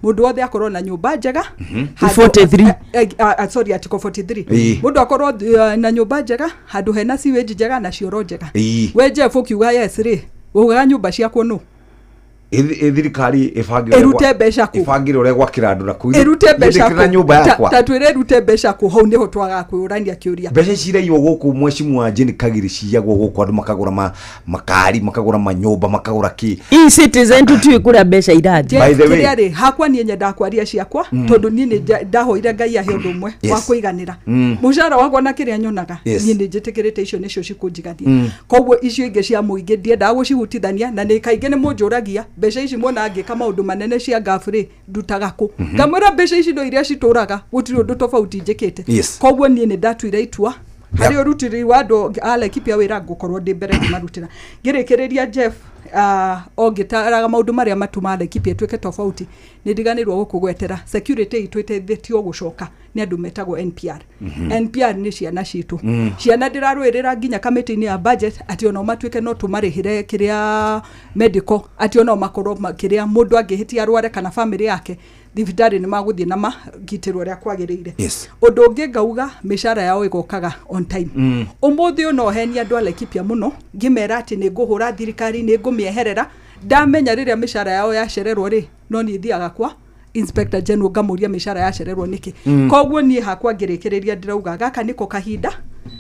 Mũndũ wothe akorwo na nyũmba njega 43. Sorry, article 43. Mũndũ akorwo na nyũmba njega, handũ hena sewage njega na cioro njega. We Jeff, ũkiuga yes rĩ, ugaga nyũmba ciakwo nũ? Ĩ thirikari ĩbangire Ĩrute mbeca kũ? Ĩbangire ũrĩa gwakĩra andũ na kũu. Ĩrute mbeca Niĩ ndĩkĩra kũ? nyũmba yakwa. Ta twĩre ĩrute mbeca kũ? Hau nĩho twagaga kwĩyũrania kĩũria. Mbeca ciraiywo gũkũ, mheshimiwa Jane Kagiri, ciyagwo gũkũ, andũ makagũra makari, makagũra manyũmba, makagũra kĩ. E-Citizen tũtiũĩ kũrĩa mbeca irathiĩ. By the way- Kĩrĩa rĩ, hakwa niĩ nyendaga kwaria ciakwa, tondũ niĩ nĩ ndahoire Ngai ahe ũndũ ũmwe wa kũiganĩra mũcara wakwa na kĩrĩa nyonaga. Niĩ nĩ njĩtĩkĩrĩte icio nĩcio cikũnjigania, koguo icio ingĩ cia mũingĩ ndiendaga gũcihutithania. Na nĩ kaingĩ nĩ mũnjũragia, mbeca ici muona ngĩka maũndũ manene cia ngabu rĩ, ndutaga kũ? Ngamwĩra mbeca ici no iria citũraga, gũtirĩ ũndũ tofauti njĩkĩte. Koguo niĩ nĩ ndatuire itua harĩ ũrutĩri wa andũ a Laikipia wĩra, ngũkorwo ndĩ mbere ngĩmarutĩra. Ngĩrĩkĩrĩria, Jeff, o ngĩtaraga maũndũ marĩa matũmaga Laikipia ĩtuĩke tofauti, nĩ ndiganĩrwo gũkũgwetera security itũ ĩteithĩtio gũcoka nĩ andũ metagwo NPR. NPR nĩ ciana citũ, ciana ndĩrarũĩrĩra nginya kamĩtĩ-inĩ ya budget atĩ ona matuĩke no tũmarĩhĩre kĩrĩa medical, atĩ ona makorwo kĩrĩa mũndũ angĩhĩtia arware kana famĩlĩ yake thibitarĩ nĩ magũthiĩ na magitĩrwo ũrĩa kwagĩrĩire. Ũndũ ũngĩ ngauga, mĩcara yao ĩgokaga on time. Ũmũthĩ ũyũ no henie andũ a Laikipia mũno ngĩmera atĩ nĩ ngũhũra thirikari, nĩ ngũmĩeherera. Ndamenya rĩrĩa mĩcara yao yacererwo rĩ, no niĩ thiaga kwa Inspector General ngamũria mĩcara yacererwo nĩkĩ. Koguo niĩ hakwa ngĩrĩkĩrĩria ndĩrauga gaka nĩko kahinda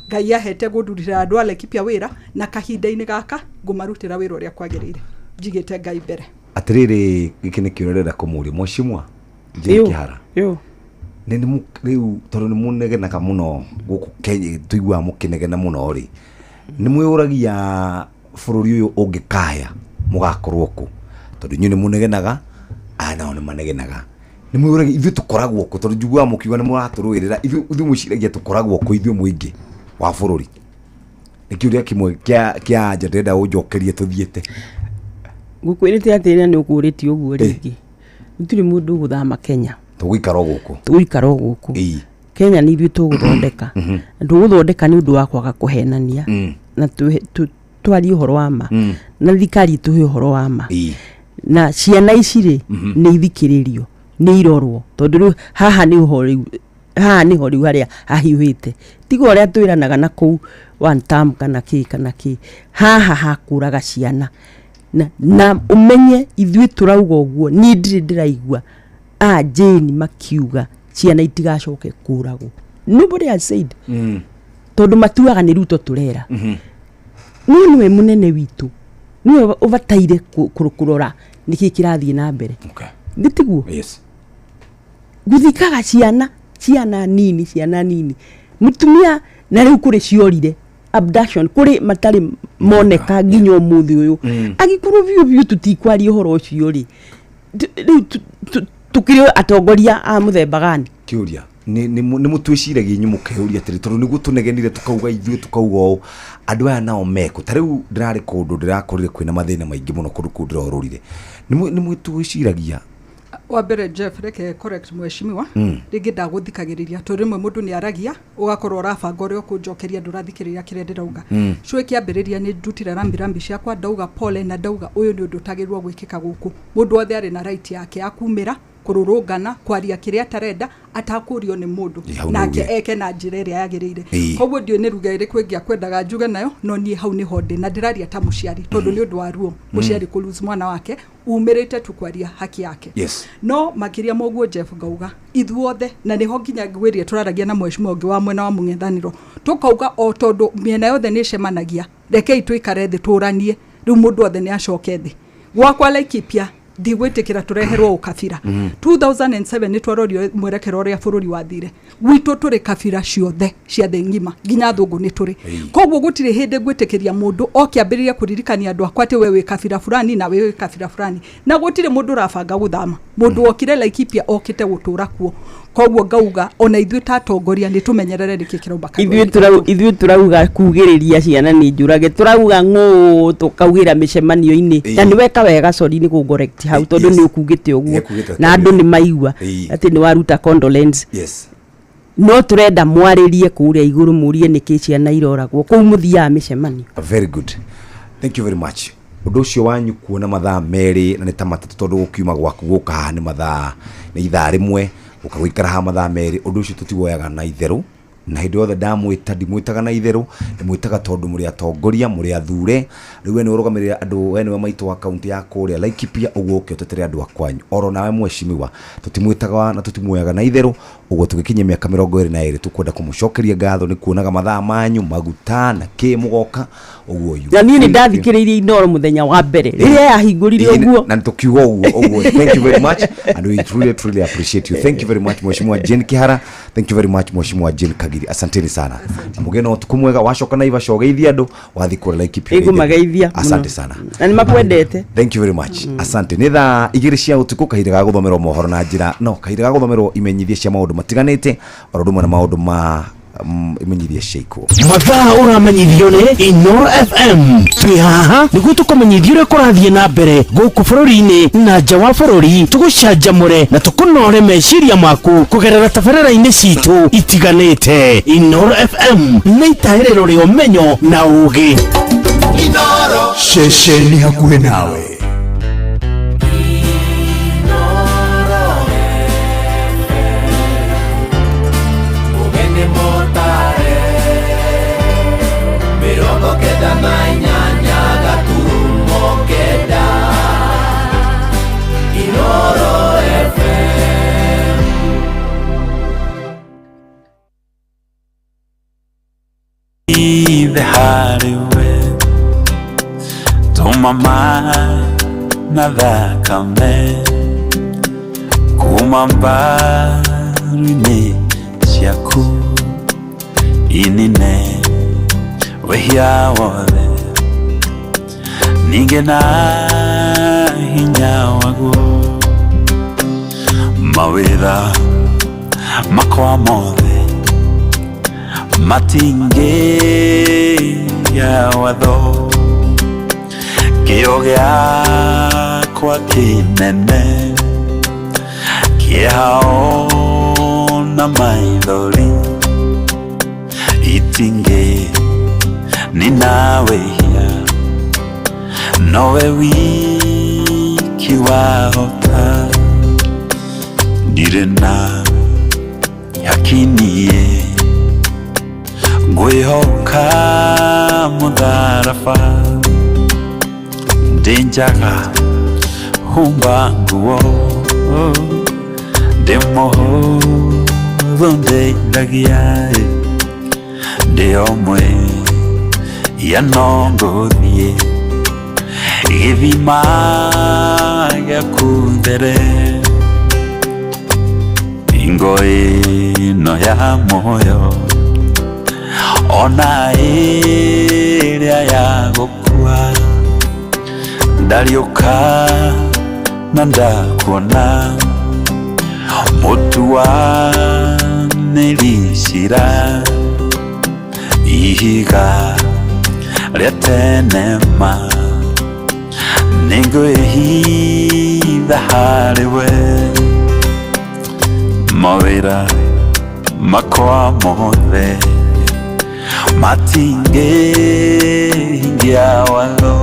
Ngai ahete gũndutĩra andũ a Laikipia wĩra, na kahinda-inĩ gaka ngũmarutĩra wĩra ũrĩa kwagĩrĩire njigĩte Ngai mbere. Atĩrĩrĩ, gĩkĩ nĩ kĩũria ndĩrenda kũmũria mheshimiwa Jane Kĩhara. Yo. Rĩu tondũ nĩ mũnegenaga mũno gũkũ Kenya, tũiguaga mũkĩnegena mũno rĩ, nĩ mwĩyũragia bũrũri ũyũ ũngĩkaya mũgakorwo kũ? Tondũ inyuĩ nĩ mũnegenaga, aya nao nĩ manegenaga. Nĩ mwĩyũragia ithuĩ tũkoragwo kũ? Tondũ njiguaga mũkiuga nĩ mũratũrũĩrĩra, ithuĩ mwĩciragia tũkoragwo kũ, ithuĩ mũingĩ wa bũrũri? Nĩ kĩũria kĩmwe kĩa anja ndĩrenda ũnjokerie tũthiĩte. Ngũkwĩrĩte atĩrĩa nĩ ũkũrĩtie ũguo rĩngĩ, gũtirĩ mũndũ ũgũthama Kenya. Tũgũikara o gũkũ. Tũgũikara o gũkũ. Kenya nĩ ithuĩ tũgũthondeka, na tũgũthondeka nĩ ũndũ wa kwaga kũhenania na twarie ũhoro wa ma, na thirikari ĩtũhe ũhoro wa ma. Na ciana ici rĩ, nĩ ithikĩrĩrio, nĩ irorwo, tondũ rĩu haha nĩ ho rĩu, haha nĩho rĩu harĩa hahiũhĩte. Tiga ũrĩa twĩranaga na kũu one term kana kĩ kana kĩ, haha hakũraga ciana na ũmenye ithuĩ tũrauga ũguo. Niĩ ndirĩ ndĩraigua a Jane makiuga ciana itigacoke kũragwo. Nobody has said, tondũ matuaga nĩ Ruto tũrera. No nĩwe mũnene witũ, nĩwe ũbataire kũrora nĩkĩ kĩrathiĩ na mbere. Nĩ tiguo? Yes. Gũthikaga ciana, ciana nini, ciana nini, mũtumia, na rĩu kũrĩ ciorire, abduction, kũrĩ matarĩ moneka nginya ũmũthĩ ũyũ. Angĩkorwo biũ biũ tũtikwaria ũhoro ũcio rĩ, rĩu tũkĩrĩ atongoria a mũthemba gani? Kĩũria nĩ mũtwĩciragia inyuĩ mũkeyũria atĩrĩ, tondũ nĩguo tũnegenire tukauga ithuĩ tukauga ũũ, andũ aya nao mekũ? Ta rĩu ndĩrarĩ kũndũ ndĩrakorire kwĩna mathĩna maingĩ mũno, kũndũ kũu ndĩrorũrire, nĩ mwĩtwĩciragia? Wa mbere, Jeff, reke correct mheshimiwa. Rĩngĩ ndagũthikagĩrĩria, tondũ rĩmwe mũndũ nĩ aragia ũgakorwo ũrabanga ũrĩa ũkũnjokeria, ndũrathikĩrĩria kĩrĩa ndĩrauga. Cũĩ kĩambĩrĩria nĩ ndutire rambirambi ciakwa, ndauga pole, na ndauga ũyũ nĩ ũndũ ũtagĩrĩirwo gwĩkĩka gũkũ. Mũndũ wothe arĩ na right yake ya kumĩra, kũrũrũngana, kwaria kĩrĩa atarenda atakũrio nĩ mũndũ. Ĩ, hau nĩ nake ugire. Eke na njĩra ĩrĩa yagĩrĩire. Koguo ndiũĩ nĩ ruga ĩrĩkũ ĩngĩ akwendaga njuge nayo, no niĩ hau nĩho ndĩ na ndĩraria ta mũciari, tondũ nĩ ũndũ wa ruo mũciari kũ lose mwana wake umĩrĩte tu kwaria haki yake. No makĩria ma ũguo, Jeff, ngauga ithuothe, na nĩho nginya ngwĩrire tũraragia na mheshimiwa ũngĩ wa mwena wa mũng'ethanĩro, tũkauga o tondũ mĩena yothe nĩ ĩcemanagia, rekei tũikare thĩ tũranie. Rĩu mũndũ wothe nĩ acoke thĩ. Gwakwa Laikipia ndigwĩtĩkĩra tũreherwo ũkabira. 2007 nĩ twarorio mwerekero ũrĩa bũrũri wathire. Gwitũ tũrĩ kabira ciothe cia thĩ ng'ima, nginya thũngũ nĩ tũrĩ. Koguo gũtirĩ hĩndĩ ngwĩtĩkĩria mũndũ okĩambĩrĩria kũririkania andũ akwa atĩ we wĩ kabira fulani na we wĩ kabira fulani. Na gũtirĩ mũndũ ũrabanga gũthama. Mũndũ wokire Laikipia okĩte gũtũra kuo. Koguo ngauga ona ithuĩ ta atongoria nĩ tũmenyerere nĩkĩ kĩrauma ithuĩ kanua-inĩ. Ithuĩ tũrauga kugĩrĩria ciana nĩ njũrage, tũrauga ng'ũ tũkaugĩra mĩcemanio-inĩ. Na nĩ weka wega, sorry nĩ gũ hau, tondũ nĩ ũkugĩte ũguo. Nĩkugĩte. Na andũ nĩ maigua atĩ nĩ waruta condolence. No tũrenda mwarĩrie kũrĩa igũrũ, mũrie nĩkĩ ciana iroragwo kũu mũthiaga mĩcemanio. Very good, thank you very much. Ũndũ ũcio wanyu kuona mathaa 2 na nĩ ta 3 tondũ gũkiuma gwaku gũka haha nĩ mathaa nĩ ithaa 1 gũka gũikara haha mathaa 2 ũndũ ũcio tũtiwoyaga na itherũ. Na hĩndĩ yothe ndamwĩta ndimwĩtaga na itherũ, ndimwĩtaga tondũ mũrĩ atongoria, mũrĩ athure. Rĩu we nĩwe ũrũgamĩrĩra andũ, we nĩwe maitũ wa kaunti ya kũrĩa Laikipia, ũguo ũke ũtetere andũ a kwanyu. Oro nawe mheshimiwa, tũtimwĩtaga na tũtimuoyaga na itherũ. Ũguo tũgĩkinyia mĩaka 22 tũkwenda kũmũcokeria ngatho nĩ kuonaga mathaa manyu maguta na kĩ mũgoka ũguo. Na niĩ nĩ ndathikĩrĩirie Inooro mũthenya wa mbere rĩrĩa yahingũrire ũguo. Na tukiuga ũguo ũguo. Thank you very much and we truly truly appreciate you. Thank you very much Mheshimiwa Jane Kihara, thank you very much Mheshimiwa Jane Kagiri, asanteni sana. Na mũgĩe na ũtukũ mwega. Wacoka Naivasha ũgeithie andũ, wathiĩ kũrĩa Laikipia. Ĩngũmageithia. Asante sana. Na nĩ makwendete. Thank you very much. Asante. Nĩ thaa 2 cia ũtukũ, kahinda ga gũthomerwo mohoro na njĩra no kahinda ga gũthomerwo imenyithia cia maũndũ matiganĩte oro ũndũ ũmwe na maũndũ ma imenyithia cia ikuũ. Mathaa ũramenyithio nĩ Inooro FM. Twĩ haha nĩguo tũkũmenyithia ũrĩa kũrathiĩ na mbere gũkũ bũrũri-inĩ na nja wa bũrũri, tũgũcanjamũre na tũkũnore meciria maku kũgerera tabarĩra-inĩ citũ itiganĩte. Inooro FM nĩ itahĩrĩro rĩa ũmenyo na ũũgĩ. Ceceni hakuhĩ nawe. The highway to my mind na thakame kuma mbaru-inĩ ciaku inine wĩhia wothe ningĩ na hinya waguo mawĩra makwa mothe matingĩya watho kĩo gĩakwa kĩnene kĩeha ona maithori itingĩ nina wĩhia nowe wiki wahota ndirĩ na yakiniĩ ngwĩhoka mũtharaba ndĩ njaga humba nguo ndĩ mũhũthũ ndeithagia ndĩ ũmwe ya no ngũthiĩ gĩthima gĩaku there hingo ĩno ya muoyo ona ĩrĩa ya gũkua ndariũka na ndakuona mũtuanĩri cira ihiga rĩa tene ma nĩngwĩhitha harĩ we mawĩra makwa mothe matingĩhingia watho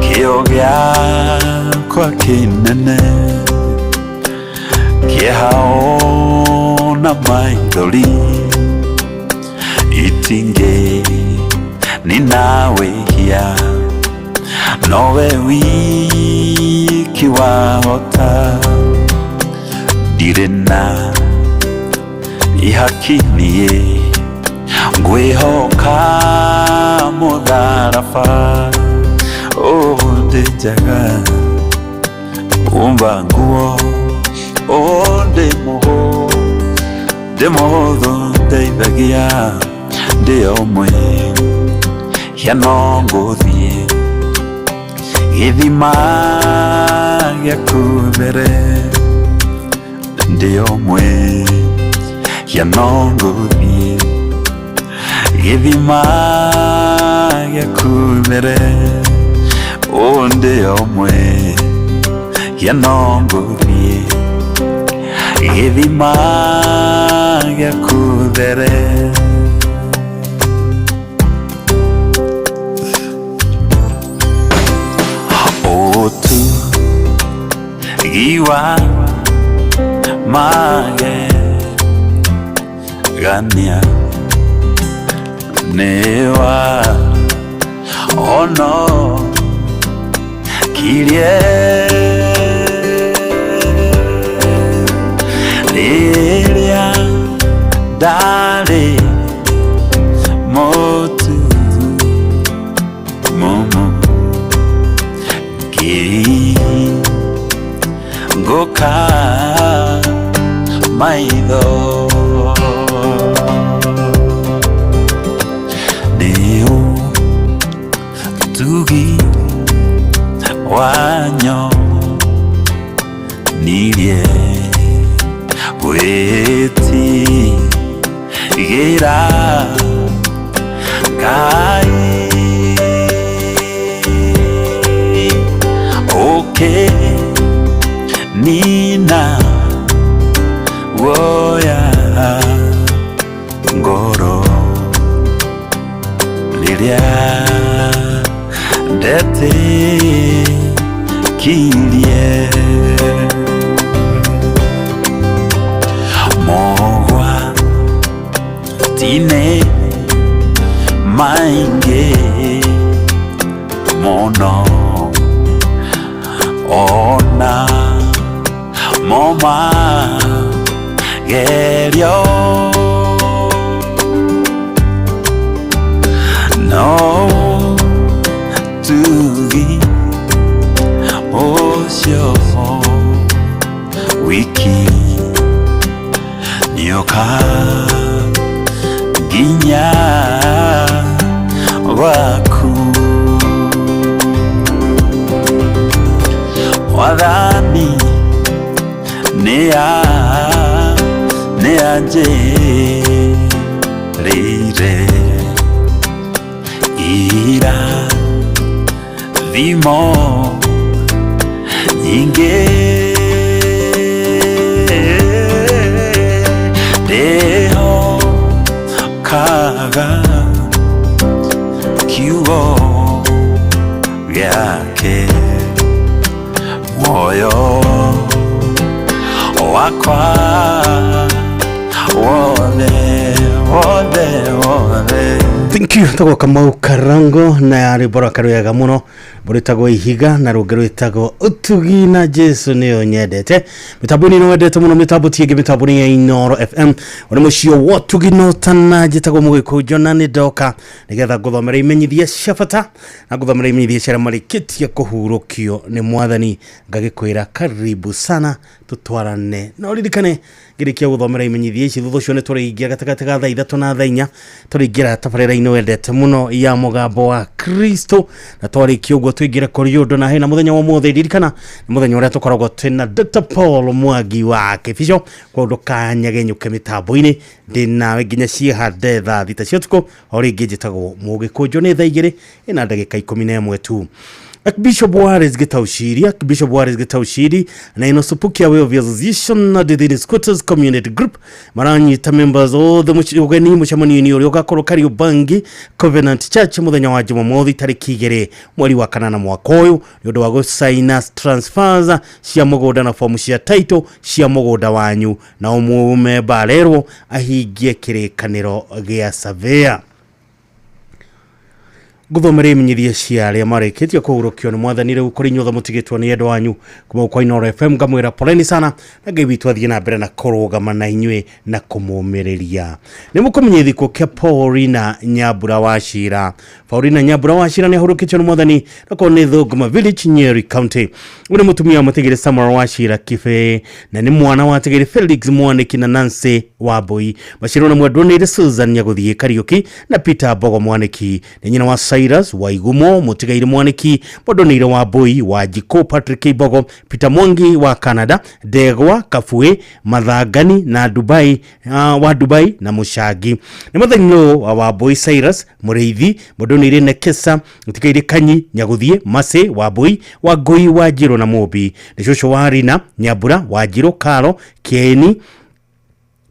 kĩo gĩakwa kĩnene kĩeha ona maithori itingĩ nina wĩhia nowe wiki wahota ndirĩ na ihaki niĩ ngwĩhoka mũtharaba ndĩ njaga umba nguo ndĩ mũhũthũ ndeithagia ndĩ ũmwe ya no ngũthiĩ gĩthima gĩaku mbere ndĩ ũmwe ya no ngũthiĩ gĩthima gĩaku mbere ndĩ ũmwe ya no ngũthiĩ gĩthima gĩaku mbere. Iwa magegania nĩwa ono kirie rĩrĩa ndarĩ mũtu mumu ngĩngũka maitho nĩ ũtugi wanyonirie gwĩtigĩra Ngai ũkĩnina guoya ngoro rĩrĩa ndetĩkirie mogwati-inĩ maingĩ mũno ona mo magerio no tugi ũcio wiki nĩũka nginya gwaku Mwathani nĩanjĩrĩire irathimo nyingĩ ndĩhokaga kiugo gĩake muoyo wakwa wothe wothe wothe. Thank you tagwo Kamau Karango na rwĩmbo rwake rwega mũno rwĩtagwo Ihiga na rũngĩ rwĩtagwo Ũtugi na Jesu nĩyo nyendete. Mĩtambo-inĩ ĩno wendete mũno, mĩtambo ti ĩngĩ, mĩtambo nĩ ya Inooro FM. Ũrĩ mũciĩ wa Ũtugi no tana njĩtagwo Mũgĩkũnjo na nĩ ndoka nĩgetha ngũthomere imenyithia cia bata na ngũthomere imenyithia cia arĩa marĩkĩtie kũhurũkio nĩ Mwathani. Ngagĩkwĩra karibu sana tũtwarane na ũririkane ngĩrĩkia gũthomera imenyithia ici thutha ũcio nĩ tũrĩingĩra gatagatĩ ga thaa 3 na thaa 4 tũrĩingĩra tabarĩra-inĩ wendete mũno ya mũgambo wa Kristo na twarĩkia ũguo tũingĩre kũrĩ ũndũ na hena mũthenya wa ũmũthĩ. Ririkana nĩ mũthenya ũrĩa tũkoragwo twĩna Dr. Paul Mwangi wa Kĩbico kwa ndũkanyagenyũke mĩtambo-inĩ ndĩ nawe nginya ciĩhande thaa 6 cia ũtukũ. O rĩngĩ njĩtagwo Mũgĩkũnjũ nĩ thaa 2 ĩna ndagĩka 11 tu. Archbishop Wallace Gitaushiri, Archbishop Wallace Gitaushiri na Inosupukia Way of Association na the Scooters Community Group maranyita members othe ũgeni mũcemanio-inĩ ũrĩa ũgakorwo Kariobangi Covenant Church mũthenya wa Jumamothi tarĩki 2 mweri wa 8 mwaka ũyũ nĩ ũndũ wa gũcaina transfers cia mũgũnda na fomu cia title cia mũgũnda wanyu na ũmũmemba arerwo ahingie kĩrĩkanĩro gĩa surveyor. Nguthomere imenyithia cia arĩa marĩkĩtie kũhurũkio nĩ Mwathani rĩu kũrĩ inyuothe mũtigĩtwo nĩ endwa anyu kuma kwa Inooro FM ngamwĩra poleni sana na Ngai witũ athiĩ na mbere na kũrũgama na inyuĩ na kũmũmĩrĩria. Nĩ mũkũmenya gĩthiko kĩa Paulina Nyambura wa Cira. Paulina Nyambura wa Cira nĩ ahurũkĩtio nĩ Mwathani na korwo nĩ Thũngũma Village, Nyeri County. Ũyũ nĩ mũtumia wa mũtigĩrĩ Samuel wa Cira Kibe na nĩ mwana wa tigĩrĩ Felix Mwaniki na Nancy Wambui. Macirwo na mwendwa nĩ Susan Nyagũthiĩ Kariũki na Peter Mbogo Mwaniki. Nĩ nyina wa Cyrus Waigumo mũtigairĩ Mwaniki Mwendonĩire Wambui wa Njikũ Patrick Mbogo Peter Mwangi wa Canada Ndegwa Kabue Mathangani na Dubai wa Dubai na Mũcangi. Nĩ mũthenya wa Wambui Cyrus Mũrĩithi Mwendonĩire Nekesa mũtigairĩ Kanyi Nyagũthiĩ Masĩ Wambui Wangũi wa Njirũ na Mũmbi. Nĩ cũcũ wa Rina Nyambura wa Njirũ Karo Kĩeni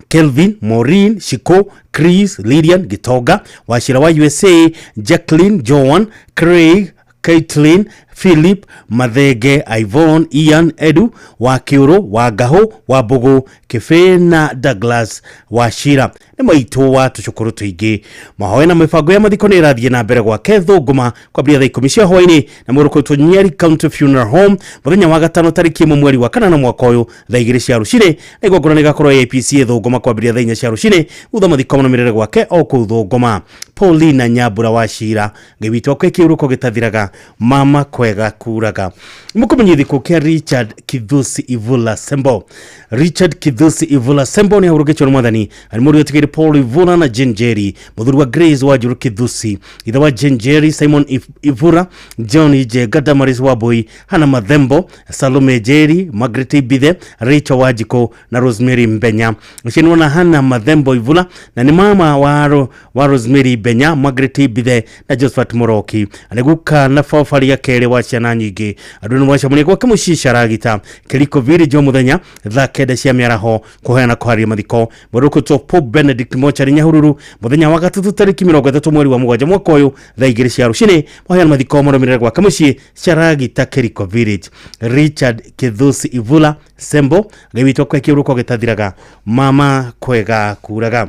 Kelvin, Maureen, Shiko, Chris, Lilian, Gitonga, Wachira wa USA, Jacqueline, Joan, Craig, Caitlin, Philip Mathenge, Ivon, Ian, Edu wa Kiuru, wa Ngahu, wa Mbugu, Kĩbĩ na Douglas wa Shira. Nĩ maitũ wa tũcũkũrũ tũingĩ. Mahoya na mĩbango ya mathiko nĩ ĩrathiĩ na mbere gwake Thũngũma kwambĩrĩria thaa 10 cia hwaĩ-inĩ na mwĩrĩ ũkũrutwo Nyeri County Funeral Home mũthenya wa gatano tarĩki 1 mweri wa kanana mwaka ũyũ thaa 2 cia rũcinĩ, na igongona rĩgakorwo APC Thũngũma kwambĩrĩria thaa 4 cia rũcinĩ, thutha mathiko marũmĩrĩre gwake o kũu Thũngũma. Paulina Nyambura wa Shira, Ngai witũ akwe kĩũrũko gĩtathiraga, mama kwega kuraga. Mũkũmenye thikũ kĩa Richard Kithusi Ivula Sembo. Richard Kithusi Ivula Sembo nĩ ahurũkĩtio nĩ mwathani, arĩ mũriũ atigĩire Paul Ivula na Jane Jerry, mũthuri wa Grace wa Njũrũ Kithusi, ithe wa Jane Jerry, Simon Ivura, John Njenga, Damaris Wambui, Hannah Mathembo, Salome Jerry, Margaret Ibithe, Rachel Wanjikũ na Rosemary Mbenya. Ũcio na Hannah Mathembo Ivula na nĩ mama wa Rosemary Mbenya, Margaret Ibithe na Josephat Mũroki. Arĩ guka na baba rĩa kerĩ wa ciana nyingĩ. Andũ nĩ mwacemania gwake mũciĩ Caragita, Kĩriko Village o mũthenya thaa 9 cia mĩaraho kũheana kũharia mathiko. Mwĩrĩ ũkũtwo Pope Benedict Mochari Nyahururu mũthenya wa gatatũ tarĩki 30 mweri wa mũgwanja mwaka ũyũ thaa 2 cia rũcinĩ. Maheana mathiko marũmĩrĩre gwake mũciĩ Caragita, Kĩriko Village. Richard Kithusi Ivula Sembo, Ngai witũ akwe kĩũrũko gĩtathiraga, mama kwega kuraga.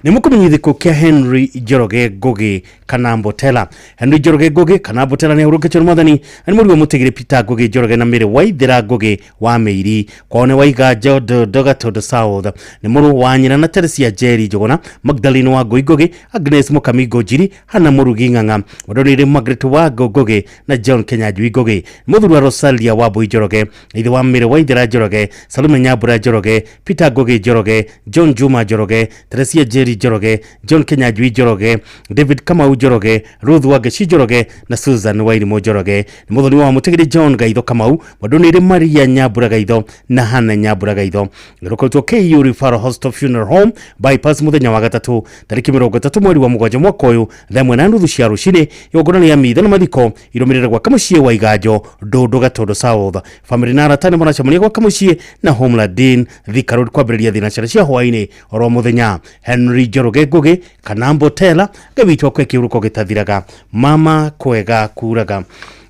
Nĩ mũkũmenye gĩkuũ kĩa Henry Njoroge Ngugi kana Mbotela. Henry Njoroge Ngugi kana Mbotela nĩ ahurũkĩtio nĩ mwathani, na nĩ mũriũ wa mũtigĩrĩ Peter Ngugi Njoroge na Mary Waithera Ngugi wa Mĩiri, kwao nĩ Waiganjo Ndondo Gatũndũ South. Nĩ mũrũ wa nyina na Teresia Njeri Njũgũna, Magdalene wa Ngui Ngugi, Agnes Mũkami Ngũnjiri, Hannah Mũrugi Ng'ang'a, Mwendonĩire Margaret wa Ngugi na John Kenyanjui Ngugi. Mũthuri wa Rosalia wa Mbui Njoroge, ithe wa Mary Waithera Njoroge, Salome Nyambura Njoroge, Peter Ngugi Njoroge, John Juma Njoroge, Teresia Njeri Njoroge, John Kenyanjui Njoroge, David Kamau Njoroge, Ruth Wangeci Njoroge na Susan Wairimu Njoroge. Nĩ mũthoni wa mũtigĩrĩ John Gaitho Kamau, mwendonĩire Maria Nyambura Gaitho na Hannah Nyambura Gaitho. Rũkoretwo KU Referral Hospital Funeral Home bypass mũthenya wa gatatũ tarĩki 30 mweri wa mũgwanja mwaka ũyũ thaa 1:30 cia rũcinĩ. Igongona rĩa mitha na mathiko irũmĩrĩre gwaka mũciĩ wa Iganjo Ndũndũ Gatũndũ South. Famĩlĩ na arata nĩ maracemania gwaka mũciĩ na Homeland Dean Thika Road kwambĩrĩria thinacara cia hwaĩ-inĩ oro mũthenya. Henry Njoroge Ngugi kana Mbotela, Ngai witũ akwe kĩũrũko gĩtathiraga, mama kwega kuraga.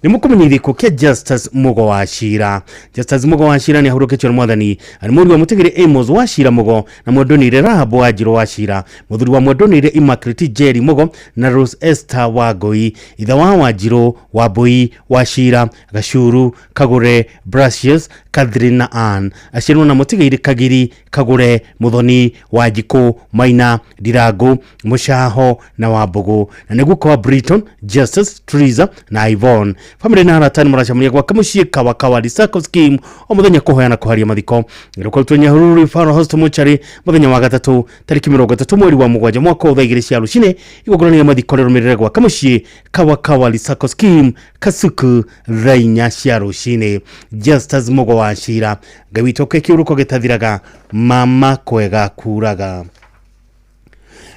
Nĩ mũkũmenye gĩkuũ kĩa Justus Mugo wa Shira. Justus Mugo wa Shira nĩ ahurũkĩtio nĩ mwathani, arĩ mũriũ wa mũtigĩrĩ Amos wa Shira Mugo na mwendonĩire Rahab wa Njirũ wa Shira, mũthuri wa mwendonĩire Immaculate Njeri Mugo na Rose Esther wa Ngui, ithe wa Wanjirũ wa Mbui wa Shira, Gacuru Kagure, Brasius, Catherine na Ann. Aciarirwo na mũtigĩire Kagiri Kagure, Muthoni wa Njikũ, Maina, Ndirangu, Mũcaho na Wambũgũ, na nĩ guka wa Briton, Justus, Teresa na Yvonne. Famĩlĩ na arata nĩ maracemania gwake mũciĩ Kawakawa Recycle Scheme o mũthenya kũhoya na kũharia mathiko. Rũkoretwo Nyahururu Referral Hospital Mortuary mũthenya wa gatatũ tarĩki 30 mweri wa mũgwanja mwaka ũyũ thaa 2 cia rũcinĩ. Igongona rĩa mathiko rĩrũmĩrĩre gwake mũciĩ Kawakawa Recycle Scheme Kasuku thaa 4 cia rũcinĩ. Justus Mugo wa Shira, Ngai witũ akwe kĩũrũko gĩtathiraga, mama kwega kuraga.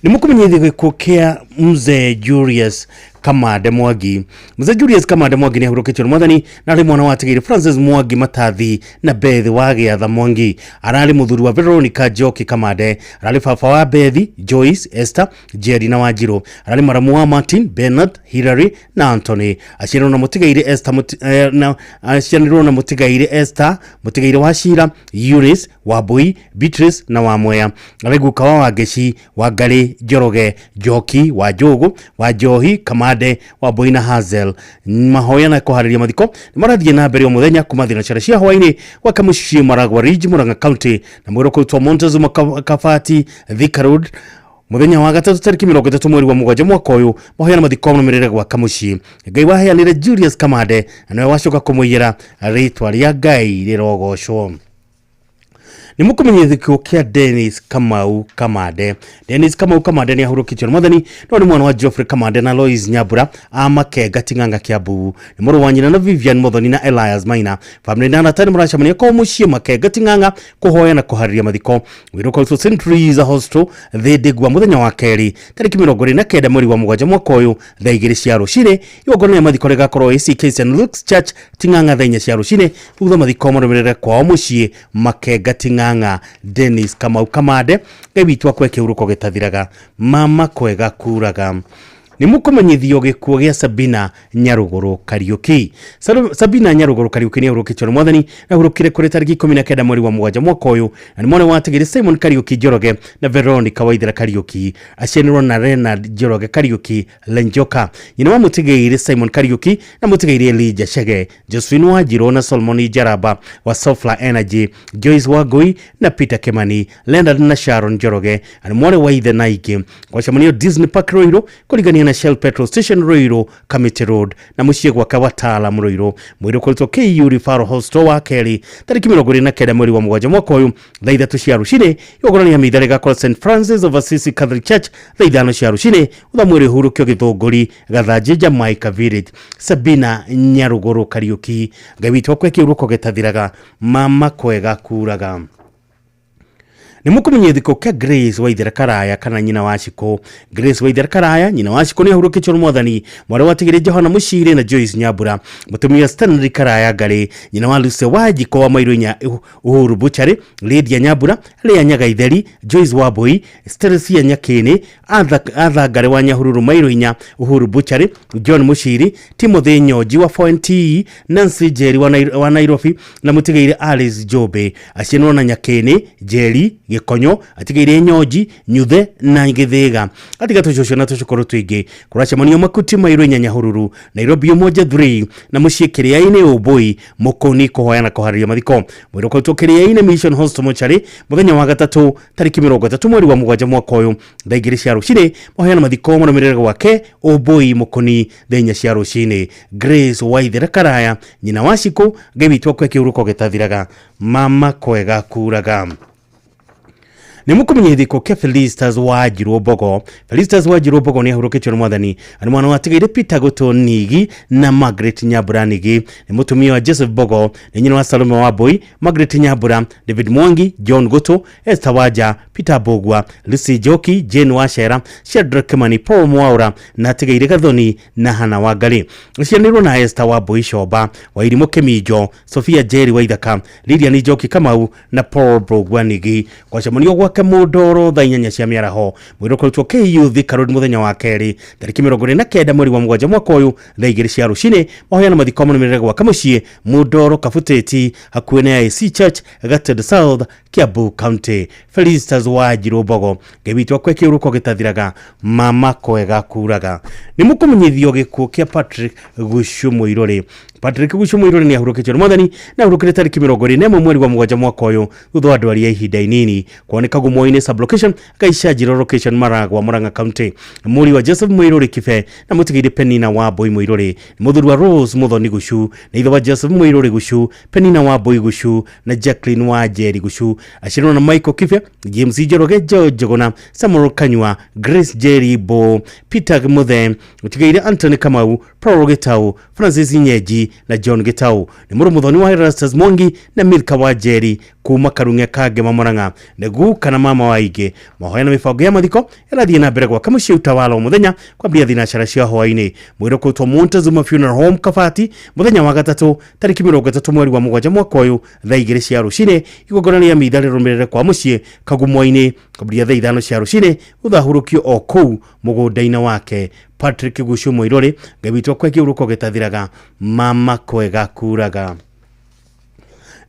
Nĩ mũkũmenyithia gĩkuũ kĩa Mzee Julius Kamande Mwangi. Mzee Julius Kamande Mwangi nĩ ahurũkĩtio nĩ mwathani, na arĩ mwana wa atigĩrĩ Francis Mwangi Matathi na Beth wa Gĩatha Mwangi. Ararĩ mũthuri wa Veronica Njoki Kamande, ararĩ baba wa Beth, Joyce, Esther, Jerry na Wanjirũ. Ararĩ maramu wa Martin, Bernard, Hilary na Anthony. Aciarirwo na mũtigairĩ Esther na aciarirwo na mũtigairĩ Esther, mũtigairĩ wa Shira, Eunice, Wambui, Beatrice na Wamwea. Arĩ guka wa Wangeci, Wangarĩ, Njoroge, Njoki, wa Njũgũ, wa Njohi, Kamande, Wambui na Hazel. Mahoya na kũharĩria mathiko nĩ marathiĩ na mbere o mũthenya kuma thinacara cia hwaĩ-inĩ gwaka mũciĩ Maragwa Ridge, Murang'a County, na mwĩrĩ ũkũrutwo Montezuma Kabati, Thika Road mũthenya wa gatatũ tarĩki 30 mweri wa mũgwanja mwaka ũyũ. Mahoya na mathiko marũmĩrĩre gwaka mũciĩ. Ngai waheanire Julius Kamande na nĩwe wacoka kũmũiyĩra, rĩtwa rĩa Ngai rĩrogocwo. Nĩ mũkũmenyithia gĩkuũ kĩa Dennis Kamau Kamande. Dennis Kamau Kamande nĩ ahurũkĩtio nĩ mwathani, no nĩ mwana wa Geoffrey Kamande na Lois Nyambura a Makenga Ting'ang'a Kiambu. Nĩ mũrũ wa nyina na Vivian Muthoni na Elias Maina. Famĩlĩ na arata nĩ maracemania kwa mũciĩ Makenga Ting'ang'a kũhoya na kũharĩria mathiko. Wĩra ũkoretwo St. Teresa Hospital Thĩndĩgua mũthenya wa kerĩ tarĩki 29 mweri wa mũgwanja mwaka ũyũ thaa 2 cia rũcinĩ. Igongona rĩa mathiko rĩgakorwo ACK St. Luke's Church Ting'ang'a thaa 4 cia rũcinĩ, thutha mathiko marũmĩrĩre kwao mũciĩ Makenga Ting'ang'a. Dennis Kamau Kamande, Ngai witũ akwe kĩhurũko gĩtathiraga, mama kwega kuraga. Nĩ mũkũmenyithio gĩkuũ gĩa Sabina Nyarũgũrũ Kariũki. Sabina Nyarũgũrũ Kariũki nĩ ahurũkĩtio nĩ Mwathani na ahurũkire kũrĩ tarĩki 19 mweri wa 7 mwaka ũyũ, na nĩ mwana wa Tigiri Simon Kariũki Njoroge na Veronica Waithera Kariũki, aciaranĩrwo na Leonard Njoroge Kariũki Lenjoka, nyina wa Mũtigairĩ Simon Kariũki na Mũtigairĩ Elijah Chege, Josephine Wanjirũ na Solomon Njaramba wa Sofla Energy, Joyce Wangui na Peter Kimani, Leonard na Sharon Njoroge, na nĩ mwarĩ wa ithe na ingĩ. Gwacemanio Disney Park Ruiru, kũringania na Shell Petrol Station Ruiru, Kamiti Road, na mũciĩ gwake Wataalam Ruiru. Mwĩrĩ ũkoretwo KU Referral Hospital wa kerĩ tarĩki 29 mweri wa 7 mwaka ũyũ thaa 3 cia rũcinĩ. Igongona rĩa mitha rĩgakorwo St Francis of Assisi Catholic Church thaa 5 cia rũcinĩ, thutha mwĩrĩ ũhurũkio Gĩthũngũri Gathanjĩ Jamaica Village. Sabina Nyarũgũrũ Kariũki, Ngai witũ akwe kĩhurũko gĩtathiraga, mama kwega kuraga. Nĩ mũkũmenyithio gĩkuũ kĩa Grace Waithera Karaya kana nyina wa Shiko. Grace Waithera Karaya nyina wa Shiko nĩ ahurũkĩtio nĩ Mwathani, mwarĩ wa Tigiri Johana Mũciri na Joyce Nyambura, mũtumia Stanley Karaya Ngarĩ, nyina wa Lucy Wanjiko wa Mairũ inya Uhuru Buchari, Lydia Nyambura, Lea Nyagaitheri, Joyce Wambui, Steresia Nyakĩnĩ, Arthur Ngarĩ wa Nyahururu Mairũ inya Uhuru Buchari, John Mũciri, Timothy Nyonji wa 4NT, Nancy Njeri wa Nairobi na mũtigairĩ Alice Jobe, acianĩrwo na Nyakĩnĩ, Njeri Gĩkonyo, atigaire Nyonji, Nyuthe na Gĩthĩga, atiga tũcũcũ na tũcũkũrũ tũingĩ. Kũracemanio Makuti Mairũ inya Nyahururu, Nairobi Umoja 3 na mũciĩ Kĩrĩa-inĩ Ũmbũi Mũkũni kũhoya na kũharĩria mathiko. Mwĩrĩ ũkoretwo Kĩrĩa-inĩ Mission Hospital Mortuary mũthenya wa gatatũ tarĩki 30 mweri wa 7 mwaka ũyũ thaa 2 cia rũcinĩ. Mahoya na mathiko marũmĩrĩre gwake Ũmbũi Mũkũni thaa 4 cia rũcinĩ. Grace Waithera Karaya nyina wa Shiko, Ngai witũ akwe kĩhurũko gĩtathiraga, mama kwega kuraga. Nĩ mũkũmenyithio gĩkuũ kĩa Felistas Wanjirũ Mbogo. Felistas Wanjirũ Mbogo nĩ ahurũkĩtio nĩ Mwathani, na nĩ mwana wa Tigiri Peter Gũtũ Nigi na Margaret Nyambura Nigi, nĩ mũtumia wa Joseph Mbogo, nĩ nyina wa Salome Wambui, Margaret Nyambura, David Mwangi, John Gũtũ, Esther Wanja, Peter Mbũgua, Lucy Njoki, Jane Wachera, Shadrack Kimani, Paul Mwaura na Tigiri Gathoni na Hana Wangarĩ. Aciaranĩirwo na Esther Wambui Comba, Wairimũ Kĩminjo, Sofia Njeri Waithaka, Lilian Njoki Kamau na Paul Mbũgua Nigi. Gwacemanio gwake Mũndoro thaa 8 cia mĩaraho. Mwĩrĩ ũkoretwo KU Thika Road mũthenya wa kerĩ tarĩki 29 mweri wa 7 mwaka ũyũ thaa 2 cia rũcinĩ. Mahoya na mathiko marũmĩrĩre gwake mũciĩ Mũndoro Kabutĩti hakuhĩ na IC Church Gatundu South, Kiambu County. Felistas Wanjirũ Mbogo, Ngai witũ akwe kĩhurũko gĩtathiraga, mama kwega kuraga. Nĩ mũkũmenyithio gĩkuũ kĩa Patrick Gucu Mũirũrĩ. Patrick Gucu Mũirũrĩ nĩ ahurũkĩtio nĩ Mwathani na ahurũkire tarĩki 21 mweri wa 7 mwaka ũyũ thutha wa ndwari ya ihinda inini. Kuoneka Gumoinĩ sublocation Gaicanjiro location Maragwa Murang'a County. Mũriũ wa Joseph Mũirũrĩ Kibe na mũtigairĩ Penina Wambui Mũirũrĩ, nĩ mũthuri wa Rose Muthoni Gucu, na ithe wa Joseph Mũirũrĩ Gucu, Penina Wambui Gucu na Jacqueline Wanjeri Gucu. Aciaranĩrwo na Michael Kibe, James Njoroge, George Njuguna, Samuel Kanyua, Grace Jerry Bo, Peter Muthe, mũtigairĩ Anthony Kamau, Paul Gitau, Francis Nyenji na John Gitau. Nĩ mũrũ Muthoni wa Erastus Mwangi na Milka Wanjeri kuma Karung'e ka Ngema Murang'a, nĩ guka na mama wa aingĩ. Mahoya na mĩbango ya mathiko ĩrathiĩ na mbere gwaka mũciĩ Utawala o mũthenya kwambĩrĩria thinacara cia hwaĩ-inĩ. Mwĩrĩ ũkũrutwo Montezuma Funeral Home Kabati mũthenya wa gatatũ tarĩki 30 mweri wa 7 mwaka ũyũ thaa 2 cia rũcinĩ. Igongona rĩa mitha rĩrũmĩrĩre kwa mũciĩ Kagumoinĩ kwambĩrĩria thaa 5 cia rũcinĩ, thutha ahurũkio o kũu mũgũnda-inĩ wake. Patrick Gucu Mũirũrĩ, Ngai witũ akwe kĩhurũko gĩtathiraga, mama kwega kuraga.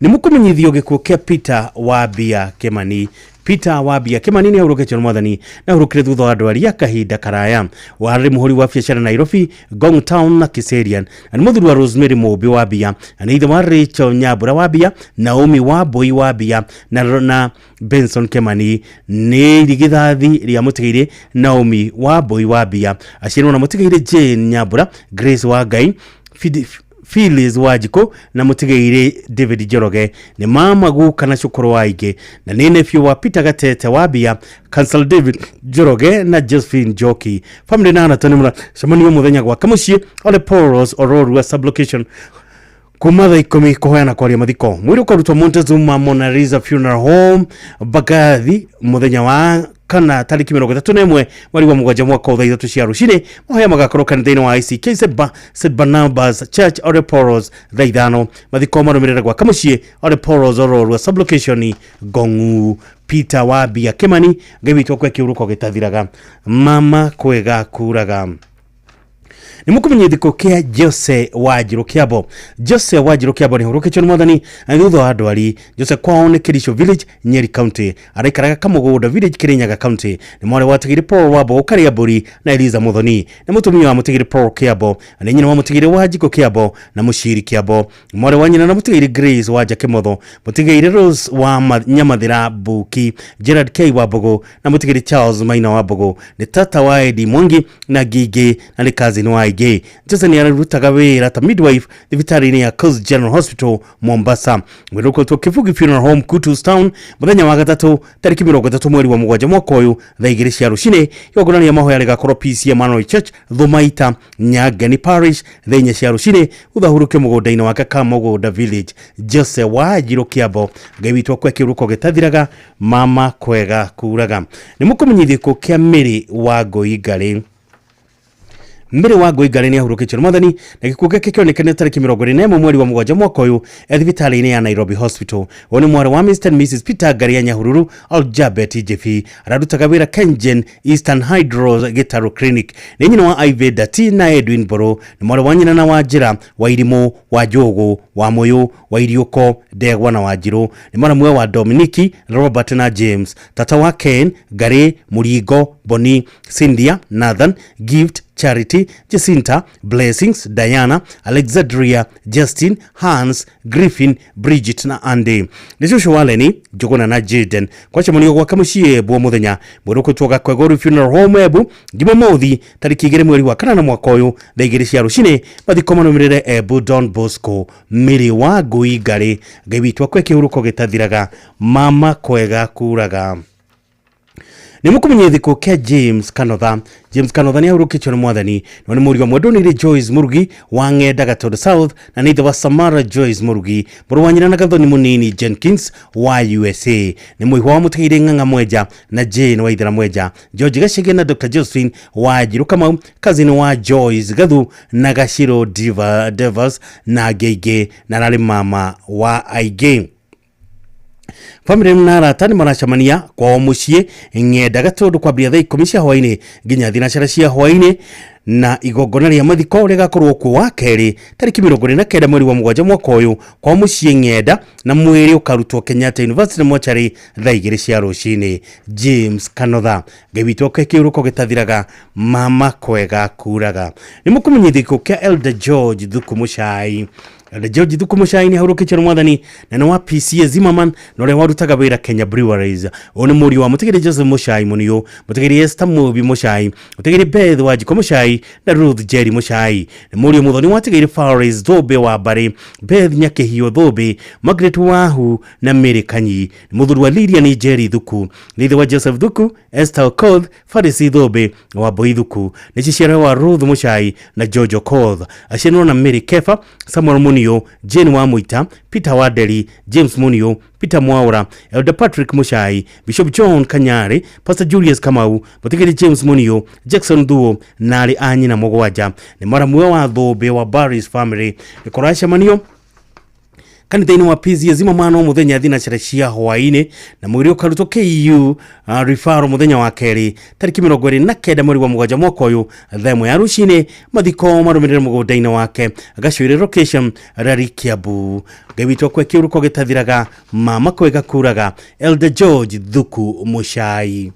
Nĩ mũkũmenyithio gĩkuũ kĩa Peter Wambia Kimani. Peter Wambia Kimani nĩ ahurũkĩtio nĩ Mwathani na ahurũkire thutha wa ndwari ya kahinda karaya. Warĩ mũhũri wa biacara Nairobi, Ngong Town na Kiserian, na nĩ mũthuri wa Rosemary Mũmbi Wambia, na nĩ ithe wa Rachel Nyambura Wambia, Naomi Wambui Wambia na Benson Kimani. Nĩ irigithathi rĩa mũtigairĩ Naomi Wambui Wambia, aciarirwo na mũtigairĩ Jane Nyambura, Grace Wangai, Phyllis Wanjikũ na mũtigairĩ David Njoroge. Nĩ mama guka na cũkũrũ wa aingĩ, na nĩ nephew wa Peter Gatete Wambia, Council David Njoroge na Josephine Njoki. Family na arata nĩ mũracemanio mũthenya gwake mũciĩ Ole Poros Ororua sublocation kuma thaa 10 kũhoya na kwaria mathiko. Mwĩrĩ ũkarutwo Montezuma Mona Lisa Funeral Home Mbagathi mũthenya wa kana tarĩki 31 mweri wa 7 mwaka thaa 3 cia rũcinĩ. Mahoya magakorwo kanitha-inĩ wa ICK St Barnabas Church Ole Poros thaa 5. Mathiko marũmĩrĩre gwaka mũciĩ Ole Poros Ororua sublocation Ngong'u. Peter Wambia Kimani, Ngai witũ akwe kĩhurũko gĩtathiraga, mama kwega kuraga. Nĩ mũkũmenya gĩkuũ kĩa Jose Wanjiru Kĩambo. Jose Wanjiru Kĩambo nĩ ahurũkĩtio nĩ mwathani thutha wa ndwari. Jose kwao nĩ Kericho Village, Nyeri County. Araikaraga Kamũgũnda Village, Kirinyaga County. Nĩ mwarĩ wa Tigiri Paul wa Mbogo Karĩa Mbũri na Eliza Muthoni. Nĩ mũtumia wa Mũtigiri Paul Kĩambo. Nĩ nyina wa Mũtigiri wa Njiko Kĩambo na Mũciri Kĩambo. Mwarĩ wa nyina na Mũtigiri Grace wa Jakĩmotho, Mũtigiri Rose wa Nyamathĩra Mbuki, Gerard K wa Mbogo na Mũtigiri Charles Maina wa Mbogo. Nĩ tata wa Eddie Mwangi na Ngingĩ na nĩ cousin wa Aingĩ. Jose nĩ ararutaga wĩra ta midwife thibitarĩ-inĩ ya Coast General Hospital Mombasa. Mwĩrĩ ũkoretwo Kĩbugi Funeral Home Kutus Town mũthenya wa gatatũ tarĩki 30 mweri wa mũgwanja mwaka ũyũ thaa 2 cia rũcinĩ. Igongona rĩa mahoya rĩgakorwo PC Emmanuel Church Thumaita Nyangeni Parish thaa 4 cia rũcinĩ thutha hurũkio mũgũnda-inĩ wake Kamũgũnda Village. Jose Wanjiru Kĩambo, Ngai witũ akue kĩhuruko gĩtathiraga, mama kwega kuraga. Nĩ mũkũmenyithio gĩkuũ kĩa Mary wa Ngũi Ngarĩ. Mary wa Ngũi Ngarĩ nĩ ahurũkĩtio nĩ mwathani na gĩkuũ gĩake kĩonekanire tarĩki 21 mweri wa mũgwanja mwaka ũyũ e thibitarĩ-inĩ ya Nairobi Hospital. Ũyũ nĩ mwarĩ wa Mr and Mrs Peter Ngarĩ ya Nyahururu Aljabet Njebi. Ararutaga wĩra Kengen Eastern Hydro Gĩtarũ Clinic. Nĩ nyina wa Ivy Dati na Edwin Mbũrũ. Nĩ mwarĩ wa nyina na wa Njĩra wa Irimũ wa Njũgũ wa Mũyũ wa Iriũko Ndegwa na Wanjirũ. Nĩ mwaramwe wa Dominiki, Robert na James. Tata wa Ken Ngarĩ, Mũringo, Boni, Cynthia, Nathan, Gift, Charity, Jacinta, Blessings, Diana, Alexandria, Justin, Hans, Griffin, Bridget na Andy. Nĩ cũcũ wa Leni, Njũgũna na Jaden. Kwacemanio gwake mũciĩ Embu mũthenya mwĩrĩ ũkũtwo Gakwegũrũ Funeral Home Embu Jumamothi tarĩki 2 mweri wa kanana mwaka ũyũ thaa 2 cia rũcinĩ. Mathiko marũmĩrĩre Embu Don Bosco. Mary wa Ngũi Ngarĩ, Ngai witũ akue kĩhuruko gĩtathiraga, mama kwega kuraga. Nĩ mũkũmenya gĩkuũ kĩa James Kanotha. James Kanotha nĩ ahurũkĩtio nĩ mwathani no nĩ mũriũ wa Mwendonire Joyce Mũrugi wa Ng'enda Gatundu South na nĩ ithe wa Samara Joyce Mũrugi, mũrũ wa nyina na Gathoni Mũnini Jenkins wa USA. Nĩ mũihwa wa Mũtigĩrĩ Ng'ang'a Mwenja na Jane wa Ithera Mwenja, George Gacege na Dr Josephine wa Njiru Kamau, cousin wa Joyce Gathu na Gaciro Devers na angĩ aingĩ, na ararĩ mama wa aingĩ. Family na arata nĩ maracemania kwao mũciĩ Ng'enda Gatundu kwambĩrĩria thaa 10 cia hwaĩ-inĩ nginya thinacara cia hwaĩ-inĩ, na igongona rĩa mathiko rĩgakorwo kuo wa kerĩ tarĩki 29 mweri wa mũgwanja mwaka ũyũ kwao mũciĩ Ng'enda, na mwĩrĩ ũkarutwo Kenyatta University mochari thaa 2 cia rũcinĩ. James Kanotha, Ngai witũ akue kĩhuruko gĩtathiraga, mama kwega kuraga. Nĩ mũkũmenyithio gĩkuũ kĩa Elder George Thuku Mũcai. Elder George Thuku Mũcai nĩ ahurũkĩtio nĩ mwathani na nĩ wa PCA Zimmerman na ũrĩa warutaga wĩra Kenya Breweries. Ũyũ nĩ mũriũ wa Mũtigĩrĩ Joseph Mũcai Mũniũ, Mũtigĩrĩ Esther Mũbi Mũcai, Mũtigĩrĩ Beth Wanjikũ Mũcai na Ruth Jerry Mũcai. Nĩ mũriũ Mũthoni wa Tigĩrĩ Faris Thũmbĩ wa Mbarĩ, Beth Nyakĩhiũ Thũmbĩ, Margaret Wahu na Mary Kanyi. Nĩ mũthuri wa Lilian Jerry Thuku, nĩ ithe wa Joseph Thuku, Esther Okoth, Farisi Thũmbĩ na Wambui Thuku. Nĩ ciciaro wa Ruth Mũcai na George Okoth. Aciarirwo na Mary Kefa, Samuel Munio, Jane wa Muita, Peter Wanderi, James Munio, Peter Mwaura, Elder Patrick Mushai, Bishop John Kanyari, Pastor Julius Kamau, Mũtigĩri James Munio, Jackson Thuo na arĩ a nyina mũgwanja. Nĩ mwaramwe wa Thũmbĩ wa Barris family. Nĩ kũracemanio kanitha-inĩ wa PCA Zimmerman o mũthenya thinacara cia hwaĩ-inĩ, na mwĩrĩ ũkarutwo KU referral mũthenya wa kerĩ tarĩki 29 mweri wa mũgwanja mwaka ũyũ thaa 1 ya rũcinĩ. Mathiko marũmĩrĩre mũgũnda-inĩ wake Gacũĩrĩ location Rari Kiambu. Ngai witũ akue kĩhuruko gĩtathiraga, mama kwega kuraga. Elder George Thuku Mũcai.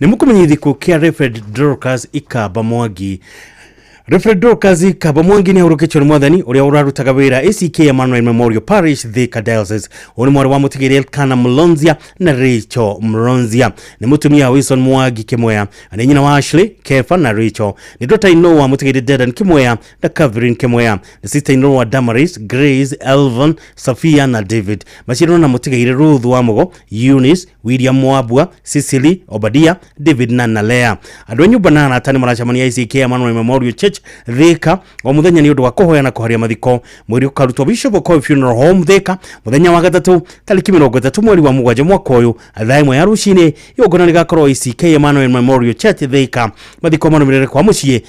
Nĩ mũkũmenyithio gĩkuũ kĩa Reverend Dorcas Ikamba Mwangi. Reverend Dorcas Ikamba Mwangi nĩ ahurũkĩtio nĩ mwathani ũrĩa ũrarutaga wĩra ACK Emmanuel Memorial Parish Thika Diocese. Ũyũ nĩ mwarĩ wa Mũtigĩrĩ Elkana Mlonzia na Rachel Mlonzia. Nĩ mũtumia wa Wilson Mwangi Kĩmwea, nĩ nyina wa Ashley, Kefa na Rachel. Nĩ daughter in law wa Mũtigĩrĩ Dedan Kĩmwea na Catherine Kĩmwea. Nĩ sister in law wa Damaris, Grace, Elvon, Sophia na David. Maciarwo na Mũtigĩrĩ Ruth wa Mũgo, Eunice, William Mwabua, Cecily, Obadia, David na Nalea. Andũ a nyũmba na arata nĩ maracemania ACK Emmanuel Memorial Church Thika o mũthenya nĩ ũndũ wa kũhoya na kũharia mathiko. Mwĩrĩ ũkarutwo Bishop Okoye Funeral Home Thika mũthenya wa gatatũ tarĩki 30 mweri wa mũgwanja mwaka ũyũ thaa 1 ya rũcinĩ. Igongona rĩgakorwo ACK Emmanuel Memorial Church Thika. Mathiko marũmĩrĩre kwa mũciĩ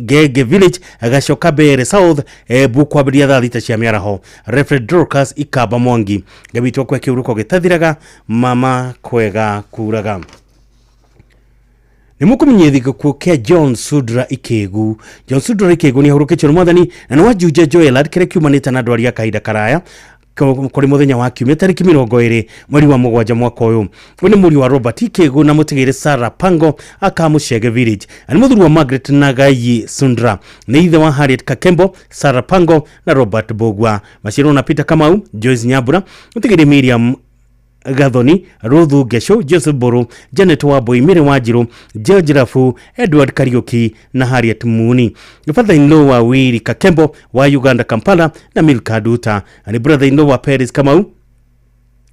Ngenge Village Gacoka Mbere South Embu kwambĩrĩria thaa 6 cia mĩaraho. Reverend Dorcas Ikamba Mwangi, Ngai witũ akue kĩhuruko gĩtathiraga, mama kwega kuraga. Nĩ mũkũmenyithia gĩkuũ kĩa John Sudra Ikĩgu. John Sudra Ikĩgu nĩ ahurũkĩtio nĩ mwathani na nĩ wa Juja Joelad kĩrĩa kiumanĩte na ndwari ya kahinda karaya kũrĩ mũthenya wa kiumia tarĩki 20 mweri wa 7 mwaka ũyũ. Ũyũ nĩ mũriũ wa Robert Ikĩgu na mũtigĩrĩ Sarah Pango aka Mũcege Village. Na nĩ mũthuri wa Margaret Nagayi Sundra. Nĩ ithe wa Harriet Kakembo, Sarah Pango na Robert Bogwa. Maciarwo na Peter Kamau, Joyce Nyambura, mũtigĩrĩ Miriam Gathoni, Ruthu Ngesho, Joseph Boru, Janet Wambui, Mary Wanjiru, George Rafu, Edward Kariuki na Harriet Muni. Nĩ father-in-law wa Willy Kakembo wa Uganda Kampala na Milka Duta. Na nĩ brother-in-law wa Peris Kamau,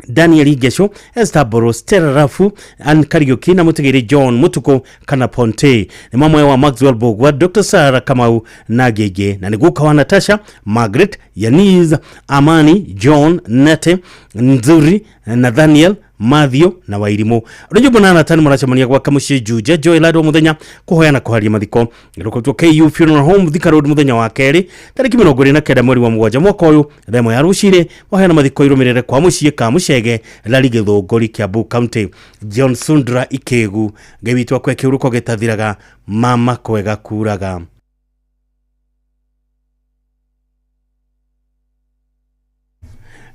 Daniel Ngesho, Esther Boru, Stella Rafu, Ann Kariuki na mũtigĩrĩ John Mutuku kana Ponte. Nĩ mamwe wa Maxwell Bogwa, Dr. Sarah Kamau na angĩ. Na nĩ guka wa Natasha, Margaret, Yaniz, Amani, John, Nete, Nzuri, Nathaniel, Mathio na Wairimũ. Rũnyũmba na Nathan maracemania gwaka mũciĩ Juja Joy Lad wa mũthenya kũhoya na kũharia mathiko. Rũkũtwo KU Funeral Home Thika Road mũthenya wa kerĩ tarĩki 29 mweri wa 7 mwaka ũyũ thaa 1 ya rũcinĩ. Mahoya na mathiko irũmĩrĩre kwa mũciĩ ka Mũcege Lari Gĩthũngũri Kiambu County. John Sundra Ikĩgu, Ngai witũ akwe kĩhuruko gĩtathiraga, mama kwega kuraga.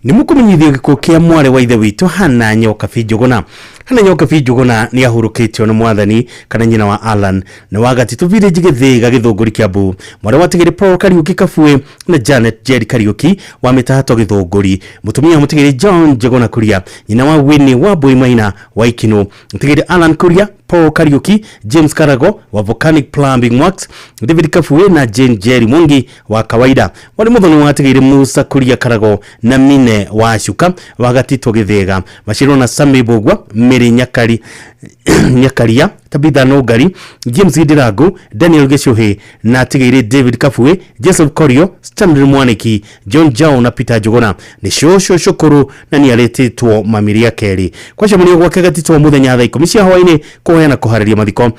Nĩ mũkũmenyithio gĩkuũ kĩa mwarĩ wa ithe witũ Hana Nyokabi Njũgũna. Hana Nyokabi Njũgũna nĩ ahurũkĩtio nĩ mwathani kana nyina wa Alan nĩ wa Gatitũ Village Gĩthĩga Gĩthũngũri Kiambu. Mwarĩ wa Tigĩrĩ Paul Kariuki Kabue na Janet Jerry Kariuki wa Mĩtahato Gĩthũngũri. Mũtumia wa Mũtigĩrĩ John Njũgũna Kuria, nyina wa Winnie wa Mbui Maina wa Ikinũ. Mũtigĩrĩ Alan Kuria, Paul Kariuki, James Karago wa Volcanic Plumbing Works, David Kabue na Jane Jerry Mwangi wa kawaida. Wari muthoni wa Tigĩrĩ Musa Kuria Karago na Mine wa Cuka wa Gatitũ Gĩthĩga. Macirwo na Sami Bogwa, Mary Nyakari Nyakaria, Tabitha Nũngari, James Ndirangu, Daniel Gĩcũhĩ na Tigĩrĩ David Kabue, Joseph Korio, Stanley Mwaniki, John Jao na Peter Njũgũna. Nĩ cũcũ cũkũrũ na nĩ arĩtĩtwo mamiria kerĩ. Kwacemanio gwake Gatitũ mũthenya thaa 10 cia hwaĩ-inĩ kũhoya na kũharĩria mathiko.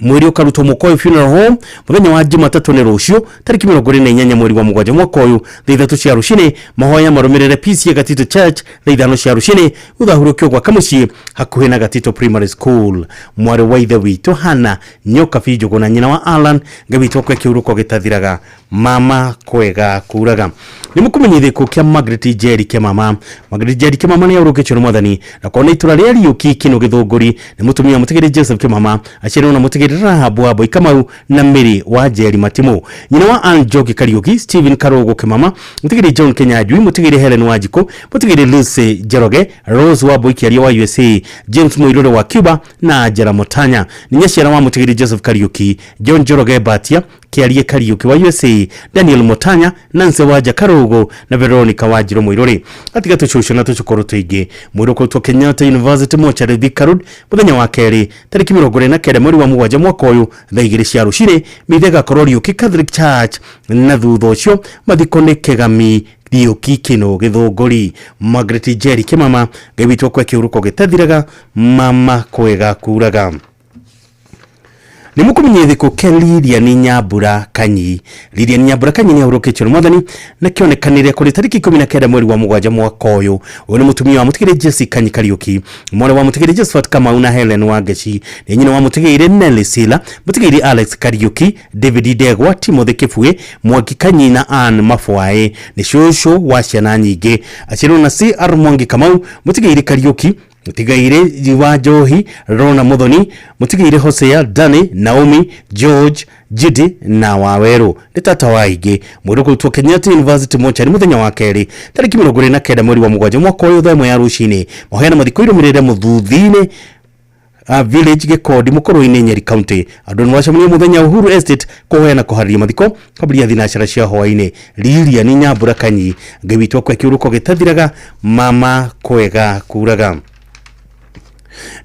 Mwĩrĩ ũkarutwo Mũkoyo Funeral Home mũthenya wa Jumatatũ nĩ rũciũ tarĩki 28 mweri wa 7 mwaka ũyũ thaa 3 cia rũcinĩ. Mahoya marũmĩrĩre PCA Gatitũ Church thaa 5 cia rũcinĩ. Ũthahurũkio gwaka mũciĩ hakuhĩ na Gatitũ Primary School. Mwarĩ wa ithe witũ Hana Nyokabi Njũgũna nyina wa Alan, Ngai witũ akwe kĩhuruko gĩtathiraga, mama kwega kuraga. Nĩ mũkũmenyithia gĩkuũ kĩa Margaret Njeri Kĩmama. Margaret Njeri Kĩmama nĩ ahurũkĩtio nĩ mwathani na kona itũra rĩa Riũki Kinũ Gĩthũngũri. Nĩ mũtumia mũtigĩrĩ Joseph Kĩmama, aciarirwo na mũtigĩrĩ Rahabu wa Mbui Kamau na Mary wa Njeri Matimũ. Nyina wa Ann Njoki Kariuki, Stephen Karũgũ Kĩmama, mũtigĩrĩ John Kinyanjui, mũtigĩrĩ Helen Wanjikũ, mũtigĩrĩ Lucy Njoroge, Rose wa Mbui Kĩaria wa USA, James Mũirũrĩ wa Cuba na Angela Mutanya. Nĩ nyaciara wa mũtigĩrĩ Joseph Kariuki, John Njoroge Mbatia, Kĩarie Kariuki wa USA, Daniel Mutanya, Nancy Wanja Karũgũ na Veronica Wanjirũ Mũirũrĩ. Atiga tũcũcũ na tũcũkũrũ tũingĩ. Mwĩrĩ ũkũrutwo Kenyatta University Mortuary Thika Road mũthenya wa kerĩ tarĩki 29 mweri wa 7 mwaka ũyũ thaa 2 cia rũcinĩ. Mithe ĩgakorwo Riũki Catholic Church na thutha ũcio mathiko nĩ Kĩgami Riũki Kinũ Gĩthũngũri. Margaret Njeri Kĩmama, Ngai witũ akwe kĩhuruko gĩtathiraga, mama kwega kuraga. Nĩ mũkũmenyithia gĩkuũ kĩa Lilian Nyambura Kanyi. Lilian Nyambura Kanyi nĩ ahurũkĩtio nĩ mwathani na kĩonekanire kũrĩ tarĩki 19 mweri wa 7 mwaka ũyũ. Ũyũ nĩ mũtumia wa mũtigĩrĩ Jesse Kanyi Kariuki, mwarĩ wa mũtigĩrĩ Josephat Kamau na Helen Wangeci. Nĩ nyina wa mũtigĩrĩ Nelly Sila, mũtigĩrĩ Alex Kariuki, David Ndegwa, Timothy Kĩbue, Mwangi Kanyi na Ann Mabwaĩ. Nĩ cũcũ wa ciana nyingĩ. Aciarirwo na CR Mwangi Kamau, mũtigĩrĩ Kariuki, mũtigairĩ wa Njohi, Rona Muthoni, mũtigairĩ Hosea, Dani, Naomi, George, Judy na Wawerũ. Nĩ tata wa aingĩ. Mwĩrĩ ũkũrutwo Kenyatta University Mortuary mũthenya wa kerĩ tarĩki 29 mweri wa 7 mwaka ũyũ thaa 1 ya rũcinĩ. Mahoya na mathiko irũmĩrĩre Mũthuthinĩ Village Gĩkondi Mũkũrũ-inĩ Nyeri County. Andũ nĩ macemania mũthenya Uhuru Estate kũhoya na kũharĩria mathiko kwambĩrĩria thinacara cia hwaĩ-inĩ. Lilian Nyambura Kanyi, Ngai witũ akwe kĩhuruko gĩtathiraga, mama kwega kuraga.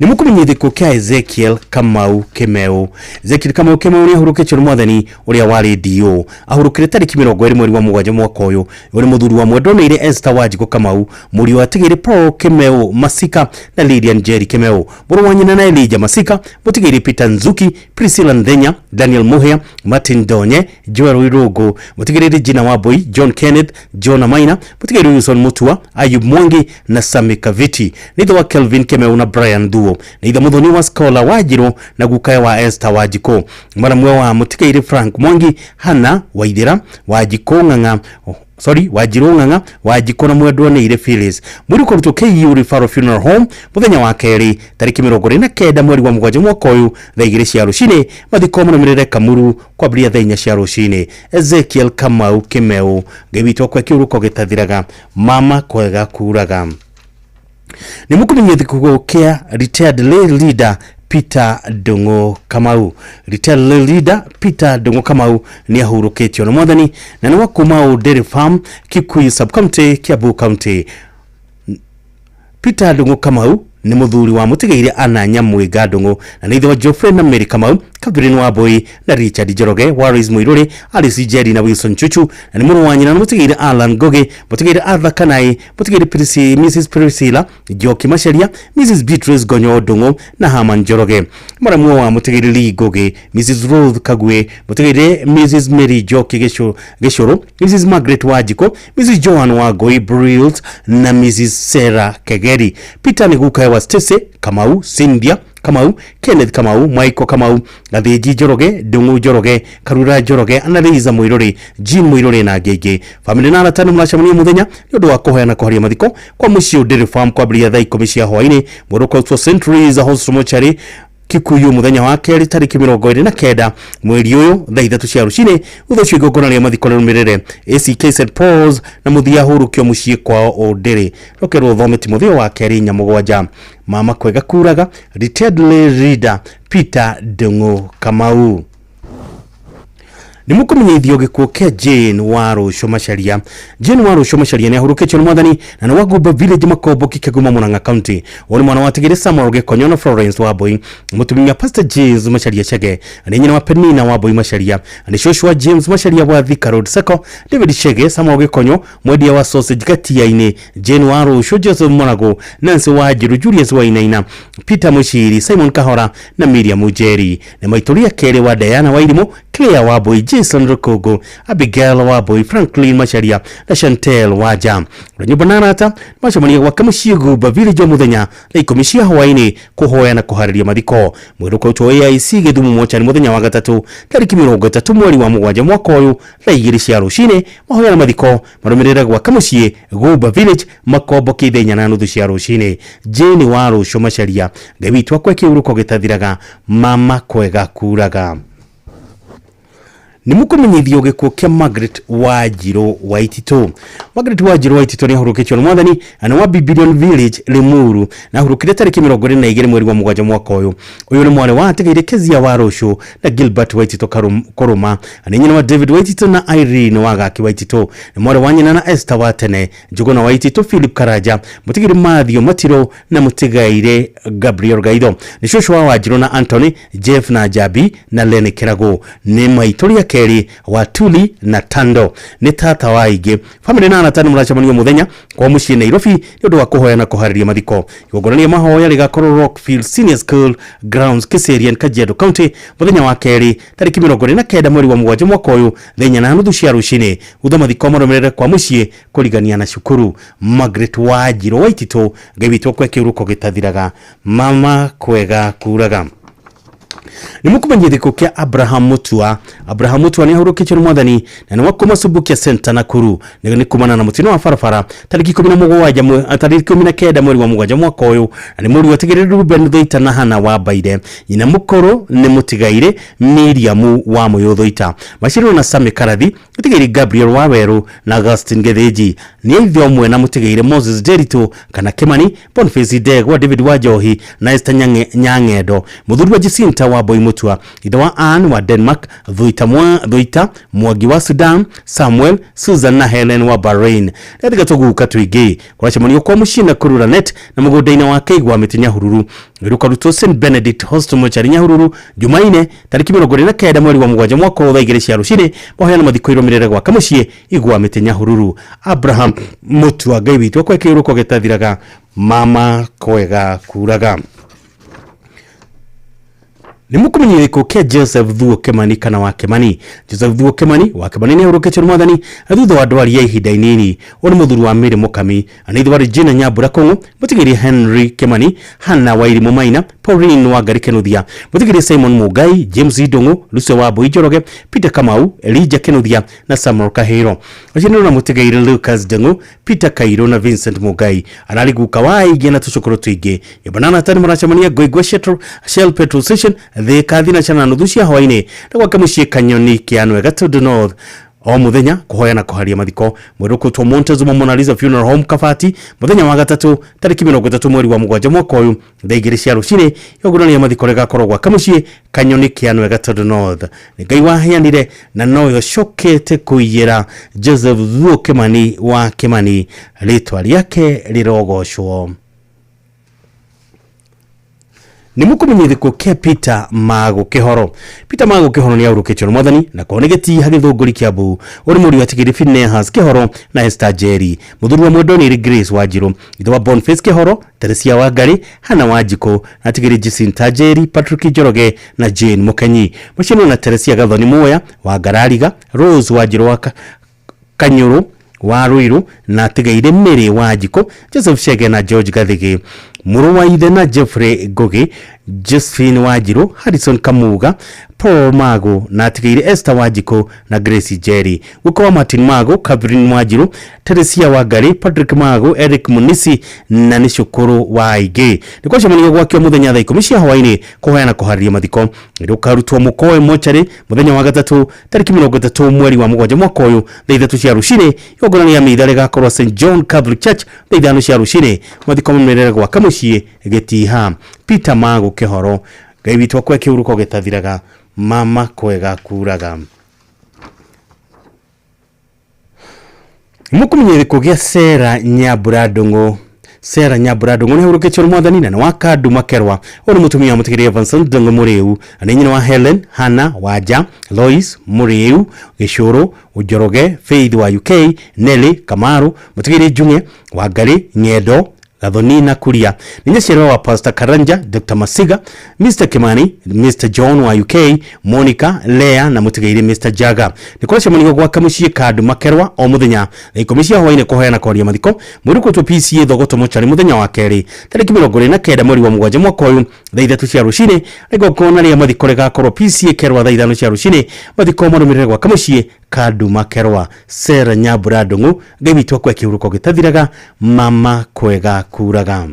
Nĩ mũkũmenyithia gĩkuũ kĩa Ezekiel Kamau Kĩmeu. Ezekiel Kamau Kĩmeu nĩ ahurũkĩtio nĩ mwathani ũrĩa warĩ DO. Ahurũkire tarĩki 20 mweri wa 7 mwaka ũyũ. Ũyũ nĩ mũthuri wa mwendwa Esther Wanjikũ Kamau, mũriũ wa Tigĩrĩ Paul Kĩmeu Masika na Lilian Njeri Kĩmeu, mũrũ wa nyina na Elijah Masika, mũtigĩrĩ Peter Nzuki, Priscilla Nthenya, Daniel Muhia, Martin Donye, Joel Irũngũ, mũtigĩrĩ Regina Wambui, John Kenneth, John Maina, mũtigĩrĩ Wilson Mutua, Ayub Mwangi na Sami Kaviti. Nĩ ithe wa Kelvin Kĩmeu na Brian Brian Thuo, nĩ ithe mũthoni wa Scholar Wanjirũ na gukae wa Esther Wanjikũ, maramwe wa mũtigairĩ Frank Mwangi, Hannah Waithĩra, Wanjikũ Ng'ang'a, sorry, Wanjirũ Ng'ang'a, Wanjikũ na mwendwa nĩ Ire Phyllis. Mwĩrĩ ũkũrutwo KU Referral Funeral Home mũthenya wa kerĩ tarĩki 29 mweri wa mũgwanja mwaka ũyũ thaa 2 cia rũcinĩ. Mathiko marũmĩrĩre Kamuru kwambĩrĩria thaa 4 cia rũcinĩ. Ezekiel Kamau Kimeu, Ngai witũ akwe kĩũrũko gĩtathiraga, mama kwega kuraga. Nĩ mũkũmenyia gĩkuũ kĩa retired lay leader Peter Ndung'u Kamau. Retired lay leader Peter Ndung'u Kamau nĩ ahurũkĩtio nĩ mwathani na nĩ wa kuma Ũndĩrĩ Farm, Kikuyu Sub-County, Kiambu County. Peter Ndung'u Kamau nĩ mũthuri wa mũtigaire Anna Nyamwĩga Ndung'u na nĩ ithe wa Geoffrey na Mary Kamau, Catherine Wambui na Richard Njoroge, Waris Muiruri, Alice Njeri na Wilson Chuchu, na nĩ mũrũ wa nyina na mũtigaire Alan Ngugi, mũtigaire Arthur Kanai, mũtigaire Mrs Priscilla Njoki Macharia, Mrs Beatrice Gonyo Ndung'u na Herman Njoroge. Mũramwe wa mũtigaire Lee Ngugi, Mrs Ruth Kagwe, mũtigaire Mrs Mary Njoki Gĩcũrũ, Mrs Margaret Wanjikũ, Mrs Joan Wangui Brills na Mrs Sarah Kegeri. Peter nĩ gukae wa Stacy Kamau, Cynthia Kamau, Kenneth Kamau, Michael Kamau, Gathĩnji Njoroge, Ndung'u Njoroge, Karura Njoroge, Annalisa Muiruri, Jean Muiruri na angĩ aingĩ. Famĩlĩ na arata nĩ mũracemania mũthenya nĩ ũndũ wa kũhoya na kũharia mathiko kwa mũciĩ Ũndĩrĩ Farm kwambĩrĩria thaa 10 cia hwaĩ-inĩ. Mwĩrĩ ũkarutwo St Louis Hospital Mortuary Kikuyu mũthenya wa kerĩ tarĩki 29 mweri ũyũ thaa 3 cia rũcinĩ. Thutha ũcio igongona rĩa mathiko rĩrũmĩrĩre ACK St Paul's na mũthia hurũkio mũciĩ kwao Ũndĩrĩ. Rũkerwo ũthome Timotheo wa kerĩ 4:7. Mama kwega kuraga, retired lay leader Peter Ndung'u Kamau. Nĩ mũkũmenyithio gĩkuũ kĩa Jane Warũcũ Macharia. Jane Warũcũ Macharia nĩ ahurũkĩtio nĩ mwathani na nĩ wa Gumba Village Makombo Kikaguma Murang'a County. Ũyũ nĩ mwana wa Tigiri Samuel Gĩkonyo na Florence Wambui, mũtumia Pastor James Macharia Chege, nĩ nyina wa Penina Wambui Macharia, nĩ cũcũ wa James Macharia wa Thika Road Sacco, David Chege, Samuel Gĩkonyo, mwendia wa sausage Gatia-inĩ, Jane Warũcũ, Joseph Mũragũ, Nancy Wanjiru, Julius Wainaina, Peter Mushiri, Simon Kahora na Miriam Njeri. Nĩ maitũria kerĩ wa Diana Wairimũ, Claire Wambui, Jason Rukungu, Abigail Wambui, Franklin Macharia na Chantel Wanja. Nyũmba na arata macemania gwake mũciĩ Gumba Village o mũthenya thaa 10 cia hwaĩ-inĩ kũhoya na kũharĩria mathiko. Mwĩrĩ ũkarutwo AIC Gĩthumo mochari mũthenya wa gatatũ tarĩki 30 mweri wa mũgwanja mwaka ũyũ thaa 2 cia rũcinĩ. Mahoya na mathiko marũmĩrĩre gwake mũciĩ Gumba Village Makombo thaa 4:30 cia rũcinĩ. Jane Warũcũ Macharia, Ngai witũ akwe kĩhurũko gĩtathiraga, mama kwega kuraga. Nĩ mũkũmenyithio gĩkuũ kĩa Margaret Wanjirũ Waititũ. Margaret Wanjirũ Waititũ nĩ ahurũkĩtio nĩ mwathani na nĩ wa Bibilion Village Limuru na ahurũkire tarĩki 22 mweri wa mũgwanja mwaka ũyũ. Ũyũ nĩ mwarĩ wa atigĩire Kezia Warũcũ na Gilbert Waititũ Kũrũma, na nĩ nyina wa David Waititũ na Irene Wagaki Waititũ, nĩ mwarĩ wa nyina na Esther wa tene Njũgũna Waititũ, Philip Karanja, mũtigĩre Mathew Matiro na mũtigaire Gabriel Gaitho, nĩ cũcũ wa Wanjirũ na Anthony Jeff na Jabi na Lenny Kĩragũ, nĩ maitũria kerĩ wa Tuli na Tando, nĩ tata wa aingĩ. Famĩlĩ na arata nĩ mũracemania mũthenya kwa mũciĩ Nairobi nĩ ũndũ wa kũhoya na kũharĩria mathiko. Igongona rĩa mahoya rĩgakorwo Rockfield Senior School Grounds, Kiserian, Kajiado County mũthenya wa kerĩ tarĩki 29 mweri wa mũgwanja mwaka ũyũ thaa 4:30 cia rũcinĩ. Thutha mathiko marũmĩrĩre kwa mũciĩ kũrigania na cukuru. Margaret Wanjirũ Waititũ, Ngai witũ akwe kĩhurũko gĩtathiraga, mama kwega kuraga. Nĩ mũkũmenyia gĩkuũ kĩa Abraham Mutua. Abraham Mutua nĩ ahurũkĩtio nĩ mwathani na nĩ wa kuma Subukia Center Nakuru. Nĩ kumana na mũtino wa barabara tarĩki 17 tarĩki 19 mweri wa mũgwanja mwaka ũyũ, na nĩ mũriũ atigĩrĩre Ruben Thũita na Hana wa Mbaire. Nyina mũkũrũ nĩ mũtigaire Miriam wa Mũyũ Thũita. Maciarĩrwo na Sami Karathi, mũtigaire Gabriel Wawerũ na Augustine Gĩthĩnji. Nĩ ithe ũmwe na mũtigaire Moses Nderitu kana Kimani, Boniface Ndegwa, David Wanjohi na Esther Nyang'endo. Mũthuri wa Jacinta wa Mbui Mutua, ithe wa Ann wa Denmark, Thuita Mwangi wa Sudan, Samuel, Susan na Helen wa Bahrain. Rĩrĩa tũguka tũingĩ kũracemanio kwa mũciĩ na Kurura net na mũgũnda-inĩ wa Keigwa mĩtĩ Nyahururu. Rũkarutwo St Benedict Hostel Mortuary Nyahururu Jumaine tarĩki 29 mweri wa mũgwanja mwaka ũyũ thaa 2 cia rũcinĩ. Mahoya na mathiko irũmĩrĩre gwake mũciĩ Igwa mĩtĩ Nyahururu. Abraham Mutua, Ngai witũ akwe kĩhurũko gĩtathiraga, mama kwega kuraga. Nĩ mũkũmenyithia gĩkuũ kĩa Joseph Thuo Kĩmani kana wa Kĩmani. Joseph Thuo Kĩmani wa Kĩmani nĩ ahurũkĩtio nĩ Mwathani thutha wa ndwari ya ihinda inini. Ũyũ nĩ mũthuri wa Mary Mũkami na nĩ ithe wa Regina Nyambura Kũng'ũ, mũtigĩrie Henry Kĩmani, Hannah Wairimũ Maina, Pauline Wangari Kĩnuthia, mũtigĩrie Simon Mũngai, James Ndũng'ũ, Lucy Wambui Njoroge, Peter Kamau, Elijah Kĩnuthia na Samuel Kahĩro. Acio na mũtigĩire Lucas Ndũng'ũ, Peter Kairũ na Vincent Mũngai. Ararĩ guka wa aingĩ na tũcũkũrũ tũingĩ. Nyũmba na arata nĩ maracemania Ngoingwa Shell Petrol Station, Thika thinacara na nuthu cia hwaĩ-inĩ na gwake mũciĩ Kanyoni Kĩanwe Gatundu North o muthenya kuhoya na kuharia mathiko. Mwĩrĩ ũkũtwo Montezuma Mona Lisa Funeral Home Kabati muthenya wa gatatu tariki 30 mweri wa mũgwanja mwaka ũyũ thaa igĩrĩ cia rũcinĩ. Igongona rĩa mathiko rĩgakorwo gwake mũciĩ Kanyoni Kĩanwe Gatundu North. Nĩ Ngai waheanire na nowe ũcokete kũiyĩra Joseph Thuo Kĩmani wa Kĩmani, rĩtwa rĩake rĩrogocwo. Nĩ mũkũmenyithia gĩkuũ kĩa Peter Magũ Kĩhoro. Peter Magũ Kĩhoro nĩ ahurũkĩtio nĩ Mwathani na korwo nĩ gĩtiha gĩthũngũri Kĩambu. Ũrĩ mũriũ atigĩri Phineas Kĩhoro na Esther Njeri. Mũthuri wa mwendwa nĩ Grace Wanjirũ, ithe wa Boniface Kĩhoro, Teresia Wangari, Hannah Wanjikũ, na atigĩri Jacinta Njeri, Patrick Njoroge na Jane Mũkenyi. Mũciĩ na Teresia Gathoni Muoya wa Ngarariga, Rose Wanjirũ wa Kanyũrũ wa Ruiru na atigaire Mary Wanjikũ, Joseph Chege na George Gathigi. Mũrũ wa ithe na Jeffrey Ngugi, Josephine Wanjirũ, Harrison Kamuga, Paul Mago na atigaire Esther Wanjikũ na Grace Njeri. Guka wa Martin Mago, Catherine Wanjirũ, Teresia Wangari, Patrick Mago, Eric Munisi na nĩ cũkũrũ wa aingĩ. Nĩ kwacemania gwake mũthenya thaa 10 cia hwaĩ-inĩ kũhoya na kũharĩria mathiko. Rũkarutwo mũkoe mocarĩ mũthenya wa gatatũ tariki 30 mweri wa mũgwanja mwaka ũyũ thaa 3 cia rũcinĩ. Igongona rĩa mitha rĩgakorwo St John Catholic Church thaa 5 cia rũcinĩ. Mathiko mamerere gwaka mũciĩ Gĩtiha. Peter Mago Kĩhoro, Ngai witũ akwe kĩhuruko gĩtathiraga, mama kwega kuraga. Mũkũmenyithia gĩkuũ gĩa Sarah Nyambura Ndũng'ũ. Sarah Nyambura Ndũng'ũ nĩ ahurũkĩtio nĩ Mwathani na nĩ wa Kandu Makerwa. Ũyũ nĩ mũtumia wa mũtigĩrĩri Evanson Ndũng'ũ Mũrĩu na nĩ nyina wa Helen, Hannah, Wanja, Lois Mũrĩu, Gĩcũrũ, Njoroge, Faith wa UK, Nelly Kamaru, mũtigĩrĩri Njung'e, Wangari, Ng'endo, Gathoni na Kuria. Nĩ nyaciarwa wa Pastor Karanja, Dr. Masiga, Mr. Kimani, Mr. John wa UK, Monica, Lea na mũtigĩrĩri Mr. Jaga. Nĩ kũracemanio gwake mũciĩ Kandu Makerwa o mũthenya thaa 10 cia hwaĩ-inĩ kũhoya na kwaria mathiko. Mwĩrĩ ũkũtwo PCA Thogoto Mocarĩ mũthenya wa kerĩ tariki 29 mweri wa mũgwanja mwaka ũyũ thaa 3 cia rũcinĩ. Igongona rĩa mathiko rĩgakorwo PCA Kerwa thaa 5 cia rũcinĩ. Mathiko marũmĩrĩre gwake mũciĩ Kandu Makerwa. Sarah Nyambura Ndũng'ũ, Ngai witũ akwe kĩhuruko gĩtathiraga, mama kwega kuraga.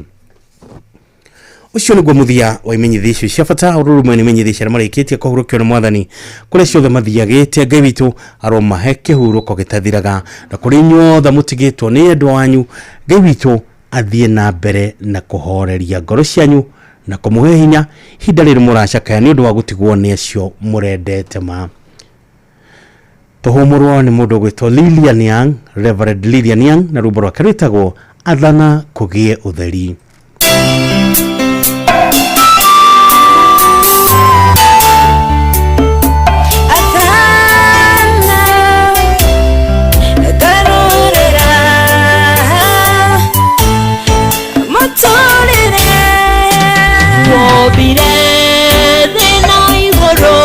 Ũcio nĩguo mũthia wa imenyithia icio cia bata. Ũrũrũmwe nĩ imenyithia cia arĩa marĩkĩtie kũhurũkio nĩ Mwathani kũrĩa ciothe mathiagĩte. Ngai witũ aromahe kĩhurũko gĩtathiraga, na kũrĩ inyuothe mũtigĩtwo nĩ endwa wanyu, Ngai witũ athiĩ na mbere na kũhoreria ngoro cianyu na kũmũhe hinya ihinda rĩrĩ mũracakaya nĩ ũndũ wa gũtigwo nĩ acio mũrendete ma. Tũhũmũrwo nĩ mũndũ ũgwĩtwo Lilian Young, Reverend Lilian Young, na rwĩmbo rwake rwĩtagwo Athana Kũgĩe Ũtheri. Athana ngarorera mũtũrĩre wombire thĩ na igũrũ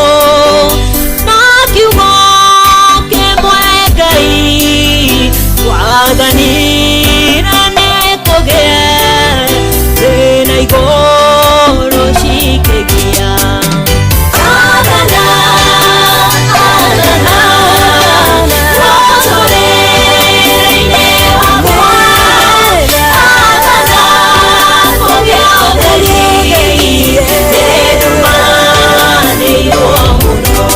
na kiugo kĩmwe Ngai wathanire nĩ kũgĩe thĩ na igũrũ cikĩgĩa. Athana, athana, mũtũrĩre-inĩ wakwa. Athana kũgĩe ũtheri, thĩ ndumanĩirwo mũno.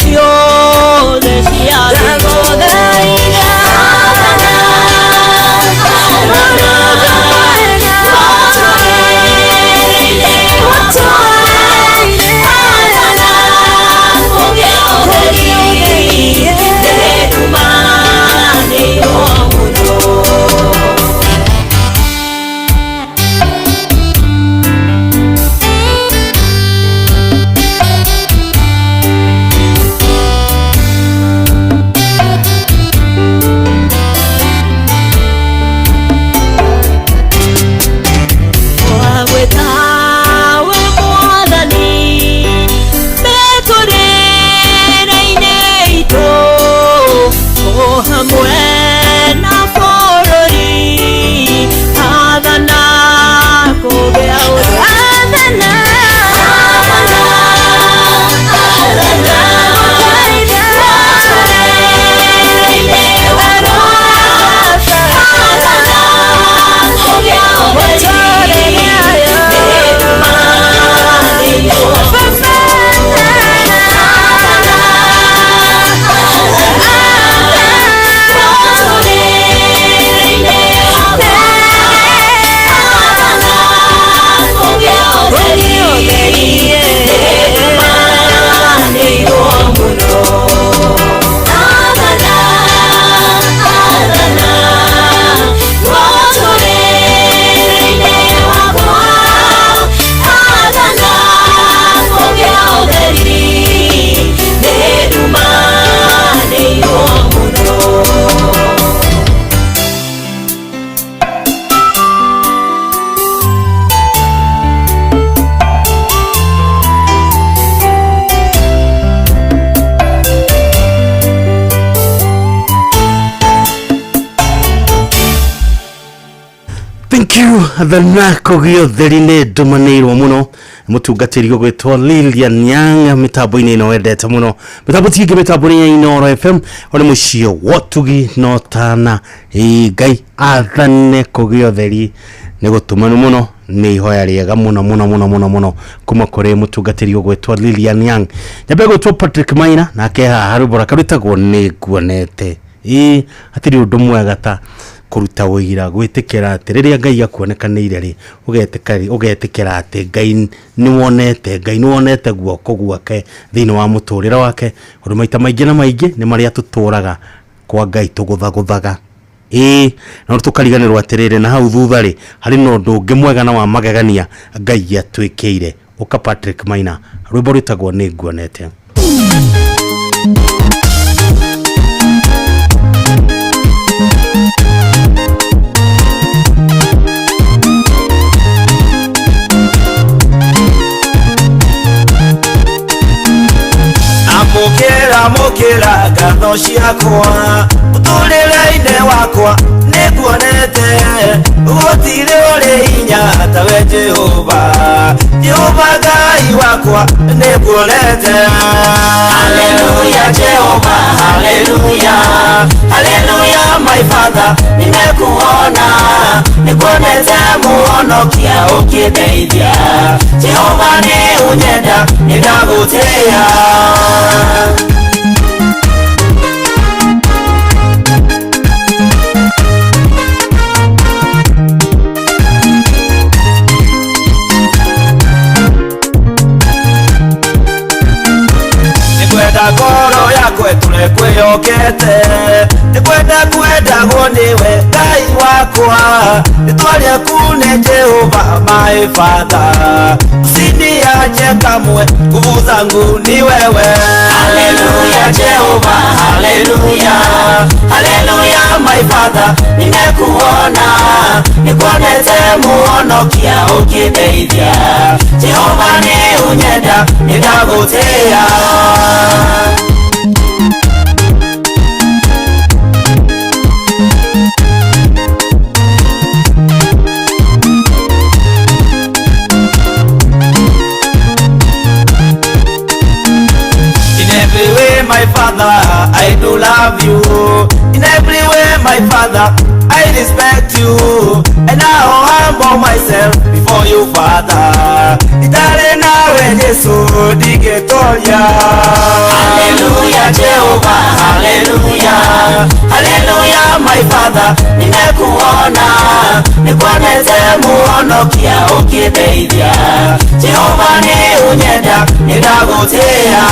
Ciothe cia ndagũthaitha Wagwĩtawe Mwathani mĩtũrĩre-inĩ itũ o hamwe na bũrũri athana kũgĩa athana Thank you thanako gĩotheri nĩ ndũmanĩirwo mũno mũtungatĩri ũgwĩtwo Lilian Yang mĩtambo-inĩ ĩno wendete mũno mĩtambo ti ĩngĩ mĩtambo nĩ ya Inooro FM one mũciĩ wotugi no tana. Ĩ Ngai athane kũgĩa nĩ gũtũmanu mũno nĩ ihoya rĩega mũno mũno mũno mũno mũno kuma kũrĩ mũtungatĩri ũgwĩtwo Lilian Yang. Nyambe gwĩtwo Patrick Maina nake haha rwĩmbo rwake rwĩtagwo nĩ nguonete. Ĩ hatirĩ ũndũ mwega ta kũruta ũira gwĩtĩkĩra atĩ rĩrĩa Ngai akuonekanĩire rĩ ũgetĩkĩra atĩ Ngai nĩwonete Ngai nĩwonete guoko gwake thĩinĩ wa mũtũrĩre wake ũndũ maita maingĩ na maingĩ nĩ marĩa tũtũraga kwa Ngai tũgũthagũthaga. Ĩ no tũkariganĩrwo atĩrĩrĩ na hau thutha rĩ harĩ na ũndũ ũngĩ mwega na wa magegania Ngai atwĩkĩire. Ũka Patrick Maina rwĩmbo rwĩtagwo nĩ nguonete. Amũkĩra mũkĩra ngatho ciakwa mũtũrĩre-inĩ wakwa nĩnguonete gũtirĩ ũrĩ hinya tawe Jehova Jehova Ngai wakwa nĩnguonete. Hallelujah Jehova, hallelujah, hallelujah my Father, nimekuona nikuonete mũhonokia ũkĩndeithia Jehova nĩ ũnyenda nĩndagũtĩĩa. Nĩngwenda ngoro yakwa ĩtũre kwĩyokete nĩngwenda kwendagwo nĩwe Ngai wakwa rĩtwa rĩaku nĩ Jehova my Father usiniache kamwe nguvu zangu ni wewe. Hallelujah Jehova, hallelujah, hallelujah my Father, nimekuona nikuonete mũhonokia ũkĩndeithia Jehova nĩ ũnyenda nĩndagũtĩĩa. In every way, my Father, I do love you. In every way, my Father, I respect you. And I humble myself before you, Father. Itare nawe Jesu ndigetoria. Hallelujah. Jehova, haleluya, haleluya my Father, nimekuona nikuonete muhonokia ukindeithia. Jehova ni unyenda nĩndagũtĩĩa.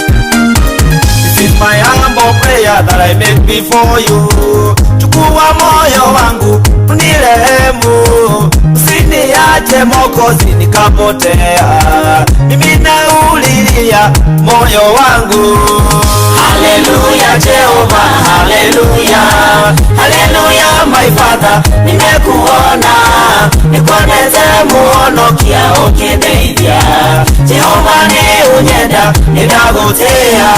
This is my humble prayer that I make before you. Chukua moyo wangu unirehemu, usiniache Mwokozi nikapotea. Mimi naulilia moyo wangu. Haleluya Jehova, haleluya, haleluya my Father, nimekuona nikuonete muhonokia ukindeithia. Jehova ni unyenda nĩndagũtĩĩa.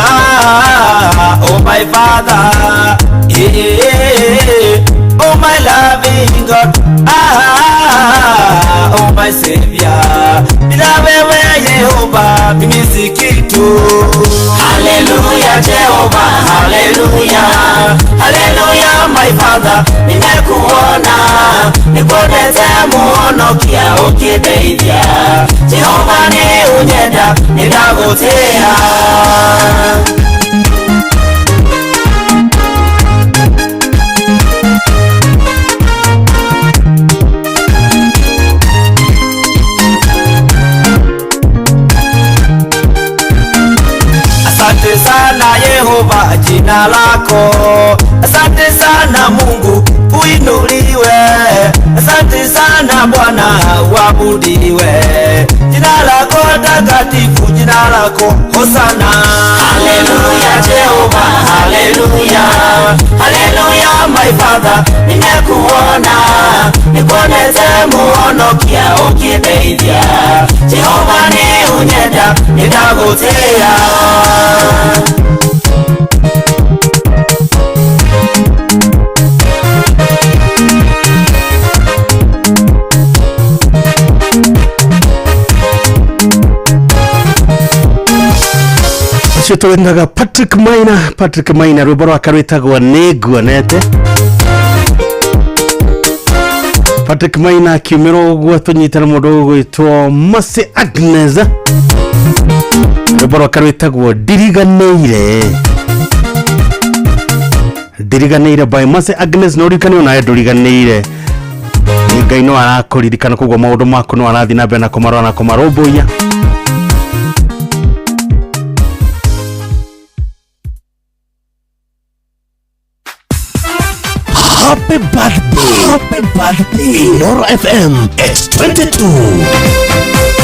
Ah, oh my Father, yeah, oh my loving God, ah, oh my Savior, bila wewe Yehova mimi si kitu. Haleluya Jehova, haleluya, haleluya my Father, nimekuona nikuonete muhonokia ukindeithia. Jehova ni unyenda nĩndagũtĩĩa. Asante sana Yehova, jina lako. Asante sana Mungu, uinuliwe. Asante sana Bwana, uabudiwe. Jina lako takatifu, jina lako hosana. Haleluya Jehova, haleluya, haleluya my Father, nimekuona nikuonete muhonokia ukindeithia. Jehova ni unyenda nĩndagũtĩĩa. Acio twendaga Patrick Maina, Patrick Maina rwĩmbo rwake rwĩtagwo Nĩnguonete. Patrick Maina akiumĩrwo ũguo tũnyitana mũndũ ũgwĩtwo Mercy Agnes, rwĩmbo rwake rwĩtagwo Ndiriganĩire. Ndiriganĩire by Mercy Agnes. No ũririkane onawe ndũriganĩire, nĩ Ngai no arakũririkana, koguo maũndũ maku no arathiĩ na mbere na kũmarora na kũmarũmbũiya. Happy birthday, happy birthday, Inooro FM, it's 22.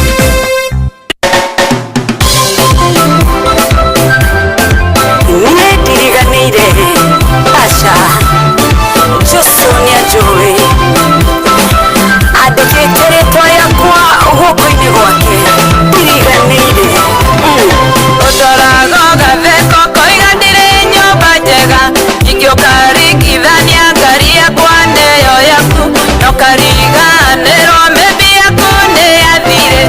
Nĩndiriganĩire aca Jesũ nĩanjũĩ, andĩkĩte rĩtwa rĩakwa guoko-inĩ gwake. Ndiriganĩire Ũndoraga ũgatheka ũkoiga ndĩrĩ nyũmba njega, ingĩũka ringithania ngari yakwa nĩyo yaku, no kariganĩrwo maybe yaku nĩ yathire.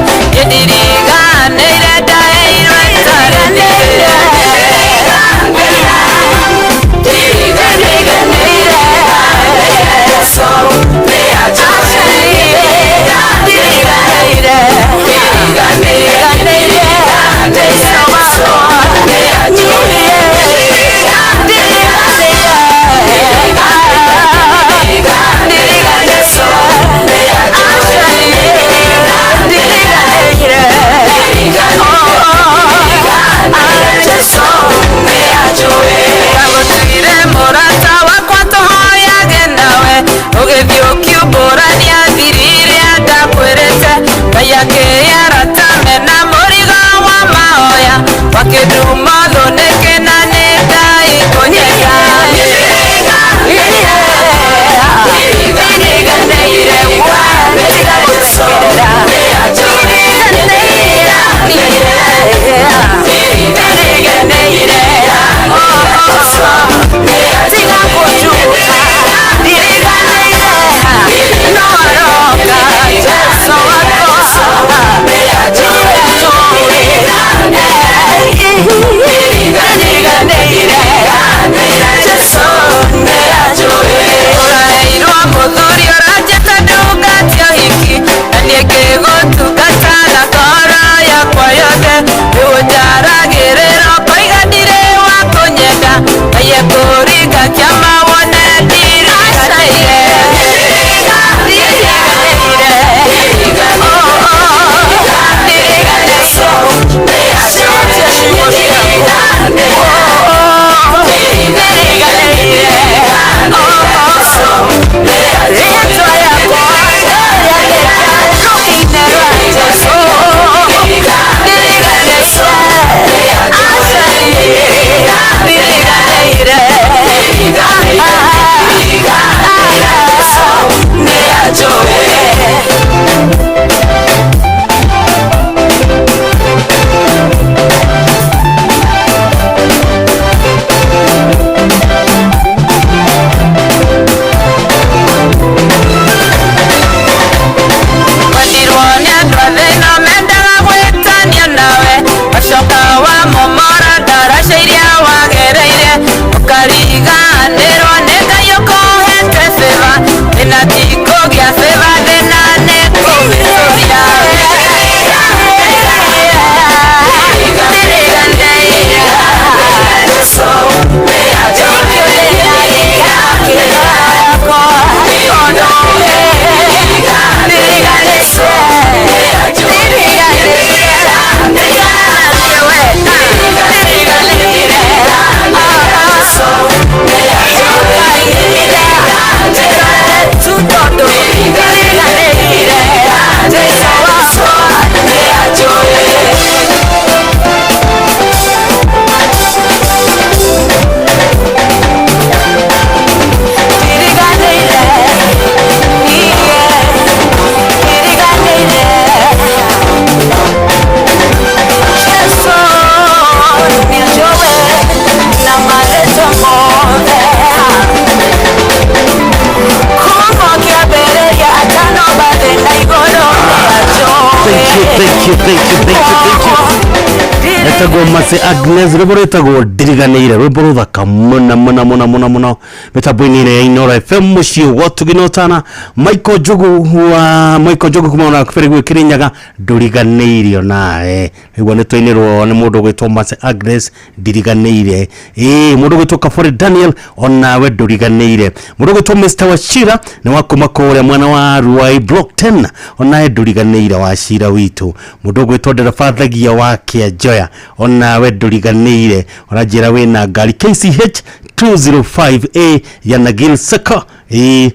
Ũgwĩtwo Mercy Agnes, rwĩmbo rwĩtagwo Ndiriganĩire, rwĩmbo rũthaka mũno mũno mũno mũno mũno mĩtambo-inĩ ĩrĩa ya Inoro FM mũciĩ wa ũtugi na ũtana. Michael Njogu wa Michael Njogu kuma ona Kĩrĩgu Kĩrĩnyaga, ndũriganĩirio nawe. Nĩguo nĩ twainĩrwo nĩ mũndũ ũgwĩtwo Mercy Agnes ndiriganĩire. Ĩĩ, mũndũ ũgwĩtwo Kabore Daniel onawe ndũriganĩire. Mũndũ ũgwĩtwo Mr Wachira nĩ wa kuma kũrĩa mwena wa Ruai Block 10, onawe ndũriganĩire Wachira witũ. Mũndũ ũgwĩtwo ndereba Thagia wa Kĩanjoya, onawe ndũriganĩire. Ũranjĩra wĩna ngari KCH 205A ya Nagil Sacco. Ĩĩ,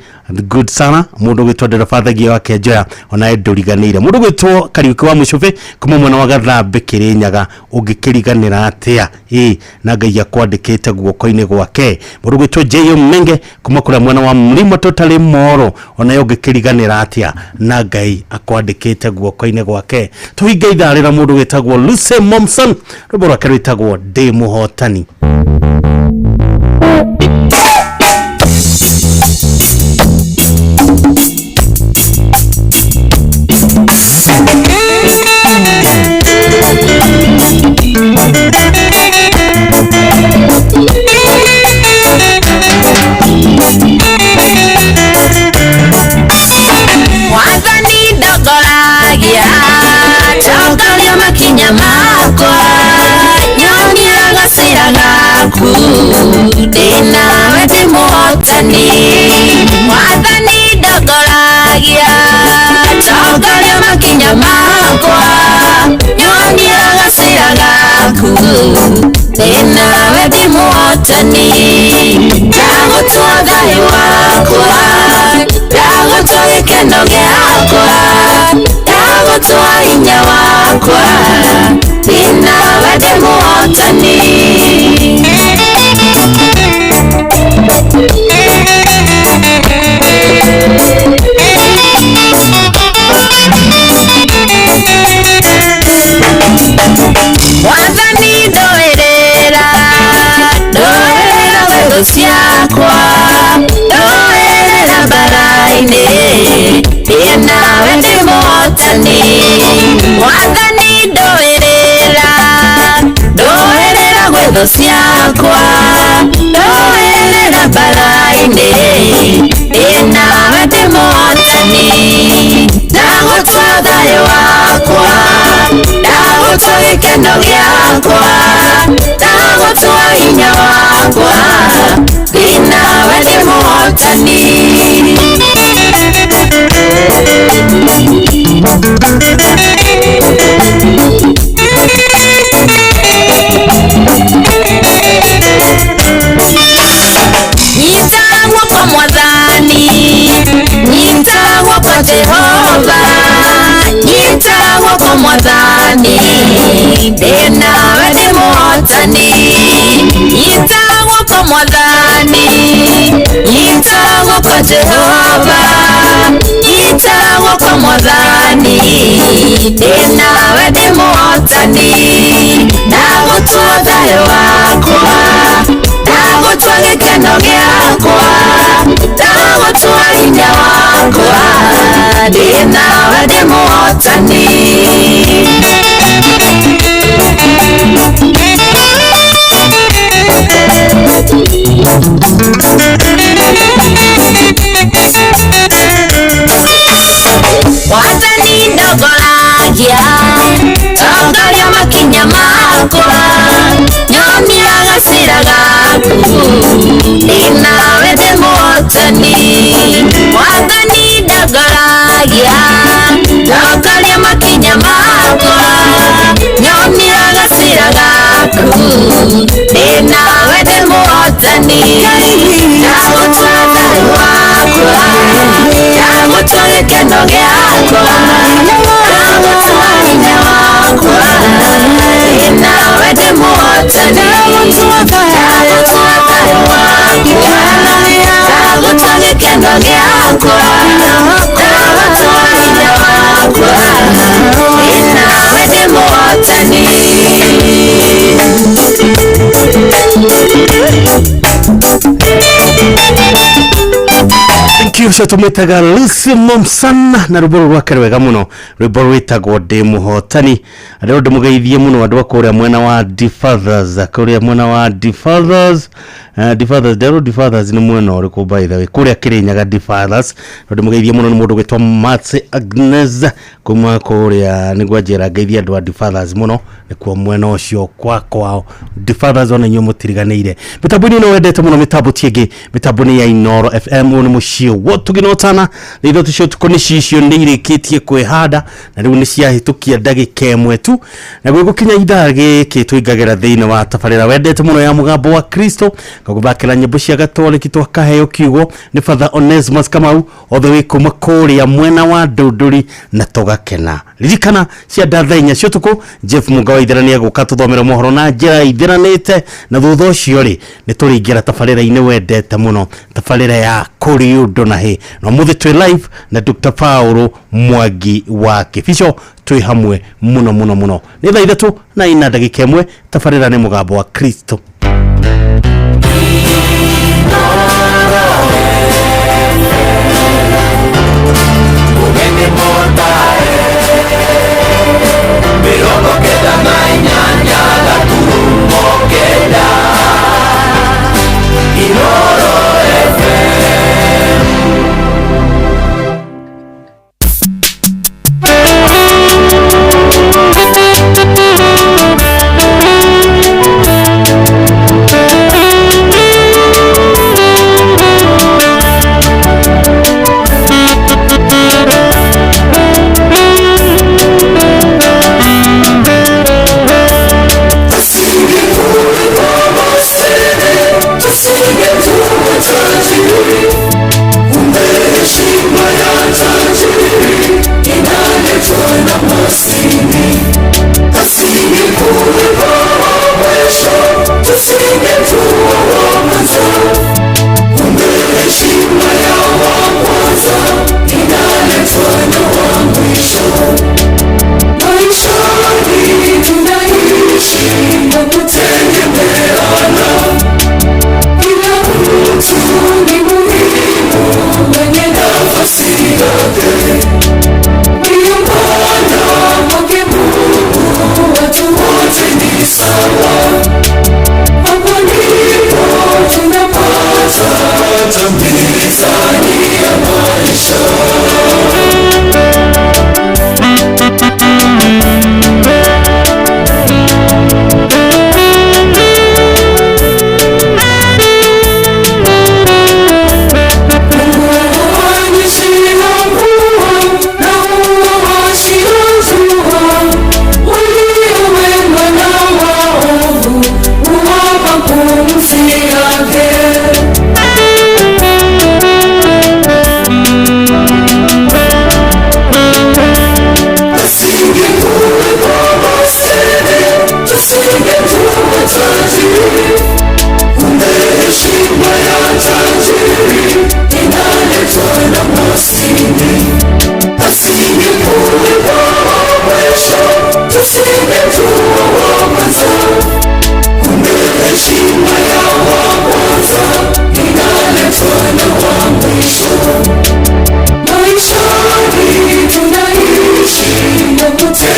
good sana. Mũndũ ũgwĩtwo ndereba Thagia wa Kĩanjoya, onawe ndũriganĩire. Mũndũ ũgwĩtwo Kariũki wa Mũcũbĩ kuma mwena wa Gathambĩ Kĩrĩnyaga, ũngĩkĩriganĩra atĩa? Ĩĩ, na Ngai akwandĩkĩte guoko-inĩ gwake. Mũndũ ũgwĩtwo J.O. Menge kuma kũrĩa mwena wa Mlima Totally Moro, onawe ũngĩkĩriganĩra atĩa na Ngai akwandĩkĩte guoko-inĩ gwake. Tũhinge ithaa rĩra mũndũ wĩtagwo Lucy Momson, rwĩmbo rwake rwĩtagwo Ndĩ Mũhotani. Mwathani ndongoragia, tongoria makinya makwa, nyonia gacĩra gaku, ndĩ nawe ndĩ mũhotani. Mwathani ndongoragia, tongoria makinya makwa, nyonia gacĩra gaku, ndĩ nawe ndĩ mũhotani. Ndagũtua thayũ wakwa, ndagũtua gĩkeno gĩakwa, ndagũtua hinya wakwa, ndĩ nawe ndĩ mũhotani. Mwathani ndũĩrĩra, ndũĩrĩra thũ ciakwa, ndũĩrĩra mbara-inĩ, ndĩ nawe ndĩ mũhotani. Mwathani ndũĩrĩra, ndũĩrĩra gwĩ thũ ciakwa, ndũĩrĩra mbara-inĩ, ndĩ nawe ndĩ mũhotani. Ndagũtua thayũ wakwa, ndagũtua gĩkeno gĩakwa, ndagũtua hinya wakwa, ndĩ nawe ndĩ mũhotani. Nyita guoko Mwathani, nyita guoko Jehova, nyita guoko Mwathani, ndĩ nawe ndĩ mũhotani. Nyita guoko Mwathani, nyita guoko Jehova, nyita guoko Mwathani, ndĩ nawe ndĩ mũhotani. Ndagũtua thayũ wakwa, ndagũtua gĩkeno gĩakwa, ndagũtua hinya wakwa, ndĩ nawe ndĩ mũhotani. Mwathani ndongoragia, tongoria makinya makwa, nyonia gacĩra gaku, ndĩ nawe ndĩ mũhotani. Mwathani ndongoragia, tongoria makinya makwa, nyonia gacĩra gaku, ndĩ nawe ndĩ mũhotani. Ndagũtua thayũ wakwa, ndagũtua gĩkeno gĩakwa, ndagũtua hinya wakwa, ndĩ nawe ndĩ mũhotani. Ndagũtua thayũ wakwa, ndagũtua gĩkeno gĩakwa, ndagũtua hinya wakwa, ndĩ nawe ndĩ mũhotani. Thank you. Ũcio tũmwĩtaga Lucy Momson na rwĩmbo rũrũ rwake rwega mũno, rwĩmbo rwĩtagwo Ndĩ Mũhotani. Rĩu ndĩmũgeithie mũno andũ a kũrĩa mwena wa D Fathers, kũrĩa mwena wa D Fathers, D Fathers, nderwo D Fathers nĩ mwena ũrĩkũ, by the way? Kũrĩa Kĩrĩnyaga D Fathers. Rĩu ndĩmũgeithie mũno, nĩ mũndũ gwĩtwo Matsi Agnes kuma kũrĩa nĩguo anjĩra ngeithie andũ a D Fathers mũno, nĩkuo mwena ũcio kwa kwao D Fathers. Ona inyuĩ mũtiriganĩire mĩtambo-inĩ ĩno wendete mũno, mĩtambo ti ĩngĩ, mĩtambo nĩ ya Inoro FM. Ũyũ nĩ mũciĩ wotugi na ũtana. 3 cia ũtukũ nĩ cicio nĩ irĩkĩtie kwĩhanda na rĩu nĩ ciahĩtũkia ndagĩka 1 tu, na gwĩgũkinya ithaa gĩkĩ tũingagĩra thĩinĩ wa tabarĩra wendete mũno ya Mũgambo wa Kristo, gagũthakĩra nyĩmbo cia Gatoliki, twakaheo kiugo nĩ Father Onesmus Kamau othe wĩ kuma kũrĩa mwena wa Ndũndũri na tũgakena. Ririkana cia thaa 4 cia ũtukũ Jeff Munga wa Ithera nĩ egũka tũthomere mohoro na njĩra ithĩranĩte, na thutha ũcio rĩ nĩ tũrĩingĩra tabarĩra-inĩ wendete mũno, tabarĩra ya Kũrĩ Ũndũ na Hĩ, na ũmũthĩ twĩ live na Dr. Paul Mwangi wa Kĩbico. Twĩ hamwe mũno mũno mũno. Nĩ thaa 3 na ina ndagĩka 1, tabarĩra nĩ Mũgambo wa Kristo. Ũgeni mũtae 98.9 Inoro FM.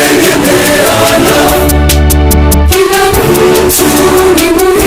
Kutegemeana, kila mtu ni muhimu.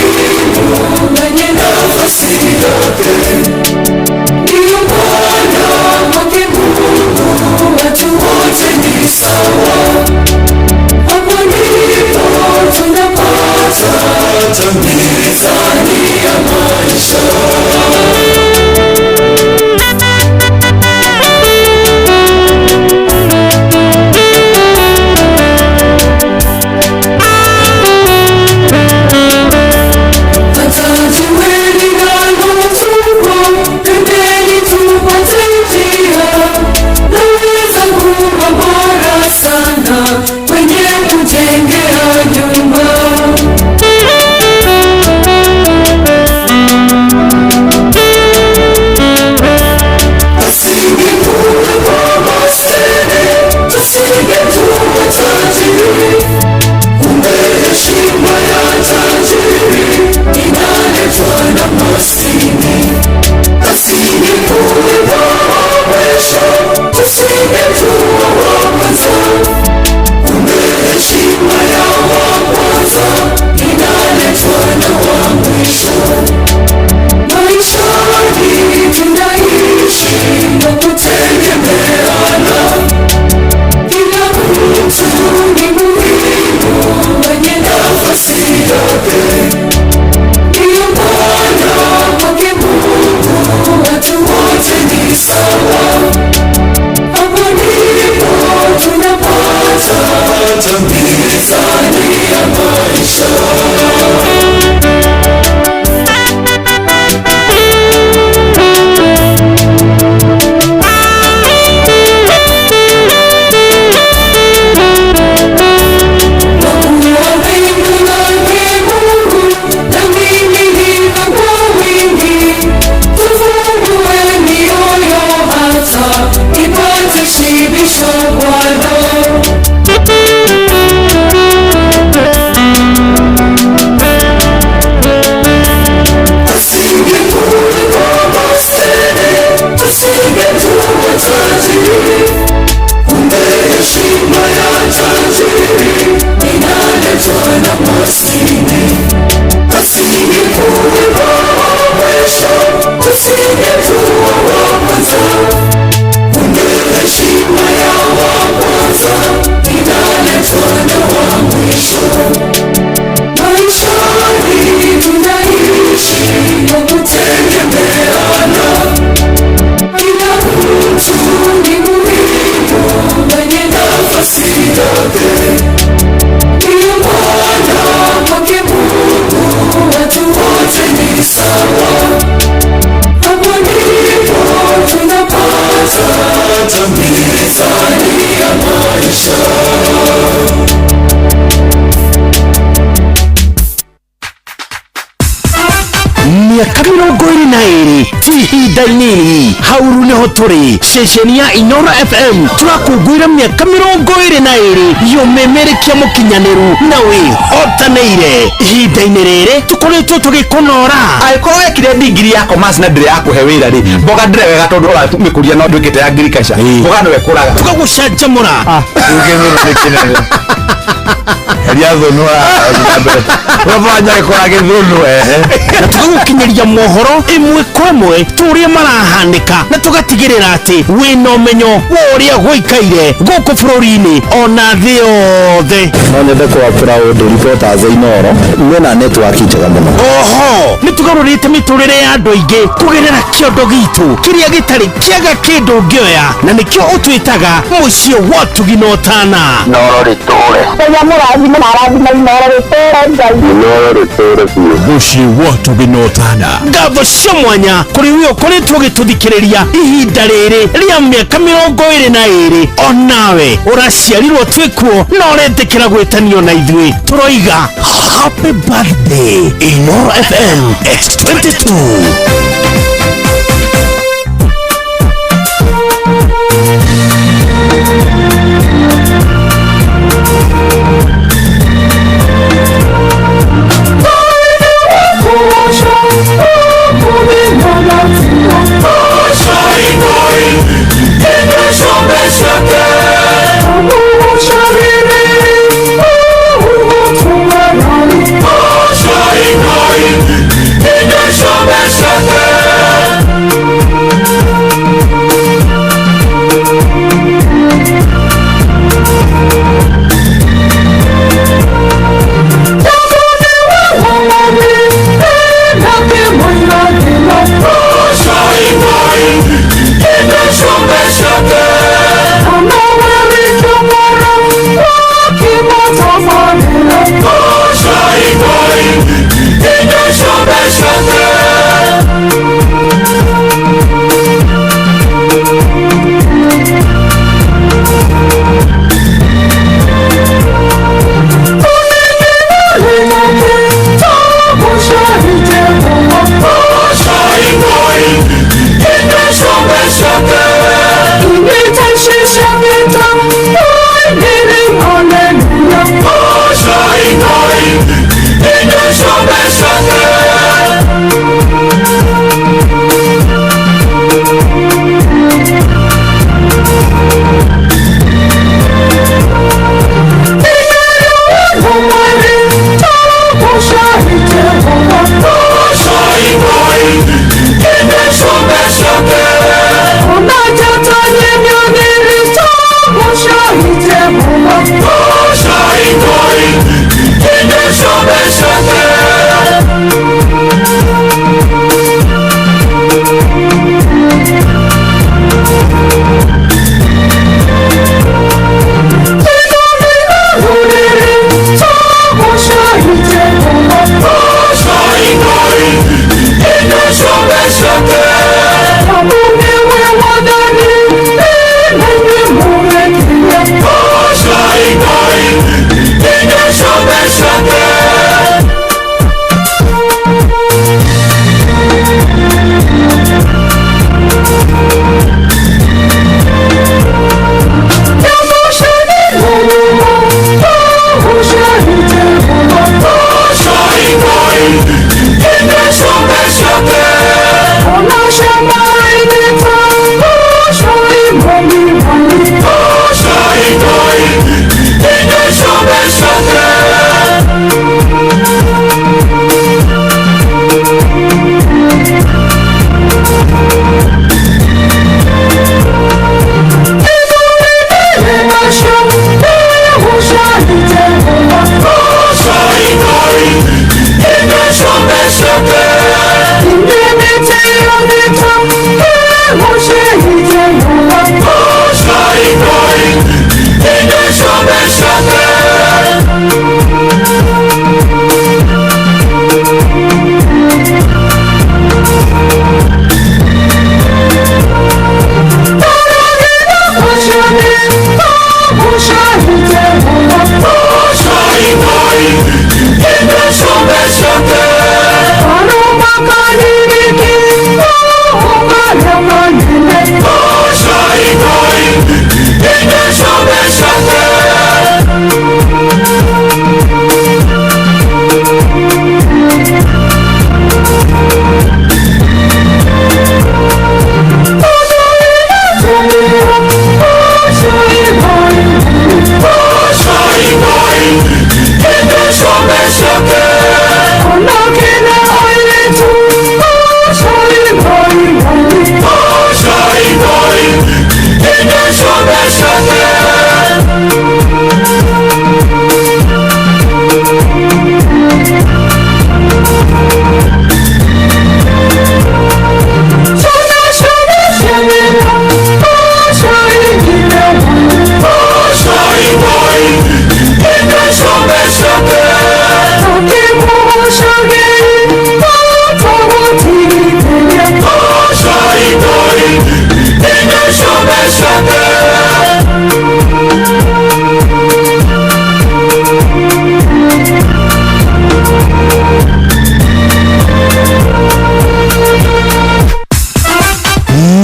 Mĩaka 22 ti ihinda inini. Hauru nĩho tũrĩ ceceni ya Inoro FM, tũrakũngũĩra mĩaka 22 yũmĩmĩrĩkia mũkinyanĩru na wĩhotanĩire. Ihinda-inĩ rĩrĩ tũkoretwo tũgĩkũnora. Angĩkorwo wekire ndigiri ya commerce na ndĩrĩ yakũhe wĩra rĩ, mboga ndĩre wega tondũ ũramĩkũria no ndwĩkĩte ya agriculture, mboga no ĩkũraga. Tũgagũcanjamũra. Gĩthũnũ nĩ kĩnene. Heria thũnũ ũrabanya ĩkũra gĩthũnũ ehe. Na tũgagũkinyĩria mohoro ĩmwe kwa ĩmwe tũrĩa marahanĩka, na tũgatigĩrĩra atĩ wĩna ũmenyo wa ũrĩa gũikaire gũkũ bũrũri-inĩ ona thĩ yothe. No nyende kwa proud reporters a Inoro mena network njega mũno. Oho nĩ tũgarũrĩte mĩtũrĩre ya andũ aingĩ kũgerera kĩondo gitũ kĩrĩa gĩtarĩ kĩaga kĩndũ ũngĩoya, na nĩkĩo ũtwĩtaga mũciĩ wa ũtugi na ũtana. Inoro rĩtũre. Ngai amũrathime na arathime Inoro rĩtũre Ngai. Inoro rĩtũre biũ. Mũciĩ wa ũtugi na ũtana. Ngatho cia mwanya kũrĩ we ũkoretwo ũgĩtũthikĩrĩria ihinda rĩrĩ rĩa mĩaka 22. Onawe ũraciarirwo twĩkuo na ũretĩkĩra gwĩtanio na ithuĩ, tũroiga happy birthday Inoro FM X22.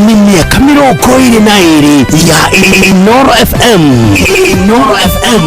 Nĩ mĩaka 22 ya Inoro FM. Inoro FM.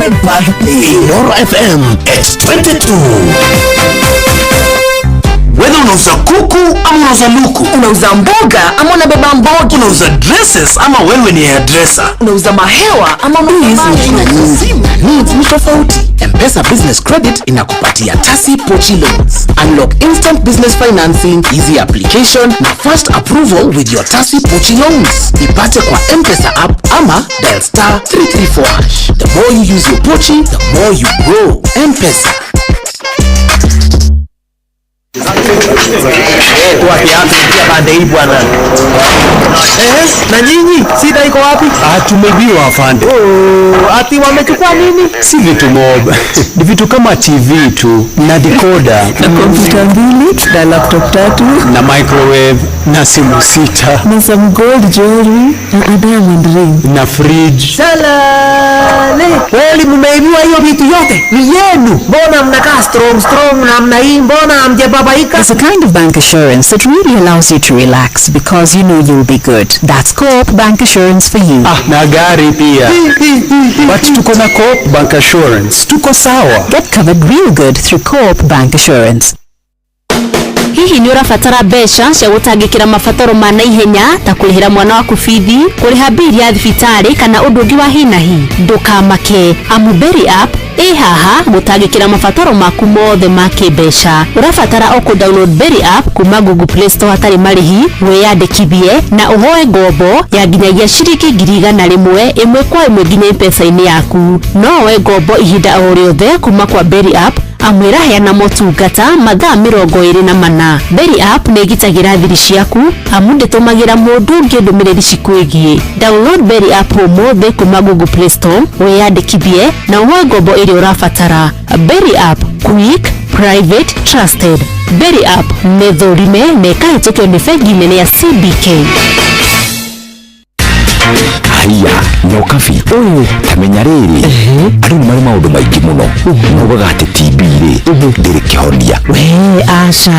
Birthday. Inoro FM at 22. Whether unauza kuku ama unauza luku, unauza mboga ama unabeba mboga, unauza dresses ama wewe ni hairdresser, unauza mahewa ama Hizi na needs ni tofauti. M-Pesa Business Credit inakupatia Tasi Pochi Loans. Unlock instant business financing, easy application na fast approval with your Tasi Pochi Loans. Ipate kwa M-Pesa app ama dial *334#. The more you use your Pochi, the more you grow. M-Pesa. Pande hii bwana. Na nyinyi shida iko wapi? Tumeibiwa afande. Oh, ati wamechukua nini? Si vitu mob, ni vitu kama TV tu na decoder Na kompyuta mbili na laptop tatu na microwave na simu sita na some gold jewelry na a diamond ring na fridge. Salale. Kweli mmeibiwa hiyo vitu yote? Ni yenu. Mbona mnakaa strong strong namna hii? Mbona hamjababaika? It's a kind of bank assurance that really allows you to relax because you know you'll be good. That's Co-op Bank Assurance for you. Ah, na gari pia. But tuko na Co-op Bank Assurance. Tuko sawa. Get covered real good through Co-op Bank Assurance. Hihi nĩ ũrabatara mbeca cia gũtangĩkĩra mabataro ma naihenya ta kũrĩhĩra mwana waku bithi, kũrĩha mbili ya thibitarĩ kana ũndũ ũngĩ wa hi na hi? Ndũkamake, amu Berry App ĩ haha gũtangĩkĩra mabataro maku mothe ma kĩmbeca. Ũrabatara o kũ-download Berry App kuma Google Play Store hatarĩ marĩhi, wĩyandĩkithie na ũhoe ngombo ya nginyagia ciringi 100,000 ĩmwe kwa ĩmwe nginya M-Pesa-inĩ yaku. No woe ngombo ihinda o rĩothe kuma kwa Berry App, amu ĩraheana motungata mathaa 24. Berry App nĩ ĩgitagĩra thiri ciaku amu ndĩtũmagĩra mũndũ ũngĩ ndũmĩrĩri cikwĩgiĩ. Download Berry App ũmũthĩ kuma Google Play Store, wĩyandĩkithie na ũhoe ngombo ĩrĩa ũrabatara. Berry App, quick, private, trusted. Berry App nĩ thũrime na ĩkahĩtũkio nĩ bengi nene ya CBK. Haiya nyokabi, ũyũ tamenya rĩrĩ, andũ nĩ marĩ maũndũ maingĩ mũno maugaga atĩ TB rĩ ndĩrĩ kĩhonia. We aca,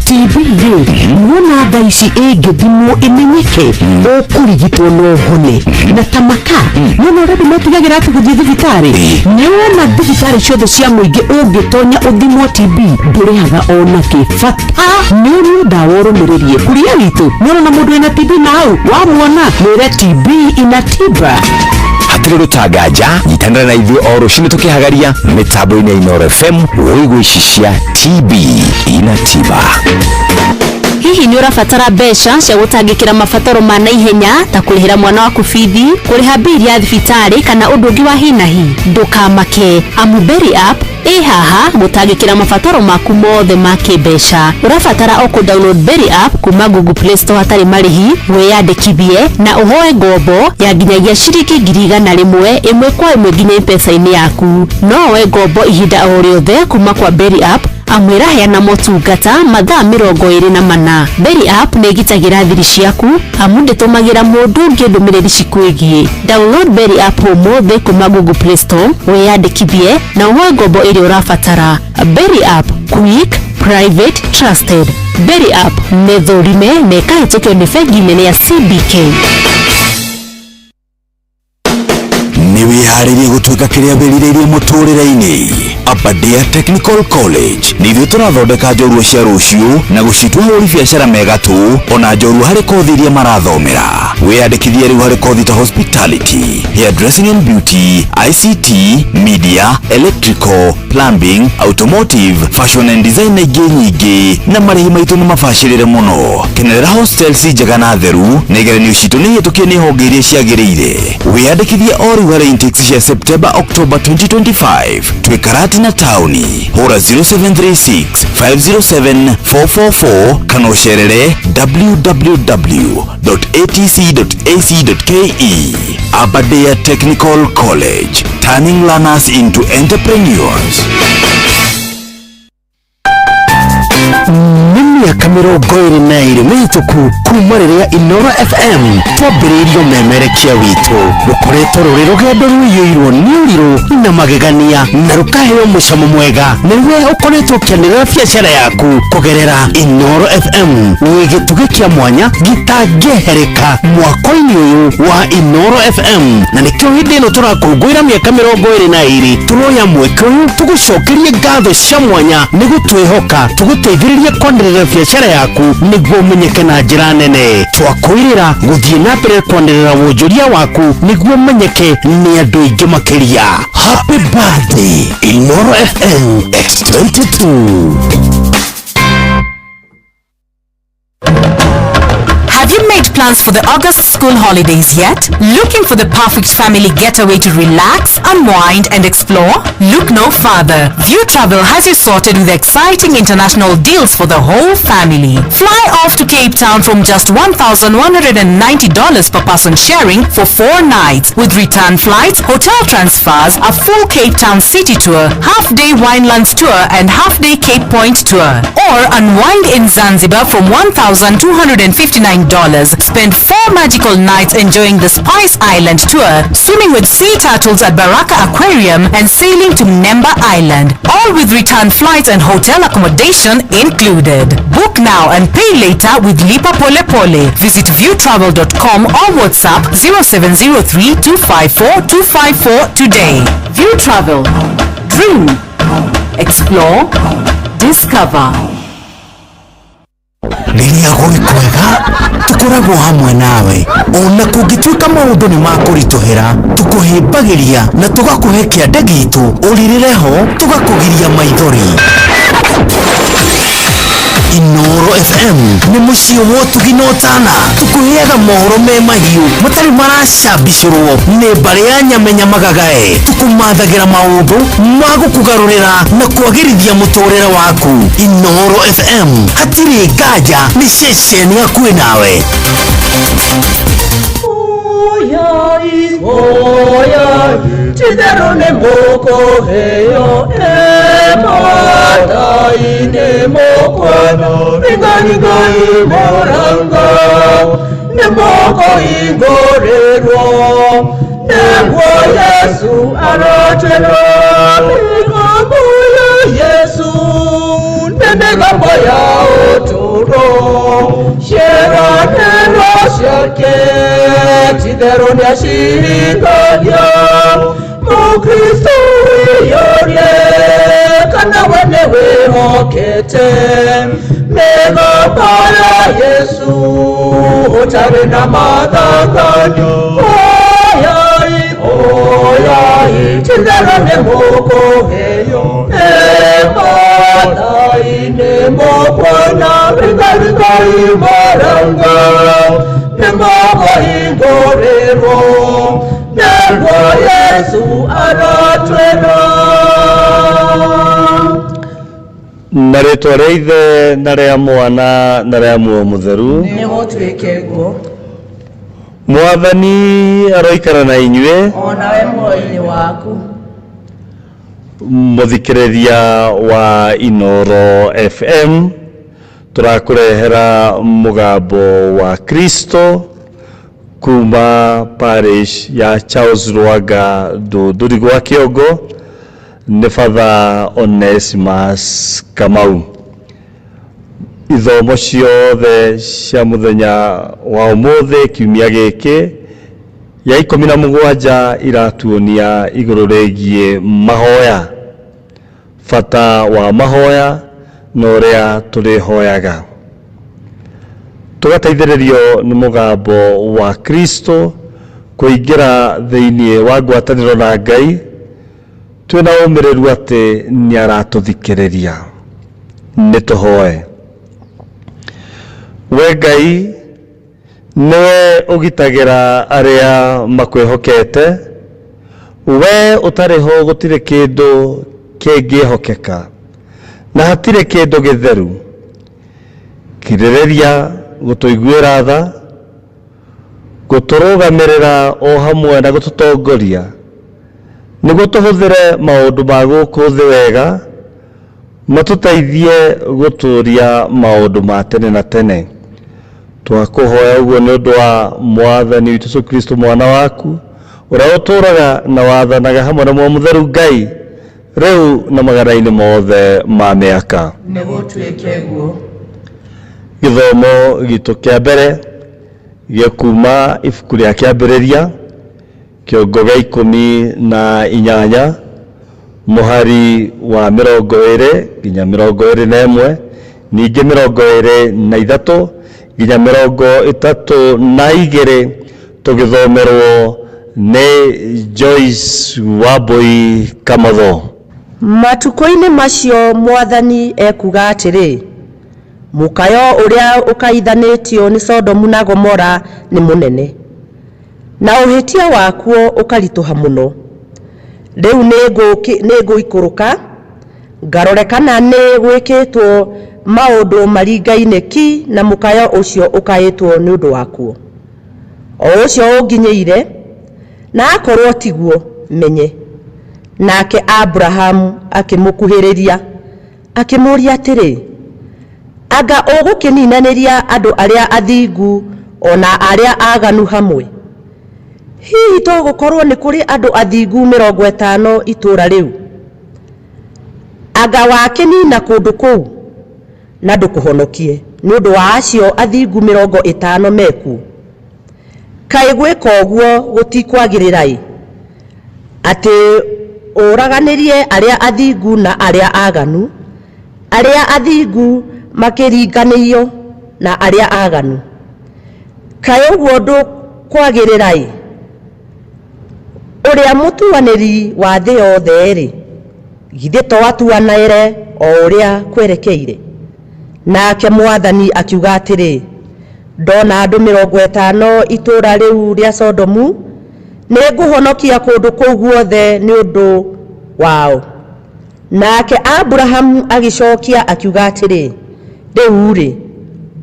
TB rĩ, wona thaa ici ĩngĩthimwo ĩmenyeke, ũkũrigitwo no ũhone. Na ta maka nĩona ũrĩa andũ metigagĩra atĩ gũthiĩ thibitarĩ, nĩwona thibitarĩ ciothe cia mũingĩ ũngĩtonya ũthimwo TB ndũrĩhaga onakĩ, bata nĩ ũnyue ndawa ũrũmĩrĩrie. Kuria witũ nĩũrona mũndũ wĩna TB na hau wamuona mwĩre TB ina tiba. Hatirĩ rũtanganja, nyitanĩra na ithuĩ o rũcinĩ tũkĩhagaria mĩtambo-inĩ ya Inooro FM wĩigũ ici cia TB ina tiba. Hihi nĩ ũrabatara mbeca cia gũtangĩkĩra mabataro ma naihenya ta kũrĩhĩra mwana waku bithi, kũrĩha mbili ya thibitarĩ kana ũndũ ũngĩ wa hi na hi? Ndũkamake, amu Berry App ĩ haha gũtangĩkĩra mabataro maku mothe ma kĩmbeca. Ũrabatara o kũ-download Berry App kuma Google Play Store hatarĩ marĩhi, wĩyandĩkithie na ũhoe ngombo ya nginyagia ciringi 100,000 ĩmwe kwa ĩmwe nginya M-Pesa-inĩ yaku. No woe ngombo ihinda o rĩothe kuma kwa Berry App, amu ĩraheana motungata mathaa 24. Berry App nĩ ĩgitagĩra thiri ciaku amu ndĩtũmagĩra mũndũ ũngĩ ndũmĩrĩri cikwĩgiĩ. Download Berry App ũmũthĩ kuma Google Play Store, wĩyandĩkithie na ũhoe ngombo ĩrĩa ũrabatara. Berry App, quick, private, trusted. Berry App nĩ thũrime na ĩkahĩtũkio nĩ bengi nene ya CBK. Nĩ wĩharĩrie gũtuĩka kĩrĩa wĩrirĩirie mũtũrĩre-inĩ? Aberdare Technical College nĩ ithuĩ tũrathondeka njorua cia rũciũ na gũcitua hũri biacara megatũ ona njorua harĩ kothi iria marathomera. Wĩyandĩkithie rĩu harĩ kothi ta hospitality, hairdressing and beauty, ICT, media, electrical, plumbing, automotive, fashion and design na ingĩ nyingĩ, na marĩhi maitũ nĩ mabacĩrĩre mũno. Kenerera hostels njega na theru, na igeranio citũ nĩ hĩtũkie nĩ honge iria ciagĩrĩire. Wĩyandĩkithie o rĩu harĩ intakes cia September October 2025. Twĩ Karatina taũni. Hũra 0736 507 444 kana ũcerere www.atc.ac.ke. Aberdare Technical College, turning learners into entrepreneurs. Nĩ mĩaka Mĩrongo ĩrĩ na ĩrĩ mĩhĩtũku kuma rĩrĩa Inoro FM twambĩrĩirio memerekia witũ, rũkoretwo rũrĩ rũgendo rũiyũirwo nĩ ũrirũ na magegania na rũkaheo mũcamo mwega nĩwe ũkoretwo ũkĩanĩrĩra biacara yaku kũgerera Inoro FM. Wĩ gĩtugĩ kĩa mwanya gĩtangĩehereka mwako-inĩ ũyũ wa Inoro FM, na nĩkĩo hĩndĩ ĩno tũrakũngũĩra mĩaka 22 tũroya mweke ũyũ tũgũcokerie ngatho cia mwanya nĩ gũtwĩhoka tũgũteithĩrĩrie kwanĩrĩra biacara yaku nĩguo ũmenyeke na njĩra nene. Twakwĩrĩra gũthiĩ na mbere kwanĩrĩra wonjoria waku nĩguo ũmenyeke nĩ andũ aingĩ makĩria. Happy birthday, Inoro FM X22. Have you made plans for the August school holidays yet? Looking for the perfect family getaway to relax, unwind and explore? Look no further. View Travel has you sorted with exciting international deals for the whole family. Fly off to Cape Town from just $1,190 per person sharing for 4 nights, with return flights, hotel transfers, a full Cape Town city tour, half-day Winelands tour and half-day Cape Point tour. Or unwind in Zanzibar from $1,259. Spend 4 magical nights enjoying the Spice Island tour, swimming with sea turtles at Baraka Aquarium and sailing to Mnemba Island. All with return flights and hotel accommodation included. Book now and pay later with Lipa Pole Pole. Visit viewtravel.com or WhatsApp 0703 254 254 today. View Travel. Dream. Explore. Discover. Rĩrĩa gwĩ kwega tũkoragwo hamwe nawe, ona kũngĩtuĩka maũndũ nĩ makũritũhĩra, tũkũhĩmbagĩria na tũgakũhe kĩande gitũ ũrĩrĩre ho, tũgakũgiria maithori. Inoro FM nĩ mũciĩ wa ũtugi na ũtana. Tũkũheaga mohoro me mahiũ matarĩ maracambicũrwo nĩ mbarĩ ya nyamenya magagae. Tũkũmathagĩra maũndũ ma gũkũgarũrĩra na kwagĩrithia mũtũrĩre waku. Inoro FM, hatirĩ nganja, nĩ ceceni hakuhĩ nawe. Oyai, oyai, titherũ nĩ mũkũheo, ematai nĩ mũkuona, ringaringai mũrango nĩ mũkũhingũrĩrwo, nĩguo Yesu arotwĩra. Mĩgambo ya Yesu nĩ mĩgambo ya ũtũũro, ciĩranĩro ciake titherũ nĩacihingagia. Mũkristo wĩyũrie kana we nĩ wĩhokete mĩgambo ya Yesu ũtarĩ na mathanganio. Oyai, oyai, titherũ nĩ mũkũheo, ematai nĩ mũkuona, ringaringai mũrango nĩ mũkũhingũrĩrwo, nĩguo Yesu aratwĩra. Na rĩtwa rĩa Ithe na rĩa Mwana na rĩa Muoyo Mũtheru. Nĩ gũtuĩke guo. Mwathani aroikara na inyuĩ. O nawe muoyo-inĩ waku. Mũthikĩrĩria wa Inoro FM, tũrakũrehera mũgambo wa Kristo kuma parish ya Charles Lwanga, Ndũndũri gwa Kĩongo. Nĩ Father Onesimus Kamau. Ithomo ciothe cia mũthenya wa ũmũthĩ, kiumia gĩkĩ ya 17, iratuonia igũrũ rĩgiĩ mahoya, bata wa mahoya na ũrĩa tũrĩhoyaga. Tũgateithĩrĩrio nĩ mũgambo wa Kristo kũingĩra thĩinĩ wa ngwatanĩro na Ngai, twĩna ũmĩrĩru atĩ nĩ aratũthikĩrĩria. Nĩ tũhoe. We Ngai, nĩwe ũgitagĩra arĩa makwĩhokete. We ũtarĩ ho gũtirĩ kĩndũ kĩngĩhokeka na hatirĩ kĩndũ gĩtheru. Kirĩrĩria gũtũiguĩra tha, gũtũrũgamĩrĩra o hamwe na gũtũtongoria nĩguo tũhũthĩre maũndũ ma gũkũ thĩ wega. Matũteithie gũtũũria maũndũ ma tene na tene. Twakũhoya ũguo nĩ ũndũ wa Mwathani witũ Yesu Kristo mwana waku, ũrĩa ũtũũraga na wathanaga hamwe na Muoyo Mũtheru Ngai, rĩu na magana-inĩ mothe ma mĩaka. Nĩgũtuĩke guo. Gĩthomo gitũ kĩa mbere gĩkuuma ibuku rĩa Kĩambĩrĩria, kĩongo gĩa 18, mũhari wa 20 nginya 21, ningĩ 23 nginya 32, tũgĩthomerwo nĩ Joyce Wambui Kamotho. Matukũ-inĩ macio Mwathani ekuuga atĩrĩ, Mũkayo ũrĩa ũkaithanĩtio nĩ Sodomu na Gomora nĩ mũnene, na ũhĩtia wakuo ũkaritũha mũno. Rĩu nĩngũikũrũka, ngarore kana nĩ gwĩkĩtwo maũndũ maringaine ki na mũkayo ũcio ũkaĩtwo nĩ ũndũ wakuo, o ũcio ũnginyĩire, na akorwo tiguo, menye. Nake Aburahamu akĩmũkuhĩrĩria, akĩmũũria atĩrĩ, Anga ũgũkĩninanĩria andũ arĩa athingu o na arĩa aaganu hamwe? Hihi to gũkorũo nĩ kũrĩ andũ athingu 50 itũũra rĩu? Anga wakĩnina kũndũ kũu na ndũkũhonokie nĩ ũndũ wa acio athingu 50 me kuo? Kaĩ gwĩka ũguo gũtikwagĩrĩra-ĩ, atĩ ũũraganĩrie arĩa athingu na arĩa aaganu, arĩa athingu makĩringanio na arĩa aaganu? Kaĩ ũguo ndũkwagĩrĩra-ĩ? Ũrĩa mũtuanĩri wa thĩ yothe-rĩ, githĩ to atuanĩre o ũrĩa kwerekeire? Nake Mwathani akiuga atĩrĩ, Ndona andũ 50 itũũra rĩu rĩa Sodomu, nĩngũhonokia kũndũ kũu guothe nĩ ũndũ wao. Nake Aburahamu agĩcokia akiuga atĩrĩ, Rĩu-rĩ,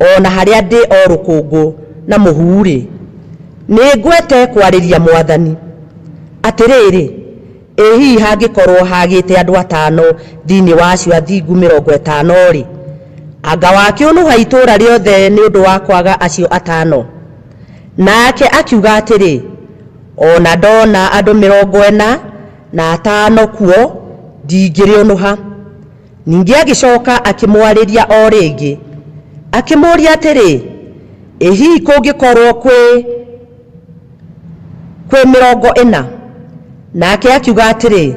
o na harĩa ndĩ o rũkũngũ na mũhu-rĩ, nĩngwete kwarĩria Mwathani. Atĩrĩrĩ, ĩ hihi hangĩkorũo hagĩte andũ atano thĩinĩ wa acio athingu 50-rĩ, anga wakĩũnũha itũũra rĩothe nĩ ũndũ wa kwaga acio atano? Nake akiuga atĩrĩ, O na ndona andũ 45 kuo, ndingĩrĩũnũha. Ningĩ agĩcoka akĩmwarĩria o rĩngĩ, akĩmũũria atĩrĩ, Ĩ hihi kũngĩkorũo kwĩ kwĩ 40? Nake akiuga atĩrĩ,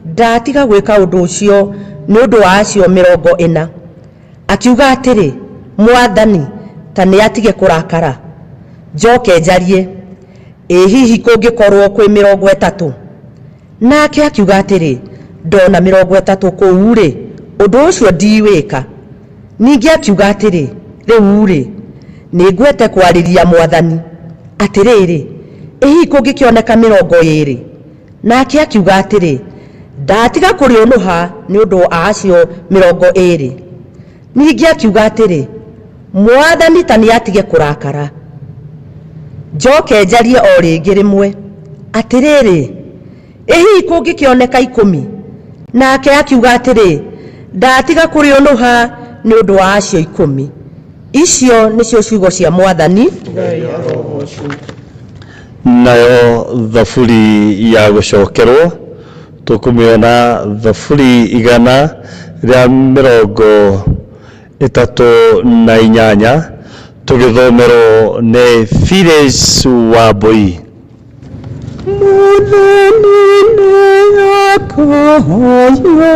Ndatiga gwĩka ũndũ ũcio nĩ ũndũ wa acio 40. Akiuga atĩrĩ, Mwathani, ta nĩatige kũrakara, njoke njarie. Ĩ hihi kũngĩkorũo kwĩ 30? Nake akiuga atĩrĩ, Ndona 30 kũu-rĩ, ũndũ ũcio ndiwĩka. Ningĩ akiuga atĩrĩ, Rĩu-rĩ, nĩngwete kwarĩria Mwathani. Atĩrĩrĩ, ĩ hihi kũngĩkĩoneka 20? Nake akiuga atĩrĩ, Ndatiga kũrĩũnũha nĩ ũndũ wa acio 20. Ningĩ akiuga atĩrĩ, Mwathani ta nĩatige kũrakara, njoke njarie o rĩngĩ rĩmwe. Atĩrĩrĩ, ĩ hihi kũngĩkĩoneka 10? Nake akiuga atĩrĩ, Ndatiga kũrĩũnũha nĩ ũndũ wa acio 10. Icio nĩcio ciugo cia Mwathani. Nayo thaburi ya gũcokerwo tũkũmĩona thaburi 138 tũgĩthomerwo nĩ Phyllis Wambui. Mwathani nĩakahoya,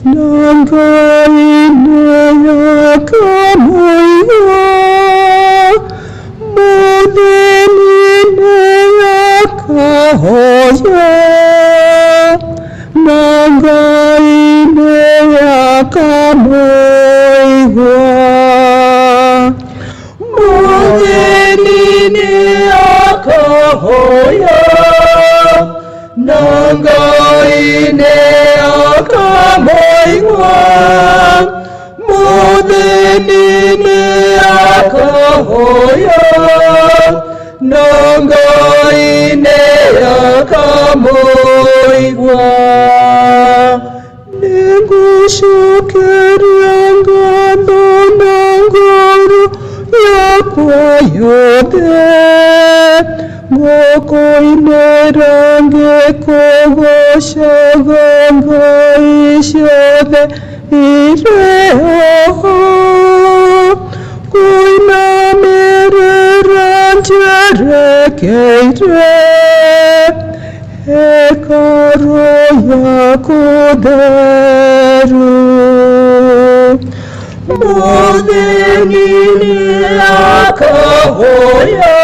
na Ngai nĩakamũigua. Mwathani nĩakahoya, na Ngai nĩakamũigua. Mwathani nĩakahoya, na Ngai nĩakamũigua. Mwathani nĩakahoya, na Ngai nĩakamũigua. Nĩngũcokeria ngatho na ngoro yakwa yothe, ngũkũinĩra ngĩkũgoocaga Ngai ciothe irĩ ho. Kũinamĩrĩra njerekeire hekarũ yaku theru. Mũthĩni nĩakahoya,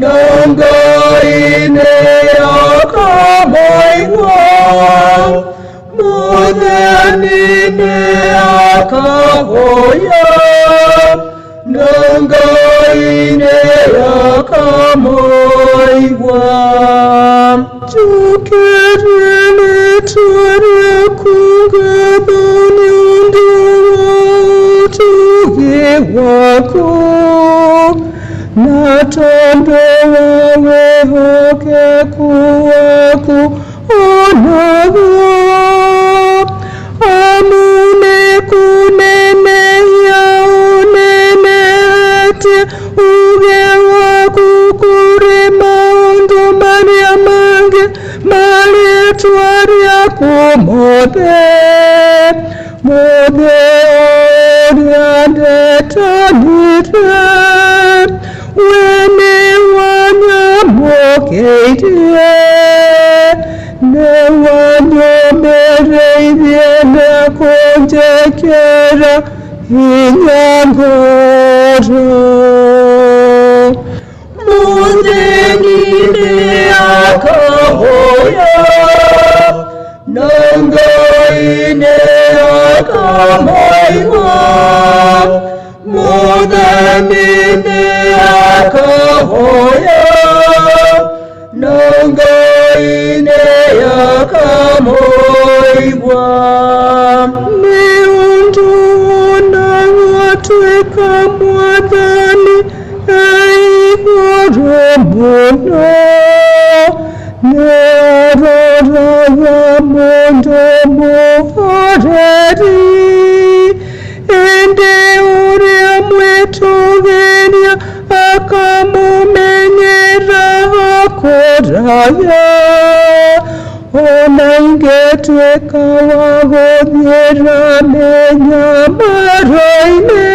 na Ngai nĩakamũigua. Mũthĩni nĩakahoya, na Ngai nĩakamũigua. Njũkĩrie rĩĩtwa rĩaku ngatho nĩ ũndũ wa ũtugi waku, na tondũ wa wĩhokeku waku o naguo. Amu nĩkũnenehia ũnenehetie uuge waku kũrĩ maũndũ marĩa mangĩ ma rĩĩtwa rĩaku mothe, mothe ũrĩa ndetanire. We nĩwanyamũkĩirie, nĩwanyũmĩrĩirie na kũnjĩkĩra hinya ngoro. Mũthĩni nĩakahoya, na Ngai nĩakamũigua. Mũthĩni nĩakahoya, na Ngai nĩakamũigua. Nĩ ũndũ ona gwatuĩka Mwathani e igũrũ mũno, nĩaroraga mũndũ mũhoreri, ĩndĩ ũrĩa mwĩtũgĩria akamũmenyera hakũraya. Ona ingĩtuĩka wa gũthiĩra mĩnyamaro-inĩ,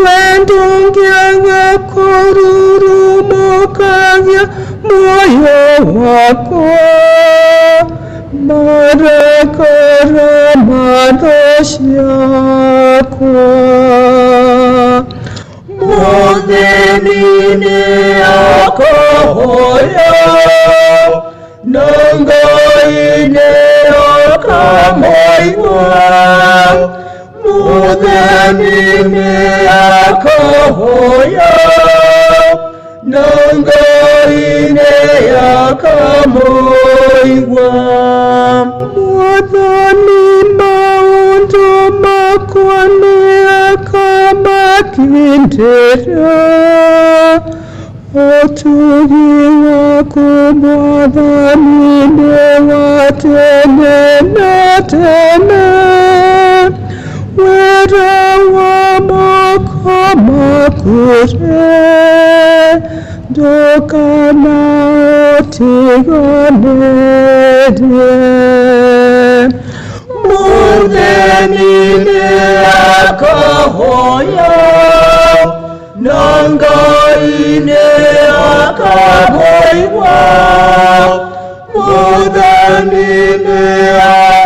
we ndũngĩaga kũrurumũkagia muoyo wakwa. Marakara ma thũ ciakwa. Mũthĩni nĩakahoya, na Ngai nĩakamũigua. Mũthĩni nĩakahoya, na Ngai nĩakamũigua. Mwathani maũndũ makwa nĩakamakindĩra, ũtugi waku Mwathani nĩ wa tene na tene. Wĩra wa moko maku-rĩ, ndũkanaũtiganĩrie. Mũthĩni nĩakahoya, na Ngai nĩakamũigua. Mũthĩni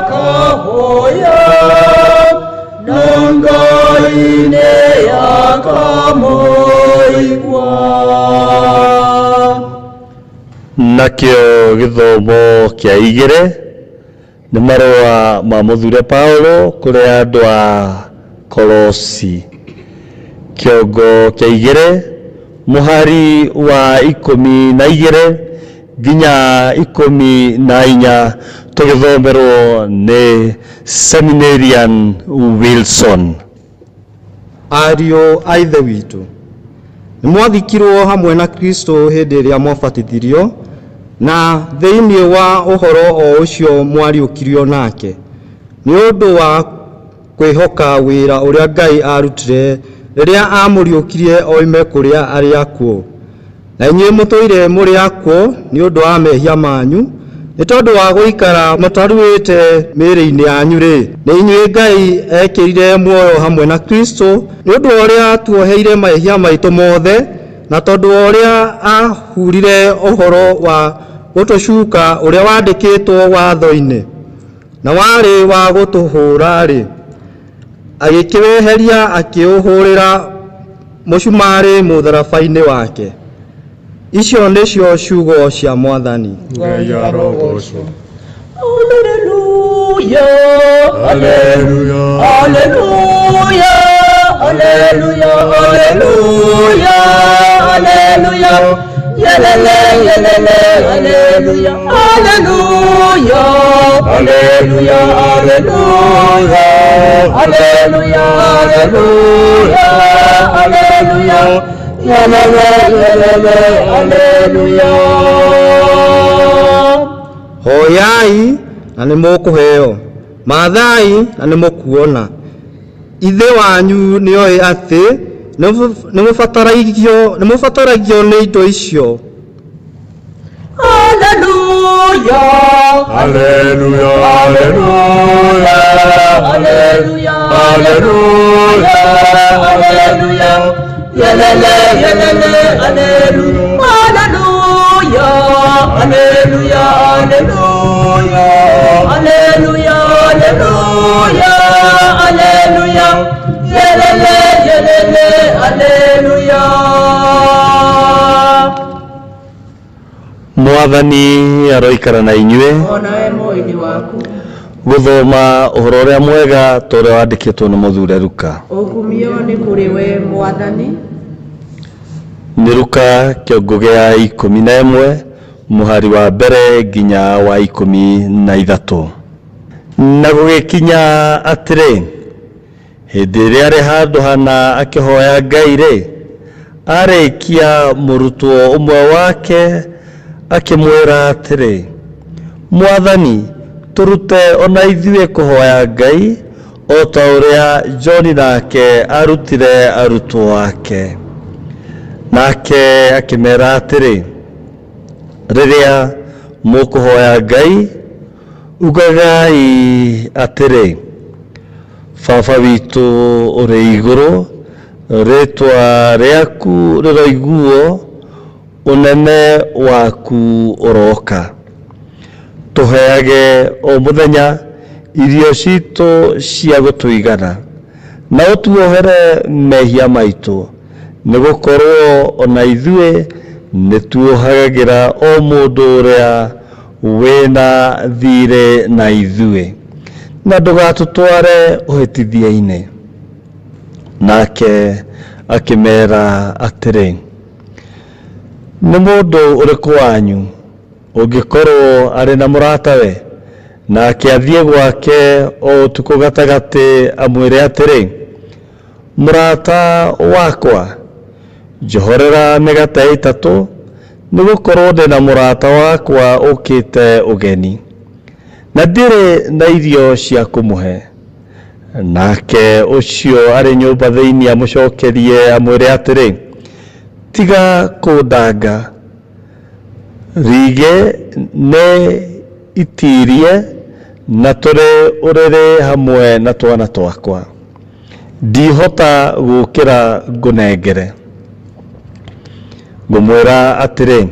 nĩakahoya, na Ngai nĩakamũigua. Nakĩo gĩthomo kĩa igĩrĩ nĩ marũa ma mũthure Paulo kũrĩ andũ a Kolosi, kĩongo kĩa igĩrĩ mũhari wa 12 nginya 14, tũgĩthomerwo nĩ Seminarian Wilson. Ariũ a Ithe witũ, nĩ mwathikirwo hamwe na Kristo hĩndĩ ĩrĩa mwabatithirio, Na thĩinĩ wa ũhoro o ũcio mwariũkirio nake, nĩ ũndũ wa kwĩhoka wĩra ũrĩa Ngai aarutire rĩrĩa aamũriũkirie oime kũrĩ arĩa akuũ. Na inyuĩ mũtũire mũrĩ akuũ nĩ ũndũ wa mehia manyu, nĩ tondũ wa gũikara mũtaruĩte mĩĩrĩ-inĩ yanyu-rĩ, nĩ inyuĩ Ngai eekĩrire muoyo hamwe na Kristo, nĩ ũndũ wa ũrĩa aatuoheire mehia maitũ mothe, na tondũ wa ũrĩa aahurire ũhoro wa gũtũcuka ũrĩa waandĩkĩtwo watho-inĩ, na warĩ wa gũtũhũra-rĩ, agĩkĩweheria akĩũhũrĩra mũcumarĩ mũtharaba-inĩ wake. Icio nĩcio ciugo cia Mwathani. Ngai arogocwo. Hallelujah, hallelujah, hallelujah, hallelujah, hallelujah, hallelujah. Yelele, yelele, hallelujah, hallelujah, hallelujah, hallelujah, hallelujah, hallelujah, hallelujah. Yelele, yelele, hallelujah. Hoyai na nĩ mũkũheo, mathai na nĩ mũkuona. Ithe wanyu nĩoĩ atĩ nĩ mũbataragio nĩ indo icio. Hallelujah, Hallelujah, hallelujah, hallelujah, hallelujah, hallelujah. Yelele, yelele, hallelujah, hallelujah, hallelujah, hallelujah, hallelujah, hallelujah, hallelujah. Yelele, yelele, hallelujah. Mwathani aroikara na inyuĩ. Onawe moyo-inĩ waku. Gũthoma ũhoro ũrĩa mwega ta ũrĩa wandĩkĩtwo nĩ mũthure Luka. Ũkumio nĩ kũrĩ we Mwathani. Nĩ Luka kĩongo gĩa 11 mũhari wa mbere nginya wa 13. Na gũgĩkinya atĩrĩ, hĩndĩ ĩrĩa arĩ handũ hana akĩhoya Ngai rĩ, arĩkia mũrutwo ũmwe wake akĩmwĩra atĩrĩ, Mwathani, tũrute ona ithuĩ kũhoya Ngai o ta ũrĩa John nake arutire arutwo ake. Nake akĩmera atĩrĩ, rĩrĩa mũkũhoya Ngai, ugagai atĩrĩ, Baba witũ ũrĩ igũrũ, rĩtwa rĩaku rĩroiguo, ũnene waku ũroka. Tũheage o mũthenya irio citũ cia gũtũigana, na ũtuohere mehia maitũ, nĩgũkorwo ona ithuĩ nĩtuohagĩra o mũndũ ũrĩa wĩna thiirĩ na ithuĩ, na ndũgatũtware ũhĩtithia-inĩ. Nake akĩmera atĩrĩ, nĩ mũndũ ũrĩkũ wanyu ũngĩkorwo arĩ na mũratawe, nake athiĩ gwake o ũtukũ gatagatĩ amwĩre atĩrĩ, mũrata wakwa, njohorera mĩgate ĩtatũ, nĩgũkorwo ndĩ na mũrata wakwa ũkĩte ũgeni, na ndirĩ na irio cia kũmũhe. Nake ũcio arĩ nyũmba thĩinĩ amũcokerie amwĩre atĩrĩ, tiga kũndanga, rige nĩ itirie na tũrĩ ũrĩrĩ hamwe na twana twakwa, ndihota gũkĩra ngũnengere. Ngũmwĩra atĩrĩ,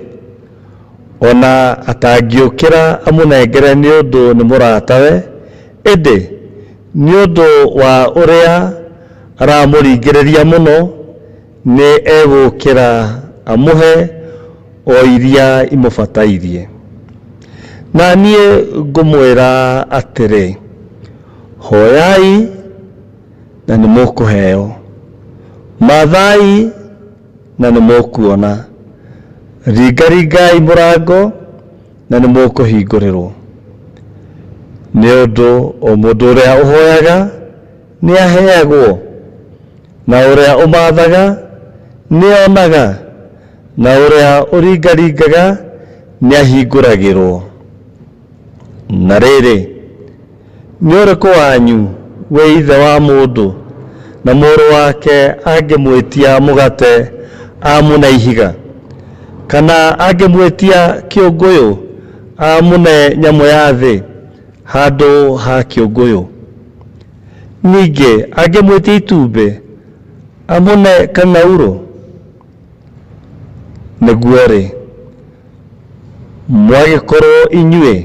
ona atangĩũkĩra amũnengere nĩ ũndũ nĩ mũratawe, ĩndĩ nĩ ũndũ wa ũrĩa aramũringĩrĩria mũno, nĩ egũkĩra amũhe o iria imũbatairie. Na niĩ ngũmwĩra atĩrĩ, hoyai na nĩ mũkũheo, mathai na nĩ mũkuona, ringaringai mũrango na nĩ mũkũhingũrĩrwo. Nĩ ũndũ o mũndũ ũrĩa ũhoyaga nĩ aheagwo, na ũrĩa ũmathaga nĩ onaga, na ũrĩa ũringaringaga nĩahingũragĩrwo. Na rĩrĩ, nĩ ũrĩkũ wanyu wĩ ithe wa mũndũ, na mũrũ wake angĩmwĩtia mũgate amũne ihiga? Kana angĩmwĩtia kĩũngũyũ amũne nyamũ ya thĩ handũ ha kĩũngũyũ? Ningĩ angĩmwĩtia itumbĩ amũne kang'aurũ? Nĩguo-rĩ, Mwagĩkorwo inyuĩ,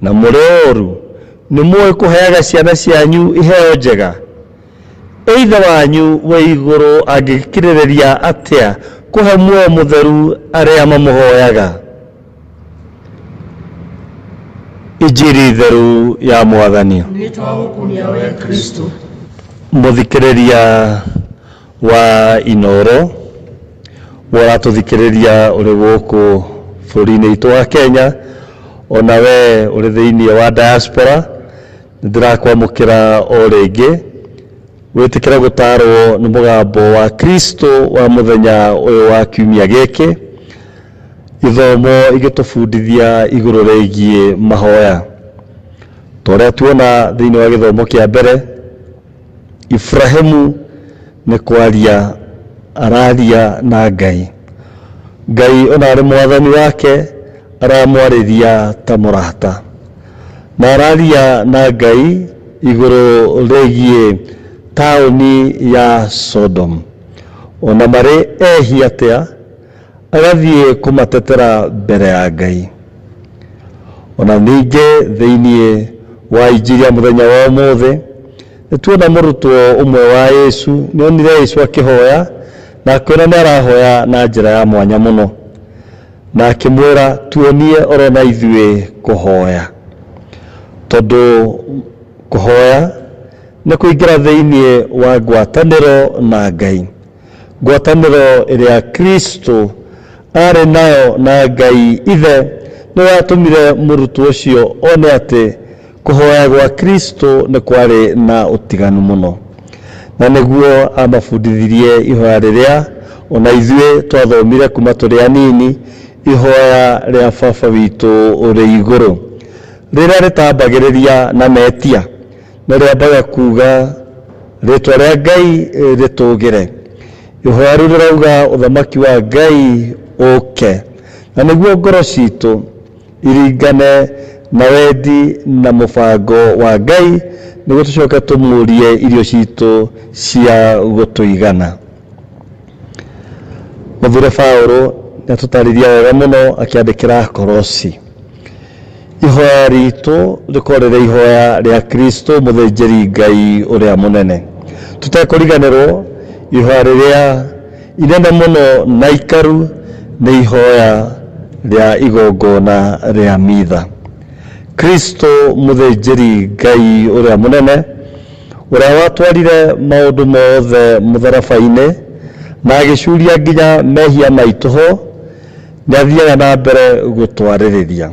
na mũrĩ oru, nĩmũũĩ kũheaga ciana cianyu iheo njega, ĩ Ithe wanyu wĩ igũrũ angĩgĩkirĩrĩria atĩa kũhe muoyo mũtheru arĩa mamũhoyaga? Injiri theru ya Mwathani. Nĩtwagũkumia wee Kristo. Mũthikĩrĩria wa Inooro, we ũratũthikĩrĩria ũrĩ gũkũ bũrũri-inĩ witũ wa Kenya, ona we ũrĩ thĩinĩ wa diaspora, nĩ ndĩrakwamũkĩra o rĩngĩ, wĩtĩkĩre gũtarwo nĩ mũgambo wa Kristo wa mũthenya ũyũ wa kiumia gĩkĩ, ithomo igĩtũbundithia igũrũ rĩgiĩ mahoya. Ta ũrĩa tuona thĩinĩ wa gĩthomo kĩa mbere, Iburahimu nĩ kwaria araria na Ngai. Ngai ona arĩ mwathani wake aramwarĩria ta mũrata. Na araria na Ngai igũrũ rĩgiĩ taũni ya Sodom. Ona marĩ ehia atĩa, agathiĩ kũmatetera mbere ya Ngai. Ona ningĩ thĩinĩ wa injiri ya mũthenya wa ũmũthĩ, nĩ tuona mũrutwo ũmwe wa Yesu nĩ onire Yesu akĩhoya na akĩona nĩ arahoya na njĩra ya mwanya mũno, na akĩmwĩra tuonie oro na ithuĩ kũhoya, tondũ kũhoya nĩ kũingĩra thĩinĩ wa ngwatanĩro na Ngai. Ngwatanĩro ĩrĩa Kristo aarĩ nayo na Ngai Ithe nĩyo yatũmire mũrutwo ũcio one atĩ kũhoya gwa Kristo nĩ kwarĩ na ũtiganu mũno. Na nĩguo aamabundithirie ihoya rĩrĩa o na ithuĩ twathomire kuuma tũrĩ anini, ihoya rĩa Baba witũ ũrĩ igũrũ, rĩrĩa rĩtambagĩrĩria na metia. No rĩambaga kuuga rĩtwa rĩa Ngai rĩtũgĩre. Ihoya rĩu rĩrauga ũthamaki wa Ngai ũke, na nĩguo ngoro citũ iringane na wendi na mũbango wa Ngai nĩguo tũcoke tũmũrie irio citũ cia gũtũigana. Mũthure Paũlũ nĩatũtarĩria wega mũno akĩandĩkĩra Akolosi. Ihoya ritũ rĩkorwo rĩrĩ ihoya rĩa Kristo mũthĩnjĩri Ngai ũrĩa mũnene. Tũtekũriganĩrwo ihoya rĩrĩa inene mũno na ikaru nĩ ihoya rĩa igongona rĩa mitha. Kristo mũthĩnjĩri Ngai ũrĩa mũnene ũrĩa watwarire maũndũ mothe mũtharaba-inĩ na agĩcuria nginya mehia maitũ ho, nĩ athiaga na mbere gũtwarĩrĩria.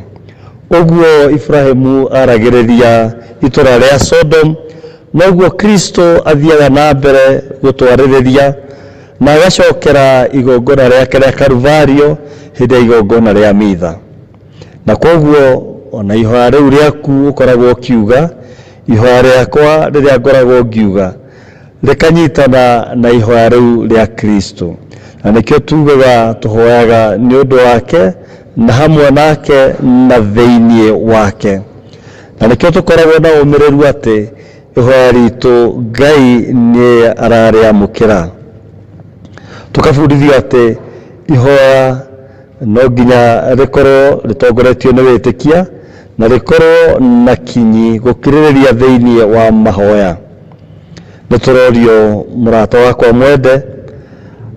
Ũguo Iburahimu aragĩrĩria itũra rĩa Sodom, noguo Kristo athiaga na mbere gũtwarĩrĩria na agacokera igongona rĩake rĩa Karuvario hĩndĩ ya igongona rĩa mitha. Na kwoguo ona ihoya rĩu rĩaku ũkoragwo ũkiuga, ihoya rĩakwa rĩrĩa ngoragwo ngiuga, rĩkanyitana na ihoya rĩu rĩa Kristo. Na nĩkĩo tugaga tũhoyaga nĩ ũndũ wake na hamwe nake na thĩinĩ wake. Na nĩkĩo tũkoragwo na ũmĩrĩru atĩ ihoya ritũ Ngai nĩ ararĩamũkĩra. Tũkabundithio atĩ ihoya no nginya rĩkorwo rĩtongoretio nĩ wĩtĩkia na rĩkorwo na kinyi gũkirĩrĩria thĩinĩ wa mahoya. Nĩ tũrorio mũrata wakwa mwende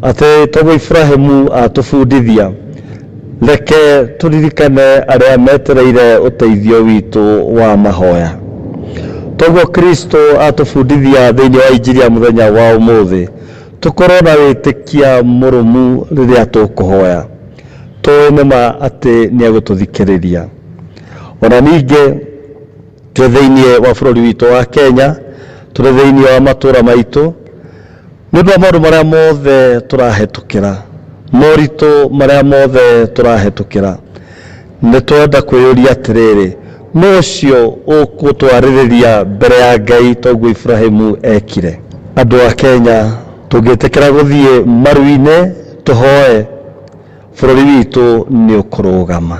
atĩ toguo Iburahimu atũbundithia, reke tũririkane arĩa metereire ũteithio witũ wa mahoya. Toguo Kristo atũbundithia thĩinĩ wa injiri ya mũthenya wa ũmũthĩ, tũkorwo na wĩtĩkia mũrũmu rĩrĩa tũkũhoya, tũĩ nĩ ma atĩ nĩ egũtũthikĩrĩria. Ona ningĩ twĩ thĩinĩ wa bũrũri witũ wa Kenya, tũrĩ thĩinĩ wa matũra maitũ, nĩ ũndũ wa maũndũ marĩa mothe tũrahetũkĩra, moritũ marĩa mothe tũrahetũkĩra, Nĩ twenda kwĩyũria atĩrĩrĩ, nũ ũcio ũgũtwarĩrĩria mbere ya Ngai toguo Ibrahimu ekire? Andũ a Kenya, tũngĩtĩkĩra gũthiĩ maru-inĩ tũhoe, bũrũri witũ nĩ ũkũrũgama.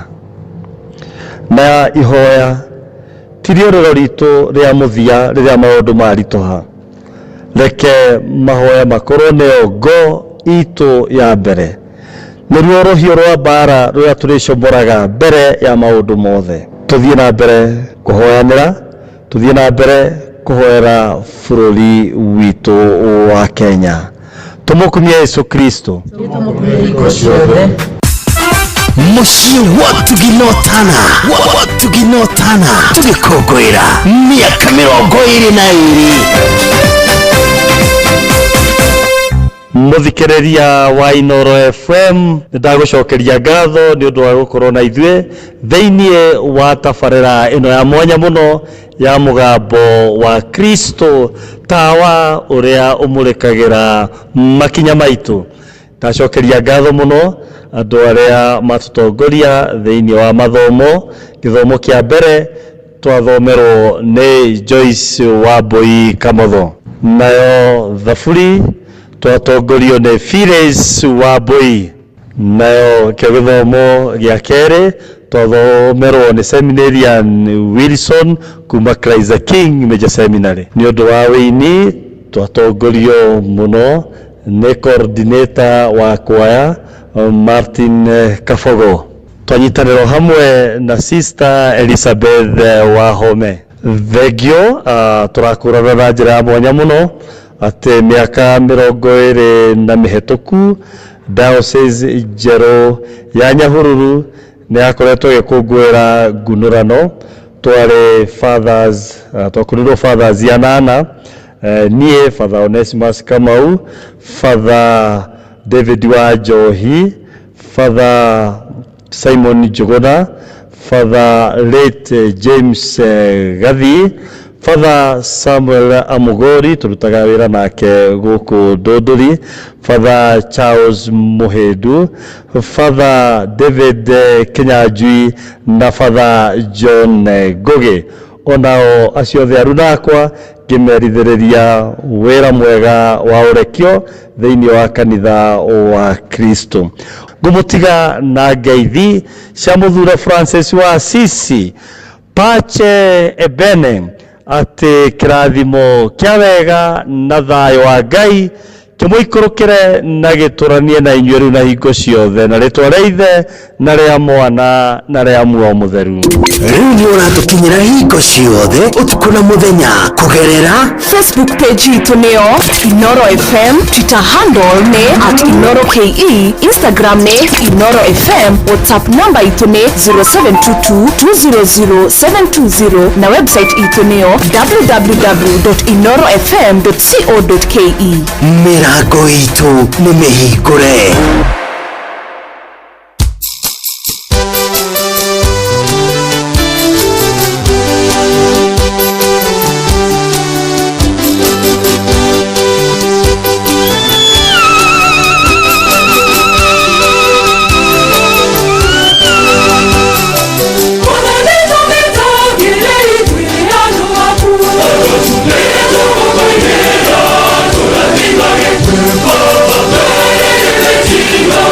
Na ihoya ti rĩũrĩro ritũ rĩa mũthia rĩrĩa maũndũ maritũha. Reke mahoya makorwo nĩyo ngo itũ ya mbere. Nĩruo rũhiũ rwa mbara rũrĩa tũrĩcomoraga mbere ya maũndũ mothe. Tũthiĩ na mbere kũhoyanĩra, tũthiĩ na mbere kũhoera bũrũri witũ wa Kenya. Tũmũkumie Yesu Kristo. Mũciĩ wa Tuginotana, wa Tuginotana, tũgĩkũngũĩra mĩaka 22. Mũthikĩrĩria wa Inoro FM, nĩndagũcokeria ngatho nĩ ũndũ wa gũkorwo na ithuĩ thĩinĩ wa tabarĩra ĩno ya mwanya mũno ya mũgambo wa Kristo, tawa ũrĩa ũmũrĩkagĩra makinya maitũ. Ndacokeria ngatho mũno andũ arĩa matũtongoria thĩinĩ wa mathomo. Gĩthomo kĩa mbere twathomerwo nĩ Joyce Wambui Kamotho, nayo thaburi twatongorio nĩ Phyllis Wambui, nayo kĩo gĩthomo gĩa kerĩ twathomerwo nĩ Seminarian Wilson kuma Christ the King Major Seminary. Nĩ ũndũ wa wĩini twatongorio mũno nĩ coordinator wa kwaya Martin Kabogo. Twanyitanĩrwo hamwe na Sister Elizabeth Wahome. Thengio, tũrakũrana na njĩra ya mwanya mũno atĩ mĩaka 20 na mĩhetũku Diocese njerũ ya Nyahururu nĩ yakoretwo ĩgĩkũngũĩra ngunũrano. Twarĩ fathers, twakorirwo fathers 8, niĩ Father Onesimus Kamau, Father David wa Njohi, Father Simon Njuguna, Father late James Gathi, Father Samuel Amugori tũrutaga wĩra nake gũkũ Ndũndũri, Father Charles Mũhĩndu, Father David Kinyanjui na Father John Ngũgĩ. Onao acio othe aruna akwa ngĩmerithĩrĩria wĩra mwega wa ũrekio thĩinĩ wa kanitha wa Kristo. Ngũmũtiga na ngeithi cia mũthure Francis wa Assisi, Pace Ebene, atĩ kĩrathimo kĩa wega na thayũ wa Ngai kĩmũikũrũkĩre na gĩtũranie na inyuĩ rĩu na hingo ciothe, na rĩtwa rĩa Ithe na rĩa Mwana na rĩa Muoyo Mũtheru. Rĩu nĩ ũratũkinyĩra hingo ciothe ũtukũ na mũthenya kũgerera Facebook page itũ nĩyo Inoro FM, Twitter handle nĩ @InoroKE, Instagram nĩ Inoro FM, WhatsApp number itũ nĩ 0722 200 720 na website itũ nĩyo www.inorofm.co.ke. Mĩrango itũ nĩ mĩhingũre. Thank you.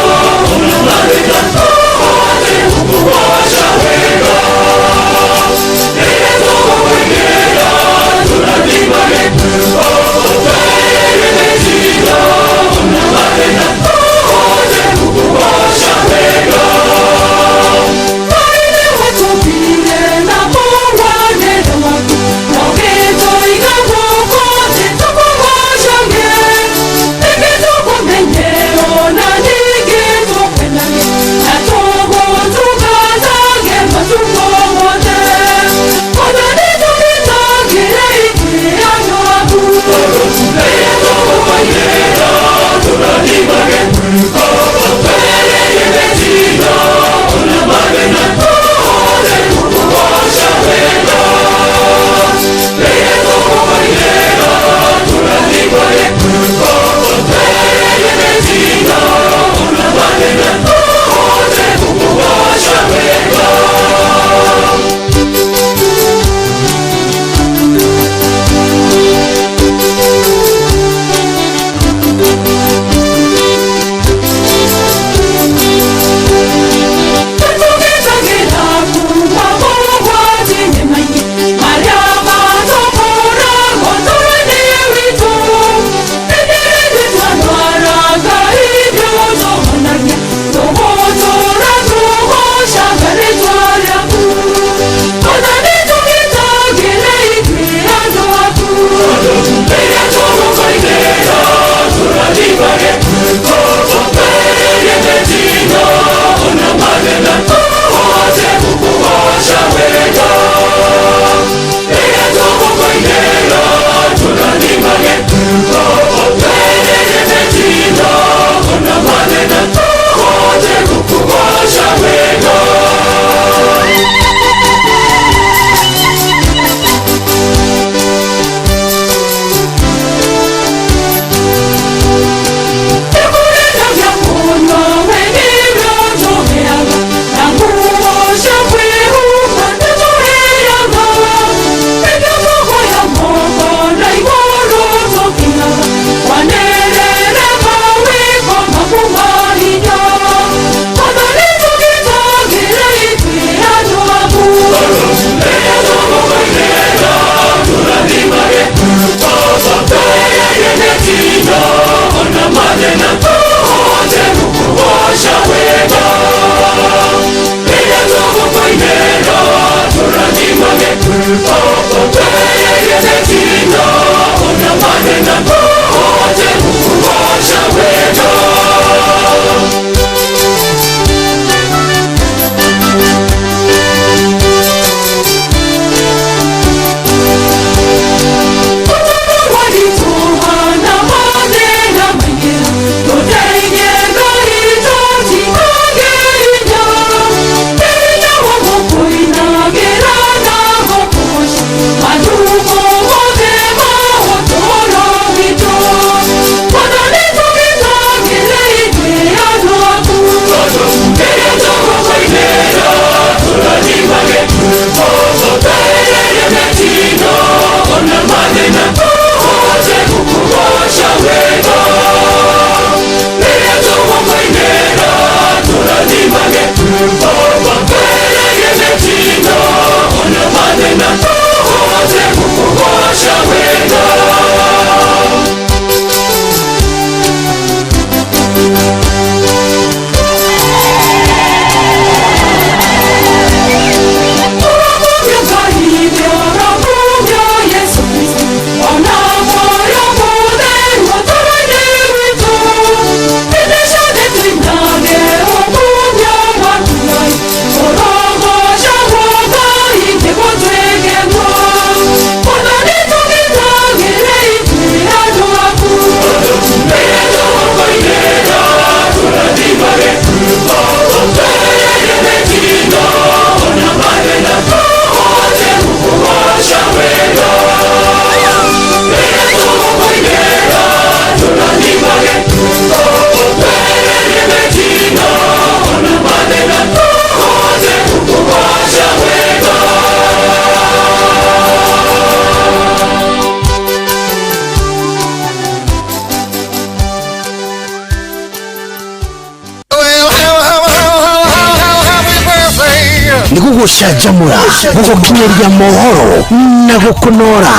Gũgũcanjamũra, gũgũkinyĩria mohoro na gũkũnora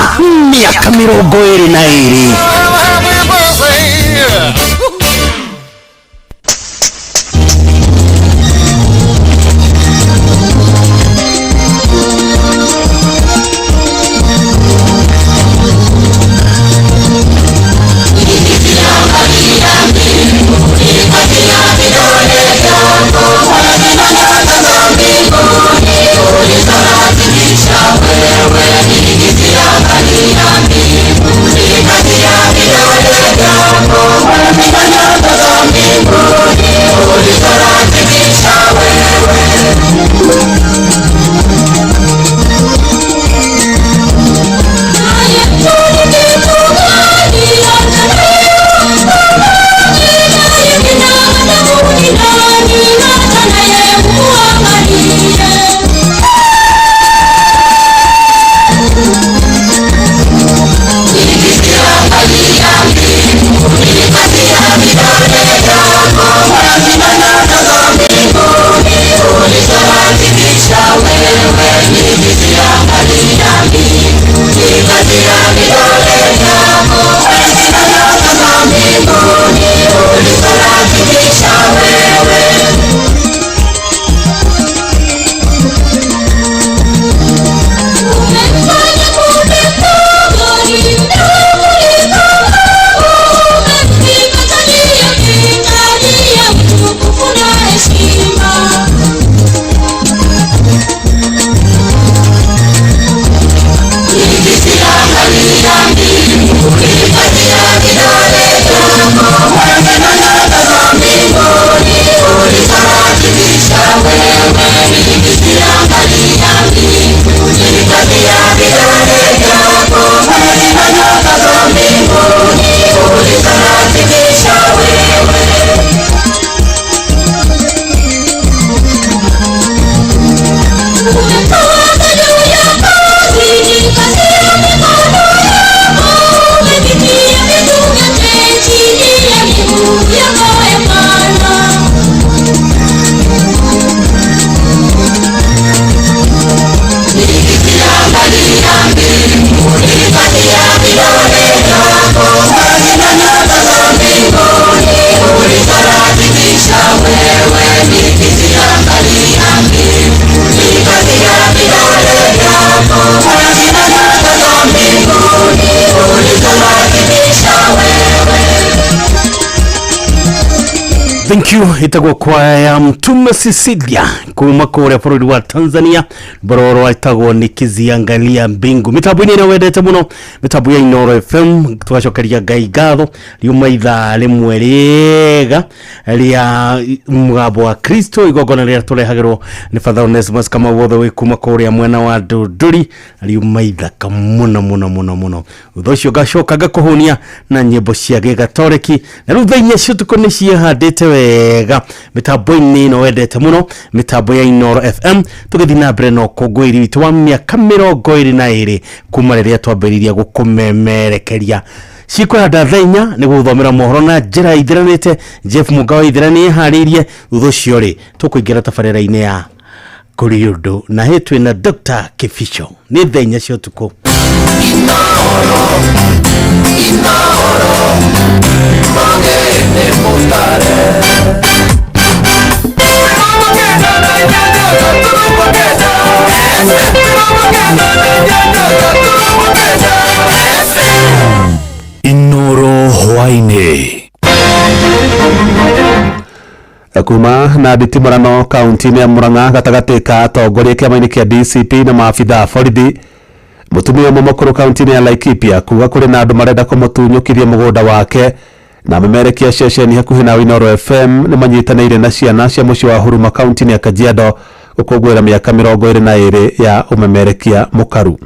mĩaka 22. Thank you. Itagwo kwaya ya Mtume Cecilia kuma kuria bũrũri wa Tanzania, bororo itagwo nikiziangalia mbingu. Mitambo-inĩ ĩrĩa wendete mũno, mitambo ya Inooro FM, twacokeria Ngai ngatho riuma ithaa rĩmwe rĩega rĩa mũgambo wa Kristo, igongona rĩrĩa tũrehagĩrwo nĩ Father Onesmus Kamau wothe wĩ kuma kũrĩa mwena wa Ndũndũri, riuma ithaka mũno mũno mũno mũno. Thutha ũcio ngacoka ngakũhũnia na nyĩmbo cia gĩgatoreki, na rĩu thaa inya cia ũtukũ nĩ ciĩhandĩte wega mitambo-inĩ ĩno wendete mũno, mitambo ya Inooro FM, tũgĩthiĩ na mbere na ũkũngũĩri witũ wa mĩaka 22 kuma rĩrĩa twambĩrĩirie gũkũmemerekeria. Cikwĩhanda thaa inya nĩ gũthomera mohoro na njĩra ithiranĩte. Jeff Mũgawa ithira nĩ eharĩirie. Thutha ũcio rĩ, tũkũingĩra tabarĩra-inĩ ya kũrĩ ũndũ na hĩ twĩna Dr. Kibicho. Nĩ thaa inya cia ũtukũ. Inooro hwaĩ-inĩ. Kuma na nditimũrano kaunti-inĩ ya Murang'a gatagatĩ ka atongoria kĩama-inĩ kĩa DCP na maabitha a borithi. Mũtumia ũmwe mũkũrũ kaunti-inĩ ya Laikipia kuga kũrĩ na andũ marenda kũmũtunyũkithia mũgũnda wake, na memerekia ceceni hakuhĩ na Inooro FM nĩ manyitanĩire na ciana cia mũciĩ wa Huruma kaunti-inĩ ya Kajiado gũkũngũĩra mĩaka 22 ya ũmemerekia mũkaru.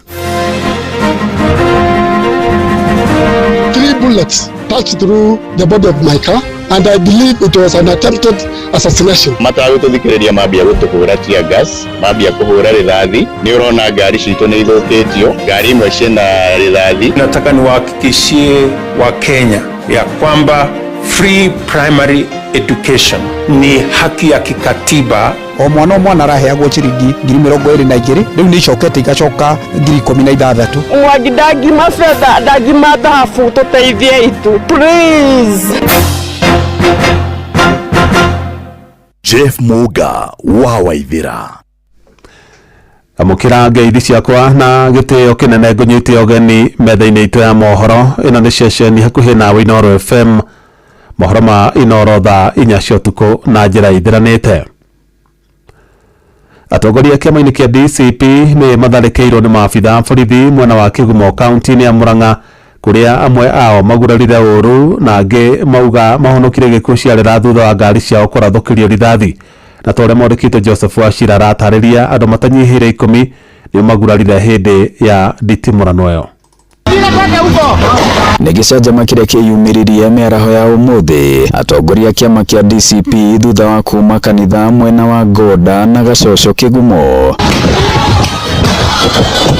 3 bullets passed through the body of my car, and I believe it was an attempted assassination. Matagũtũthikĩrĩria mambia gũtũhũra tear gas, mambia kũhũra rithathi. Nĩ ũrona ngari citũ nĩ ithũkĩtio, ngari imwe ciĩna rithathi. Nataka niwahakikishie wa Kenya ya kwamba Free primary education ni haki ya kikatiba. O mwana o mwana araheagwo ciringi 22,000, rĩu nĩ icokete igacoka 16,000. Mwangi ndangima betha, ndangima thahabu, tuteithie itu please. Jeff Muga wa Waithira. Amũkĩra ngeithi ciakwa na gĩtĩo kĩnene, ngũnyite ũgeni metha-inĩ itũ ya mohoro. Ĩno nĩ ceceni hakuhĩ nawe Inooro FM, mohoro ma Inooro thaa 4 cia ũtukũ na njĩra ithiranĩte. Atongoria kĩama-inĩ kĩa DCP nĩ matharĩkĩirwo nĩ maabitha a borithi mwena wa Kĩgumo kaunti-inĩ ya Murang'a, kũrĩa amwe ao magurarire ũru na angĩ mauga mahonokire gĩkuũ ciarĩra thutha wa ngari ciao kũrathũkĩrio rithathi. Na ta ũrĩa mwandĩki Joseph Wachira aratarĩria, andũ matanyihĩire 10 nĩo magurarire hĩndĩ ya nditimũrano ĩyo. Nĩ gĩcanjama kĩrĩa kĩyumĩririe mĩaraho ya ũmũthĩ, atongoria a kĩama kĩa DCP thutha wa kuma kanitha mwena wa Ngoda na Gacoco Kĩgumo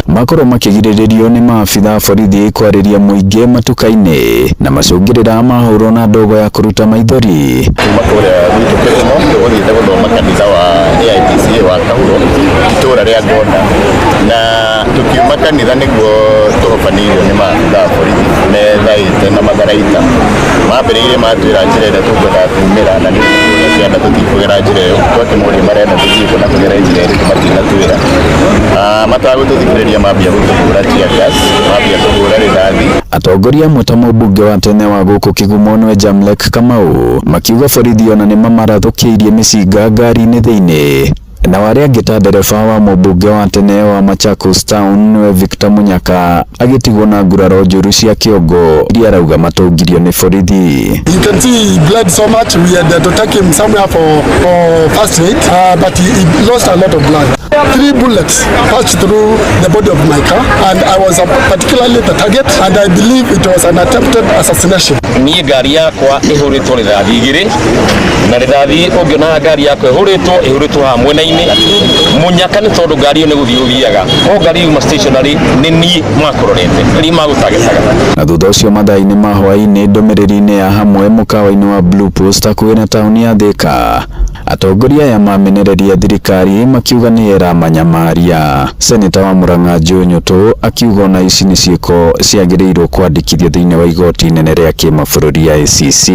makorwo makĩgirĩrĩrio nĩ maabitha a borithi kwarĩria mũingĩ matuka-inĩ na macũngĩrĩra mahũrwo na ndogo ya kũruta maithori. Kuma kũrĩa gwitũ Kĩgumo tũgũthiĩte gũthoma kanitha wa AIPCA wa Kahuro itũra rĩa Ngoda, na tukiuma kanitha nĩguo tũhobanĩirio nĩ maabitha a borithi methaĩte na matharaita. Mambĩrĩirie matwĩra njĩra ĩrĩa tũkwendaga kumĩra, na nĩ ciana tũtikũgera njĩra ĩyo, twakĩmoria marenda tũthiĩ kũ na tũgere njĩra ĩrĩkũ matinatwĩra. Matagũtũthikĩrĩria mambia gũtũhũra tear gas, mambia kũhũra rithathi. Atongoria amwe ta mũmbunge wa tene wa gũkũ Kĩgumo nĩwe Jamlek Kamau makiuga borithi ona nĩ mamarathũkĩirie mĩcinga ngari-inĩ thĩinĩ, na arĩa angĩ ta ndereba wa mũmbunge wa tene wa Machakos Town nĩwe Victor Munyaka agĩtigwo na nguraro njũru cia kĩongo iria arauga matũngirio nĩ borithi. You can see he bled so much, we had to take him somewhere for first aid, but he lost a lot of blood. 3 bullets passed through the body of my car, and I was particularly the target, and I believe it was an attempted assassination. Niĩ ngari yakwa ĩhũrĩtwo rithathi 2, na rithathi ũngĩona ngari yakwa ĩhũrĩtwo haha mwena-inĩ Munyaka nĩ tondũ ngari ĩyo nĩ gũthiĩ ũthiaga, o ngari yuma stationary nĩ niĩ makũrorete nĩ magũtagetaga. Na thutha ũcio mathaa-inĩ ma hwaĩ-inĩ ndũmĩrĩri-inĩ ya hamwe mũkawa-inĩ wa Blue Post hakuhĩ na taũni ya Thika, atongoria aya mamenereria thirikari makiuga nĩ ĩramanyamaria. Seneta wa Murang'a Joe Nyutu akiuga ona ici nĩ ciĩko ciagĩrĩirwo kwandĩkithio thĩinĩ wa igoti inene rĩa kĩmabũrũri ICC.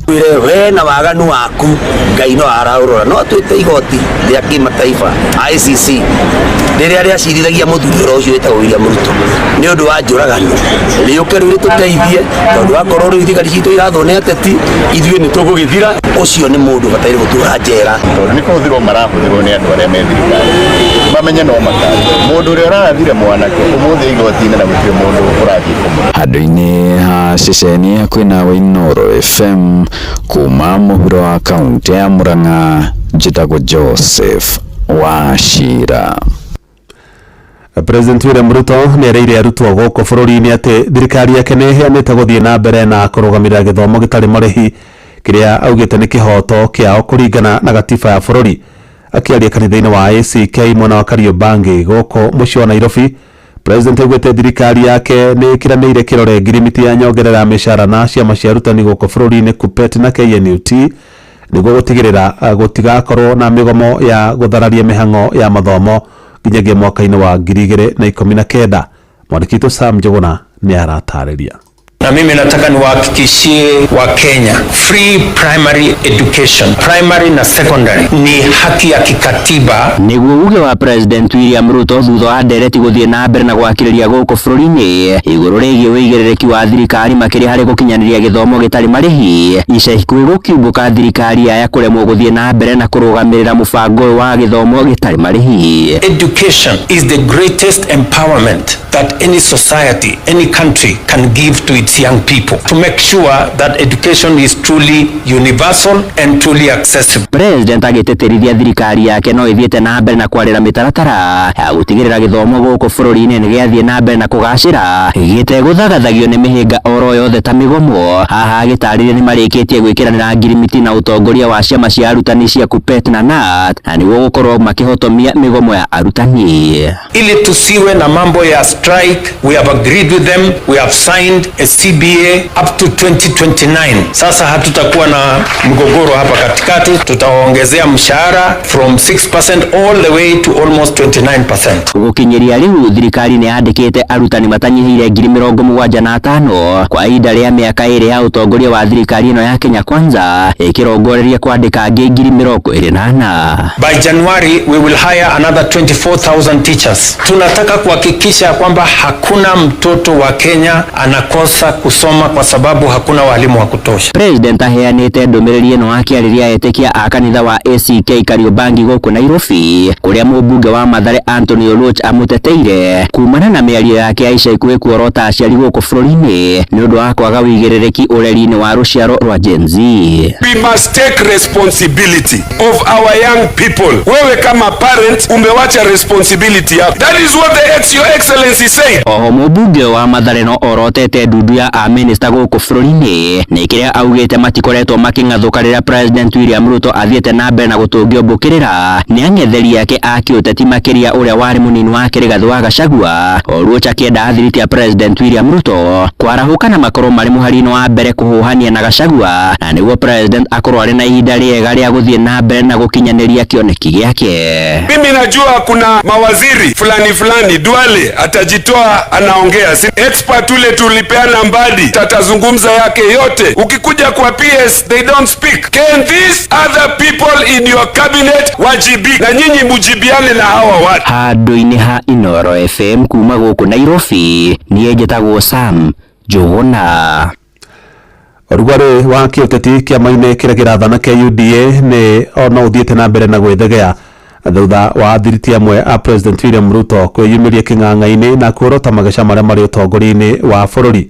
Wĩre we na waganu waku Ngai no araũrora, no twĩte igoti rĩa kĩmataifa ICC rĩrĩa rĩacirithagia mũthuri ũrĩa ũcio wĩtagwo William Ruto nĩ ũndũ wa njũragano, rĩũke rĩu rĩtũteithie, tondũ akorwo rĩu thigari citũ irathwo nĩ ateti, ithuĩ nĩ tũgũgĩthira. Ũcio nĩ mũndũ ũbataire gũtũra njera, tondũ nĩ kũhũthĩrwo marahũthĩrwo nĩ andũ arĩa me thirikari mamenye no makari mũndũ ũrĩa ũrathire mwanake ũmũthĩ igoti-inĩ na gũtirĩ mũndũ ũrathiĩ kũmũra. Handũ-inĩ ha ceceni hakuhĩ nawe Inooro FM kuma mũhuro wa kaunti ya Murang'a, njĩtagwo Joseph Wachira. President William Ruto nĩ erĩire arutwo gũkũ bũrũri-inĩ atĩ thirikari yake nĩ ĩheanĩte gũthiĩ na mbere na kũrũgamĩrĩra gĩthomo gĩtarĩ marĩhi kĩrĩa augĩte nĩ kĩhoto kĩao kũringana na gatiba ya bũrũri. Akĩaria kanitha-inĩ wa ACK mwena wa Kariobangi gũkũ mũciĩ wa Nairobi, President augĩte thirikari yake nĩ ĩkĩranĩire kĩrore ngirimiti ya nyongerera ya mĩcara na ciama cia arutani gũkũ bũrũri-inĩ KUPPET na KNUT nĩguo gũtigĩrĩra gũtigakorwo na mĩgomo ya gũthararia mĩhang'o ya mathomo nginyagia mwaka-inĩ wa 2019. Mwandĩki witũ Sam Njuguna nĩ aratarĩria. Na mimi nataka niwahakikishie wa Kenya, free primary education, primary na secondary ni haki ya kikatiba. Niguo uge wa President William Ruto thutha wa ndereti guthie na mbere na gwakiriria guku bururi-ini iguru rigie uigiririaki wa thirikari makiria hari gukinyaniria githomo gitari marihi. Ica ikuhi gukiumbuka thirikari aya kuremwo guthie na mbere na kurugamirira mubango wa githomo gitari marihi. Education is the greatest empowerment that any society, any country can give to its young people, to make sure that education is truly universal and truly accessible. President agĩtĩtĩrithia thirikari yake no ĩthiĩte na mbere na kwarĩra mĩtaratara ya gũtigĩrĩra gĩthomo gũkũ bũrũri-inĩ nĩ gĩathiĩ na mbere na kũgacĩra gĩtegũthagathagio nĩ mĩhĩnga oro yothe ta mĩgomo. Haha agĩtarĩria nĩ marĩkĩtie gwĩkĩranĩra ngirimiti na ũtongoria wa ciama cia arutani cia KUPPET na KNUT na nĩguo gũkorwo makĩhotomia mĩgomo ya arutani. Ili tusiwe na mambo ya strike, we have agreed with them, we have signed a CBA up to 2029. Sasa hatutakuwa na mgogoro hapa katikati, tutawaongezea mshahara from 6% all the way to almost 29%. Gũkinyĩria rĩu thirikari nĩ yandĩkĩte arutani matanyihĩire 75,000 kwa ihinda rĩa mĩaka 2 ya ũtongoria wa thirikari ĩno ya Kenya Kwanza, ĩkĩrongoreria kwandĩka angĩ 44,000. By January we will hire another 24,000 teachers. Tunataka kuhakikisha kwamba hakuna mtoto wa Kenya anakosa kusoma kwa sababu hakuna walimu wa kutosha. President aheanĩte ndũmĩrĩri ĩno akĩarĩria etĩkia a kanitha wa ACK Kariobangi gũkũ Nairobi, kũrĩa mũmbunge wa Mathare Anthony Oluoch amũteteire kumana na mĩario yake ya ica ikuhĩ kuorota aciari gũkũ bũrũri-inĩ nĩ ũndũ wa kwaga wĩigĩrĩrĩki ũreri-inĩ wa rũciaro rwa Gen Z. We must take responsibility of our young people. Wewe kama parent umewacha responsibility yako. That is what the ex your excellency said. Oho mũmbunge wa Mathare no orotete ndundu ya amĩnĩsta gũkũ bũrũri-inĩ nĩ kĩrĩa augĩte matikoretwo makĩng'athũka rĩrĩa President William Ruto athiĩte na mbere na gũtũngio mbũkĩrĩra nĩ ang'etheri ake a kĩũteti makĩria ũrĩa warĩ mũnini wake Rigathĩ wa Gachagua. Oluoch akĩenda athiriti a President William Ruto kwarahũka na makorwo marĩ mũhari-inĩ wa mbere kũhũhania na Gachagua, na nĩguo President akorwo arĩ na ihinda rĩega rĩa gũthiĩ na mbere na gũkinyanĩria kĩoneki gĩake. Mimi najua kuna mawaziri fulani fulani, Duale atajitoa anaongea, si expert ule tulipeana Mbadi tatazungumza yake yote. Ukikuja kwa PS they don't speak. Can these other people in your cabinet wajibi na nyinyi mujibiane na hawa watu? Handũ-inĩ ha Inooro FM kuma gũkũ Nairobi, niĩ njĩtagwo Sam Njũgũna. Ũrugarĩ wa kĩũteti kĩama-inĩ kĩrĩa kĩrathana kĩa UDA nĩ ona ũthiĩte na mbere na gwĩthegea thutha wa athiriti amwe a President William Ruto kwĩyumĩria kĩng'ang'a-inĩ na kuorota mageca marĩa marĩ ũtongoria-inĩ wa bũrũri.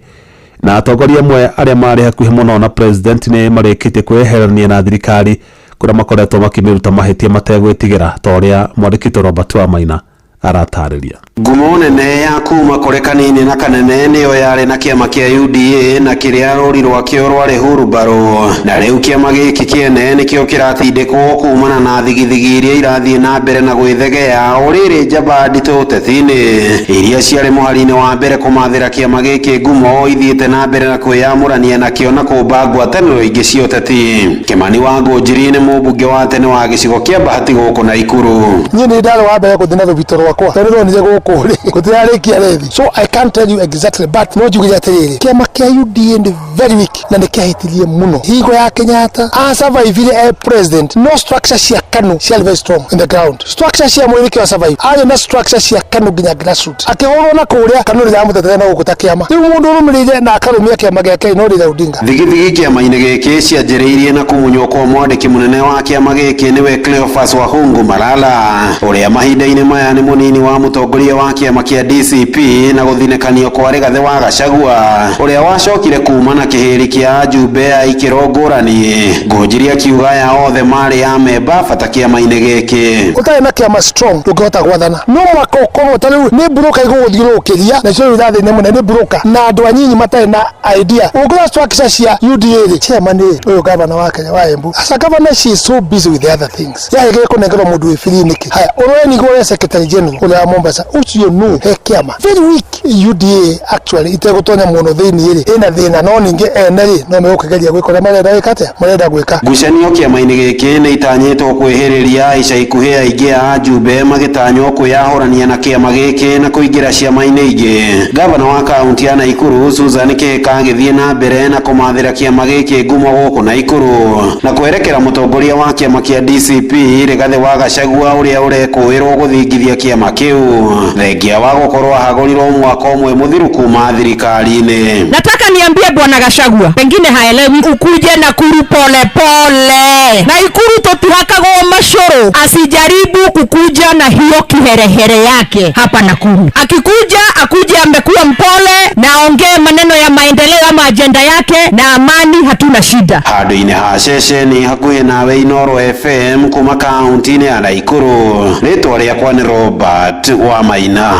Na atongoria amwe arĩa marĩ hakuhĩ mũno na President nĩ marĩkĩtie kwĩyeherania na thirikari kũrĩa makoretwo makĩmĩruta mahĩtia mategwĩtigĩra ta ũrĩa mwandĩki Robert Wamaina aratarĩria. Ngumo nene ya kuma kũrĩ kanini na kanene nĩyo yarĩ na kĩama kĩa UDA na kĩrĩa rũri rwakĩo rwarĩ hurumbarũ, na rĩu kĩama gĩkĩ kĩene nĩkĩo kĩratindĩkwo kumana na thigithigi iria irathiĩ na mbere na gwĩthegea ũrĩrĩ njamba nditũ ũteti-inĩ iria ciarĩ mũhari-inĩ wa mbere kũmathĩra kĩama gĩkĩ ngumo ithiĩte na mbere na kwĩyamũrania nakĩo na kũmba ngwatanĩro ingĩ cia ũteti. Kĩmani wa Ngũnjiri nĩ mũmbunge wa tene wa gĩcigo kĩa Bahati gũkũ Naikuru. Niĩ nĩ ndarĩ wa mbere gũthiĩ na rũbito rwakwa tondũ ndonire gũkũ rĩ gũtirarĩkia rethi, so I can't tell you exactly, but no njuge atĩrĩrĩ, kĩama kĩa UDA nĩ very weak na nĩ kĩahĩtirie mũno hingo ya Kenyatta asurvivire e president, no structure cia KANU ciarĩ very strong in the ground, structure cia Moi nĩkĩo survive arĩ na structure cia KANU nginya grassroots, akĩhũrwo na kũrĩa KANU rĩramũtetera na gũkũ ta kĩama. Rĩu mũndũ ũrũmĩrĩire na akarũmia kĩama gĩake no Raila Odinga. Thigithigi kĩama-inĩ gĩkĩ cianjĩrĩirie na kũmunywo kwa mwandĩki mũnene wa kĩama gĩkĩ nĩwe Cleophas Wahungu Malala ũrĩa mahinda-inĩ maya nĩ mũnini wa mũtongoria wa kĩama kĩa DCP na gũthinĩkanio kwa Rigathĩ wa Gachagua ũrĩa wacokire kuma na kĩhĩri kĩa ajumbe a ikĩro ngũrani. Ngũnjiri akiuga aya othe marĩ amemba bata kĩama-inĩ gĩkĩ. Ũtarĩ na kĩama strong ndũngĩhota gwathana, no mwaka ũkorwo ta rĩu nĩ broker igũgũthiũrũrũkĩria na icio rĩu irathĩna mũno nĩ broker na andũ anyinyi matarĩ na idea. Ũngĩrora structure cia UDA rĩ, chairman nĩ ũyũ governor wa Kenya wa Embu, as a governor she is so busy with the other things, yagĩrĩire kũnengerwo mũndũ wĩ free nĩkĩ? Haya, ũrore nĩguo ũrĩa secretary general ũrĩa wa Mombasa ũcio nũ he kĩama very weak. UDA actually itegũtonya mũno thĩinĩ rĩ, ĩna thĩna, no ningĩ ene rĩ no megũkĩgeria gwĩka ũrĩa marenda gwĩka atĩa, marenda gwĩka. Ngucanio kĩama-inĩ gĩkĩ nĩ itanyĩtwo kwĩhĩrĩria ica ikuhĩ aingĩ a ajumbe magĩtanywo kwĩyahũrania na kĩama gĩkĩ na kũingĩra ciama-inĩ ingĩ. Gavana wa kaunti ya Naikuru Susan Kihika agĩthiĩ na mbere na kũmathĩra kĩama gĩkĩ ngumo gũkũ Naikuru na kwerekera mũtongoria wa kĩama kĩa DCP Rigathĩ wa Gachagua ũrĩa ũrekũĩrwo gũthingithia kĩama kĩu thengia wa gũkorwo ahagũrirwo mwaka ũmwe mũthiru kuma thirikari-inĩ. Nataka niambie bwana Gachagua, pengine haelewi, ukuje Nakuru pole pole. Naikuru totihakagwo macũrũ, asijaribu kukuja na hiyo kiherehere yake hapa Nakuru. Akikuja akuje amekuwa mpole na aongee maneno ya maendeleo ama ajenda yake na amani, hatuna shida. Handũ-inĩ ha ceceni hakuhĩ nawe Inooro FM kuma kaunti-inĩ ya Naikuru, rĩtwa rĩakwa nĩ Robert Wamaina.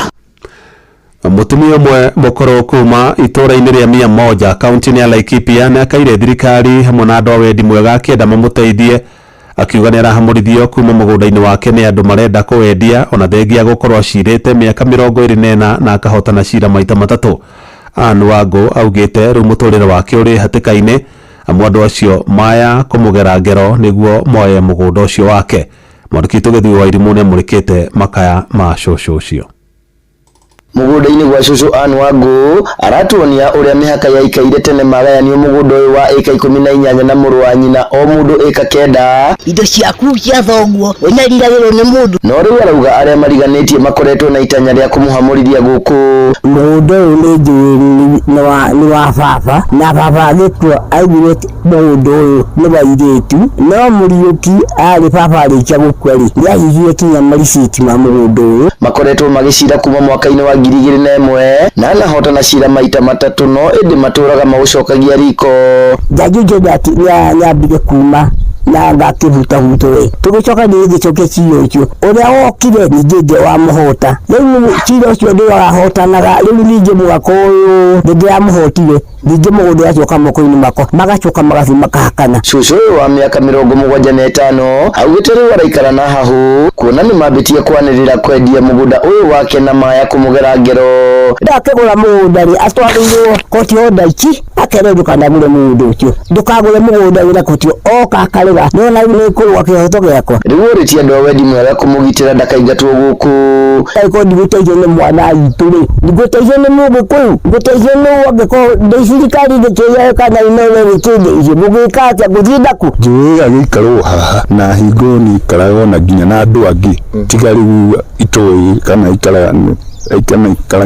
Mũtumia ũmwe mũkũrũ kuma itũũra-inĩ rĩa 100 kaunti-inĩ ya Laikipia nĩ akaire thirikari hamwe na andũ a wendi mwega akĩenda mamũteithie, akiuga nĩ arahamũrithio kuma mũgũnda-inĩ wake nĩ andũ marenda kũwendia ona thengia gũkorwo acirĩte mĩaka 24 na akahotana cira maita matatũ. Ann Wangũ augĩte rĩu mũtũrĩre wake ũrĩ hatĩka-inĩ amu andũ acio maya kũmũgera ngero nĩguo moye mũgũnda ũcio wake. Mwandĩki witũ Gĩthuĩ wa Irimũ nĩamũrĩkĩte makaya ma cũcũ ũcio. Mũgũnda-inĩ gwa cũcũ Ann Wangũ aratuonia ũrĩa mĩhaka yaikaire tene magayanio mũgũnda ũyũ wa ĩka 18 na mũrũ wa nyina o mũndũ ĩka 9. Indo ciaku cia thoguo ũnyariragĩrwo nĩ mũndũ. No rĩu arauga arĩa mariganĩtie makoretwo na itanya rĩa kũmũhamũrithia gũkũ. Mũgũnda ũyũ nĩ njũĩ nĩ wa baba na baba agĩkua augire atĩ mũgũnda ũyũ nĩ wa airĩtu no Mũriũki arĩ baba arĩkia gũkua rĩ nĩahithire kinya mariciti ma mũgũnda ũyũ. Makoretwo magĩcira kuma mwaka-inĩ wa 2001 na anahotana cira maita matatũ no ĩndĩ matũraga maũcokagia riko. Jaji ũcio nĩambire kuma na ngakĩhutahutwo we tũgĩcoka nĩgĩcokia cira ũcio ũrĩa wokire ningĩ nge wamũhota rĩu cira ũcio ndĩwahotanaga rĩu ningĩ mwaka ũyũ nĩndĩramũhotire ningĩ mũgũnda ũgacoka moko-inĩ makwa magacoka magathiĩ makahakana. Cũcũ ũyũ wa mĩaka 75 augĩte rĩu araikara na hahũ kuona nĩmambĩtie kwanĩrĩra kwendia mũgũnda ũyũ wake na maya kũmũgera ngero. Ndakĩgũra mũgũnda rĩ atwarĩirwo koti order ici akerwo ndũkanagũre mũgũnda ũcio ndũkagũre mũgũnda wĩna koti oka akarĩra nĩwona rĩu nĩkũrũa kĩhoto gĩakwa. Rĩu ũrĩtie andũ a wendi mwega kũmũgitĩra ndakaingatwo gũkũ. Angĩkorwo ndigũteithio nĩ mwana witũ rĩ ndigũteithio nĩ mũgĩkũyũ ngũteithio nĩ ũ angĩkorwo ndĩ thirikari ndĩkĩoe kana inore gĩkĩndeithie ngũgĩka atĩa ngũthiĩ naku. Njũĩ agĩikarwo haha na hingo nĩ ikaraga ona nginya na andũ angĩ tiga rĩu itoĩ kana ikaraga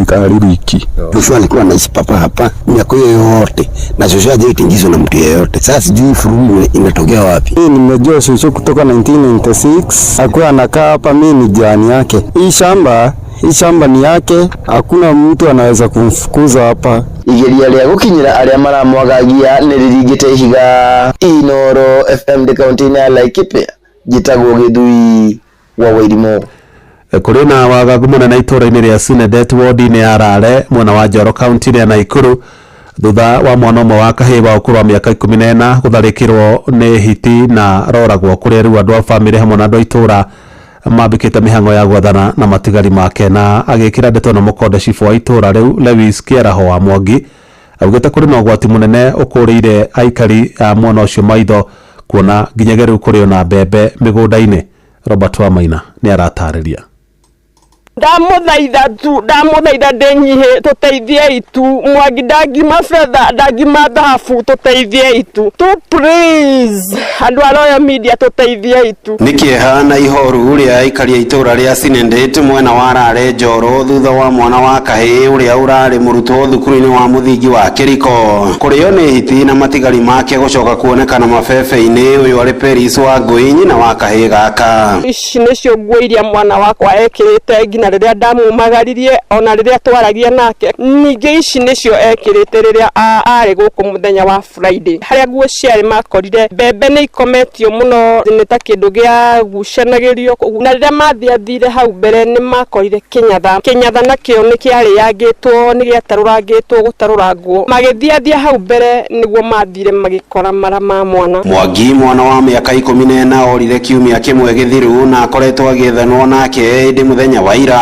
ikara wiki. Joshua alikuwa anaishi papa hapa miaka hiyo yote na Joshua hajaingizwa na mtu yeyote. Sasa sijui furumu inatokea wapi. Mimi nimejua Shosho kutoka 1996 akuwa anakaa hapa, mimi ni jirani yake. Hii shamba ni yake, hakuna mtu anaweza kumfukuza hapa. Igeria rĩa gũkinyĩra arĩa maramwagagia nĩ rĩringĩte ihiga. Inooro FM ndĩ kaunti-inĩ ya Laikipia, njĩtagwo Gĩthui wa Wairimu. Kũrĩ na wagagu mũnene itũũra-inĩ rĩa Sinedet ward-inĩ ya Rare mwena wa Njoro kaunti-inĩ ya Naikuru thutha wa mwana ũmwe wa kahĩĩ wa ũkũrũ wa mĩaka 14 gũtharĩkĩrwo nĩ hiti na roragwo kũrĩa rĩu andũ a bamĩrĩ hamwe na andũ a itũũra mambĩkĩte mĩhang'o ya gwethana na matigari make. Na agĩkĩra ndeto ĩno mũkonde cibũ wa itũũra rĩu Lewis Kĩaraho wa Mwangi augĩte kũrĩ na ũgwati mũnene ũkũrĩire aikari a mwena ũcio maitho kuona nginyagia rĩu kũrĩ ona mbembe mĩgũnda-inĩ. Robert Wamaina nĩ aratarĩria. Ndamũthaitha tu ndamũthaitha ndĩnyihe tũteithiei tu Mwangi ndangima betha ndangima thahabu tũteithiei tu tu please andũ a Royal Media tũteithiei tu. Nĩ kĩeha na ihoru rĩa aikari a itũũra rĩa Sinendet mwena wa Rare Njoro thutha wa mwana wa kahĩĩ ũrĩa ũrarĩ mũrutwo thukuru-inĩ wa mũthingi wa Kĩriko kũrĩo nĩ hiti na matigari make gũcoka kuonekana mabebe-inĩ. Ũyũ arĩ Peris wa Ngũi nyina wa kahĩĩ gaka. Ici nĩcio nguo iria mwana wakwa ekĩrĩte nginya rĩrĩa ndamumagaririe ona rĩrĩa twaragia nake. Ningĩ ici nĩcio ekĩrĩte rĩrĩa arĩ gũkũ mũthenya wa Friday harĩa nguo ciarĩ makorire mbembe nĩ ikometio mũno nĩ ta kĩndũ gĩa gucanagĩrio na rĩrĩa mathiathire hau mbere nĩ makorire kĩnyatha nakĩo nĩ kĩarĩangĩtwo nĩ gĩatarũrangĩtwo gũtarũrangwo magĩthiathia hau mbere nĩguo mathire magĩkora mara ma mwana. Mwangi mwana wa mĩaka 14 orire kiumia kĩmwe gĩthiru na akoretwo agĩethanwo nake ĩndĩ mũthenya wa ira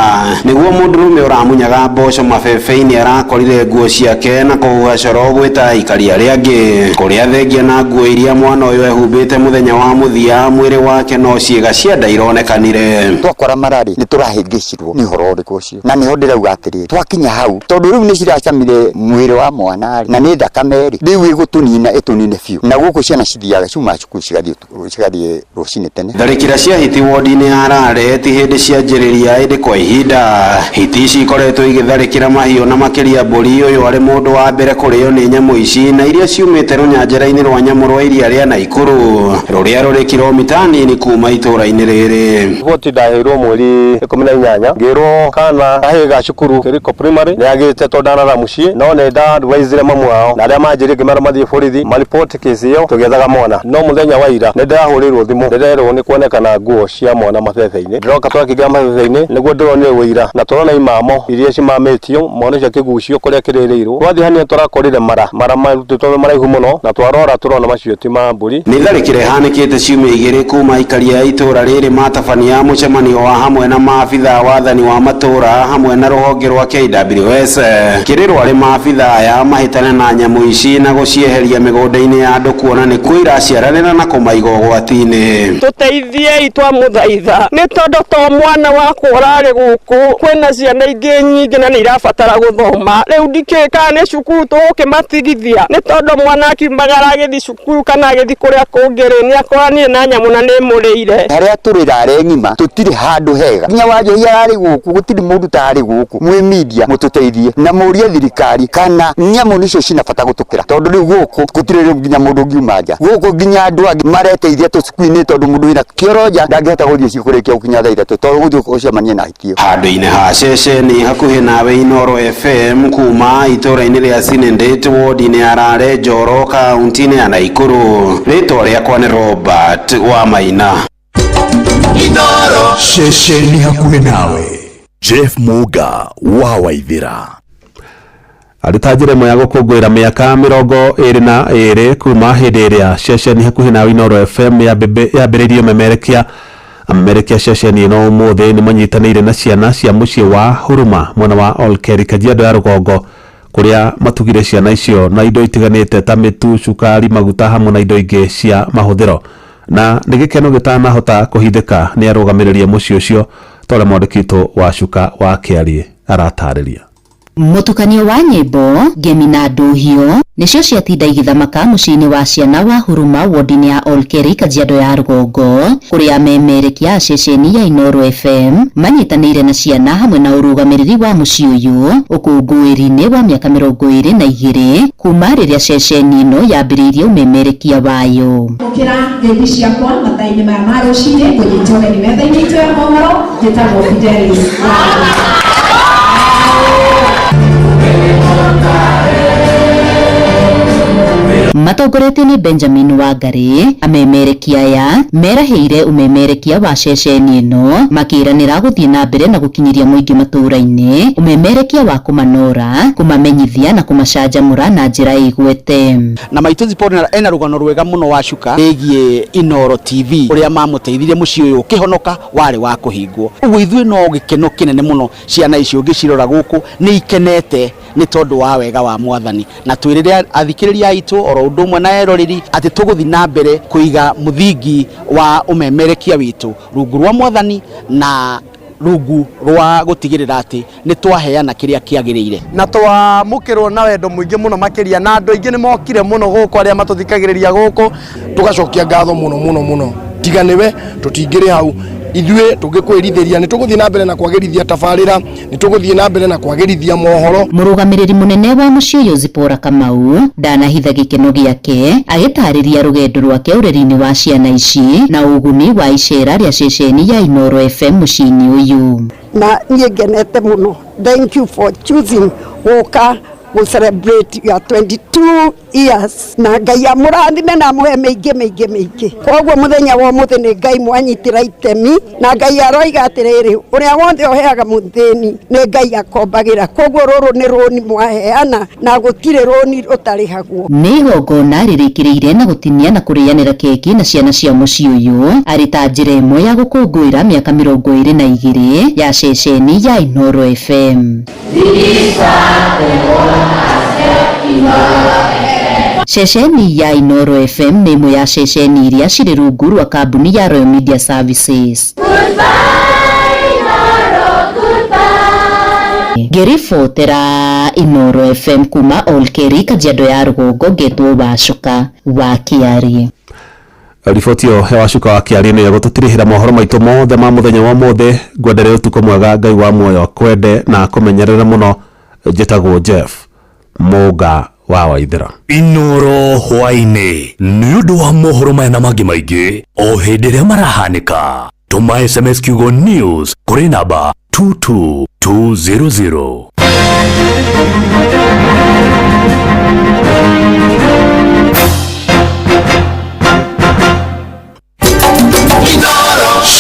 nĩguo mũndũrũme ũramunyaga mboco mabebe-inĩ arakorire nguo ciake na kũhuha coro gwĩta aikari arĩa angĩ kũrĩa thengia na nguo iria mwana ũyũ ehumbĩte mũthenya wa mũthia mwĩrĩ wake no ciĩga cia nda ironekanire. Twakora mararĩ nĩ tũrahĩngĩcirwo nĩ ũhoro ũrĩkũ ũcio na nĩho ndĩrauga atĩrĩrĩ twakinya hau tondũ rĩu nĩ ciracamire mwĩrĩ wa mwana rĩ na nĩ thakame rĩ rĩu ĩgũtũnina ĩtũnine biũ na gũkũ ciana cithiaga ciuma cukuru cigathiĩ rũcinĩ tene. Tharĩkĩra cia hiti wodi-inĩ ya Rare ti hĩndĩ cianjĩrĩria ĩndĩ kwa ihinda hiti ici ikoretwo igĩtharĩkĩra mahiũ na makĩria mbũri. Ũyũ arĩ mũndũ wa mbere kũrĩo nĩ nyamũ ici na iria ciumĩte rũnyanjara-inĩ rwa nyamũ rwa iria rĩa Naikuru rũrĩa rũrĩ kilomita nini kuma itũũra-inĩ rĩrĩ. Riboti ndaheirwo mweri 18 ngĩrwo kana kahĩĩ ga cukuru Kĩriko Primary nĩagĩte tondũ ndanara mũciĩ no nĩ ndadwaizire mamu wao na arĩa manjĩrire ngĩmera mathiĩ borithi maripoti kesi ĩyo tũgĩethaga mwana no mũthenya wa ira nĩ ndĩrahũrĩirwo thimũ ndĩrerwo nĩ kuonekana nguo cia mwana mabebe-inĩ ndĩroka twakĩingĩra mabebe-inĩ nĩguo Tũronire wũira na tũrona imamo iria cimamĩtio mwana ũcio akĩgucio kũrĩa kĩrĩrĩirwo. Twathiĩ hanini tũrakorire mara mara marutĩtwo maraihu mũno na twarora tũrona macio ti ma mbũri. Nĩ tharĩkĩro ĩhanĩkĩte ciumia igĩrĩ kuma aikari a itũra rĩrĩ matabania mũcemanio wa hamwe na maabitha wathani wa matũra hamwe na rũhonge rwa KWS. Kĩrĩrwo arĩ maabitha aya mahĩtane na nyamũ ici na gũcieheria mĩgũnda-inĩ ya andũ kuona nĩkuo iraciaranĩra na kũmaiga ũgwati-inĩ. Tũteithiei twamũthaitha nĩ tondũ to mwana wakwa ũrarĩ gũkũ, kwĩna ciana ingĩ nyingĩ na nĩ irabatara gũthoma. Rĩu ndikĩũĩ kana nĩ cukuru tũgũkĩmatigithia nĩ tondũ mwana akiumagara agĩthiĩ cukuru kana agĩthiĩ kũrĩa kũngĩ rĩ, nĩ akoranire na nyamũ na nĩ ĩmũrĩire. Harĩa tũrĩ rarĩ ng'ima tũtirĩ handũ hega, nginya Wanjohi ararĩ gũkũ, gũtirĩ mũndũ tarĩ gũkũ. Mwĩ media mũtũteithie na mũrie thirikari kana nyamũ nĩcio cina bata gũtũkĩra, tondũ rĩu gũkũ gũtirĩ rĩu nginya mũndũ ũngiuma nja gũkũ, nginya andũ angĩ mareteithia tũcukuru-inĩ tondũ mũndũ wĩna kĩoro nja ndangĩhota gũthiĩ kũrĩkia gũkinya thaa 3 tondũ gũthiĩ ũcemanie na hiti ĩyo. Handũ-inĩ ha ceceni hakuhĩ nawe Inooro FM kuma itũra-inĩ rĩa Sinendate ward-inĩ ya Rare Njoro kaunti-inĩ ya Naikuru. Rĩtwa rĩakwa nĩ Robert Wamaina. Inooro ceceni hakuhĩ nawe. Jeff Muga wa Waithira. Arĩ ta njĩra ĩmwe ya gũkũngũĩra mĩaka 22 kuma hĩndĩ ĩrĩa ceceni hakuhĩ nawe Inooro FM yambĩrĩirio memerekia amemerekia ceceni ĩno ũmũthĩ nĩ manyitanĩire na ciana cia mũciĩ wa Huruma mwena wa Olkeri Kajiado ya rũgongo kũrĩa matugire ciana icio na indo itiganĩte ta mĩtu, cukari, maguta hamwe na indo ingĩ cia mahũthĩro. Na nĩ gĩkeno gĩtanahota kũhithĩka nĩ arũgamĩrĩri a mũciĩ ũcio ta ũrĩa mwandĩki witũ wa Cuka wa Kĩariĩ aratarĩria. Mũtukanio wa nyĩmbo, ngemi na ndũhio nĩcio ciatinda igĩthamaka mũciĩ-inĩ wa ciana wa Huruma ward-inĩ ya Olkeri Kajiado ya rũgongo kũrĩa amemerekia a ceceni ya Inooro FM manyitanĩire na ciana hamwe na ũrũgamĩrĩri wa mũciĩ ũyũ ũkũngũĩri-inĩ wa mĩaka 22 kuma rĩrĩa ceceni ĩno yambĩrĩirie ũmemerekia wayo. Mũkĩra ngeithi ciakwa mathaa-inĩ maya ma rũcinĩ ngũnyita ũgeni metha-inĩ itũ ya mohoro njĩtagwo Fidelis. Matongoretio nĩ Benjamin Wangari amemerekia aya merahĩire ũmemerekia wa ceceni ĩno makĩranĩra gũthiĩ na mbere na gũkinyĩria mũingĩ matũũra-inĩ ũmemerekia wa kũmanora, kũmamenyithia na kũmacanjamũra na njĩra ĩgwete. Na maitũ Zipporah ena rũgano rwega mũno wa Cuka rĩgiĩ Inooro TV ũrĩa mamũteithirie mũciĩ ũyũ ũkĩhonoka warĩ wa kũhingwo. Ũguo ithuĩ no gĩkeno kĩnene mũno ciana icio ũngĩcirora gũkũ nĩ ikenete nĩ tondũ wa wega wa mwathani, na twĩrĩre athikĩrĩria aitũ oro ũndũ ũmwe na eroreri atĩ tũgũthiĩ na mbere kũiga mũthingi wa ũmemerekia witũ rungu rwa mwathani na rungu rwa gũtigĩrĩra atĩ nĩ twaheana kĩrĩa kĩagĩrĩire. Na twamũkĩrwo na wendo mũingĩ mũno makĩria na andũ aingĩ nĩ mokire mũno gũkũ arĩa matũthikagĩrĩria gũkũ. Tũgacokia ngatho mũno mũno mũno, tiga nĩwe tũtingĩrĩ hau. Ithuĩ tũngĩkwĩrithĩria nĩ tũgũthiĩ na mbere na kwagĩrithia tabarĩra, nĩ tũgũthiĩ na mbere na kwagĩrithia mohoro. Mũrũgamĩrĩri mũnene wa mũciĩ ũyũ Zipporah Kamau ndanahitha gĩkeno gĩake agĩtarĩria rũgendo rwake ũreri-inĩ wa ciana ici na ũguni wa icera rĩa ceceni ya Inooro FM mũciĩ-inĩ ũyũ. Na niĩ ngenete mũno, thank you for choosing gũka gũ celebrate your 22 years na Ngai amũrathime na amũhe mĩingĩ mĩingĩ mĩingĩ. Koguo mũthenya wa ũmũthĩ nĩ Ngai mwanyitĩra itemi na Ngai aroiga atĩrĩrĩ, ũrĩa wothe ũheaga mũthĩni nĩ Ngai akombagĩra. Koguo rũrũ nĩ rũni mwaheana na gũtirĩ rũni rũtarĩhagwo. Nĩ igongona rĩrĩkĩrĩire na gũtinia na kũrĩanĩra keki na ciana cia mũciĩ ũyũ arĩ ta njĩra ĩmwe ya gũkũngũĩra mĩaka 22 ya ceceni ya Inooro FM. Ceceni ya Inooro FM nĩ ĩmwe ya ceceni iria cirĩ rungu rwa kambuni ya Royal Media Services. Ngĩribotera Inooro FM kuma Olkeri Kajiado ya rũgongo ngetwo Wacuka wa Kĩariĩ. Riboti ĩyo ya Wacuka wa Kĩariĩ nĩyo gũtũtirihĩra mohoro maitũ mothe ma mũthenya wa ũmũthĩ. Ngwendere ũtukũ mwega, Ngai wa muoyo akwende na akũmenyerere mũno. Njĩtagwo Jeff Muga wa Waithera. Inooro hwaĩ-inĩ nĩ ũndũ wa mohoro maya na mangĩ maingĩ o hĩndĩ ĩrĩa marahanĩka. Tũma SMS kiugo news kũrĩ namba 22200.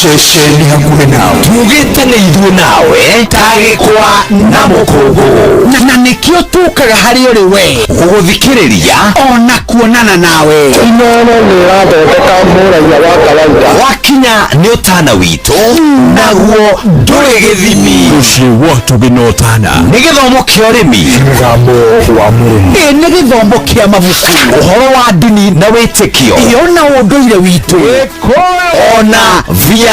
Ceceni hakuhĩ nawe. Tugĩte nĩ ithuĩ nawe ta gĩkwa na mũkũngũ, na nĩkĩo tũkaga harĩ ũrĩ we gũgũthikĩrĩria ona kuonana nawe. Inooro nĩ ĩrathondeka mũraia wa kawaida. Wakinya nĩ ũtana witũ, naguo ndũrĩ gĩthimi. Mũciĩ wa ũtugi na ũtana. Nĩ gĩthomo kĩa ũrĩmi, mũgambo wa mũrĩmi, ĩ nĩ gĩthomo kĩa mabuku, ũhoro wa ndini na wĩtĩkio, ĩ ona ũndũire witũ, ona biacara.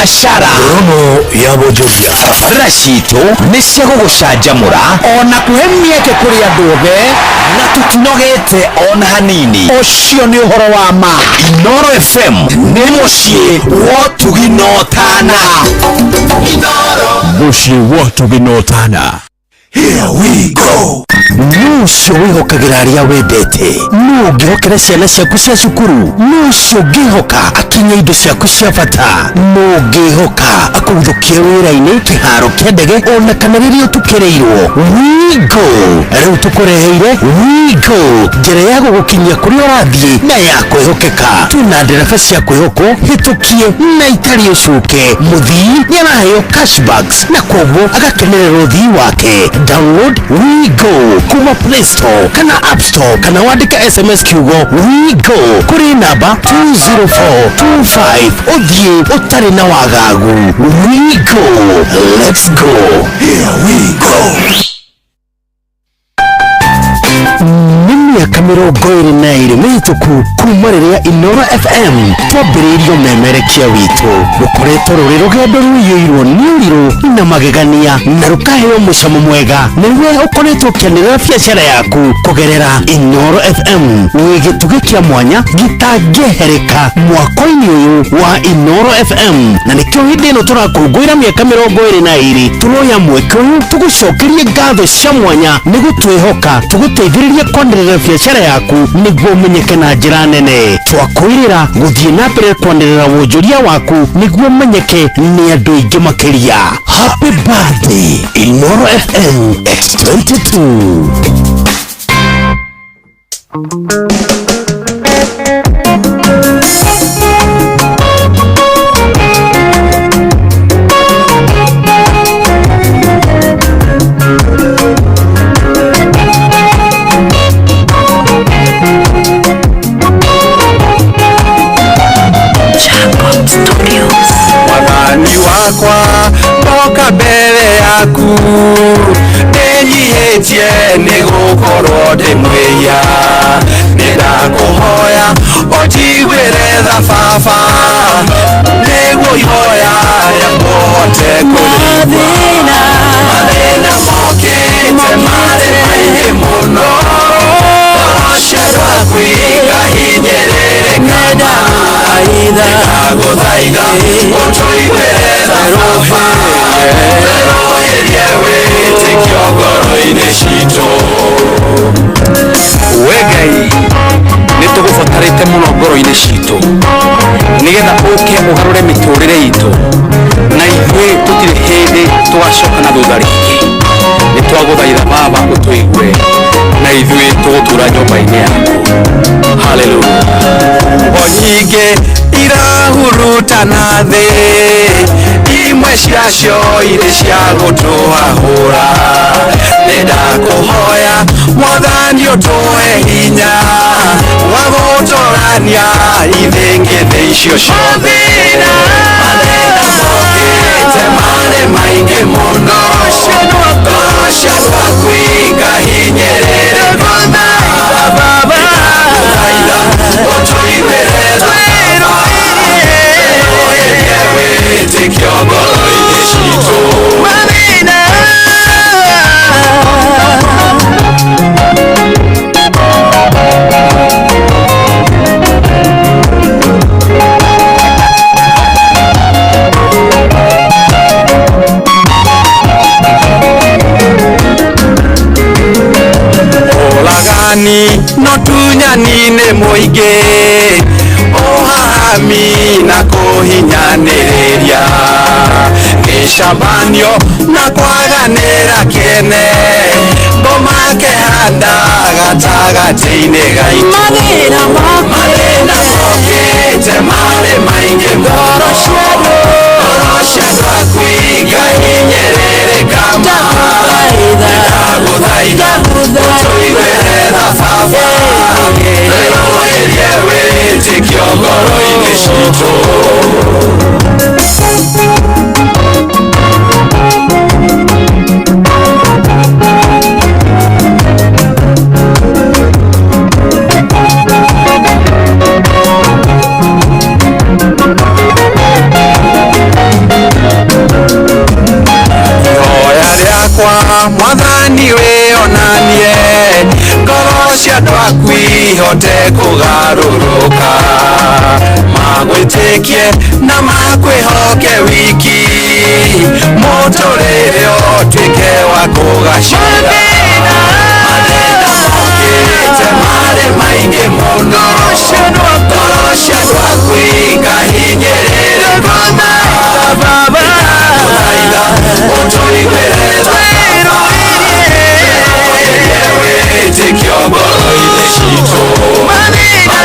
Rono ya bonjoria. Tabarĩra citũ nĩ cia gũgũcanjamũra ona kũhe mĩeke kũrĩ andũ othe, na tũtinogete ona hanini. Ũcio nĩ ũhoro wa ma. Inooro FM nĩ mũciĩ wa ũtugi na ũtana. Mũciĩ wa ũtugi na ũtana. Here we go. Nũ ũcio wĩhokagĩra arĩa wendete? Nũ ũngĩhokera ciana ciaku cia cukuru? Nũ ũcio ũngĩhoka akinye indo ciaku cia bata? Nũ ũngĩhoka akũguthũkie wĩra-inĩ, kĩharo kĩa ndege, ona kana rĩrĩa ũtukĩrĩirwo? Wigo rĩu tũkũreheire Wigo, njĩra ya gũgũkinyia kũrĩa ũrathiĩ na ya kwĩhokeka. Twĩna ndereba cia kwĩhokwo, hĩtũkie na itarĩ ũcuke. Mũthii nĩ araheo cashbacks na koguo agakenerera ũthii wake. Download WeGo kuma Play Store kana App Store, kana wandĩke SMS kiugo WeGo kũrĩ namba 20425 ũthiĩ ũtarĩ na wagagu. WeGo, let's go. Here we go. Nĩ mĩaka 22 mĩhĩtũku kuma rĩrĩa Inooro FM twambĩrĩirio memerekia witũ. Rũkoretwo rũrĩ rũgendo rũiyũirwo nĩ ũrirũ na magegania, na rũkaheo mũcamo mwega nĩwe ũkoretwo ũkĩanĩrĩra biacara yaku kũgerera Inooro FM. Wĩ gĩtugĩ kĩa mwanya gĩtangĩehereka mwako-inĩ ũyũ wa Inooro FM, na nĩkĩo hĩndĩ ĩno tũrakũngũĩra mĩaka 22 tũroya mweke ũyũ tũgũcokerie ngatho cia mwanya nĩ gũtwĩhoka tũgũteithĩrĩrie kwanĩrĩra biacara yaku nĩguo ũmenyeke na njĩra nene. Twakwĩrĩra gũthiĩ na mbere kwanĩrĩra wonjoria waku nĩguo ũmenyeke nĩ andũ aingĩ makĩria. Happy birthday Inooro FM X22. Mwathani wakwa ndoka mbere yaku, ndĩnyihĩtie nĩ gũkorwo ndĩ mwĩhia. Nĩ ndakũhoya ũnjiguĩre tha baba, nĩguo ihoya rĩakwa ũhote kũrĩigua. Mathĩna mokĩte marĩ maingĩ mũno, ngoro ciakwa ikahinyĩrĩrĩka. Ndagũthaitha ũtũiguĩre tha baba, werũhĩrie wĩtĩkio ngoro-inĩ citũ. We Ngai, nĩ tũgũbatarĩte mũno ngoro-inĩ citũ, nĩgetha ũke ũgarũre mĩtũrĩre itũ, na ithuĩ tũtirĩ hĩndĩ tũgacoka na thutha rĩngĩ. Nĩ twagũthaitha baba ũtũigue, na ithuĩ tũgũtũra nyũmba-inĩ yaku. Haleluya. O nyingĩ irahurutana thĩ, imwe ciacio irĩ cia gũtũhahũra. Nĩ ndakũhoya Mwathani ũtũhe hinya wa gũtũrania ithĩngĩthĩ icio ciothe. Mathĩna mokĩte marĩ maingĩ mũno, ngoro ciakwa ikahinyĩrĩrĩka. Ndagũthaitha ũtũiguĩre tha baba, werũhĩrie wĩtĩkio ngoro-inĩ citũ. Ũragani no tunyani-inĩ mũingĩ, ũhahami na kũhinyanĩrĩria, gĩcabanio na kwaganĩra kĩene, ngoma kehanda gatagatĩ-inĩ gaitũ. Mathĩna mokĩte marĩ maingĩ mũno, ngoro Ndagũthaitha ũtũiguĩre tha baba, twĩrũĩrie wĩtĩkio ngoro-inĩ citũ. Ihoya rĩakwa mwathani wĩonanie, ngoro cia andũ aku ihote kũgarũrũka, magwĩtĩkie na makwĩhoke wiki, mũtũrĩre ũtuĩke wa kũgacĩra. Mathĩna mokĩte marĩ maingĩ mũno, ngoro cia andũ aku ikahinyĩrĩrĩka. Ndagũthaitha ũtũiguĩre tha baba, wĩtĩkio ngoro-inĩ citũ. Mathĩna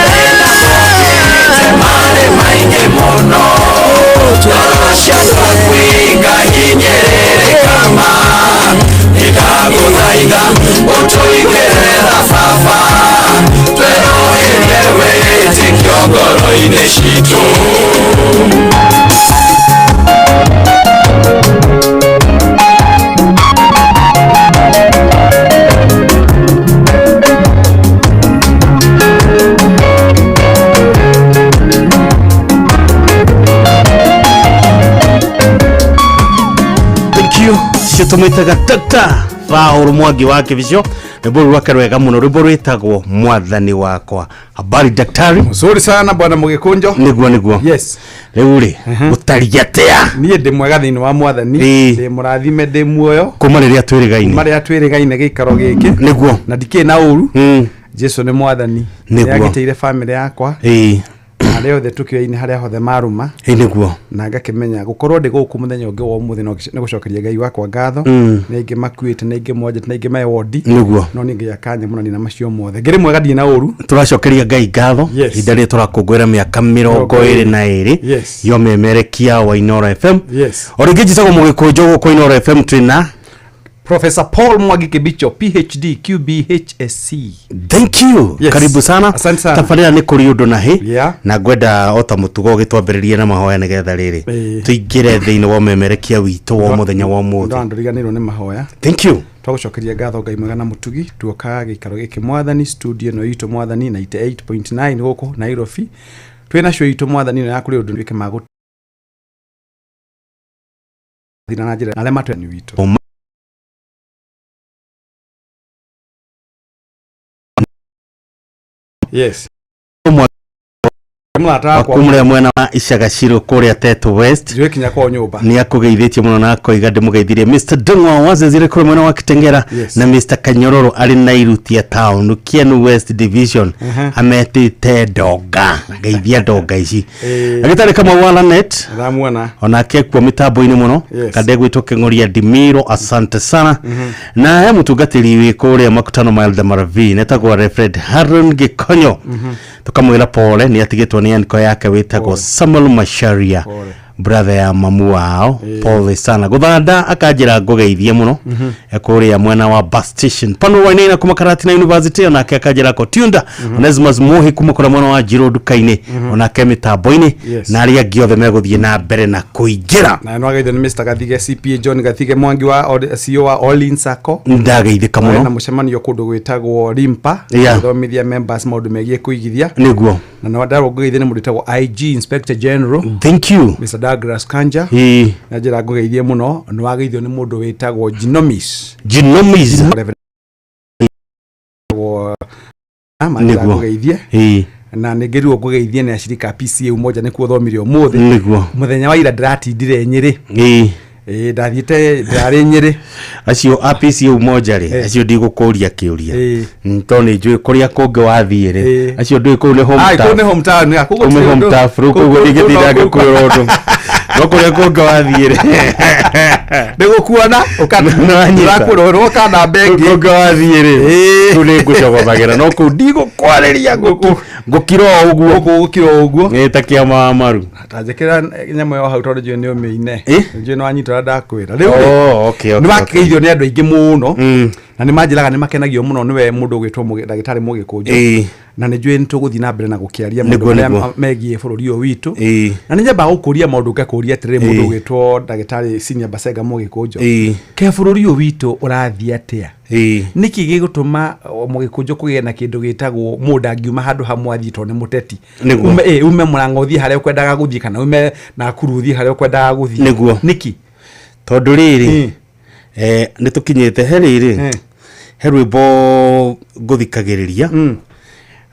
mokĩte marĩ maingĩ mũno, ngoro cia andũ aku ikahinyĩrĩrĩka ma. Ndagũthaitha ũtũiguĩre tha baba, twĩrũĩrie wĩtĩkio ngoro-inĩ citũ. Thank you. Citumitaga Dr. Paul Mwangi wa Kibicio, rwimbo rwake rwega muno, rwimbo rwitagwo Mwathani Wakwa. Habari daktari? Mzuri sana bwana Mugikunjo. Niguo niguo. Yes. Riu ri gutari atia? Niĩ ndĩ mwega thĩinĩ wa mwathani, ndĩ mũrathime, ndĩ muoyo kuma rĩrĩa twĩrĩgaine. Kuma rĩrĩa twĩrĩgaine gĩikaro gĩkĩ. Niguo. Na ndikĩrĩ na ũru. Jesu nĩ mwathani. Niguo. Nĩagitĩire famĩlĩ yakwa. Na arĩa othe tũkĩoyaine harĩa hothe marũma. Niguo. Na ngakĩmenya gũkorwo ndĩ gũkũ mũthenya ũngĩ wa ũmũthĩ no nĩ gũcokeria Ngai wakwa ngatho. Nĩ aingĩ makuĩte, nĩ aingĩ monjete, nĩ aingĩ me wondi. Niguo. No niĩ Ngai akanyamũra nina macio mothe. Ngĩrĩ mwega ndirĩ na ũru. Tũracokeria Ngai ngatho ihinda rĩrĩ tũrakũngũĩra mĩaka 22 Yes. ya ũmemerekia wa Inooro FM. Yes. O rĩngĩ njĩtagwo Mũgĩkũnjũ, gũkũ Inooro FM twĩna Professor Paul Mwangi Kibicho, PhD, QBHSC. Thank you. Yes. Karibu sana. Asante sana. Tabarĩra nĩ kũrĩ ũndũ na hĩ. Yeah. Na ngwenda o ta mũtugo ũgĩtwambĩrĩrie na mahoya nĩgetha rĩrĩ tũingĩre thĩinĩ wa ũmemerekia witũ wa mũthenya wa ũmũthĩ. Ndũriganĩrwo nĩ mahoya. Thank you. Twagũcokeria ngatho Ngai mwega na mũtugi, tuoka gĩikaro gĩkĩ mwathani, studio ĩno itũ mwathani 98.9 gũkũ Nairobi. Twĩna show itũ mwathani ĩno ya kũrĩ ũndũ wĩke magũthira na njĩra na arĩa matweni witũ. Yes. Mũrata wakwa. Wakumũrĩa mwena wa Icagacirũ kũrĩa Tetu West. Njũĩ kinya kwao nyũmba. Nĩ akũgeithĩtie mũno na akoiga ndĩmũgeithirie Mr. Dong'wa Wazezire kũrĩa mwena wa Kitengera. Yes. Na Mr. Kanyororo arĩ Nairutia Town Kienu West Division. Ametĩte ndonga, ngeithia ndonga ici. Agĩtarĩ Kamau wa Lanet. Ndamuona. Onake kuo mĩtambo-inĩ mũno. Yes. Kandegwĩtwo Kĩng'oria Ndimiro, asante sana. Na he mũtungatĩri wĩ kũrĩa Makutano ma Elder Maravini etagwo Reverend Haron Gĩkonyo. Tukamwĩra pole nĩ atigĩtwo nĩ anko yake wĩtagwo Samuel Macharia, brother ya mamu wao. Pole sana. Gũthanda akanjĩra ngũgeithie mũno kũrĩa mwena wa bus station pano wainaina kuma Karatina University, onake akanjĩra ko Tunda. Onesimus Muhi kuma kũrĩa mwena wa Njirũ nduka-inĩ, onake mĩtambo-inĩ. Yes. Na arĩa angĩ othe megũthiĩ na mbere na kũingĩra. Na no ageithio nĩ Mr. Gathige, CPA John Gathige Mwangi wa CEO wa All Sacco. Ndageithĩka na mũno. Mũcemanio kũndũ gwĩtagwo Rimpa. Yeah. Gũthomithia members maũndũ megiĩ kũigithia. Nĩguo. Na no ndarwo ngũgeithie nĩ mũndũ wĩtagwo IG Inspector General. Thank you. Mr. Douglas Kanja. Na njĩra ngũgeithie mũno nĩ wageithio nĩ mũndũ wĩtagwo Genomis. Genomis. Nĩguo. Nĩguo. Ngũgeithie. Na nĩ ngĩrirwo ngũgeithie nĩ acirika a PCA Umoja nĩkuo thomire ũmũthĩ. Nĩguo. Mũthenya wa ira ndĩratindire Nyĩrĩ. Ndathiĩte ndarĩ Nyĩrĩ. Acio a PCA Umoja rĩ, acio ndigũkũria kĩũria tondũ nĩ njũĩ kũrĩa kũngĩ wathiĩ rĩ, acio ndũĩ kũu nĩ Ai, kũu nĩ hometown. hometown, ya, kũu Kũu nĩ gũtirĩ ũndũ. hometown, rĩu Kũu- koguo kũu- ndingĩtinda kũu- kũu- ngĩkwĩra ũndũ, no kũrĩa kũngĩ wathiĩ rĩ nĩ gũkuona Nĩwanyita. ũrakwĩrwo ũkana Kũu kũngĩ wathiĩ rĩ, kũu nĩ ngũcogothagĩra, no kũu ndigũkwarĩria, ngũkira o ũguo. Gũkira o ũguo. Nĩ ta kĩama wa maru. Ta njĩkĩra nyamũ ĩyo hau tondũ njũĩ nĩ ũmĩine. Njũĩ nĩ wanyita ũrĩa ndakwĩra rĩu rĩ, Oh, okay, nĩ okay, wakĩgeithio nĩ andũ aingĩ mũno. Na nĩ manjĩraga nĩ makenagio mũno nĩwe mũndũ ũgwĩtwo ndagĩtarĩ Mũgĩkũnjũ. Na nĩ njũĩ nĩ tũgũthiĩ na mbere na gũkĩaria maũndũ marĩa megiĩ bũrũri ũyũ witũ. Na nĩ nyambaga gũkũria maũndũ ngakũria atĩrĩrĩ, mũndũ ũgwĩtwo ndagĩtarĩ Senior Basenga Mũgĩkũnjũ, ke bũrũri ũyũ witũ ũrathiĩ atĩa? Nĩkĩ gĩgũtũma Mũgĩkũnjũ kũgĩe na kĩndũ gĩtagwo mũndũ angiuma handũ hamwe athiĩ tondũ nĩ mũteti? Ume Mũrang'a ũthiĩ harĩa ũkwendaga gũthiĩ, kana ume Nakuru ũthiĩ harĩa ũkwendaga gũthiĩ. Nĩkĩ? Tondũ rĩrĩ, nĩ tũkinyĩte he rĩrĩ, he rwĩmbo ngũthikagĩrĩria.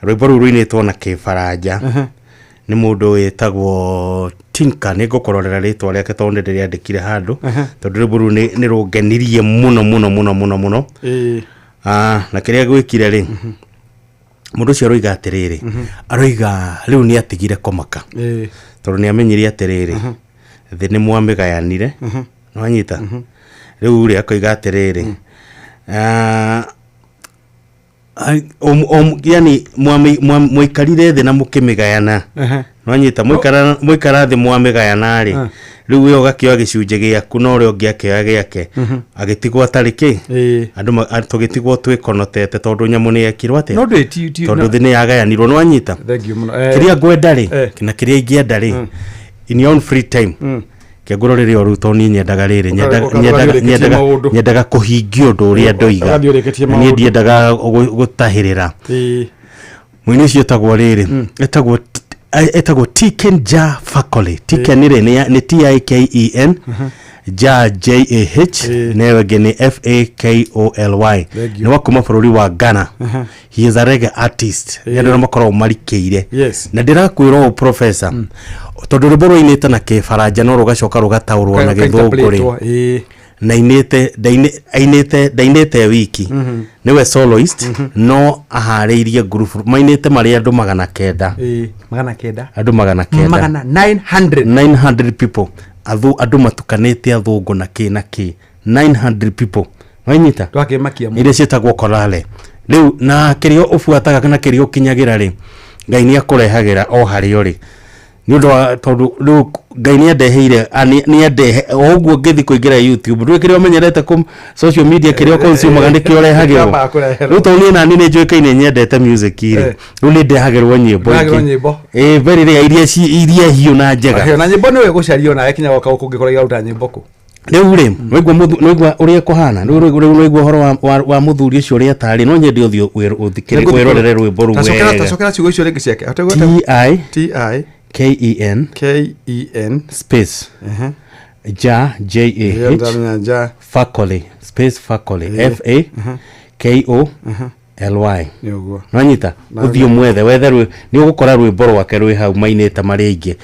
Rwĩmbo rũu rũinĩtwo na Kĩbaranja nĩ mũndũ wĩtagwo Tinka. Nĩ ngũkũrorera rĩtwa rĩake tondũ nĩ ndĩrĩandĩkire handũ, tondũ rwĩmbo rũu nĩ rũngenirie mũno mũno mũno mũno mũno. Na kĩrĩa gwĩkire rĩ, mũndũ ũcio aroiga atĩrĩrĩ, aroiga rĩu nĩ atigire kũmaka tondũ nĩ amenyire atĩrĩrĩ, thĩ nĩ mwamĩgayanire. Nĩwanyita? Rĩu rĩ, akoiga atĩrĩrĩ, yani mwaikarire thĩ na mũkĩmĩgayana. Nwanyita? Mwaikara thĩ mwamĩgayana rĩ, rĩu we ũgakĩoya gĩcunjĩ gĩaku na ũrĩa ũngĩ akĩoya gĩake, agĩtigwo atarĩ kĩ. Andũ tũgĩtigwo twĩkonotete tondũ nyamũ nĩ yekirwo atĩa? No ndĩ ti Tondũ thĩ nĩ yagayanirwo. Nĩwanyita? Thank you mũno. Kĩrĩa ngwenda rĩ, na kĩrĩa ingĩenda rĩ, in your own free time, kĩngũrorere o rĩu, tondũ niĩ nyendaga rĩrĩ, Ũgathiĩ ũrĩkĩtie maũndũ. Nyendaga kũhingia ũndũ ũrĩa ndoiga. Ũgathiĩ ũrĩkĩtie Na niĩ maũndũ. ndiendaga gũtahĩrĩra. Mũini ũcio etagwo rĩrĩ, etagwo Tiken Jah Fakoly. Tiken rĩ, nĩ Tiken, Jah Jah, na ĩyo ĩngĩ nĩ Fakoly. Thank you. Nĩ wa kuma bũrũri wa Ghana. He is a reggae artist. Nĩ andũ arĩa makoragwo marikĩire. Na ndĩrakwĩra ũũ, professor, tondũ rwĩmbo rwainĩte na Kĩbaranja no rũgacoka rũgataũrwo na Gĩthũngũ rĩ, Ka-interpretwo, na inĩte ainĩte ndainĩte wiki, nĩwe soloist, no aharĩirie group mainĩte marĩ andũ 900. 900. Andũ 900. Magana 900. 900 people. Andũ matukanĩte, athũngũ na kĩ na kĩ, 900 people. Wanyita? Twakĩmakia mũno. Iria ciĩtagwo korale rĩu, na kĩrĩa ũbuataga kana kĩrĩa ũkinyagĩra rĩ, Ngai nĩ akũrehagĩra o harĩa ũrĩ, nĩ ũndũ wa tondũ rĩu Ngai nĩ andeheire nĩ andehe o ũguo ngĩthiĩ kũingĩra YouTube. Ndũĩ kĩrĩa ũmenyerete kũ social media, kĩrĩa ũconsumaga nĩkĩo ũrehagĩrwo. Kĩambaga kũreherwo. Rĩu tondũ niĩ nani nĩ njũĩkaine nyendete music rĩ, rĩu nĩ ndehagĩrwo nyĩmbo Ndehagĩrwo ingĩ. nyĩmbo. Ĩ, very rare, iria hiũ na njega. Na nyĩmbo nĩwe gũcaria onawe kinya goka gũkũ ũngĩkorwo iraruta nyĩmbo kũ? Rĩu rĩ, nĩwaigua ũrĩa kũhana rĩu nĩwaigua ũhoro wa mũthuri ũcio ũrĩa atarĩ. No nyende ũthiĩ ũthikĩrĩrie, wĩrorere rwĩmbo rũu Tacokera. wega. Tacokera ciugo icio rĩngĩ ciake. T I T I K E N K E N space Jah J A H Ja Fakoly space Fakoly F A K O L Y. Nĩ ũguo. Nwanyita? Ũthiĩ ũmwethe, wethe nĩ ũgũkora rwĩmbo rwake rwĩ hau mainĩte marĩ aingĩ.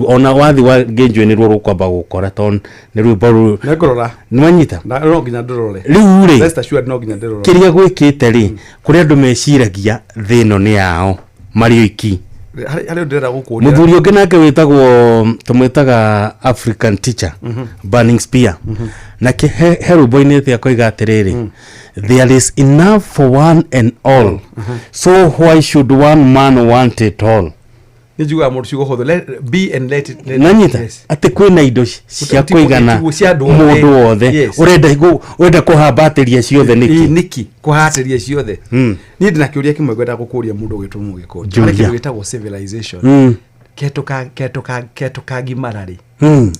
Ona wathi wa ngĩnjũĩ nĩruo rũkwamba gũkora tondũ nĩ rwĩmbo rũ. Nĩngũrora. Nwanyita? Na no nginya ndĩrore. Rĩu rĩ, Rest assured, no nginya ndĩrore. Kĩrĩa gwĩkĩte rĩ, kũrĩ andũ meciragia thĩ ĩno nĩ yao marĩ oiki. Harĩ ũndũ ndĩrenda gũkũria. Mũthuri ũngĩ nake wĩtagwo, tũmwĩtaga African Teacher, Burning Spear, nake he rwĩmbo-inĩ atĩ akoiga atĩrĩrĩ, "There is enough for one and all, so why should one man want it all?" Nĩ njiguaga mũndũ ciugo hũthũ, let be and let it let Nanyita? Yes. Atĩ kwĩna indo cia kũigana cia andũ othe. Mũndũ wothe. Ũrenda kũhambatĩria ciothe nĩkĩ? Nĩkĩ kũhatĩria ciothe? Niĩ ndĩna kĩũria kĩmwe ngwenda gũkũria, mũndũ ũgĩtwo Mũgĩkũnjũ. Njũria. Harĩ kĩndũ gĩtagwo civilization. Ke tũkagimara rĩ?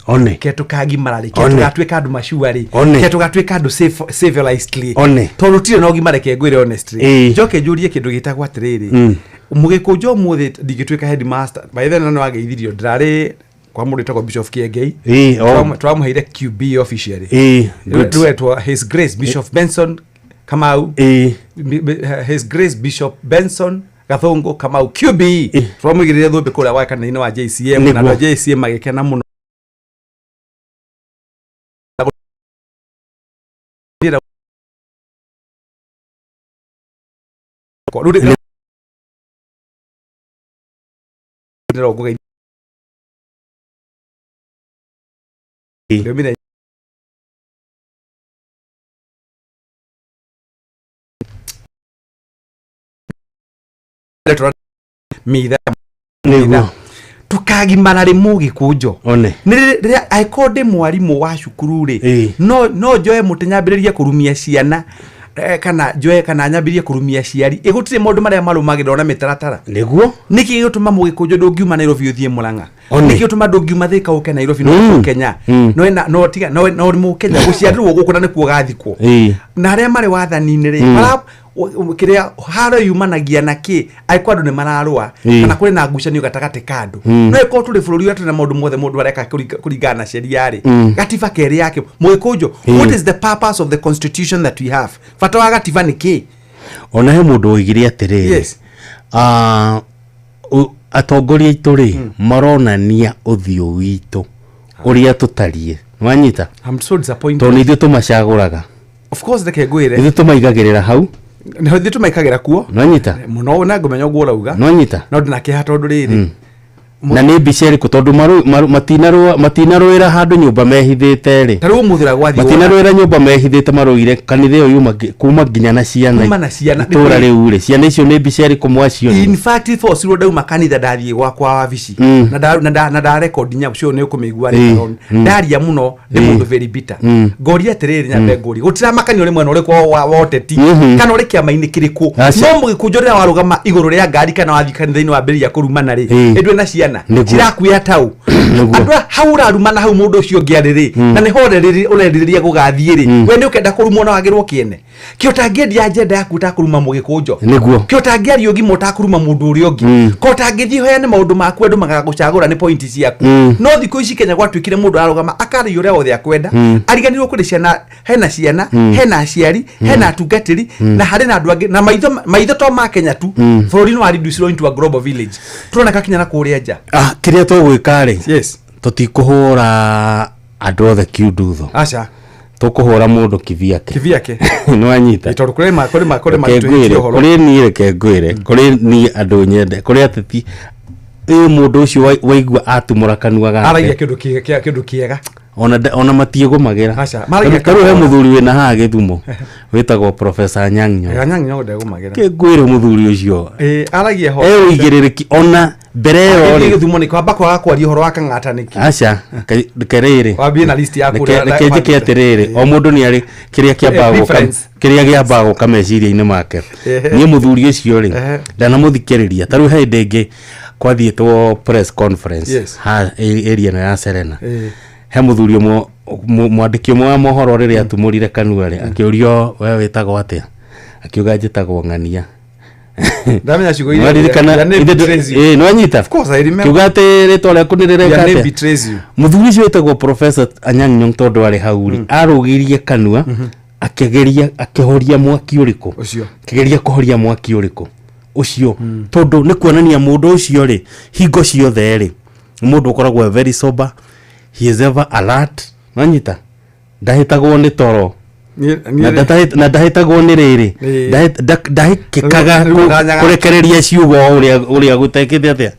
One. Ke tũkagimara rĩ? Ke One. tũgatuĩka andũ macua rĩ? One. Ke tũgatuĩka andũ civilized? One. Tondũ tirĩ na ũgima, reke ngwĩre honestly. Njoke njũrie kĩndũ gĩtagwo atĩrĩrĩ, Mũgĩkũnjũ, ũmũthĩ ndingĩtuĩka headmaster. By then no wageithirio, ndĩrarĩ kwa mũndũ wĩtagwo Bishop Kiengei. Ĩĩ, oh. Twamũheire QB officially. Ĩĩ, good. Rĩu His Grace Bishop Benson Kamau. His Grace Bishop Benson Gathũngũ Kamau QB, twamũigĩrĩire thũmbĩ kũrĩa gwa kanitha-inĩ wa JCM, na andũ a JCM magĩkena mũno. Rĩu ndĩrona ngũgeithia. Ndĩmire. Mitha. Tukagimara rĩ, Mũgĩkũnjo? One. Nĩ rĩrĩa angĩkorwo ndĩ mwarimũ wa cukuru rĩ, no njoe mũtĩ nyambĩrĩrie kũrumia ciana Kana njoe kana nyambirie kurumia aciari igutirĩ maũndũ marĩa marũmagĩrĩrwo na mĩtaratara. Nĩguo. Nĩkĩ gĩgũtũma Mũgĩkũnjũ ndũngiuma Nairobi ũthiĩ Mũrang'a? One. Nĩkĩ gĩgũtũma ndũngiuma Thĩka ũke Nairobi no Kenya? No ena no tiga no no nĩ Mũkenya gũciarĩrwo gũkũ na nĩkuo gathikwo. Na arĩa marĩ wathani-inĩ rĩ, mara kĩrĩa haro yumanagia na kĩ angĩkorwo andũ nĩ mararũa kana kũrĩ na ngucanio gatagatĩ ka andũ? No ĩkorwo tũrĩ bũrũri ũrĩa tũrĩ na maũndũ mothe mũndũ areka kũringana na sheria rĩ, gatiba kerĩ yake, Mũgĩkũnjũ, what is the purpose of the constitution that we have? Bata wa gatiba nĩ kĩ? Ona he mũndũ oigire atĩrĩrĩ, ah, atongoria aitũ rĩ, maronania ũthiũ witũ ũrĩa tũtariĩ, wanyita? I'm so disappointed. Tondũ nĩ ithuĩ tũmacagũraga. Of course, reke ngwĩre. Ithuĩ tũmaigagĩrĩra hau. Nĩ ithuĩ tũmaikagĩra kuo. Nwanyita? Mũno, na ngũmenya ũguo ũrauga. Nwanyita? No ndĩna kĩeha tondũ rĩrĩ, Na nĩ mbica ĩrĩkũ? Tondũ matinarũĩra handũ nyũmba mehithĩte rĩ. Ta rĩu ũmũthĩ ũrĩa gwathiĩ Matinarũĩra nyũmba mehithĩte, marũire kanitha ĩyo yuma kuma nginya na ciana. Kuma na ciana. Itũra rĩu rĩ, ciana icio nĩ mbica ĩrĩkũ mwacionire? In fact, bocirwo ndauma kanitha ndathiĩ gwakwa wabici na ndarekondi nya cio nĩ ũkũmĩigua later on. Ndaria mũno ndĩ mũndũ very bitter. Ngoria atĩrĩrĩ, nyambe ngũrie, gũtiramakania ũrĩ mwena ũrĩkũ wa ũteti kana ũrĩ kĩama-inĩ kĩrĩkũ, Aca. no Mũgĩkũnjũ, rĩrĩa warũgama igũrũ rĩa ngari kana wathiĩ kanitha-inĩ wambĩrĩria kũrumana rĩ, ĩndwĩ na ciana cirakuĩa tau. Andũ aya hau ũrarumana hau mũndũ ũcio ũngĩ arĩ rĩ, na nĩho ũrerirĩria gũgathiĩ rĩ, we nĩ ũkenda kũrumwo na wagĩrwo kĩene kĩ ũtangĩendia agenda yaku ũtakũruma Mũgĩkũnjo? Kĩ ũtangĩaria ũgima ũtakũruma mũndũ ũrĩa ũngĩ? Ko ũtangĩthiĩ ũheane maũndũ maku andũ magagũcagũra nĩ point ciaku? No thikũ ici Kenya gwatuĩkire mũndũ ararũgama akaria ũrĩa wothe akwenda, ariganĩrwo kũrĩ ciana, hena ciana, hena aciari, hena atungatĩri, na harĩ na andũ angĩ na maitho maitho to ma Kenya tu. Bũrũri nĩ wareducirwo into a global village, tũroneka kinya na kũrĩa nja. Ah, kĩrĩa tũgwĩka rĩ, tũtikũhũra andũ othe kiundutho. Aca. Tũkũhũra mũndũ kivyake. Kivyake. Nĩwanyita? Tondũ kũrĩ ma Reke tũhĩtie ngwĩre, ũhoro. Kũrĩ niĩ, reke ngwĩre, kũrĩ niĩ andũ nyende, kũrĩ ateti ĩ mũndũ ũcio waigua atumũra kanua Aragia gake kĩndũ kĩega. Ona matiĩgũmagĩra. Aca, maragia Tarĩu he kahora. mũthuri wĩna haha Gĩthumo wĩtagwo Professor Anyang' Nyong'o. Anyang' Nyong'o ndegũmagĩra. Kĩngwĩre, mũthuri ũcio Ĩ, aragia ho e ũigĩrĩrĩki ona mbere ĩyo Agĩthiĩ rĩ. Gĩthumo nĩ kwamba kwaga kwaria ũhoro wa Kang'ata nĩkĩ? Aca, reke rĩrĩ. Wambie na list yaku Reke njĩke atĩrĩrĩ, o mũndũ nĩ arĩ kĩrĩa kĩambaga gũka Preference. kĩrĩa gĩambaga gũka meciria-inĩ make. Niĩ mũthuri ũcio rĩ, ndanamũthikĩrĩria. Ta rĩu he hĩndĩ ĩngĩ kwathiĩtwo press conference ha area ĩno ya Serena. He mũthuri ũmwe, mwandĩki ũmwe wa mohoro, rĩrĩa atumũrire kanua rĩ, akĩũrio, "We wĩtagwo atĩa?" Akiuga, "Njĩtagwo Ng'ania." Ndamenya ciugo iria. Nĩwaririkana? Your name betrays you. Ĩĩ, nĩwanyita? Of course I remember. Kiuga atĩ rĩtwa rĩaku nĩ rĩreka Your name atĩa? betrays you. Mũthuri ũcio wĩtagwo Professor Anyang' Nyong'o, tondũ arĩ hau rĩ, arũgirie kanua akĩgeria akĩhoria mwaki ũrĩkũ? Ũcio. Akĩgeria kũhoria mwaki ũrĩkũ ũcio? Tondũ nĩ kuonania mũndũ ũcio rĩ, hingo ciothe rĩ, nĩ mũndũ ũkoragwo very sober, he is ever alert, nanyita ndahĩtagwo nĩ toro na ndahĩtagwo nĩ rĩrĩ, ndahĩkĩkaga Rĩu ndanyaga- kũrekereria ciugo o ũrĩa gũtekĩte atĩa.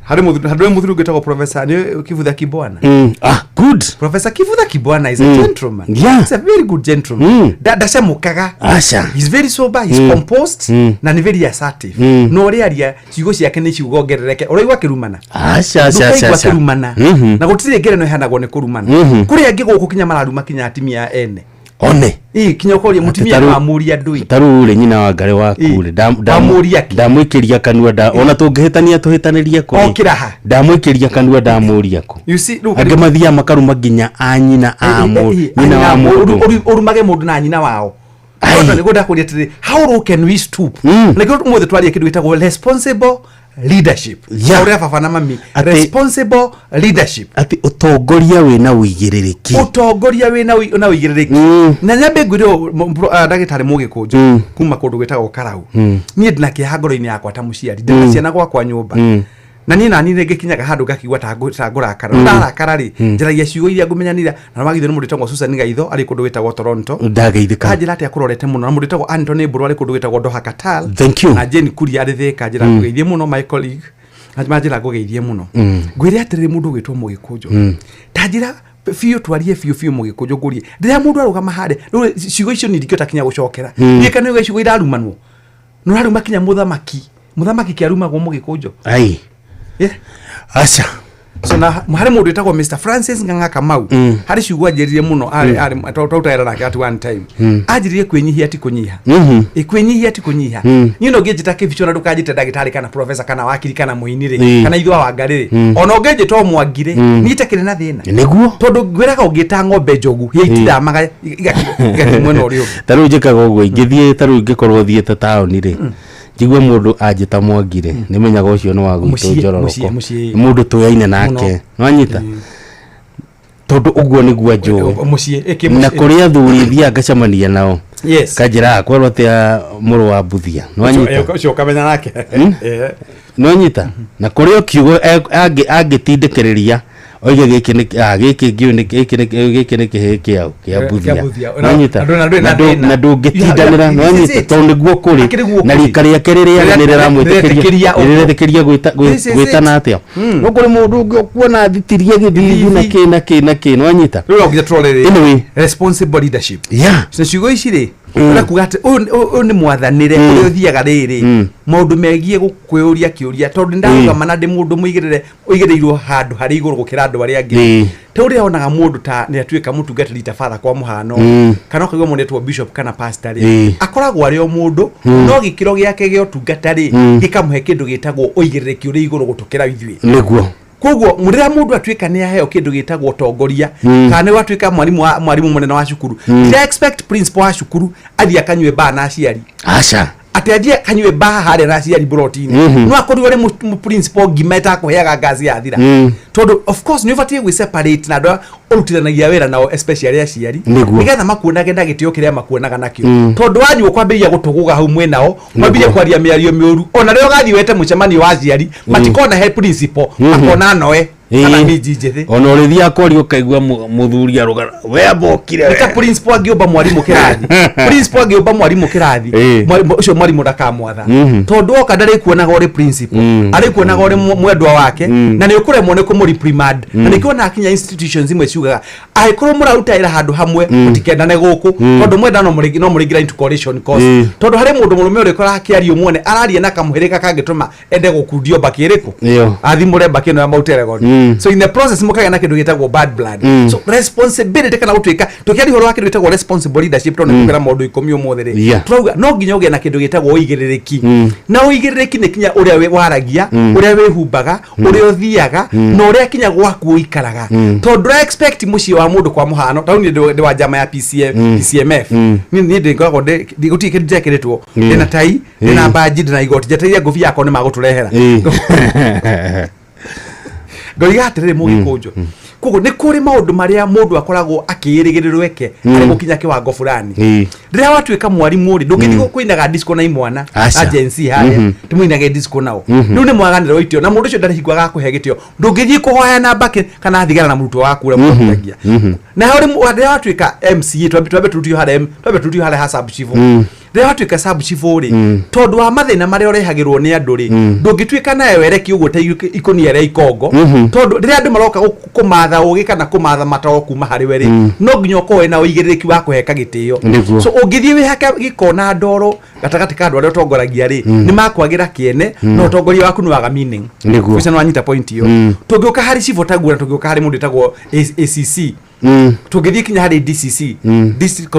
Harĩ mũthuri, harĩ mũthuri ũngĩ wĩtagwo Professor nĩ Kivutha Kibwana. Ah, good. Professor Kivutha Kibwana is a gentleman. He's a very good gentleman. Ndacemukaga. Aca. He's very sober, he's composed na nĩ very assertive. Na ũrĩa aria, ciugo ciake nĩ ciugo ngerereke. Ũraigua akĩrumana? Aca, aca, aca, Ndũkaigua aca. akĩrumana. Na gũtirĩ ngereno ĩhanagwo nĩ kũrumana. Kũrĩ angĩ gũkũ kinya mararuma kinya atimia ene. One. Ĩ, kinya ũkoria mũtumia wamũria ndũi. Ta rĩu rĩ, nyina wa ngarĩ waku rĩ, Wamũria kĩ? Ndamũikĩria kanua ona tũngĩhĩtania tũhĩtanĩrie kũ rĩ, Okĩra ha. Ndamũikĩria kanua ndamũria kũ? You see, rĩu Angĩ mathiaga makaruma nginya a nyina a nyina wa mũndũ. Ũrumage mũndũ na nyina wao. Tondũ nĩguo ndakũria atĩrĩ, how low can we stoop? Nĩkĩo ũmũthĩ twaria kĩndũ gĩtagwo responsible leadership. Ũrĩa baba na mami, responsible leadership. Atĩ ũtongoria wĩna ũigĩrĩrĩki. Ũtongoria wĩna na ũigĩrĩrĩki. Na nyambe ngwĩre ũũ, ndagĩtarĩ Mũgĩkũnjũ, kuma kũndũ gwĩtagwo Karau, niĩ ndĩna kĩeha ngoro-inĩ yakwa ta mũciari. Ndĩna ciana gwakwa nyũmba, na niĩ nani nĩ ngĩkinyaga handũ ngakigua ta ngũrakara. Ndarakara rĩ, njaragia ciugo iria ngũmenyanira na wagithio nĩ mũndũ wĩtagwo Susan Gaitho arĩ kũndũ gwĩtagwo Toronto. Ndageithĩka. Kanjĩra atĩ akũrorete mũno, na mũndũ wĩtagwo Anthony Mbũrũ arĩ kũndũ gwĩtagwo Doha, Qatar. Thank you. Na Jane Kuria arĩ Thĩka, njĩra ngũgeithie mũno, my colleague manjĩra ngũgeithie mũno. Ngwĩre atĩrĩrĩ, mũndũ ũgwĩtwo Mũgĩkũnjũ, ta njĩra biũ, twarie biũ biũ, Mũgĩkũnjũ, ngũrie, rĩrĩa mũndũ arũgama harĩa rĩu, ciugo icio niĩ ndingĩhota kinya gũcokera. Niĩ kana nĩ ciugo irarumanwo, nĩ ũraruma kinya mũthamaki. Mũthamaki kĩarumagwo, Mũgĩkũnjũ? Ai. Yeah. Aca. So na harĩ mũndũ wĩtagwo Mr Francis Ng'ang'a Kamau, harĩ ciugo anjĩrire mũno, arĩ twautaera nake at one time. Anjĩrire kwĩnyihia ti kũnyiha. Ĩ, kwĩnyihia ti kũnyiha. Niĩ no ũngĩnjĩta kĩbico na ndũkanjĩte ndagĩtarĩ kana professor kana wakiri kana mũini rĩ, kana ithuĩ Wangarĩ rĩ, ona ũngĩnjĩta o Mwangi rĩ, niĩ itakĩrĩ na thĩna. Tondũ ngwĩraga ũngĩta ng'ombe njogu hĩa itithamaga igathiĩ mwena ũrĩa ũngĩ. Ta rĩu njĩkaga ũguo, ingĩthiĩ, ta rĩu ingĩkorwo thiĩte taũni rĩ, njigue mũndũ anjĩta Mwangi rĩ, nĩmenyaga ũcio nĩ wa gwitũ. Mũciĩ, Njororoko. Mũciĩ, mũciĩ. Nĩ mũndũ tũyaine nake, nwanyita, tondũ ũguo nĩguo njũĩ. Mũciĩ ĩkĩ Na mũciĩ. kũrĩ athuri thiaga ngacemania nao, kanjĩraga kwerwo atĩa mũrũ wa Mbuthia, nwanyita. Ũcio ũkamenya nake. Nwanyita, na kũrĩ o kiugo angĩtindĩkĩrĩria oige gĩkĩ nĩ gĩkĩ ngiũ nĩ gĩkĩ nĩ gĩkĩ nĩ kĩhĩ kĩao kĩa Kĩa Mbuthia. Mbuthia. Nwanyita. Na ndũrĩ na thĩna. Na ndũngĩtindanĩra. Yeah, this is Nwanyita, it. tondũ nĩguo kũrĩ. Akĩrĩ guo Na kũrĩ. rika rĩake rĩrĩa nĩ rĩramwĩtĩkĩria. Rĩretĩkĩria ũguo. Rĩretĩkĩria gwĩta This is gwĩtana it. atĩa. No kũrĩ mũndũ ũngĩ ũkuona thitiria gĩthithi na kĩ na kĩ na kĩ, nwanyita. Rĩu no nginya tũrore rĩ, Anyway. Responsible leadership. So ciugo ici rĩ, ũrĩa kuga atĩ ũyũ nĩ mwathanĩre ũrĩa ũthiaga rĩrĩ, maũndũ megiĩ gũkwĩũria kĩũria, tondũ nĩndarũgama na ndĩ mũndũ mũigĩrĩre ũigĩrĩirwo handũ harĩ igũrũ gũkĩra andũ arĩa angĩ. Ta ũrĩa onaga mũndũ ta nĩ atuĩka mũtungatĩri ta father kwa mũhano, kana ũkaigua mũndũ etwo bishop kana pastor rĩ, akoragwo arĩ o mũndũ, no gĩkĩro gĩake gĩa ũtungata rĩ, gĩkamũhe kĩndũ gĩtagwo ũigĩrĩrĩki ũrĩ igũrũ gũtũkĩra ithuĩ. Koguo rĩrĩa mũndũ atuĩka nĩ aheo kĩndũ gĩtagwo ũtongoria, kana nĩ watuĩka mwarimũ wa mwarimũ mũnene wa cukuru, ndira expect principal wa cukuru athiĩ akanyue baa na aciari. Aca. Atĩ athiĩ akanyue baa harĩa na aciari buroti-inĩ. No akorirwo arĩ principal ngima ĩtakũheaga ngaci yathira. Tondũ of course nĩ ũbatiĩ gwĩ separate na andũ arĩa ũrutithanagia wĩra nao, especially aciari, nĩgetha makuonage na gĩtĩo kĩrĩa makuonaga nakĩo. Tondũ wanyua kwambĩrĩria gũtũgũga hau mwĩ nao, mwambĩrĩrie kwaria mĩario mĩũru, ona rĩrĩa ũgathiĩ wete mũcemanio wa aciari, matikona he principal, makona noe kana minji njĩthĩ. Ona ũrĩthiaga kwaria ũkaigua mũthuri arũgara we ambokire. Nĩ ta principal angĩũmba mwarimũ kĩrathi, principal angĩũmba mwarimũ kĩrathi, ũcio mwarimũ ndakamwatha, tondũ oka ndarĩkuonaga ũrĩ principal, arĩkuonaga ũrĩ mwendwa wake, na nĩ ũkũremwo nĩ kũmũ reprimand. Na nĩkĩo ona kinya institutions imwe ciugaga angĩkorwo mũraruta wĩra handũ hamwe, mũtikendane gũkũ, tondũ mwenda no mũrĩingĩra into coalition cause. Tondũ harĩ mũndũ mũrũme ũrĩkoraga akĩaria ũmuone araria na kamũhĩrĩga kangĩtũma ende gũkundio mbakĩ ĩrĩkũ, athimũre mbakĩ ĩno ya Mount Elgon. So in the process mũkagĩa na kĩndũ gĩtagwo bad blood. So responsibility, kana gũtuĩka tũkĩaria ũhoro wa kĩndũ gĩtagwo responsible leadership, tondũ nĩ tũkwĩra maũndũ 10 ũmũthĩ rĩ, tũrauga no nginya ũgĩe na kĩndũ gĩtagwo ũigĩrĩrĩki. Na ũigĩrĩrĩki nĩ kinya ũrĩa waragia, ũrĩa wĩhumbaga, ũrĩa ũthiaga, na ũrĩa kinya gwaku ũikaraga. Tondũ ndũra expect mũciĩ wa mũndũ, kwa mũhano ta rĩu niĩ ndĩ wa njama ya PCM, PCMF. Niĩ ndĩ ngoragwo gũtirĩ kĩndũ njekĩrĩtwo, ndĩna tai, ndĩna mbanji, ndĩna igoti, njetereire ngũbia yakwa nĩ magũtũrehera. Ngoiga atĩrĩrĩ, mũgĩkũnjũ, koguo nĩ kũrĩ maũndũ marĩa mũndũ akoragwo akĩĩrĩgĩrĩrwo eke arĩ gũkinya kĩwango fulani. Rĩrĩa watuĩka mwarimũ rĩ, ndũngĩthiĩ kũinaga disco na imwana Aca. na Gen Z harĩa, tũmũinage disco nao. Rĩu nĩ mwaganĩrwo itĩo na mũndũ ũcio ndarĩ hingo agakũhe gĩtĩo. Ndũngĩthiĩ kũhoya na mbakĩ kana thigara na mũrutwo waku ũrĩa mũthomithagia. Na harĩ rĩrĩa watuĩka MCA, twambe turutio harĩa twambe turutio harĩa ha sub chief. Rĩrĩa watuĩka sub chief rĩ, tondũ wa mathĩna marĩa ũrehagĩrwo nĩ andũ rĩ, ndũngĩtuĩka nawe wereki ũguo ta ikũnia rĩa ikongo. Tondũ rĩrĩa andũ maroka kũmatha ũgĩ kana kũmatha mataro kuma harĩ we rĩ, no nginya ũkorwo wĩna ũigĩrĩrĩki wa kũheka gĩtĩo. So ũngĩthiĩ wĩhake gĩko na ndoro gatagatĩ ka andũ arĩa ũtongoragia rĩ, nĩ makwagĩra kĩene, na ũtongoria waku nĩ waga meaning. Ũcio nĩ wanyita point ĩyo. Tũngĩũka harĩ cibũ taguo, na tũngĩũka harĩ mũndũ wĩtagwo ACC, tũngĩthiĩ kinya harĩ DCC, District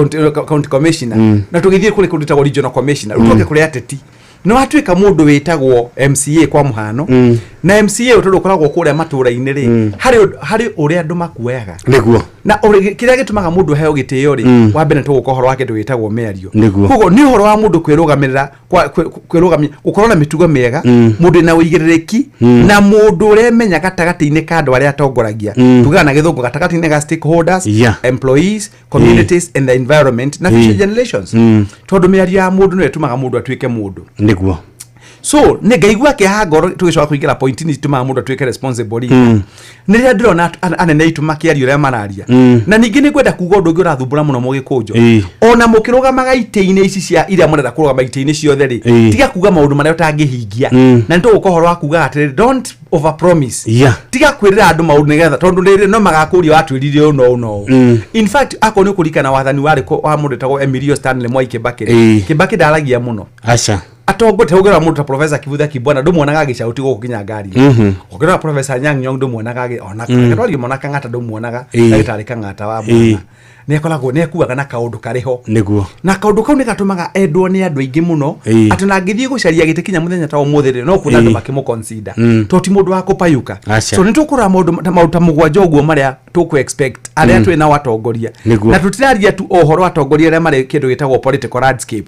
County Commissioner, na tũgĩthiĩ kũrĩ kũndũ wĩtagwo Regional Commissioner, rĩu tũke kũrĩ ateti. Nĩ watuĩka mũndũ wĩtagwo MCA kwa mũhano, na MCA tondũ ũkoragwo kũrĩa matũra-inĩ rĩ, harĩ ũrĩa andũ makuoyaga. Na kĩrĩa gĩtũmaga mũndũ aheo gĩtĩo rĩ, wa mbere nĩ tũgũka ũhoro wa kĩndũ gĩtagwo mĩario. Koguo nĩ ũhoro wa mũndũ kwĩrũgamĩrĩra, kwĩrũgamia, gũkorwo na mĩtugo mĩega, mũndũ wĩna ũigĩrĩrĩki, na mũndũ ũremenya gatagatĩ-inĩ ka andũ arĩa atongoragia. Tugaga na gĩthũngũ gatagatĩ-inĩ ga stakeholders, employees, communities and the environment na future generations. Tondũ mĩario ya mũndũ nĩyo ĩtũmaga mũndũ atuĩke mũndũ. So nĩ ngaigua kĩeha ngoro tũgĩcoka kũingĩra point-inĩ itũmaga mũndũ atuĩke responsible leader. Nĩ rĩrĩa ndĩrona anene aitũ makĩaria ũrĩa mararia. Na ningĩ nĩ ngwenda kuga ũndũ ũngĩ ũrathumbũra mũno mũgĩkũnjo. Ona mũkĩrũgamaga itĩ-inĩ ici cia iria mũrenda kũrũgama itĩ-inĩ ciothe rĩ, tiga kuga maũndũ marĩa ũtangĩhingia. Na nĩ tũgũka ũhoro wa kuga atĩrĩrĩ, don't over promise. Tiga kwĩrĩra andũ maũndũ nĩgetha tondũ rĩrĩ no magakũria watwĩrire ũũ na ũũ na ũũ. In fact, akorwo nĩ ũkũririkana wathani warĩ wa mũndũ wĩtagwo Emilio Stanley Mwai Kibaki rĩ, Kibaki ndaragia mũno. Aca. Atongoria ũngĩrora mũndũ ta Professor Kivutha Kibwana ndũmuonaga agĩcauti gũkũ nginya ngari. Ũngĩrora Professor Anyang' Nyong'o ndũmuonaga ona twarie mona Kang'ata ndũmuonaga. Ndagĩtarĩ Kang'ata wa mwana nĩ akoragwo nĩ akuaga na kaũndũ karĩ ho. Na kaũndũ kau nĩ gatũmaga endwo nĩ andũ aingĩ mũno, atĩ na angĩthiĩ gũcaria gĩtĩ kinya mũthenya ta ũmũthĩ rĩ, no kuona andũ makĩmũ-consider to ti mũndũ wa kũpayũka. So nĩ tũkũrora maũndũ ta 7 ũguo marĩa tũkũ expect arĩa twĩ nao atongoria. Na tũtiraria tu ũhoro wa atongoria arĩa marĩ kĩndũ gĩtagwo political landscape.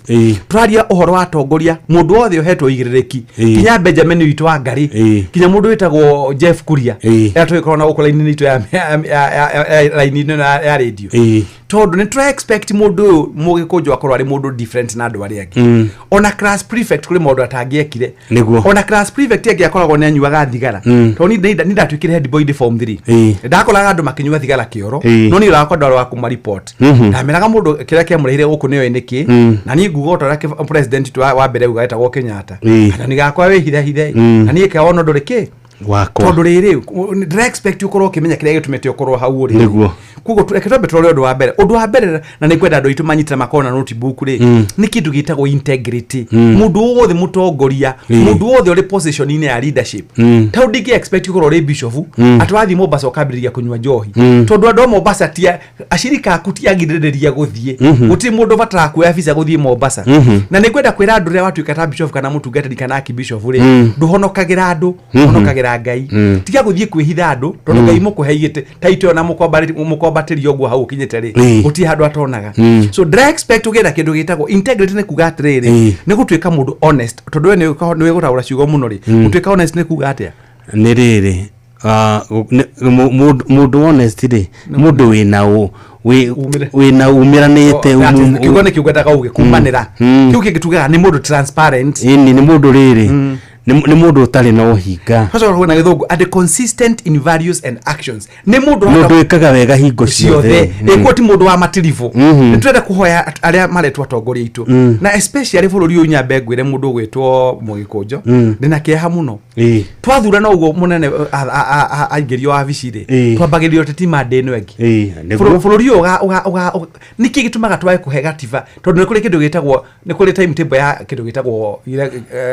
Tũraria ũhoro wa atongoria mũndũ wothe ũhetwo igĩrĩrĩki, kinya Benjamin witũ wa Ngari, kinya mũndũ wĩtagwo Jeff Kuria, arĩa tũgĩkorwo na gũkũ raini-inĩ itũ ya raini-inĩ ya radio. Tondũ nĩ tũra expect mũndũ ũyũ mũgĩkũnjũ akorwo arĩ mũndũ different na andũ arĩa angĩ. Ona class prefect kũrĩ maũndũ atangĩekire. Ona class prefect angĩ akoragwo nĩ anyuaga thigara. Tondũ niĩ ndatuĩkire head boy ndĩ form 3. Ndakoraga andũ makĩnyua thigara kĩoro. No niĩ ũrakwa ndwarĩ wa kũma report. Ndameraga mũndũ kĩrĩa kĩamũrehire gũkũ nĩoĩ nĩkĩ. Na niĩ nguga ota ũrĩa president witũ wa mbere auga etagwo Kenyatta. Kana nĩ gakwa wĩhithahithe. Na niĩ kewona ũndũ rĩkĩ wakwa. Tondũ rĩrĩ ndĩra expect ũkorwo ũkĩmenya kĩrĩa gĩtũmĩte ũkorwo hau ũrĩ. Koguo reke twambe tũrore ũndũ wa mbere. Ũndũ wa mbere, na nĩ kwenda andũ aitũ manyitĩre makorwo na notebook rĩ, nĩ kĩndũ gĩtagwo integrity. Mũndũ wothe mũtongoria, mũndũ wothe ũrĩ position-inĩ ya leadership, tondũ ndingĩ expect ũkorwo ũrĩ bishop atĩ wathiĩ Mombasa ũkambĩrĩria kũnyua njohi. Tondũ andũ a Mombasa ti acirika aku ti agirĩrĩria gũthiĩ. Gũtirĩ mũndũ ũbataraga kuoya visa gũthiĩ Mombasa. Na nĩ ngwenda kwĩra andũ rĩrĩa watuĩka ta bishop kana mũtungatĩri kana archbishop rĩ, ndũhonokagĩra andũ, ũhonokagĩra Ngai. Tiga gũthiĩ kwĩhitha andũ, tondũ Ngai mũkũhe igĩtĩ ta itũ na mũkwambatĩria ũguo hau ũkinyĩte rĩ, gũtirĩ handũ atonaga. So ndĩra expect ũgĩe na kĩndũ gĩtagwo integrity. Nĩ kuga atĩrĩrĩ, nĩ gũtuĩka mũndũ honest. Tondũ we nĩ gũtaũra ciugo mũno rĩ, gũtuĩka honest nĩ kuga atĩa? Nĩ rĩrĩ, mũndũ honest rĩ, mũndũ wĩna wĩna umĩranĩte. Kiugo nĩ kiugo endaga uge kumanĩra. Kiu kĩngĩ tugaga nĩ mũndũ transparent. Ĩni, nĩ mũndũ rĩrĩ, nĩ mũndũ ũtarĩ na ũhinga. First of all, na gĩthũngũ and consistent in values and actions, nĩ mũndũ mũndũ wĩkaga wega hingo ciothe. Ĩkuo ti mũndũ wa matiribũ. Nĩ tũrenda kũhoya arĩa maretwo atongoria aitũ, na especially bũrũri ũyũ, nyambe ngwĩre mũndũ ũgwĩtwo Mũgĩkũnjo, ndĩna kĩeha mũno. Twathurana ũguo mũnene aingĩrio wabici rĩ, twambagĩrĩrio teti mande ĩno ĩngĩ. Bũrũri ũyũ nĩkĩ gĩtũmaga twage kũhe gatiba? Tondũ nĩ kũrĩ kĩndũ gĩtagwo, nĩ kũrĩ timetable ya kĩndũ gĩtagwo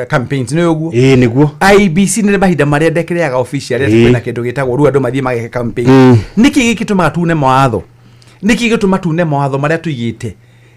campaigns, nĩ ũguo? Ĩĩ, nĩguo. IEBC nĩ mahinda marĩa ndekĩrĩaga official atĩ kwĩna kĩndũ gĩtagwo rĩu andũ mathiĩ mageke campaign. Nĩkĩ gĩtũmaga tune mawatho? Nĩkĩ gĩtũma tune mawatho marĩa tũigĩte?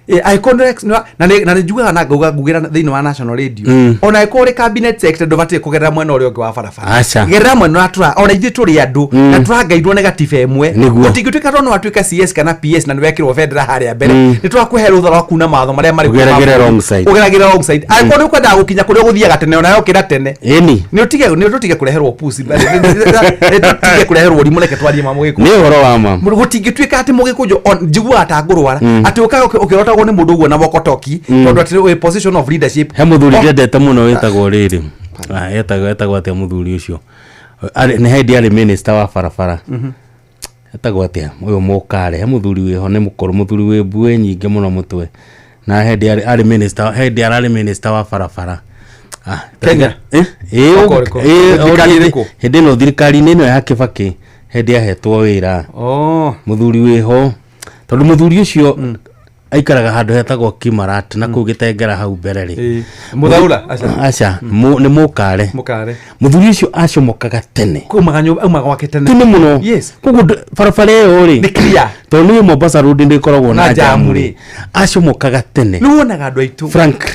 Angĩkorwo na nĩ njugaga na ngauga ngugĩra thĩinĩ wa national radio, ona angĩkorwo ũrĩ cabinet secretary, ndũbatiĩ kũgerera mwena ũrĩa ũngĩ wa barabara. Gerera mwena ũrĩa tũra ona ithuĩ tũrĩ andũ na tũrangairwo nĩ gatiba ĩmwe. Gũtingĩtuĩka tondũ nĩ watuĩka CS kana PS na nĩ wekĩrwo bendera harĩa mbere, nĩ twakũhe rũtha rwa kuna mawatho marĩa marĩ kuo ma Ũgeragĩre bũrũri. Wrong side. Ũgeragĩre wrong side. Angĩkorwo nĩ ũkwendaga gũkinya kũrĩa ũgũthiaga tene, ona yokĩra tene. Nĩ ũtige, nĩ tũtige kũreherwo pusi, nĩ tũtige kũreherwo ũrimũ. Reke twarie ma Mũgĩkũyũ. Nĩ ũhoro wa ma. Gũtingĩtuĩka atĩ Mũgĩkũnjũ njiguaga ta ngũrwara atĩ ũkaga ũkĩrotagwo nĩ mũndũ ũguo na mokotoki, tondũ atĩ wĩ position of leadership. He mũthuri ndendete mũno wĩtagwo rĩrĩ, etagwo atĩa mũthuri ũcio? Nĩ hĩndĩ arĩ minister wa barabara. Etagwo atĩa ũyũ mũkare? He mũthuri wĩho, nĩ mũkũrũ, mũthuri wĩ mbuĩ nyingĩ mũno mũtwe, na hĩndĩ arĩ minister, hĩndĩ ararĩ minister wa barabara. Kenya? Eh, ĩĩ, Mwaka ũrĩkũ? Thirikari ĩrĩkũ? Hĩndĩ ĩno thirikari-inĩ ĩno ya Kĩbakĩ, hĩndĩ ahetwo wĩra. Mũthuri wĩho, tondũ mũthuri ũcio aikaraga handũ hetagwo Kimarat na kũu Gĩtengera hau mbere rĩ. Mũthaura? Aca. Aca, nĩ mũkare. Mũkare. Mũthuri ũcio acomokaga tene. Kumaga nyũmba, aumaga gwake tene. Tene mũno. Koguo barabara ĩyo rĩ, Nĩ clear. Tondũ nĩ Mombasa Road nĩ ĩkoragwo na na jamu jamu rĩ. Rĩ, acomokaga tene. Nĩ wonaga andũ aitũ.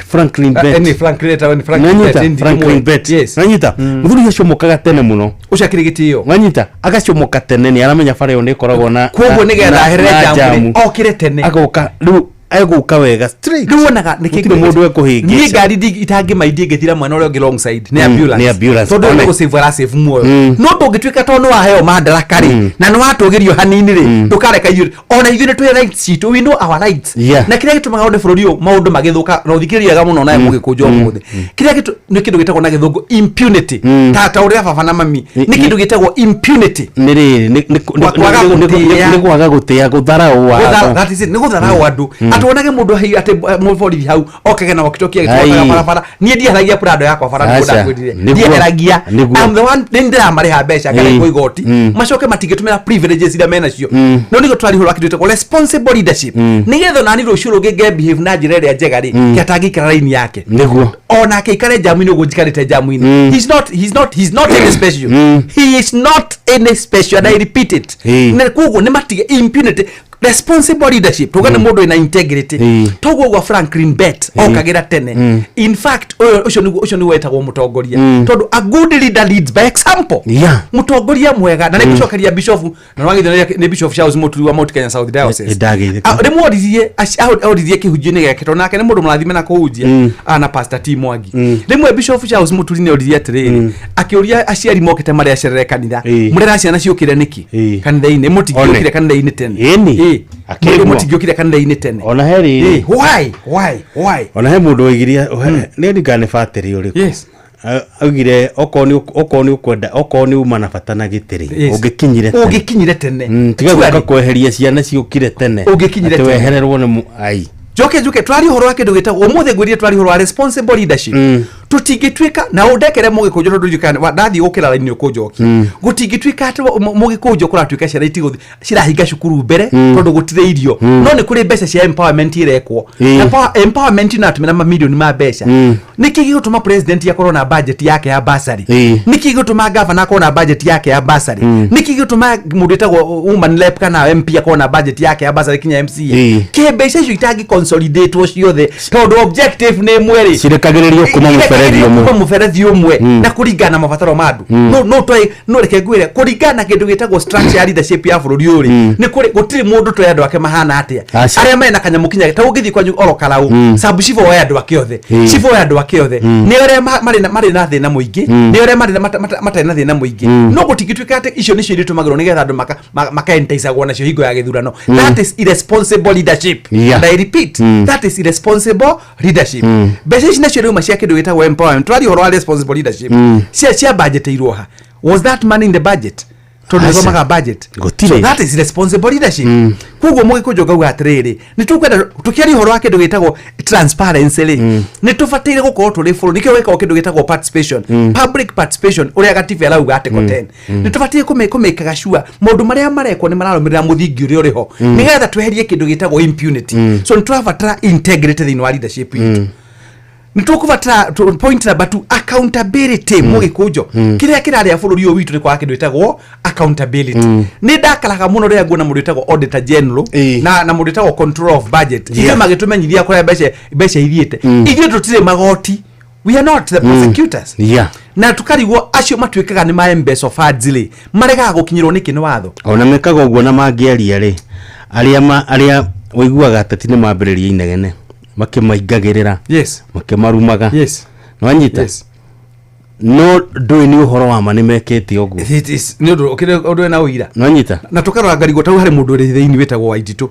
Franklin Ah, Bett. Nĩ Franklin, etagwo nĩ Franklin Nanyita, Bett, Franklin ndimũĩ. Bett. Nanyita, mũthuri ũcio acomokaga tene mũno. Ũcio akĩrĩ gĩtĩo. Wanyita, agacomoka tene, nĩ aramenya bara ĩyo nĩ ĩkoragwo na Koguo nĩgetha aherere na jamu rĩ, okĩre tene. Agoka rĩu, egũka wega straight. Rĩu wonaga nĩ Gũtirĩ mũndũ ekũhĩngĩca. Niĩ ngari itangĩmaindia ingĩthira mwena ũrĩa ũngĩ, wrong side, nĩ ambulance. Nĩ ambulance. Tondũ One. nĩ gũsave, arasave muoyo. No ndũngĩtuĩka tondũ nĩ waheo madaraka rĩ, na nĩ watũgĩrio hanini rĩ, ndũkareka ithuĩ, ona ithuĩ nĩ twĩ rights citũ, we know our rights. Na kĩrĩa gĩtũmaga one bũrũri ũyũ maũndũ magĩthũka, na ũthikĩrĩrie wega mũno nawe Mũgĩkũnjũ ũmũthĩ, kĩrĩa nĩ kĩndũ gĩtagwo na gĩthũngũ impunity. Ta ũrĩa baba na mami, nĩ kĩndũ gĩtagwo impunity. Nĩ rĩrĩ Kwaga gũtĩĩa. Nĩ kwaga gũtĩĩa, gũtharaũ watho. That is it, nĩ gũtharaũ andũ. Ndũgatuonage mũndũ atĩ mũborithi hau okage na walkie-talkie agĩtwaraga Ai. barabara. Niĩ ndieheragia Prado yakwa bara nĩguo Aca. ndakwĩrire. Nĩguo. Ndieheragia. Nĩguo. I'm the one nĩ ndĩramarĩha mbeca ngarengwo igoti macoke matingĩtũmĩra privileges iria menacio. No nĩguo tũraria ũhoro wa kĩndũ gĩtagwo responsible leadership, nĩgetha onani rũciũ rũngĩ nge behave na njĩra ĩrĩa njega rĩ, kĩatangĩikara raini yake Nĩguo. Onake ikare jamu-inĩ ũguo njikarĩte jamu-inĩ. He's not any special. He is not any special, and I repeat it. Na koguo nĩ matige impunity. Responsible leadership tuga nĩ mũndũ wĩna integrity. Toguo gwa Franklin Bett okagĩra tene. In fact, ũyũ ũcio nĩguo wetagwo mũtongoria, tondũ a good leader leads by example. Mũtongoria mwega na nĩngũcokeria bishop na nĩwagithio nĩ Bishop Charles Mũturi wa Mount Kenya South Diocese. Ndagĩithĩka. Ah, rĩmwe oririe kĩhunjio-inĩ gĩake, tondũ nake nĩ mũndũ mũrathime na kũhunjia na Pastor T Mwangi. Rĩmwe Bishop Charles Mũturi nĩ oririe atĩrĩrĩ, akĩũria aciari mokĩte marĩa acerere kanitha, mũrera ciana ciũkĩre nĩkĩ kanitha-inĩ, mũtingĩũkire kanitha-inĩ tene? Ĩni. Ĩ, Akĩigua. Mũtingĩũkire kanitha-inĩ tene. Ona he rĩrĩ. Why, why, why? Ona he mũndũ oigirie, nĩ ndigana nĩ batĩrĩ ũrĩkũ. Augire okorwo nĩ ũkwenda, okorwo nĩ uma na bata na gĩtĩ rĩ, ũngĩkinyire tene. Ũngĩkinyire tene. Tiga Surely. gũka kweheria ciana ciũkire tene. Ũngĩkinyire Atĩ tene. wehererwo nĩ ai. Njoke njuke twarie ũhoro wa kĩndũ gĩtagwo, ũmũthĩ ngwĩrire twarie ũhoro wa responsible leadership. Tũtingĩtuĩka na ũndekere mũgĩkũnjũ, tondũ ndiũĩ kana ndathiĩ gũkĩra raini ũkũnjokia. Gũtingĩtuĩka atĩ mũgĩkũnjũ kũratuĩka ciana itigũthi cirahinga cukuru mbere tondũ gũtirĩ irio, no nĩ kũrĩ mbeca cia empowerment irekwo. Empowerment inatũmĩra mamirioni ma mbeca. Nĩkĩ gĩgũtũma president akorwo na budget yake ya bursary? Nĩkĩ gĩgũtũma governor akorwo na budget yake ya bursary? Nĩkĩ gĩgũtũma mũndũ wĩtagwo woman rep kana MP akorwo na budget yake ya bursary, kinya MCA? Kĩ mbeca icio itangĩ consolidatwo ciothe, tondũ objective nĩ ĩmwe rĩ? Cirekagĩrĩrio kuma mũberethi ũmwe. Kuma mũberethi ũmwe na kũringana na mabataro ma andũ. No twaĩ no reke ngwĩre, kũringana na kĩndũ gĩtagwo structure ya leadership ya bũrũri ũyũ rĩ, nĩ kũrĩ gũtirĩ mũndũ tũĩ andũ ake mahana atĩa. Aca. Arĩa mena kanyamũ kinya ta ũngĩthiĩ kwanyu oro karau, sub chief oe andũ ake othe, chief oe andũ ake othe, nĩ arĩa marĩ na thĩna mũingĩ, nĩ arĩa marĩ na matarĩ na thĩna mũingĩ. No gũtingĩtuĩka atĩ icio nĩcio irĩtũmagĩrwo nĩgetha andũ makaentaicagwo nacio hingo ya gĩthurano. That is irresponsible leadership. And I repeat, that is irresponsible leadership. Mbeca ici nacio rĩuma cia kĩndũ gĩtagwo empowerment, twaria ũhoro wa responsible leadership, cia budgeteirwo ha? Was that money in the budget? Tondũ Aca. nĩthomaga budget. Gũtirĩ. So that is responsible leadership. Koguo mũgĩkũnjũ ngauga atĩrĩrĩ, nĩ tũkwenda tũkĩaria ũhoro wa kĩndũ gĩtagwo transparency rĩ, nĩ tũbataire gũkorwo tũrĩ bũrũri nĩkĩo gwĩkagwo kĩndũ gĩtagwo participation, public participation, ũrĩa gatiba ĩrauga article 10. Nĩ tũbataire kũmĩkaga sure maũndũ marĩa marekwo nĩ mararũmĩrĩra mũthingi ũrĩa ũrĩ ho, nĩgetha tweherie kĩndũ gĩtagwo impunity. So nĩ tũrabatara integrity thĩinĩ wa leadership itũ. Nĩ tũkũbatara point number two, accountability. Mũgĩkũnjo, kĩrĩa kĩrarĩa bũrũri ũyũ witũ nĩ kwaga kĩndũ gĩtagwo accountability. Nĩ ndakaraga mũno rĩrĩa nguona mũndũ wĩtagwo auditor general na mũndũ wĩtagwo control of budget, ithuĩ magĩtũmenyithia kũrĩa mbeca ithiĩte. Ithuĩ tũtirĩ magoti, we are not the prosecutors. Na tukarigwo acio matuĩkaga nĩ ma embezzle funds rĩ, maregaga gũkinyĩrwo nĩkĩ nĩ watho? Ona mekaga ũguo na mangĩaria rĩ, arĩa ũiguaga ateti nĩ mambĩrĩria inegene makĩmaingagĩrĩra, makĩmarumaga. Nĩwanyita? No ndũĩ nĩ ũhoro wa ma nĩ mekĩte ũguo. It is nĩ ũndũ ũkĩrĩ ũndũ wĩna ũira. Nĩwanyita? Na tũkarora ngarigwo tau harĩ mũndũ ũrĩ thĩinĩ wĩtagwo Waititũ.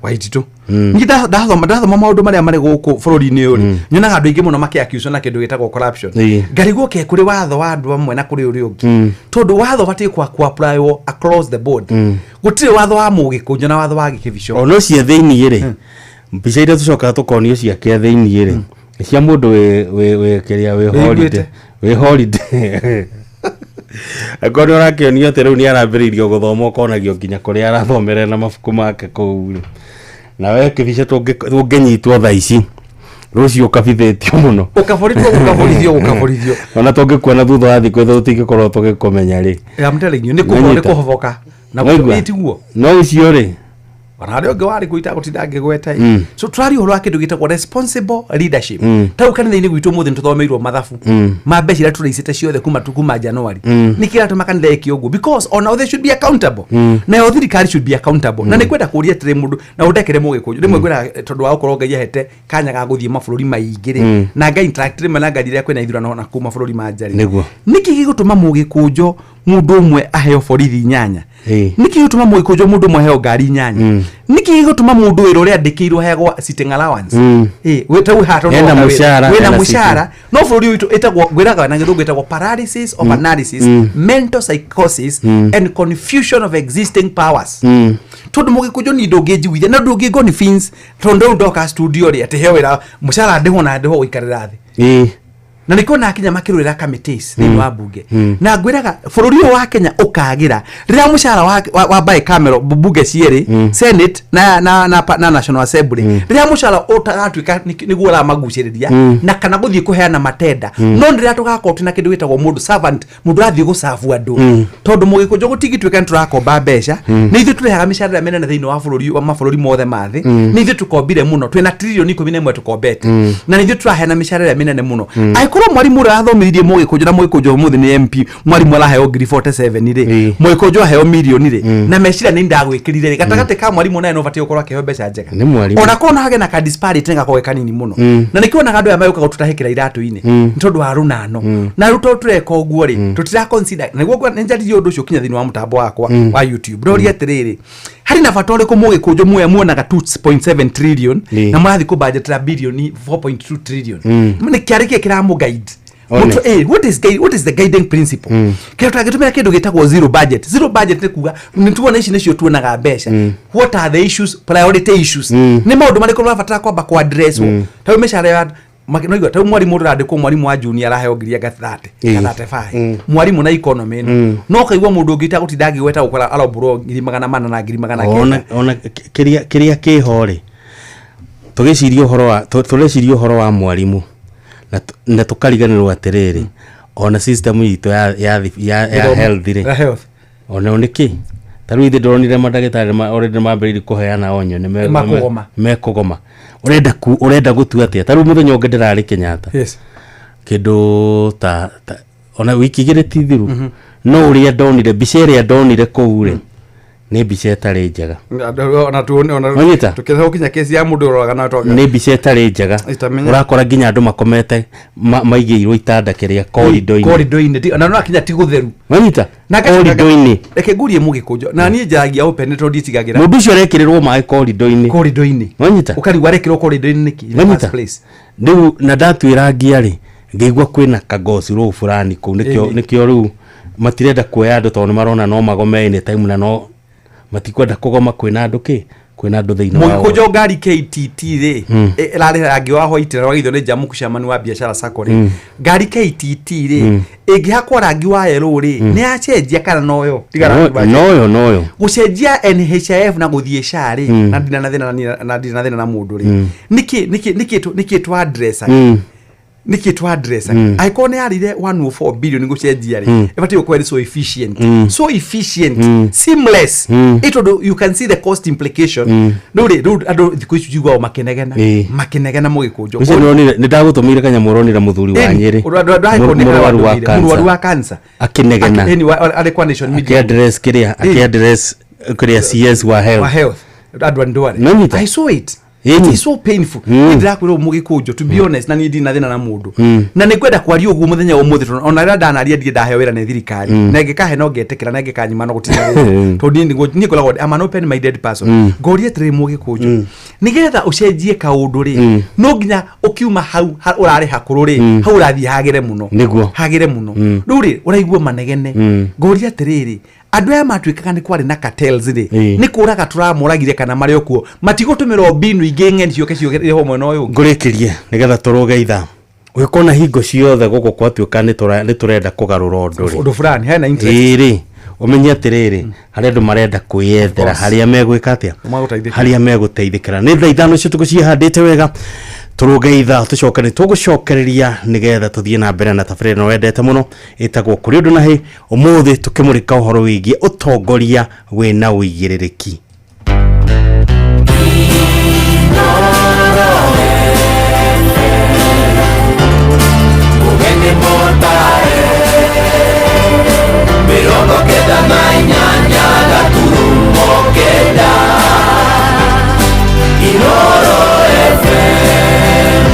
Waititũ, niĩ ndathoma maũndũ marĩa marĩ gũkũ bũrũri-inĩ ũyũ rĩ, nyonaga andũ aingĩ mũno makĩaccuswo na kĩndũ gĩtagwo corruption. Ngarigwo ke kũrĩ watho wa andũ amwe na kũrĩ ũrĩa ũngĩ, tondũ watho ũbatiĩ kwa kuapplywo across the board. Gũtirĩ watho wa mũgĩkũnjũ na watho wa gĩkĩbico. Ona ũcio thĩiniĩ rĩ, mbica iria tũcokaga tũkonio ciake thĩiniĩ rĩ, nĩ cia mũndũ wĩ kĩrĩa wĩ Wĩiguĩte? holiday, wĩ holiday. Angĩkorwo nĩ ũrakĩonio atĩ rĩu nĩ arambĩrĩirio gũthoma, ũkonagio nginya kũrĩa arathomere na mabuku make kũu rĩ, nawe kĩbica tũngĩnyitwo thaa ici, rũciũ ũkabithĩtio mũno. Ũkaborithio, gũkaborithio, gũkaborithio. Ona tũngĩkuona thutha wa thikũ ithatũ, tũtingĩkorwo tũgĩkũmenya rĩ. I'm telling you, nĩ kũho- nĩ Nĩwanyita? kũhoboka na Waigua? ĩ, tiguo? No ũcio rĩ, Ona harĩa ũngĩ warĩ kũita gũtinda ngĩgweta ĩ. So tũraria ũhoro wa kĩndũ gĩtagwo responsible leadership. Tau kanitha-inĩ gwitũ ũmũthĩ nĩ tũthomeirwo mathabu ma mbeca iria tũraicĩte ciothe kuma January. Nĩ kĩratũma kanitha ĩke ũguo? Because ona they should be accountable, nayo thirikari should be accountable. Na nĩ kwenda kũria atĩrĩ, mũndũ na ũndekere mũgĩkũnjũ rĩmwe ngwĩraga, tondũ wa gũkorwo Ngai ahete kanya ga gũthiĩ mabũrũri maingĩ rĩ, na nga interact rĩmwe na ngari rĩrĩa kwĩna ithurano na kũu mabũrũri ma nja rĩ, nĩkĩ gĩgũtũma mũgĩkũnjo Mũndũ ũmwe aheo borithi inyanya? Nĩkĩ gĩgũtũma mũgĩkũnjũ mũndũ ũmwe aheo ngari inyanya? Nĩkĩ gĩgũtũma mũndũ wĩra ũrĩa andĩkĩirwo aheagwo sitting allowance? Wĩtau haha tondũ Ena woka wĩra. mũcara, Wĩna ena mũcara, no bũrũri ũyũ witũ ĩtagwo, ngwĩraga na gĩthũngũ ĩtagwo paralysis of analysis, mental psychosis and confusion of existing powers. Tondũ mũgĩkũnjũ niĩ ndũngĩnjiguithia na ndũngĩ convince, tondũ rĩu ndoka studio rĩ atĩ heo wĩra mũcara ndĩhwo na ndĩhwo gũikarĩra thĩ. Na nĩkĩo nakinya makĩrũĩra committees thĩinĩ wa bunge. Na ngwĩraga bũrũri ũyũ wa Kenya ũkagĩra rĩrĩa mũcara wa bicameral bunge cierĩ, Senate na National Assembly, rĩrĩa mũcara ũtagatuĩka nĩguo ũramagucĩrĩria na kana gũthiĩ kũheana matenda. No rĩrĩa tũgakorwo twĩna kĩndũ gĩtagwo mũndũ servant, mũndũ ũrathiĩ gũcabu andũ, tondũ mũgĩkũnjũ gũtingĩtuĩka nĩ tũrakomba mbeca. Nĩ ithuĩ tũrĩhaga mĩcara ĩrĩa mĩnene thĩinĩ wa bũrũri wa mabũrũri mothe ma thĩ. Nĩ ithuĩ tũkombire mũno, twĩna tririoni 11 tũkombete, na nĩ ithuĩ tũraheana mĩcara ĩrĩa mĩnene mũno. Angĩkorwo mwarimũ ũrĩa wathomithirie mũgĩkũnjũ, na mũgĩkũnjũ ũmũthĩ nĩ MP, mwarimũ araheo ngiri 47 rĩ, mũgĩkũnjũ aheo mirioni rĩ, na meciria nĩ ndagwĩkĩrire rĩ, gatagatĩ ka mwarimũ naye no ũbatiĩ gũkorwo akĩheo mbeca njega. Nĩ mwarimũ. Ona korwo no hagĩe na ka disparity, nĩ gakorwo ge kanini mũno. Na nĩkĩo onaga andũ aya magĩũka gũtũtahĩkĩra iratũ-inĩ nĩ tondũ wa rũnano. Na rĩu tondũ tũreka ũguo rĩ, tũtira consider nĩguo nĩ njaririe ũndũ ũcio kinya thĩinĩ wa mũtambo wakwa wa YouTube. Ndoria atĩrĩrĩ, harĩ na bata ũrĩkũ mũgĩkũnjũ muoya muonaga 2.7 trillion na mũrathiĩ kũbudgetĩra bilioni 4.2 trillion? Nĩ kĩarĩ kĩ kĩramũ guide? One. What is the guiding principle? Kĩrĩa tũragĩtũmĩra kĩndũ gĩtagwo zero budget. Zero budget nĩ kuga nĩ tuona ici nĩcio tuonaga mbeca. What are the issues, priority issues? Nĩ maũndũ marĩkũ marabatara kwamba ku address? Ta rĩu mĩcara ya noigua ta rĩu mwarimũ ũrandĩkwo, mwarimũ wa junior araheo ngiri anga 30 kana 35, mwarimũ na economy ĩno. No ũkaigua mũndũ ũngĩ itagũtinda angĩgweta gũkora arombũrwo ngiri 400 na ngiri magana ona kenda. Ona kĩrĩa kĩho rĩ, tũgĩciria ũhoro wa tũreciria ũhoro wa mwarimũ na tũkariganĩrwo atĩrĩrĩ, ona system itũ ya Gĩthomo. health rĩ, Ya health. Ona nĩ kĩ ta rĩu ithe ndĩronire mandagĩtarĩ already mambĩrĩirie kũheana onyo nĩ Makũgoma. Mekũgoma. Ũrenda gũtua atĩa? Ta rĩu mũthenya ũngĩ ndĩrarĩ Kenyatta, kĩndũ ta ona wiki 2 ti thiru, no ũrĩa ndonire, mbica ĩrĩa ndonire kũu rĩ, nĩ mbica ĩtarĩ njega. Ona tuone ona Wanyita? Tukĩrehe kinya kesi ya mũndũ ũroraga na twaga. Nĩ mbica ĩtarĩ njega. Itamenya. Ũrakora nginya andũ makomete maigĩirwo itanda kĩrĩa korido-inĩ. Korido-inĩ, na no akinya ti gũtheru. Wanyita? Na ngacoka Korido-inĩ. Reke ngurie mũgĩkũnjo na niĩ njaragia open tondũ nditigagĩra. Mũndũ ũcio arekĩrĩrwo maĩ korido-inĩ. Korido-inĩ. Wanyita? Ũkarigwo arekĩrwo korido-inĩ nĩkĩ in the Wanyita? first place? Rĩu na ndatuĩra ngia rĩ, ngĩigua kwĩna kagoci rũu fulani kũu, nĩkĩo nĩkĩo rĩu matirenda kuoya andũ, tondũ nĩ marona no magome anytime na no matikwenda kũgoma kwĩna andũ kĩ kwĩna andũ thĩinĩ wa Mũgĩkũnjo, ngari KTT rĩ, ĩrarĩ rangi wa white na wagithio nĩ Jamuku chairman wa biashara sacco rĩ, ngari KTT rĩ, ĩngĩhakwo rangi wa yellow rĩ, nĩ yacenjia kana noyo? Tiga rangi wa Noyo. Gũcenjia NHIF na gũthiĩ SHA rĩ, na ndina na thĩna na ndina na thĩna na mũndũ rĩ, nĩkĩ twa address nĩkĩ twa address? Angĩkorwo nĩ yarĩire 104 billion gũcenjia rĩ, ĩbatiĩ gũkorwo ĩrĩ so efficient, so efficient, seamless, ĩ tondũ you can see the cost implication. Rĩu rĩ, rĩu andũ thikũ ici njiguaga makĩnegena, makĩnegena mũgĩkũnjo. Ũcio nĩũronire, nĩ ndagũtũmĩire kanyamũ, ũronire mũthuri wa Nyĩrĩ mũrwaru wa mũrwaru wa cancer cancer akĩnegena. Ĩni, arĩ kwa Nation Media. Akĩaddress kĩrĩa, akĩaddress kĩrĩa CS wa health. Wa health, Edward Ndwale. Nanyita? I saw it. It is so painful. Ndĩrakwĩra ũũ mũgĩkũnjo, to be honest, na niĩ ndirĩ na thĩna na mũndũ, na nĩ ngwenda kwaria ũguo mũthenya wa ũmũthĩ, tondũ ona rĩrĩa ndanaria ndirĩ ndaheo wĩra nĩ thirikari, na ĩngĩkahe no ngetĩkĩra na ĩngĩkanyima no gũtirĩ thĩna, tondũ niĩ niĩ ngoragwo I'm an open minded person. Ngoria atĩrĩrĩ mũgĩkũnjo, nĩgetha ũcenjie kaũndũ rĩ, no nginya ũkiuma hau ũrarĩ hakũrũ rĩ, hau ũrathiĩ hagĩre mũno. Nĩguo. Hagĩre mũno. Rĩu rĩ, ũraigua manegene. Ngoria atĩrĩrĩ, andũ aya matuĩkaga nĩ kwarĩ na cartels rĩ, nĩ kũraga tũramoragire kana marĩ o kuo matigũtũmĩra mbinu ingĩ ng'eni ciũke ciũke mwena ũyũ ũngĩ? Ngũrĩkĩrie nĩgetha tũrũge ithaa ũgĩkona hingo ciothe gũkũ gwatuĩka nĩ tũrenda kũgarũra ũndũ rĩ, ũndũ fulani hena interest. Ĩĩ rĩ, ũmenye atĩrĩrĩ, harĩ andũ marenda kwĩyethera Of course. harĩa megwĩka atĩa, Magũteithĩkĩra. Harĩa megũteithĩkĩra. Nĩ thaa 5 cio tũgũcihandĩte wega, tũrũge ithaa, tũcoke nĩ tũgũcokereria nĩgetha tũthiĩ na mbere na tabarĩra ĩno wendete mũno ĩtagwo kũrĩ ũndũ na hĩ. Ũmũthĩ tũkĩmũrĩka ũhoro wĩgiĩ ũtongoria wĩna ũigĩrĩrĩki. Mugeni motare 98.9 Inoro FM.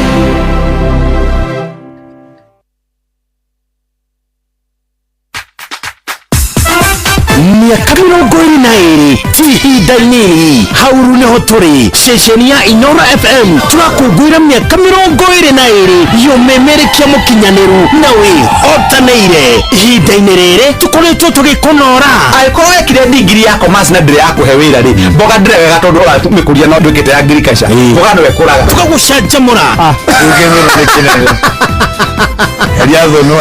Mĩaka 22 ti ihinda inini. Hauru nĩho tũrĩ ceceni ya Inoro FM, tũrakũngũĩra mĩaka 22 yũmemerekia mũkinyanĩru na wĩhotanĩire. Ihinda-inĩ rĩrĩ tũkoretwo tũgĩkũnora. Angĩkorwo wekire ndigiri ya commerce na ndĩrĩ yakũhe wĩra rĩ, mboga ndĩre wega tondũ ũramĩkũria no ndwĩkĩte agriculture, mboga no ĩkũraga. Tũgagũcanjamũra. Heria thũnũ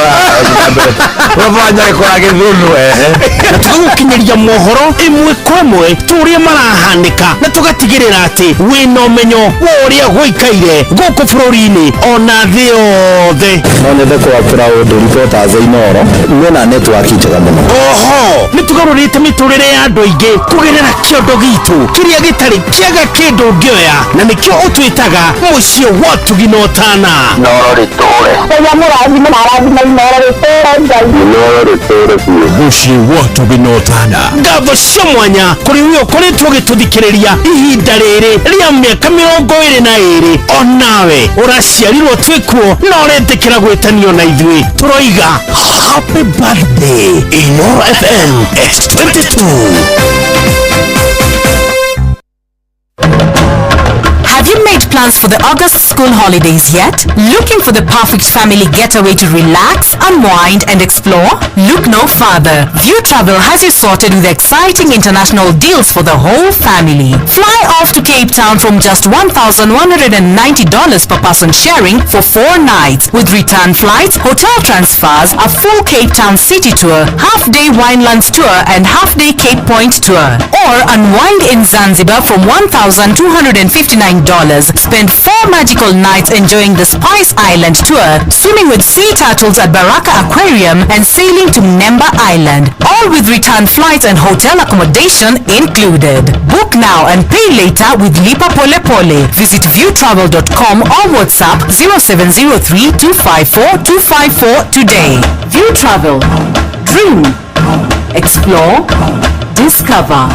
ũrabanya gĩkũra gĩthũnũ ehe. Na tũgagũkinyĩria mohoro ĩmwe kwa ĩmwe tũrĩa marahanĩka, na tũgatigĩrĩra atĩ wĩna ũmenyo wa ũrĩa gũikaire gũkũ bũrũri-inĩ ona thĩ yothe. No nyende kwa proud reporters a Inoro mena network njega mũno. Oho nĩ tũgarũrĩte mĩtũrĩre ya andũ aingĩ kũgerera kĩondo gitũ kĩrĩa gĩtarĩ kĩaga kĩndũ ũngĩoya, na nĩkĩo ũtwĩtaga mũciĩ wa ũtugi na ũtana. Inoro rĩtũre. Ngai amũrathime na arathime Inoro rĩtũre Ngai. Inoro rĩtũre biũ. Mũciĩ wa ũtugi na ũtana. Ngatho cia mwanya kũrĩ we ũkoretwo ũgĩtũthikĩrĩria ihinda rĩrĩ rĩa mĩaka 22. Onawe ũraciarirwo twĩkuo na ũretĩkĩra gwĩtanio na ithuĩ, tũroiga happy birthday Inoro FM at 22. Have you made plans for the August school holidays yet? Looking for the perfect family getaway to relax, unwind and explore? Look no further. View Travel has you sorted with exciting international deals for the whole family. Fly off to Cape Town from just $1,190 per person sharing for 4 nights, with return flights, hotel transfers, a full Cape Town city tour, half-day Winelands tour and half-day Cape Point tour. Or unwind in Zanzibar from $1,259. Spend 4 magical nights enjoying the Spice Island tour, swimming with sea turtles at Baraka Aquarium and sailing to Nemba Island, all with return flights and hotel accommodation included. Book now and pay later with Lipa Pole Pole. Visit viewtravel.com or WhatsApp 0703 254 254 today. View Travel. Dream. Explore. Discover.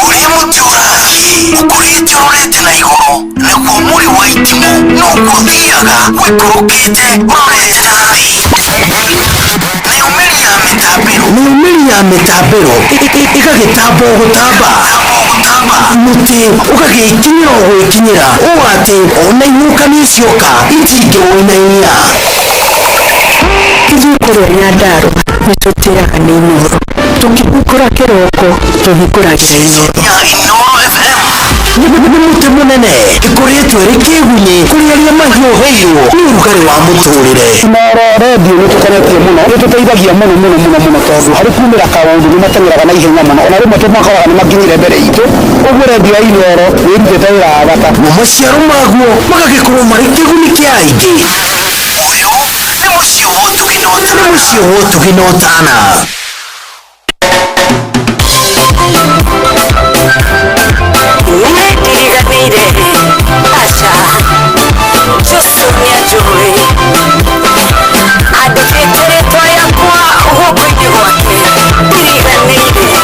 Ũrĩa mũtĩ ũrathiĩ ũkũrĩte ũrorete na igũrũ, naguo mũrĩ wa itimũ noguo ũthiaga wĩkũrũkĩte ũrorete na thĩ. Nayo mĩri ya mĩtambĩro, nayo mĩri ya mĩtambĩro ĩgagĩtamba o gũtamba, mũtĩ ũgagĩkinyĩra o gwĩkinyĩra ũũ atĩ ona ihuhũkanio cioka itingĩwũinainia. Ithuĩ kũrĩa Nyandarũa nĩ tũtĩaga nĩ Inoro, tũkĩhingũra kĩroko tũhingũragĩra Inoro. Inoro FM nĩ mũtĩ mũnene ĩkoretwo ĩrĩ kĩgunyĩ kũrĩ arĩa mahiũhĩirwo nĩ ũrugarĩ wa mũtũrĩre. Inoro redio nĩ tũkenetie mũno, nĩ tũteithagia mũno mũno mũno mũno, tondũ harĩ kumĩra kaũndũ nĩ mateng'eraga na ihenya mũno, ona rĩmwe tũmakoraga nĩ makinyire mbere itũ. Ũguo redio ya Inoro nĩ ĩrutĩte wĩra wa bata. Namo maciaro maguo magagĩkorwo marĩ kĩguni kĩa aingĩ. Ũyũ nĩ mũciĩ wa ũtugi na ũtana, nĩ mũciĩ wa ũtugi na ũtana. Ndiriganĩire aca Jesũ nĩanjũĩ, andĩkĩte rĩtwa rĩakwa guoko-inĩ gwake, ndiriganĩire.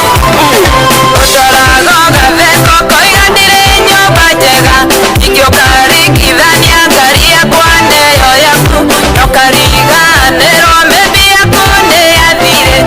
Ũndoraga ũgatheka ũkoiga ndĩrĩ nyũmba njega, ingĩũka ringithania ngari yakwa neyo yaku, na ũkariganĩrwo maybe yaku nĩyathire.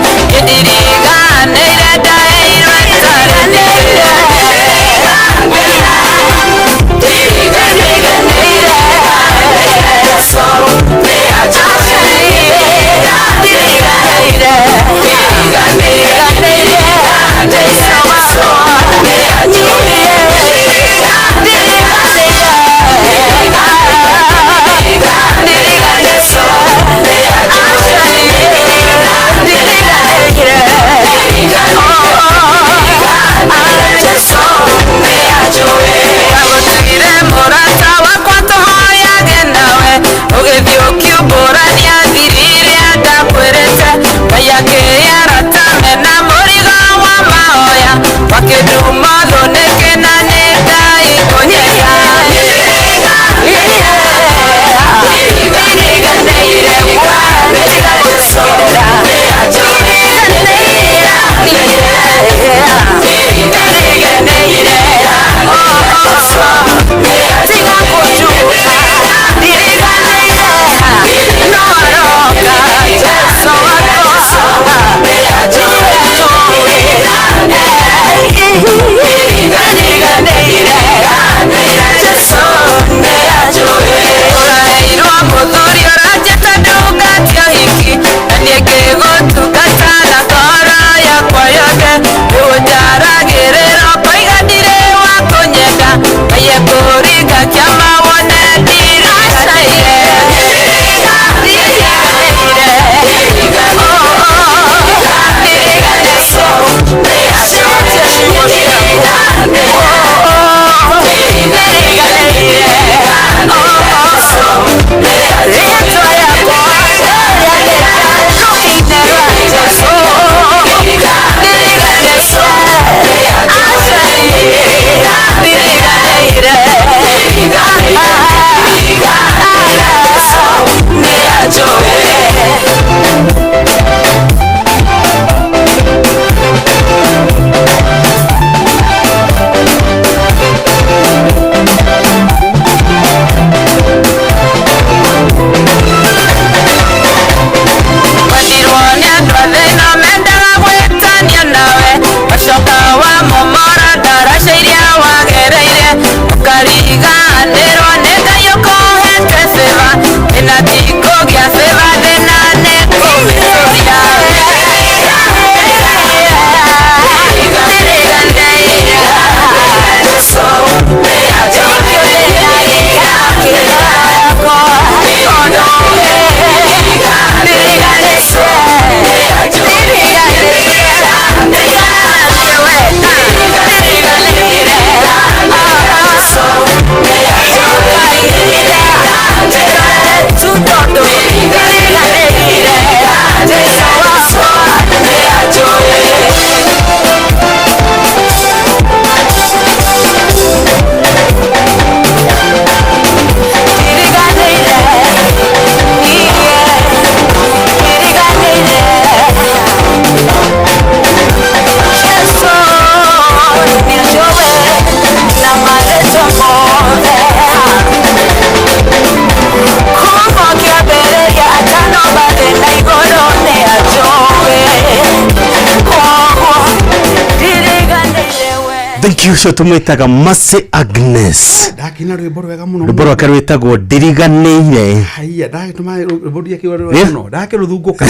Thank you. Ũcio tũmwĩtaga Mercy Agnes. Ndakina rwĩmbo rwega mũno. Rwĩmbo rwake rwĩtagwo Ndiriganĩire. Haiya, ndagĩtũma rwĩmbo ndiakĩrwo rwega mũno. Ndakĩrũthungũka.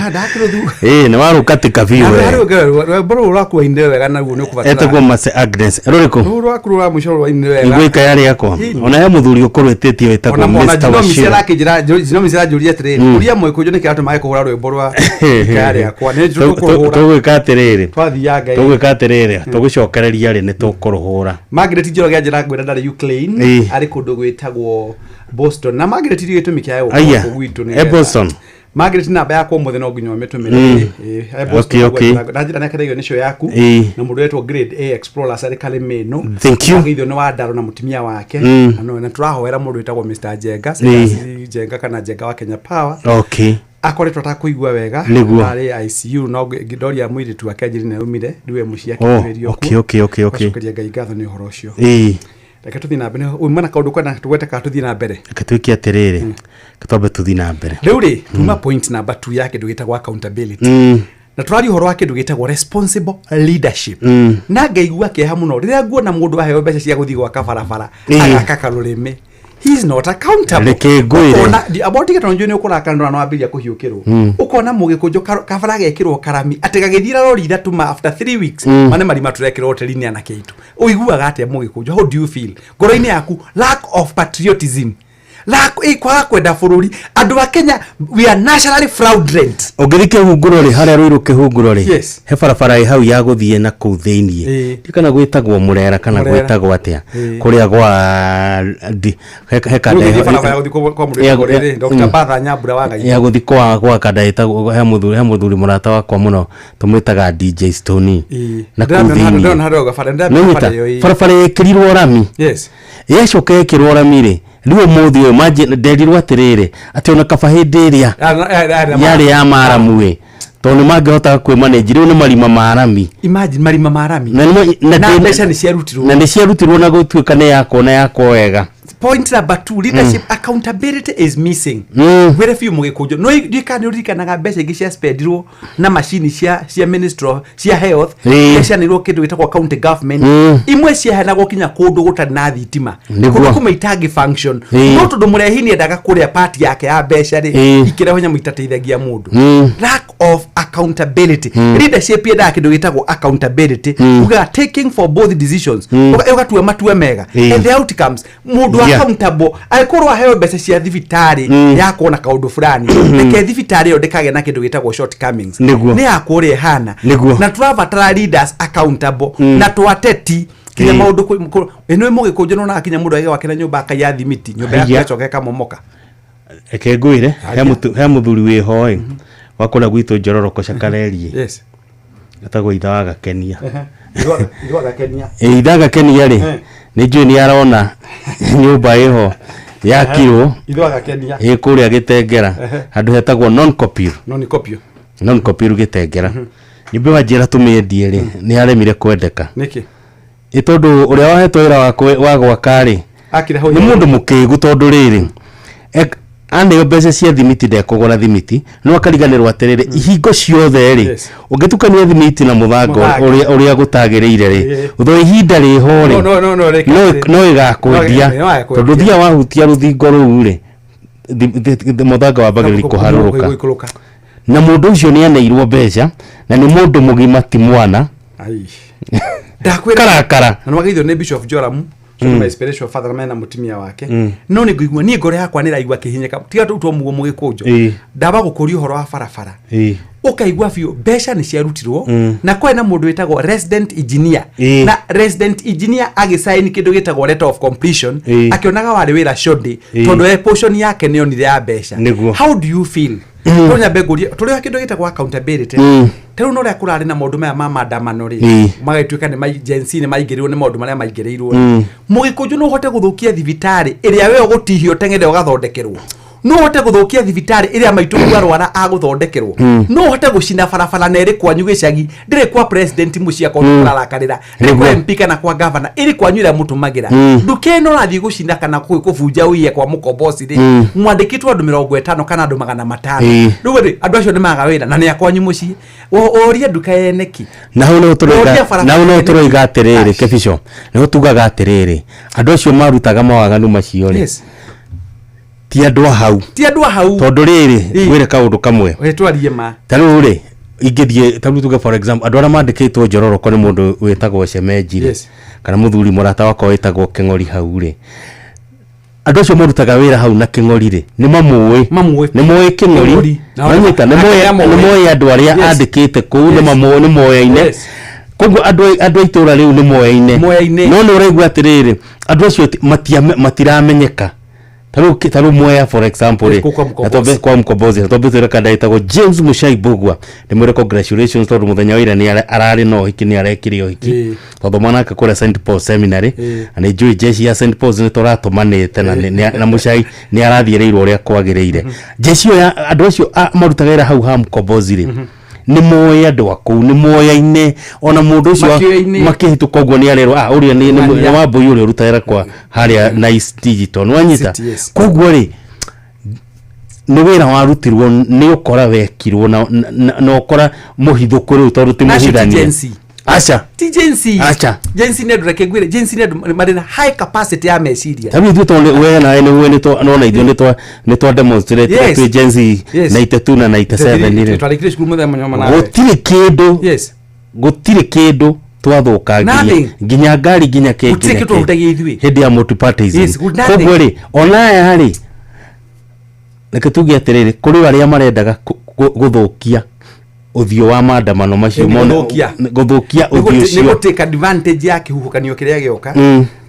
Ndakĩrũthungũka. Ĩĩ, nĩ warũkatĩka biũ we. Rwĩmbo rũrũ rwaku wainire wega naruo nĩ ũkũbatara. Etagwo Mercy Agnes. Rũrĩkũ? Rũrũ rwaku rwa mũico rwainire wega. Igwĩka yarĩ yakwa. Ona he mũthuri ũkũrwĩtĩtie wĩtagwo Ona ona Mr. Jinomi Wachira. arakĩnjĩra Jinomi aranjũria atĩrĩrĩ, ũria Mũgĩkũyũ nĩkĩ aratũma kũhũra rwĩmbo rwa ikaya rĩakwa. Nĩ tũkũrũhũra. Tũgwĩka atĩrĩrĩ. Twathianga. Tũgwĩka atĩrĩrĩ, tũgũcokereria rĩ nĩ tũkũrũhũra. Margaret Njoroge anjĩra ngwĩra ndarĩ Ukraine, arĩ kũndũ gwĩtagwo Boston. Na Margaret irio gĩtũmi kĩa gũka Aya, gũkũ gwitũ nĩ e Boston. Margaret namba yakwa ũmũthĩ no nginya ũmĩtũmĩre. E Boston. Na njĩra nĩakenagio nĩ show yaku. Na mũndũ wetwo Grade A Explorers arĩ Karimeno. Thank you. Ageithio nĩ Wandaro na mũtumia wake. Na tũrahoera mũndũ wĩtagwo Mr. Njenga, Njenga kana Njenga wa Kenya Power. Akoretwo atakũigua wega. Nĩguo. Arĩ ICU no ndoria mũirĩtu wake anjĩrire nĩ aumire rĩu e mũciĩ Oh, akĩhĩrio. okay. Cokeria Ngai ngatho nĩ ũhoro ũcio. Reke tũthiĩ na mbere. Uma na kaũndũ kwenda tũgwete kana tũthiĩ na mbere? Reke twĩke atĩrĩrĩ, reke twambe tũthiĩ na mbere. Rĩu rĩ, tuma point number 2 ya kĩndũ gĩtagwo accountability. Na tũraria ũhoro wa kĩndũ gĩtagwo responsible leadership. Na ngaigua kĩeha mũno rĩrĩa nguona mũndũ aheo mbeca cia gũthiĩ gwaka barabara, agaka karũrĩmĩ. He is not accountable. Reke ngwĩre. Ũkona amba ũtige tondũ njũĩ nĩ ũkũrakara ndona wambĩrĩria kũhiũkĩrwo. Ũkona mũgĩkũnjũ kabara gekĩrwo karami atĩ gagĩthira rori ithatũ ma after 3 weeks mane marima tũrekĩrwo hoteli-inĩ anake aitũ. Ũiguaga atĩa mũgĩkũnjũ? How do you feel? Ngoro-inĩ yaku, lack of patriotism. Lack kwaga kwenda bũrũri. Andũ a Kenya, we are nationally fraudulent. Ũngĩthiĩ kĩhunguro rĩ, harĩa Rũirũ kĩhunguro rĩ, Yes. he barabara ĩ hau ya gũthiĩ na kũu thĩiniĩ. Ndiũĩ kana gwĩtagwo Mũrera kana Mũrera. gwĩtagwo atĩa. Kũrĩa gwa he kanda Rĩu ũgĩthiĩ barabara ya gũthiĩ kwa mũndũ wĩtagwo rĩrĩ, Dr. Batha Nyambura wa Ngai. Ya gũthiĩ kwa kanda ĩtagwo he mũthuri mũrata wakwa mũno tũmwĩtaga DJ Stony. Na kũu thĩiniĩ. Ndĩrona handũ gabara, ndĩramenya Nĩũnyita? bara ĩyo, ĩĩ. Barabara yekĩrirwo rami. Yes. Yacoka yekĩrwo rami rĩ, rĩu ũmũthĩ ũyũ nderirwo atĩrĩrĩ, atĩ ona kaba hĩndĩ ĩrĩa yarĩ ya maramu ĩ, tondũ nĩ mangĩhotaga kwĩmanĩnji, rĩu nĩ marima ma rami. Imagine marima ma rami. Na nĩ Na mbeca nĩ ciarutirwo. Na nĩ ciarutirwo na gũtuĩka nĩ yakwo na yakwo wega. Point number 2, leadership accountability is missing. Ngwĩre biũ mũgĩkũnjũ, no ndiũĩ kana nĩ ũririkanaga mbeca ingĩ ciaspendirwo na macini cia ministry of, cia health, iria cianeirwo kĩndũ gĩtagwo county government. Imwe ciaheanagwo kinya kũndũ gũtarĩ na thitima. Nĩguo. Kũndũ kũmwe itangĩ function. Ĩĩ. No tondũ mũrehi nĩendaga kũrĩa part yake ya mbeca rĩ, ikĩrehwo nyamũ itateithagia mũndũ. Lack of accountability. Leadership yendaga kĩndũ gĩtagwo accountability. Ugaga taking for both decisions. Ũgatua matua mega. And the outcomes. Mũndũ accountable angĩkorwo aheo mbeca cia thibitarĩ ya kuona kaũndũ fulani, reke thibitarĩ ĩyo ndĩkagĩe na kĩndũ gĩtagwo shortcomings. Nĩguo. Nĩ yakwo ũrĩa ĩhana. Nĩguo. Na tũrabatara leaders accountable na twateti kinya maũndũ ĩno mũgĩkũnjũ nĩwonaga kinya mũndũ agĩgwakĩra nyũmba akaiya thimiti, nyũmba yaku Haiya. ĩgacoka ĩkamomoka. Reke ngwĩre, he mũthuri wĩho ĩ, wa kũrĩa gwitũ Njororoko Cakarerie. Yes. Etagwo Itha wa Gakenia. Ithe wa Gakenia. Ĩ, Itha wa Gakenia rĩ, nĩ njũĩ nĩ arona nyũmba ĩho yakirwo Ithe wa Gakenia. ĩ kũrĩa Gĩtengera, handũ hetagwo Non-Copil. Non-Copil. Non-Copil Gĩtengera. Nyũmba ĩyo anjĩra tũmĩendie rĩ, nĩ yaremire kwendeka. Nĩkĩ? Ĩ tondũ ũrĩa wahetwo wĩra wa gwaka rĩ, Akire hau nĩ mũndũ mũkĩgu tondũ rĩrĩ, aneo mbeca cia thimiti ndekũgũra thimiti, no akariganĩrwo atĩrĩrĩ, ihingo ciothe rĩ, ũngĩtukania thimiti na mũthanga Mũthanga. ũrĩa gũtagĩrĩire rĩ, ũtho ihinda rĩho rĩ, No, no, no, no, reke atĩrĩ. no ĩgakwendia. No, no ĩgakwendia. Tondũ ũthiaga wahutia rũthingo rũu rĩ, mũthanga wambagĩrĩria kũharũrũka. Gũikũrũka. Na mũndũ ũcio nĩ aneirwo mbeca, na nĩ mũndũ mũgima ti mwana. Ai. Ndakwĩra. Karakara. Na nĩwageithio nĩ Bishop Joram, ũcio nĩ my spiritual father mena mũtumia wake. No nĩ ngũigua niĩ ngoro yakwa nĩ ĩraigua kĩhinyĩka. Tiga tũu twa mũguo mũgĩkũnjo. Ndamba gũkũria ũhoro wa barabara. Ũkaigua biũ mbeca nĩ ciarutirwo, na kwarĩ na mũndũ wĩtagwo resident engineer. Na resident engineer agĩsign kĩndũ gĩtagwo letter of completion, akĩonaga warĩ wĩra shoddy, tondũ we portion yake nĩ onire ya mbeca. Nĩguo. How do you feel? No nyambe ngũrie, tũrĩ o kĩndũ gĩtagwo accountability. Ta rĩu no ũrĩa kũrarĩ na maũndũ maya ma maandamano rĩ, magagĩtuĩka nĩ Gen Z nĩ maingĩrĩirwo nĩ maũndũ marĩa maingĩrĩirwo rĩ. Mũgĩkũnjũ no ũhote gũthũkia thibitarĩ ĩrĩa we ũgũtihio ũteng'ere ũgathondekerwo. No ũhote gũthũkia thibitarĩ ĩrĩa maitũ arwara agũthondekerwo? No ũhote gũcina barabara na ĩrĩ kwanyu gĩcagi, ndĩrĩ kwa president mũciĩ akorwo mũrarakarĩra, ndĩrĩ kwa MP kana kwa governor, ĩrĩ kwanyu ĩrĩa mũtũmagĩra? Nduka ĩno ũrathiĩ gũcina kana kũbunja ũiye kwa mũkomboci rĩ, mwandĩkĩtwo andũ 50 kana andũ 500. Rĩu rĩ, andũ acio nĩ maga wĩra na nĩ akwanyu mũciĩ. Ũrie nduka yene ki? Na hau nĩho tũroiga. Ũria barabara Na hau nĩho ene. Tũroiga atĩrĩrĩ, Kĩbico, nĩho tugaga atĩrĩrĩ, andũ acio marutaga mawaganu macio rĩ, ti andũ a hau. Ti andũ a hau. Tondũ rĩrĩ, ngwĩre kaũndũ kamwe. We twarie ma. Ta rĩu rĩ, ingĩthiĩ ta rĩu tuge, for example, andũ arĩa mandĩkĩtwo njororoko nĩ mũndũ wĩtagwo Shemeji rĩ, kana mũthuri mũrata wakwa wĩtagwo Kĩng'ori hau rĩ, andũ acio marutaga wĩra hau na Kĩng'ori rĩ, nĩ mamũĩ. Nĩ moĩ Kĩng'ori. Kĩng'ori. Wanyita? Nĩ moĩ. Nake nĩ moĩ andũ arĩa andĩkĩte kũu, nĩ mamũĩ, nĩ moyaine. Koguo andũ a itũra rĩu nĩ moyaine. Moyaine. No nĩ ũraigua atĩrĩrĩ, andũ acio matiramenyeka. Ta rĩu Mwea, for example rĩ, Kũu kwa na Mkombozi. twambe kwa Mkombozi, na twambe twĩre kanda ĩtagwo James Muchai Mbugua, ndĩmwĩre congratulations, tondũ mũthenya wa ira nĩ ararĩ na ũhiki, nĩ arekire ũhiki. Tondũ mwanake kũrĩa St Paul Seminary, na nĩ njũĩ jeshi ya St Paul's nĩ tũratũmanĩte na na Muchai nĩ arathiĩrĩirwo ũrĩa kwagĩrĩire. Jeshi ĩyo ya andũ acio marutaga wĩra hau ha Mkombozi rĩ, nĩ moĩ andũ a kũu, nĩ moyaine, ona mũndũ ũcio Makĩoyaine. Makĩhĩtũka ũguo nĩ arerwo, "Ah, ũrĩa nĩ Ng'ania. nĩ Wambũi ũrĩa ũrutaga wĩra kwa harĩa Nice Digital." Nĩ wanyita? City, yes. Koguo rĩ, nĩ wĩra warutirwo nĩ ũkora wekirwo na ũkora mũhithũku rĩu, tondũ ti Na acio ti mũhithanie. Gen Z. Aca. Ti Gen Z. Aca. Gen Z nĩ andũ, reke ngwĩre, Gen Z nĩ andũ marĩ na high capacity ya meciria. Ta rĩu ithuĩ, tondũ we nawe nĩ ũĩ nĩona ithuĩ nĩ twa demonstrate twĩ Gen Z 92 na 97 rĩ. Twarĩkire cukuru mũthenya mũnyoma nawe. Gũtirĩ kĩndũ. Gũtirĩ kĩndũ twathukangirie. Nothing. Nginya ngari, nginya kĩ, Gũtirĩ nginya kĩndũ kĩ. twahutagia ithuĩ. Hĩndĩ ya multipartyism. Yes, good nothing. Koguo rĩ, ona aya rĩ, reke tuge atĩrĩrĩ, kũrĩ arĩa marendaga gũthũkia ũthiũ wa maandamano macio. Nĩ gũthũkia. Gũthũkia Nĩ ũthiũ nĩ ũcio. gũ take advantage ya kĩhuhũkanio kĩrĩa gĩoka.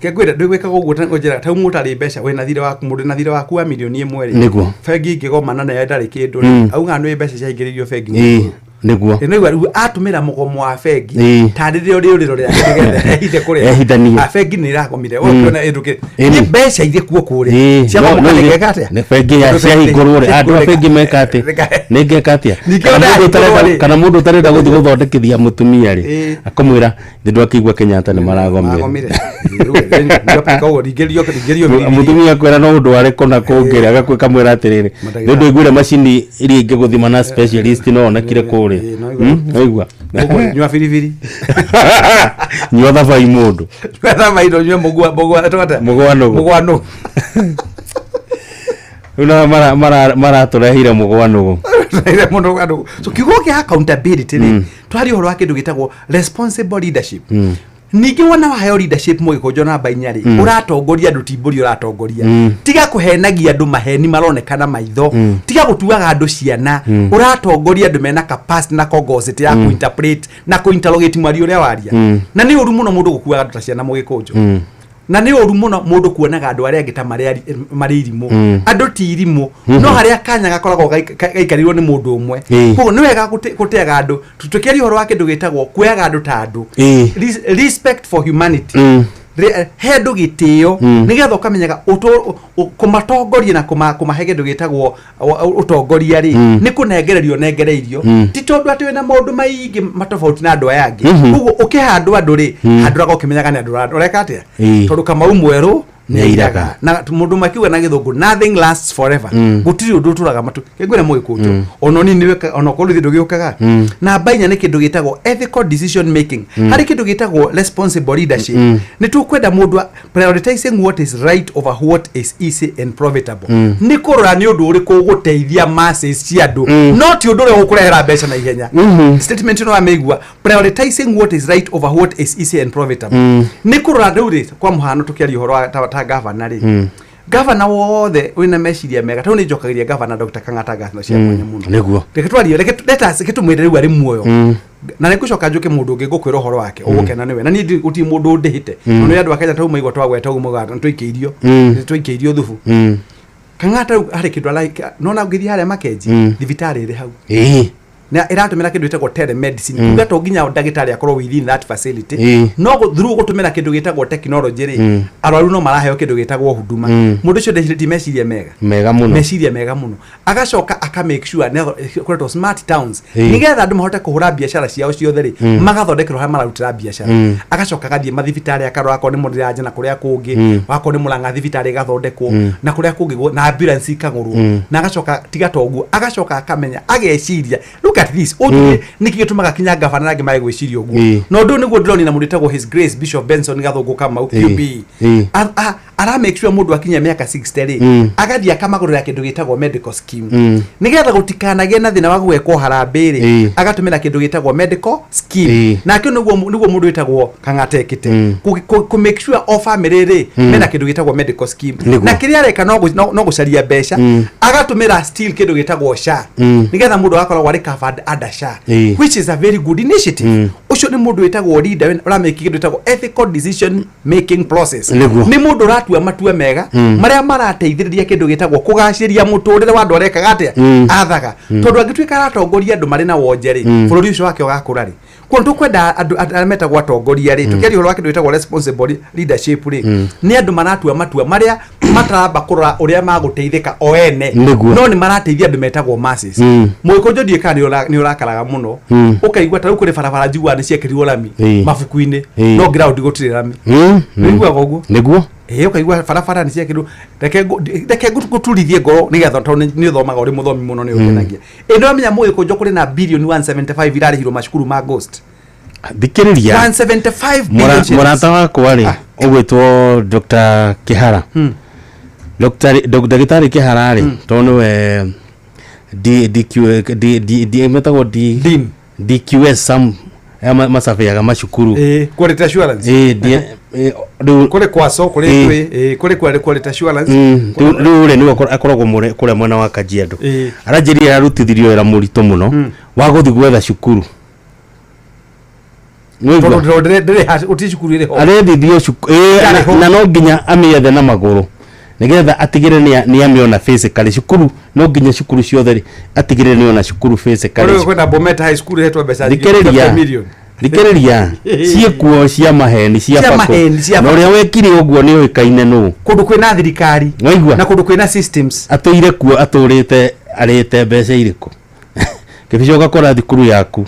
Kengwĩra ndwĩkaga ũguo ta njĩra ta mũndũ ũtarĩ mbeca, wĩna thirĩ waku, mũndũ na thirĩ waku wa mirioni 1 rĩ, bengi ingĩgomana nayo ndarĩ kĩndũ rĩ, auga nĩ mbeca ciaingĩrĩirio bengi. Ĩĩ, nĩguo. Ĩ, nĩguo rĩu atũmĩra mũgomo wa bengi ta rĩrĩa rĩũrĩro rĩake nĩgetha ehithe kũrĩa. Ehithanie. Ah, bengi nĩ ĩragomire. Ũkĩona ĩndũ kĩ nĩ mbeca irĩ kuo kũrĩa ciagomoka, no nĩngeka atĩa? Nĩ bengi ya Tondũ bengi ciahingũrwo rĩ, andũ a bengi meka atĩ nĩ ngeka atĩa? Ningĩ Kana ona mũndũ yahingũrwo rĩ. kana mũndũ ũtarenda gũthiĩ gũthondekithia mũtumia rĩ, akamwĩra thĩ ndwakĩigua Kenyatta nĩ maragomire. Magomire. Rĩu, koguo ringĩrio Mũtumia akwĩra no ũndũ warĩ kũna kũngĩ rĩ, agakwĩka mwĩra atĩrĩrĩ, nĩ ũndũ aiguire macini iria ingĩgũthima na specialist no onekire kũrĩa. Waigua? Ũguo, nyua biribiri. Nyua thabai mũndũ. Nyua thabai, no nyue mũgwa mũgwa tũgata Mũgwanũgũ. Mũgwanũgũ. Rĩu nao maratũreheire mũgwanũgũ. Ile mũndũ andũ. So kiugo kĩa accountability rĩ, twaria ũhoro wa kĩndũ gĩtagwo responsible leadership. Ningĩ wona waheo leadership, mũgĩkũnjo namba 4 rĩ, ũratongoria andũ, ti mbũri ũratongoria. Tiga kũhenagia andũ maheni maronekana maitho. Tiga gũtuaga andũ ciana. Ũratongoria andũ mena capacity na cogosity ya kũinterpret na kũinterrogate mwario ũrĩa waria. Na nĩ ũru mũno mũndũ gũkuaga andũ ta ciana, mũgĩkũnjo. Na nĩ ũru mũno mũndũ kuonaga andũ arĩa angĩ ta marĩ irimũ. Andũ ti irimũ. No harĩa kanya gakoragwo gaikarĩirwo nĩ mũndũ ũmwe. Koguo nĩ wega gũteaga andũ. Tũkĩaria ũhoro wa kĩndũ gĩtagwo kuoyaga andũ ta andũ. Respect for humanity. He andũ gĩtĩo, nĩgetha ũkamenyaga kũmatongoria na kũmahe kĩndũ gĩtagwo ũtongoria rĩ, nĩ kũnengererio nengereirio, ti tondũ atĩ wĩna maũndũ maingĩ matofauti na andũ aya angĩ. Koguo ũkĩhandwo andũ rĩ, handũraga ũkĩmenyaga nĩ andũ ũreka atĩa, tondũ Kamau mwerũ nĩ airaga. Na mũndũ makiuga na gĩthũngũ, "Nothing lasts forever." Gũtirĩ ũndũ ũtũraga matu kĩngwĩra mũgĩkũnjo. Ona nini weka, ona okorwo ithuĩ ndũgĩũkaga. Namba 4 nĩ kĩndũ gĩtagwo ethical decision making. Harĩ kĩndũ gĩtagwo responsible leadership, nĩ tũkwenda mũndũ prioritizing what is right over what is easy and profitable. Nĩ kũrora nĩ ũndũ ũrĩkũ ũgũteithia masses cia andũ, no ti ũndũ ũrĩa ũgũkũrehera mbeca na ihenya. Statement ĩno wamĩigua, prioritizing what is right over what is easy and profitable, nĩ kũrora rĩu rĩ, kwa mũhano tũkĩaria ũhoro wa ta gavana rĩ, gavana wothe wĩna meciria mega, tondũ nĩ njokagĩria gavana Dr. Kang'ata ngatho cia mwanya mũno. Reke twarie, reke let us, reke tũmwĩre rĩu arĩ muoyo. Na nĩ ngũcoka njũke mũndũ ũngĩ ngũkwĩra ũhoro wake, ũgũkena nĩwe. Na niĩ gũtirĩ mũndũ ũndĩhĩte. No nĩ andũ a Kenya tau maigua twagweta ũguo maugaga nĩtũikĩirio nĩtũikĩirio thubu. Kang'ata rĩu harĩ kĩndũ araika, nona ũngĩthiĩ harĩa Makenji, thibitarĩ ĩrĩ hau. Na ĩratũmĩra kĩndũ gĩtagwo telemedicine, kuga to nginya ndagĩtarĩ akorwo within that facility, no through gũtũmĩra kĩndũ gĩtagwo technology rĩ, arwaru no maraheo kĩndũ gĩtagwo huduma. Mũndũ ũcio ndeciria meciria mega. Mega mũno. Meciria mega mũno. Agacoka aka make sure nĩ koretwo smart towns, nĩgetha andũ mahote kũhũra biacara ciao ciothe rĩ, magathondekerwo harĩa mararutĩra biacara. Agacoka agathiĩ mathibitarĩ, akarora akorwo nĩ Mũrĩranja na kũrĩa kũngĩ, wakorwo nĩ Mũrang'a thibitarĩ ĩgathondekwo, na kũrĩa kũngĩ na ambulance ikagũrwo. Na agacoka tiga to ũguo, agacoka akamenya, ageciria, look at this, ũnjũrie nĩkĩ gĩtũmaga kinya gavana na angĩ mage gwĩciria ũguo. Na ũndũ ũyũ nĩguo ndĩronire na mũndũ wĩtagwo His Grace Bishop Benson Gathũngũ Kamau QB. Ara make sure mũndũ akinya mĩaka 60 rĩ, agathiĩ akamagũrĩra kĩndũ gĩtagwo medical scheme, nĩgetha gũtikanagĩe na thĩna wa gwĩkwo harambĩ rĩ, agatũmĩra kĩndũ gĩtagwo medical scheme. Nake nĩguo mũndũ wĩtagwo Kang'ata ekĩte, kũ make sure o family rĩ, mena kĩndũ gĩtagwo medical scheme. Na kĩrĩa areka no gũcaria mbeca, agatũmĩra still kĩndũ gĩtagwo SHA, nĩgetha mũndũ agakoragwo arĩ covered under SHA, which is a very good initiative. Ũcio nĩ mũndũ wĩtagwo leader ũramake kĩndũ gĩtagwo ethical decision making process. Nĩ mũndũ ũratua matua mega, marĩa marateithĩrĩria kĩndũ gĩtagwo kũgacĩria mũtũrĩre wa andũ arekaga atĩa, athaga. Tondũ angĩtuĩka aratongoria andũ marĩ na wonje rĩ, bũrũri ũcio wake ũgakũra rĩ? Kuo tũkwenda andũ arĩa metagwo atongoria rĩ, tũkĩaria ũhoro wa kĩndũ gĩtagwo responsible leadership rĩ, nĩ andũ maratua matua marĩa mataramba kũrora ũrĩa magũteithĩka o ene, no nĩ marateithia andũ metagwo masses. Mũgĩkũnjũ, ndiũĩ kana nĩ ũrakaraga mũno, ũkaigua ta rĩu kũrĩ barabara njiguaga nĩ ciekĩrirwo rami mabuku-inĩ, no ground gũtirĩ rami. Ũiguaga ũguo? Nĩguo. Ĩĩ, ũkaigua barabara nĩ ciekĩrirwo. Reke ngũturithie ngoro nĩgetha, tondũ nĩ ũthomaga, ũrĩ mũthomi mũno, nĩ ũkenagia. Ĩ nĩwamenya, mũgĩkũnjũ, kũrĩ na bilioni 175 irarĩhirwo macukuru ma ghost? Thikĩrĩria. 175 billion shillings. Mũrata wakwa rĩ, ũgwĩtwo Dr. Kĩhara. Dr. Ndagĩtarĩ Kĩhara rĩ, tondũ nĩwe D DQ D D D metagwo D Dean. DQS some aya macabeaga macukuru. Ĩĩ, quality assurance. Ĩĩ, rĩu kũrĩ kwaco kũrĩ twĩ ĩĩ, kũrĩ quality assurance. Rĩu rĩ, nĩwe akoragwo kũrĩa mwena wa Kajiado. Aranjĩrire ararutithirio wĩra mũritũ mũno wa gũthiĩ gwetha cukuru. Tondũ Nĩwaigua? ndĩrĩ gũtirĩ cukuru ĩrĩ ho. Arethithio Ndarĩ ho. Na no nginya amĩethe na magũrũ nĩgetha atigĩrĩre nĩ amĩona physically cukuru. No nginya cukuru ciothe rĩ, atigĩrĩre nĩ ona cukuru physically. Kũrĩ kwĩna Bomet High School ĩhetwo mbeca nyingĩ, Thikĩrĩria. 50 million. Thikĩrĩria, ciĩkuo cia maheni, cia Cia bako. maheni, cia Na bako. ũrĩa wekire ũguo nĩ ũĩkaine nũ. Kũndũ kwĩna thirikari Waigua? na kũndũ kwĩna systems. Atũire kuo, atũrĩte arĩte mbeca irĩkũ? Kĩbica ũgakora thukuru yaku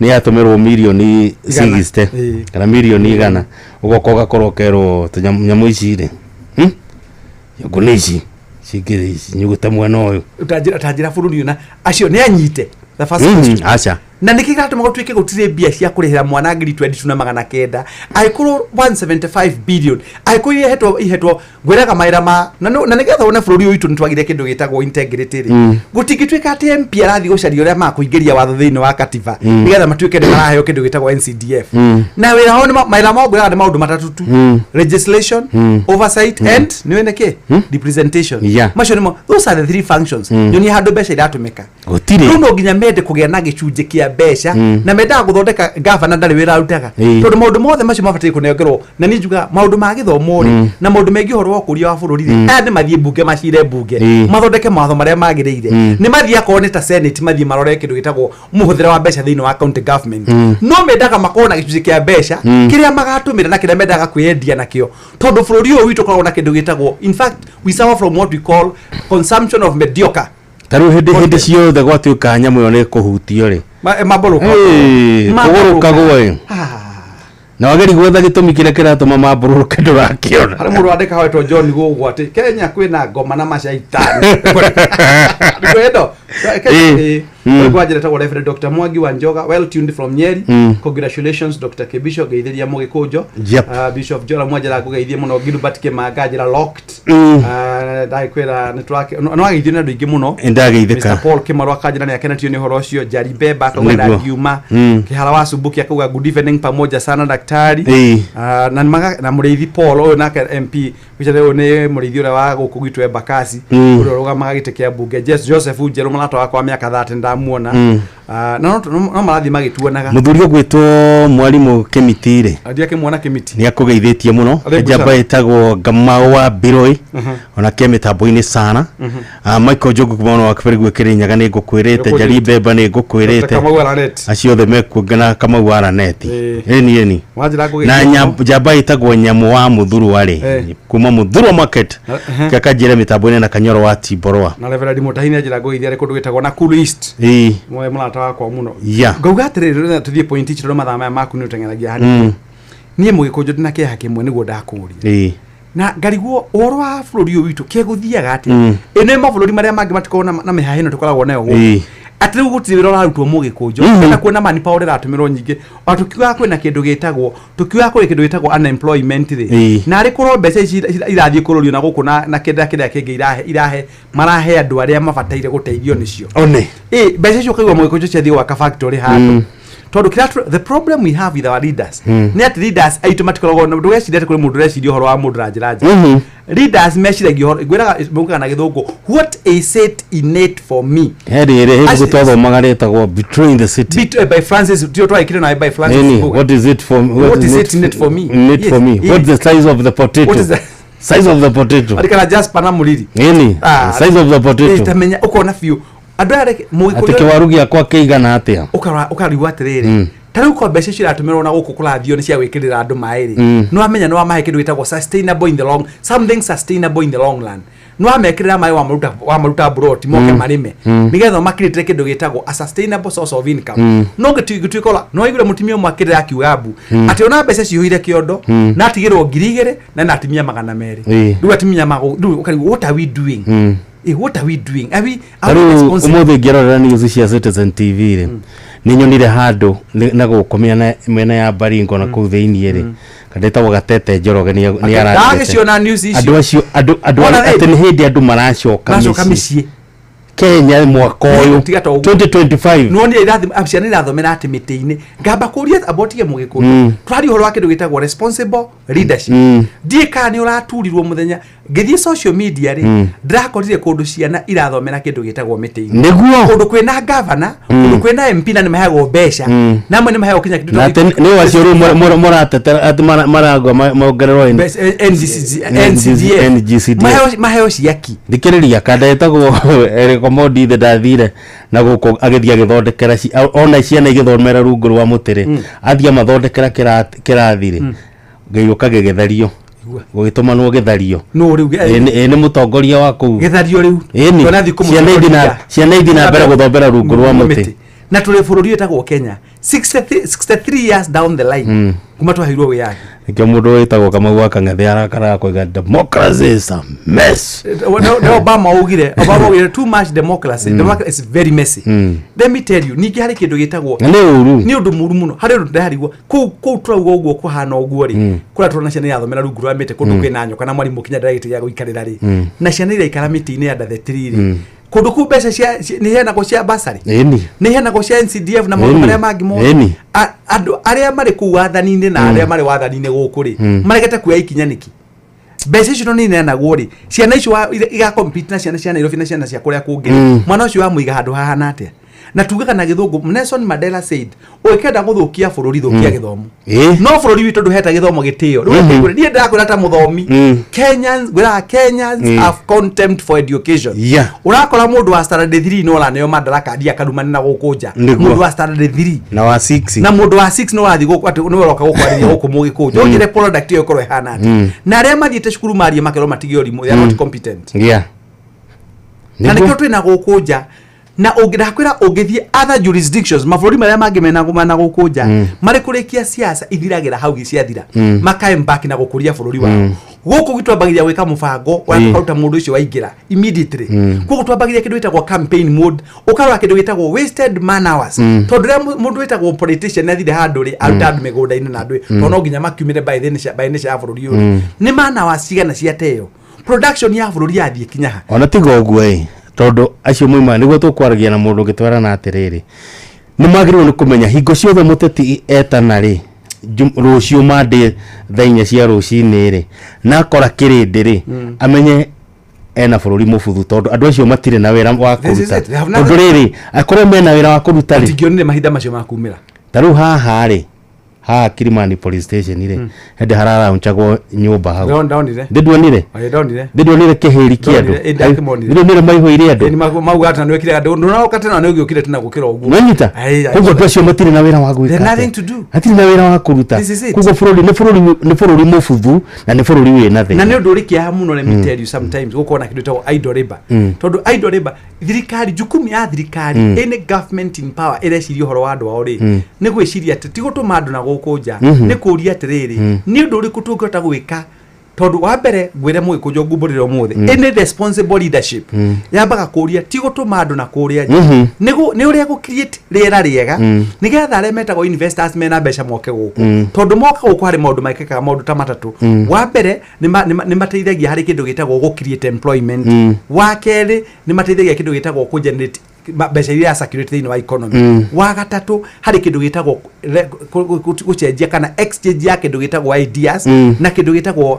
nĩ yatũmĩrwo mirioni 100. 60 kana mirioni 100, ũgoka ũgakorwo ũkerwo nyamũ ici rĩ, Nyũngũ nĩ ici cingĩ ici nyugũte mwena ũyũ. Ũtanjĩra bũrũri ũyũ na acio nĩ anyite the first question. Aca. Na nĩkĩ kĩratũma gũtuĩke gũtirĩ mbia cia kũrĩhĩra mwana 22,900, angĩkorwo 175 billion, angĩkorwo ihetwo ngwĩraga mawĩra ma na na nĩgetha wone bũrũri ũyũ witũ nĩ twagire kĩndũ gĩtagwo integrity rĩ, gũtingĩtuĩka atĩ MP arathiĩ gũcaria ũrĩa makũingĩria watho thĩinĩ wa katiba, nĩgetha matuĩke nĩ maraheo kĩndũ gĩtagwo NCDF. Na wĩra wao nĩ mawĩra mao ngwĩraga nĩ maũndũ matatũ tu: legislation, oversight and nĩ nĩkĩ, representation. Macio nĩmo, those are the three functions. Nyonia handũ mbeca iratũmĩka. Gũtirĩ. Rĩu no nginya mende kũgĩa na gĩcunjĩ kĩa mbeca, na mendaga gũthondeka gavana ndarĩ wĩra arutaga, tondũ maũndũ mothe macio mabataire kũnengerwo. Na niĩ njugaga maũndũ ma gĩthomo rĩ, na maũndũ megiĩ ũhoro wa ũkũria wa bũrũri rĩ, aya nĩ mathiĩ mbunge, macire mbunge, mathondeke mawatho marĩa magĩrĩire. Nĩ mathiĩ akorwo nĩ ta senate, mathiĩ marore kĩndũ gĩtagwo mũhũthĩre wa mbeca thĩinĩ wa county government. No mendaga makorwo na gĩcunjĩ kĩa mbeca kĩrĩa magatũmĩra na kĩrĩa mendaga kwĩyendia nakĩo, tondũ bũrũri ũyũ witũ ũkoragwo na kĩndũ gĩtagwo, in fact, we suffer from what we call consumption of mediocre. Ta rĩu hĩndĩ ciothe gwatuĩka nyamũ ĩyo nĩ kũhutio rĩ, Mambũrũka. Kũgũrũkagwo ĩ, na wageri gwetha gĩtũmi kĩrĩa kĩratũma mambũrũrũke, ndũrakĩona. Harĩ mũndũ wandĩka wetwo John gũgũ atĩ Kenya kwĩna ngoma na macaitani kwendo. Kwanjĩra tagwo Reverend Dr. Mwangi wa Njoga, well tuned from Nyeri. Congratulations, Dr. Kibisho, ngeithĩria Mũgĩkũnjo. Bishop Jora Mwanjĩra, ngũgeithie mũno. Gilbert Kĩmanga njĩra locked. Ndagĩkwĩra nĩ nĩwageithio nĩ andũ aingĩ mũno. Nĩndageithĩka. Mr. Paul Kĩmarũ akanjĩra nĩ akenetio nĩ ũhoro ũcio. Njari Mbemba akauga ndangiuma. Kĩhara wa Sumbuki akauga, "Good evening pamoja sana, daktari." Ah, na na mũrĩithi Paul ũyũ nake MP Richard, ũyũ nĩ mũrĩithi ũrĩa wa gũkũ gwitũ Embakasi, ũrĩa ũrũgamaga gĩtĩ kĩa mbunge. Joseph Njerũ, mũrata wakwa wa mĩaka 30, ndamuona. Ah, na no marathiĩ magĩtuonaga. Mũthuri ũgwĩtwo mwarimũ Kĩmiti rĩ, Andia kĩmwana Kĩmiti. Nĩ akũgeithĩtie mũno. Karibu Njamba sana. ĩtagwo Ngamau wa Biroi, onake mĩtambo-inĩ sana. Ah, Michael Njogu kuma wa Kĩbĩrĩgu Kĩrĩnyaga nĩ ngũkwĩrĩte. Nĩngũkwĩrĩte. Njari Mbemba nĩ ngũkwĩrĩte. Dr. Kamau Aranet. Acio othe mekuo na Kamau wa Raneti. Ĩni ĩni. Wanjĩra ngũgeithie Na mũno. njamba ĩtagwo Nyamũ wa Mũthurwa rĩ, kuma Mũthurwa market, kakanjĩre mĩtambo-inĩ na Kanyoro wa Timborwa. Na Reverend Mutahi nĩ anjĩra ngũgeithie arĩ kũndũ gwĩtagwo Nakuru East. Mwe mũrata wakwa mũno. Ngauga atĩrĩrĩ, tũthiĩ point ici tondũ mathaa maya maku nĩ ũteng'eragia hanini. Niĩ mũgĩkũnjũ ndĩna kĩeha kĩmwe nĩguo ndakũria. Na ngarigwo ũhoro wa bũrũri ũyũ witũ kĩgũthiaga atĩa. Ĩno mabũrũri marĩa mangĩ matikoragwo na mĩhaha ĩno tũkoragwo nayo gũkũ, atĩ rĩu gũtirĩ wĩra ũrarutwo mũgĩkũnjo. Na kuona manpower ĩratũmĩrwo nyingĩ, ona tũkiugaga kwĩna kĩndũ gĩtagwo, tũkiugaga kũrĩ kĩndũ gĩtagwo unemployment rĩ, na arĩ korwo mbeca ici irathiĩ kũrũrio na gũkũ na kĩndũ kĩrĩa kĩngĩ irahe marahe andũ arĩa mabataire gũteithio nĩcio. One. Ĩ mbeca icio ũkaigua mũgĩkũnjo ciathiĩ gwaka factory handũ, tondũ kĩrĩa the problem we have with our leaders nĩ atĩ leaders aitũ matikoragwo na, ndũgeciria atĩ kũrĩ mũndũ ũreciria ũhoro wa mũndũ na njĩra njega. Leaders meciragia ũhoro, ngwĩraga maugaga na gĩthũngũ, "What is it in it for me?" He rĩrĩ hĩndĩ twathomaga rĩtagwo Betraying the City. By Francis, tio twagĩkire nawe by Francis Nini, Mbuga. what is it for? What is it in it for me? In it for me. What's the size of the potato? What is the size of the potato? Arikana Jasper na Mũriri. Nini, Ah, size of the potato. Tamenya ũkona biũ andũ aya reke Atĩ mũgĩkũyũ kĩwaru gĩakwa kĩigana atĩa? Ũkarigwo atĩrĩrĩ, ta rĩu ko mbeca icio iratũmĩrwo na gũkũ kũrathio nĩ cia gwĩkĩrĩra andũ maĩ rĩ, nĩ wamenya nĩ wamahe kĩndũ gĩtagwo sustainable in the long, something sustainable in the long run. Nĩ wamekĩrĩra maĩ, wamaruta broti moke marĩme, nĩgetha makirĩtĩre kĩndũ gĩtagwo a sustainable source of income. No ngĩtuĩka ũra no waiguire mũtumia ũmwe akĩrĩra akiuga mbu atĩ ona mbeca cihũire kĩondo, na atigĩrwo 2000 na atimia 200. Rĩu atimia mago rĩu ũkarigwo, what are we doing? What are we doing? Are we Rĩu responsible? ũmũthĩ ngĩrorera news cia Citizen TV rĩ, nĩ nyonire handũ na gũkũ mĩena ya Baringo na kũu thĩiniĩ rĩ, kandĩtagwo Gatete Njoroge nĩ arandĩkĩte. Ndagĩciona news icio. Andũ acio andũ Ona atĩ nĩ hĩndĩ andũ maracoka maracoka mĩciĩ mĩciĩ. Kenya mwaka ũyũ Tiga ta ũguo. 2025. Nĩwonire ciana irathomera atĩ mĩtĩ-inĩ. Ngamba kũria abotige mũgĩkũyũ, tũraria ũhoro wa kĩndũ gĩtagwo responsible leadership. Ndiĩ kana nĩ ũraturirwo mũthenya ngĩthiĩ social media rĩ, ndĩrakorire kũndũ ciana irathomera kĩndũ gĩtagwo mĩtĩ-inĩ. Kũndũ kwĩna gavana, kũndũ kwĩna MP, na nĩ maheagwo mbeca, na amwe nĩ maheagwo kinya kĩndũ Na atĩ nĩ wacio rĩu mũratetera atĩ maragwa mongererwo Mbeca, NCDF. NGCDF. Maheo ciaki. Thikĩrĩria kanda ĩtagwo Eric Omondi ithe ndathire na gũkũ agĩthiĩ agĩthondekera ona ciana igĩthomera rungu rwa mũtĩ rĩ, athiĩ amathondekera kĩrathi rĩ, gĩgĩũka gĩgĩtherio, gũgĩtũmanwo gĩthario. No rĩu Ĩ nĩ mũtongoria wa kũu. Gĩthario rĩu. Ĩni. Tũrathiĩ Ciana ithi na mbere gũthomera rungu rwa mũtĩ. Na tũrĩ bũrũri wĩtagwo Kenya, 63 63 years down the line kuma twaheirwo wĩyathi. Nĩkĩo mũndũ wĩtagwo Kamau wa Kang'ethe arakaraga koiga democracy is a mess. Nĩ Obama augire too much democracy. Democracy is very messy. Let me tell you, ningĩ harĩ kĩndũ gĩtagwo Na nĩ ũru. Nĩ ũndũ mũru mũno. Harĩ ũndũ ndĩrarigwo kũu tũrauga ũguo kũhana ũguo rĩ, kũrĩa tũrona ciana irathomera rungu rwa mĩtĩ kũndũ kwĩna nyoka na mwarimũ kinya ndarĩ gĩtĩ gĩa gũikarĩra rĩ, na ciana iraikara mĩtĩ-inĩ under the tree rĩ, kũndũ kũu mbeca cia nĩ iheanagwo cia bursary, nĩ iheanagwo cia NCDF na maũndũ marĩa mangĩ mothe. Andũ arĩa marĩ kũu wathani-inĩ na arĩa marĩ wathani-inĩ gũkũ rĩ, maregete kuoya ikinya nĩkĩ? Mbeca icio no nĩ ineanagwo rĩ, ciana icio igacompete na ciana cia Nairobi na ciana cia kũrĩa kũngĩ rĩ, mwana ũcio wamũiga handũ hahana atĩa? Na tugaga na gĩthũngũ, Nelson Mandela said, ũngĩkenda gũthũkia bũrũri, thũkia gĩthomo. No bũrũri witũ ndũhete gĩthomo gĩtĩo. Rĩu niĩ ndĩrakwĩra ta mũthomi, Kenyans, ngwĩraga Kenyans have contempt for education. Ũrakora mũndũ wa standard 3 no ũraneo madaraka athiĩ akarumane na gũkũ nja. Mũndũ wa standard 3 Na wa 6. Na mũndũ wa 6 no ũrathiĩ gũkũ atĩ nĩwe ũroka gũkwarĩria gũkũ mũgĩkũnjũ. Ũnjĩre product ĩyo ĩkorwo ĩhana atĩa? Na arĩa mathiĩte cukuru marie makerwo matige ũrimũ, they are not competent. Na nĩkĩo twĩna gũkũ nja na ndakwĩra ũngĩthiĩ other jurisdictions, mabũrũri marĩa mangĩ mena gũkũ nja, marĩ kũrĩkia siasa ithiragĩra hau ciathira, makae na gũkũria bũrũri wao. Gũkũ gwitũ twambagĩria gwĩka mũbango wa tũkaruta mũndũ ũcio waingĩra immediately. Koguo twambagĩria kĩndũ gĩtagwo campaign mode, ũkarora kĩndũ gĩtagwo wasted man hours, tondũ rĩrĩa mũndũ wĩtagwo politician athire handũ rĩ, aruta andũ mĩgũnda-inĩ na andũ, tondũ no nginya makiumĩre by nature ya bũrũri ũyũ rĩ, nĩ man hours cigana ciateo, production ya bũrũri yathiĩ kinya ha? Ona tiga ũguo ĩ, tondũ acio moima nĩguo tũkwaragia na mũndũ ũngĩtwarana atĩrĩrĩ, nĩ magĩrĩirwo nĩ kũmenya hingo ciothe mũteti etana rĩ, rũciũ mandĩ thaa 4 cia rũcinĩ rĩ, na akora kĩrĩndĩ rĩ, amenye Ena bũrũri mũbuthu tondũ andũ acio matirĩ na wĩra wa This is kũruta. it. They have nothing. Tondũ rĩrĩ, akorwo mena wĩra wa kũruta rĩ, Matingĩonire mahinda macio ma kumĩra. Ta rĩu haha rĩ, haha Kilimani police station rĩ, hĩndĩ hararaunchagwo nyũmba hau. Ndonire. Ndĩ nduonire? Ĩ, ndonire. Ndĩ ndũonire kĩhĩri kĩa andũ? Ndonire, ĩ, ndakĩmonire. Ndĩ ndũonire maihũire andũ? Ĩ, mauga atĩ na nĩwekire andũ ndũnoka tena nĩ ũgĩũkire tena gũkĩra ũguo. Nwanyita? Ai, ai, Koguo andũ acio matirĩ na wĩra wa gwĩka There's nothing atĩa. to do. Hatirĩ na wĩra wa kũruta. This is it. Koguo bũrũri nĩ bũrũri mũbuthu na nĩ bũrũri wĩna Na thĩna. nĩ ũndũ ũrĩ kĩeha mũno, let me tell you, sometimes gũkorwo na kĩndũ gĩtagwo idle labor, tondũ idle labor, thirikari, jukumu ya thirikari, any government in power ĩreciria ũhoro wa andũ ao rĩ, nĩ gwĩciria atĩ ti gũtũma andũ na gũkũ nja, nĩ kũria atĩrĩrĩ, nĩ ũndũ ũrĩkũ tũngĩhota gwĩka? Tondũ wa mbere, ngwĩre mũgĩkũnjũ, ngumbũrĩre ũmũthĩ, any responsible leadership yambaga kũria ti gũtũma andũ na kũrĩa nja, nĩ ũrĩa gũ create rĩera rĩega, nĩgetha arĩa metagwo investors mena mbeca moke gũkũ, tondũ moka gũkũ harĩ maũndũ mekĩkaga, maũndũ ta matatũ. Wa mbere, nĩ mateithagia harĩ kĩndũ gĩtagwo gũ create employment. Wa kerĩ, nĩ mateithagia kĩndũ gĩtagwo kũ generate mbeca iria circulate thĩinĩ wa economy. Wa gatatũ, harĩ kĩndũ gĩtagwo gũcenjia kana exchange ya kĩndũ gĩtagwo ideas na kĩndũ gĩtagwo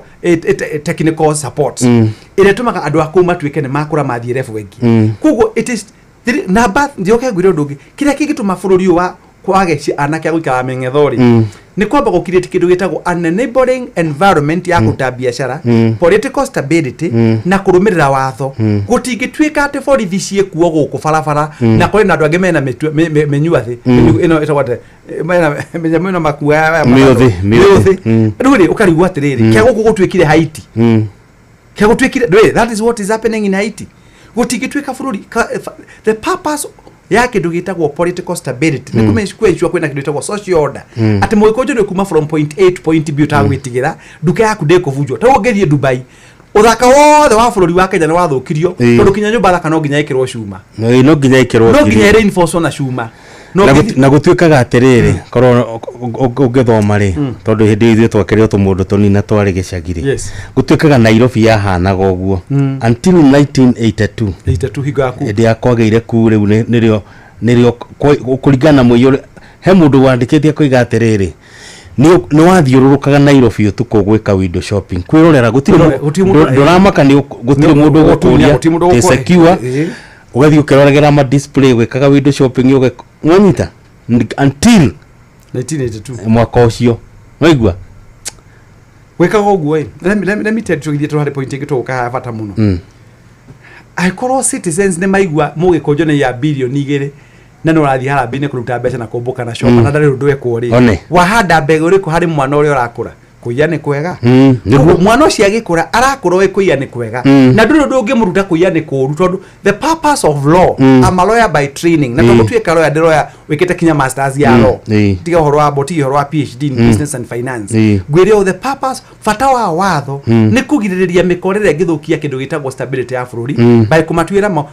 technical support, ĩrĩa ĩtũmaga andũ a kũu matuĩke nĩ makũra mathiĩ level ĩngĩ. Koguo it is namba njoke ngwĩre ũndũ ũngĩ, kĩrĩa kĩngĩtũma bũrũri ũyũ wa kwage anake a gũikara mĩng'etho rĩ, nĩ kwamba gũ create kĩndũ gĩtagwo an enabling environment ya kũruta biacara, political stability, na kũrũmĩrĩra watho. Gũtingĩtuĩka atĩ borithi ciĩkuo gũkũ barabara na kũrĩ na andũ angĩ mena mĩnyua thĩ. Ĩno ĩtagwo atĩa? Mena mĩnyamũ ĩno makuaga aya Mĩũthĩ, mĩũthĩ. Mĩũthĩ. Rĩu rĩ, ũkarigwo atĩrĩrĩ, kĩa gũkũ gũtuĩkire Haiti? Kĩa gũtuĩkire ndũĩ, that is what is happening in Haiti. Gũtingĩtuĩka bũrũri the purpose ya kĩndũ gĩtagwo political stability nĩ kũmenya kwĩna kĩndũ gĩtagwo social order, atĩ mũgĩkũnjũ nĩ kuma from point A to point B ũtagwĩtigĩra nduka yaku ndĩkũbunjwo. Ta rĩu ũngĩthiĩ Dubai, ũthaka wothe wa bũrũri wa Kenya nĩ wathũkirio, tondũ kinya nyũmba thaka no nginya ĩkĩrwo cuma. No no nginya ĩkĩrwo No nginya ngiri. ĩreinforcwo na cuma. No Na na gũtuĩkaga atĩrĩrĩ, korwo ũngĩthoma rĩ, tondũ hĩndĩ ĩyo ithuĩ twakĩrĩ o tũmũndũ tũnini na twarĩ gĩcagi rĩ, gũtuĩkaga Nairobi yahanaga ũguo until 1982. 82, hingo yaku. Hĩndĩ ya kwagĩire kuu rĩu nĩrĩo kũringana na mũiyũro, he mũndũ wandĩkĩte akoiga atĩrĩrĩ, nĩ wathiũrũrũkaga Nairobi ũtukũ gwĩka window shopping, kwĩrorera, gũtirĩ Kwĩrorera, gũtirĩ mũndũ- ndũramaka nĩ gũtirĩ mũndũ Gũtunya, ũgũkũria gũtirĩ mũndũ ndĩ ũgũkũria. secure. Ũgathiĩ ũkĩroragĩra ma display, gwĩkaga window shopping, wanyita until 1982. Mwaka ũcio waigua. Gwĩkaga ũguo ĩ, let me tell you, tũgĩthiĩ tũharĩ point ĩngĩ tũgũka haha bata mũno. Angĩkorwo citizens nĩ maigua mũgĩkũnjo nĩ ya birioni 2 na nĩ ũrathiĩ harambĩ-inĩ kũruta mbeca na kũmbũka na coka, na ndarĩ ũndũ ekwo rĩ, One. wahanda mbegũ ĩrĩkũ harĩ mwana ũrĩa ũrakũra kũiya nĩ kwega? Nĩguo. Koguo mwana ũcio agĩkũra arakũra oĩ kũiya nĩ kwega, na ndũrĩ ũndũ ũngĩmũruta kũiya nĩ kũũru, tondũ the purpose of law, I'm a lawyer by training, na tondũ lawyer ndĩ lawyer wĩkĩte kinya masters ya law, tiga ũhoro wa tiga ũhoro wa PhD in business and finance. Ngwĩre ũũ, the purpose, bata wa watho nĩ kũgirĩrĩria mĩkorĩre ĩngĩthũkia kĩndũ gĩtagwo stability ya bũrũri, by kũmatuĩra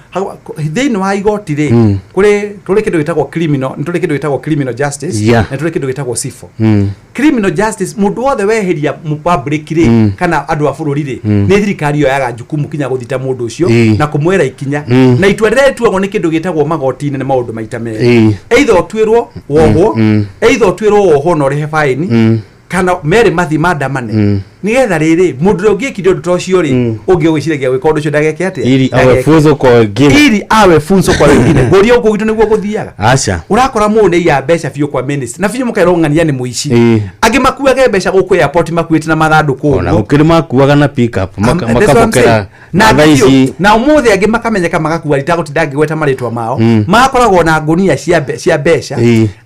thĩinĩ wa igoti rĩ, kũrĩ tũrĩ kĩndũ gĩtagwo criminal, nĩ tũrĩ kĩndũ gĩtagwo criminal justice, na tũrĩ kĩndũ gĩtagwo civil. Criminal justice, mũndũ wothe weheria public rĩ, kana andũ a bũrũri rĩ, nĩ thirikari yoyaga jukumu kinya gũthita mũndũ ũcio na kũmwĩra ikinya, na itua rĩrĩa rĩtuagwo nĩ kĩndũ gĩtagwo magoti-inĩ nĩ maũndũ maita merĩ: either ũtuĩrwo wohwo, either ũtuĩrwo wohwo na ũrĩhe baĩni, kana merĩ mathi mandamane, nĩgetha rĩrĩ mũndũ ũrĩa ũngĩkire ũndũ ta ũcio rĩ, ũngĩ ũgwĩciragia gwĩka ũndũ ũcio ndageke atĩa? Ili awe Ndageke. funzo kwa wengine. Ili awe funzo kwa wengine. Ngũria, gũkũ gwitũ nĩguo gũthiaga? Aca. Ũrakora mũndũ nĩ iya mbeca biũ kwa ministry na biũ mũkerwo ng'ania nĩ mũici. Angĩ makuage mbeca gũkũ airport makuĩte na mathandũkũ Ona ũguo. gũkĩrĩ makuaga na pick up That's what I'm makabokera. saying. Na thaa ici na ũmũthĩ angĩ makamenyeka magakua, itagũtinda ngĩgweta marĩtwa mao, magakoragwo na ngũnia cia mbeca,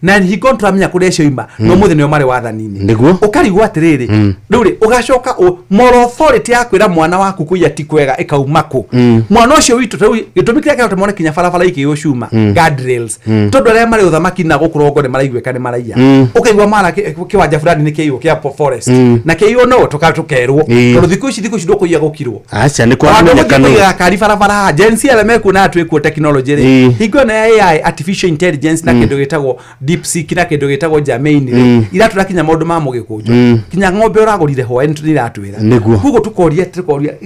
na hingo tũramenya kũrĩa cioima, na ũmũthĩ nĩo marĩ wathani-inĩ. Ũkarigwo atĩrĩrĩ, rĩu rĩ, ũgacoka moral authority ya kwĩra mwana waku kũiya ti kwega ĩkauma kũ? Mwana ũcio witũ rĩu, gĩtũmi kĩrĩa kĩratũma one kinya barabara ikĩiywo cuma, guardrails, tondũ arĩa marĩ ũthamaki na gũkũ rũgongo nĩ maraiguĩka nĩ maraiya. Ũkaigua mara kĩwanja fulani nĩ kĩiywo kĩa forest, na kĩiywo no tũkerwo, tondũ thikũ ici ndũkũiya gũkirwo. Aca, nĩ Andũ kwamenyeka gũthiĩ nũ. kũiga kari barabara haha, Gen Z arĩa mekuona twĩkuo technology rĩ, hingo ĩno ya AI, artificial intelligence, na kĩndũ gĩtagwo DeepSeek na kĩndũ gĩtagwo Gemini rĩ, iratwĩra kinya maũndũ ma mũgĩkũnjo, kinya ng'ombe ũragũrire hwaĩ nĩ iratwĩra. Koguo tũkoria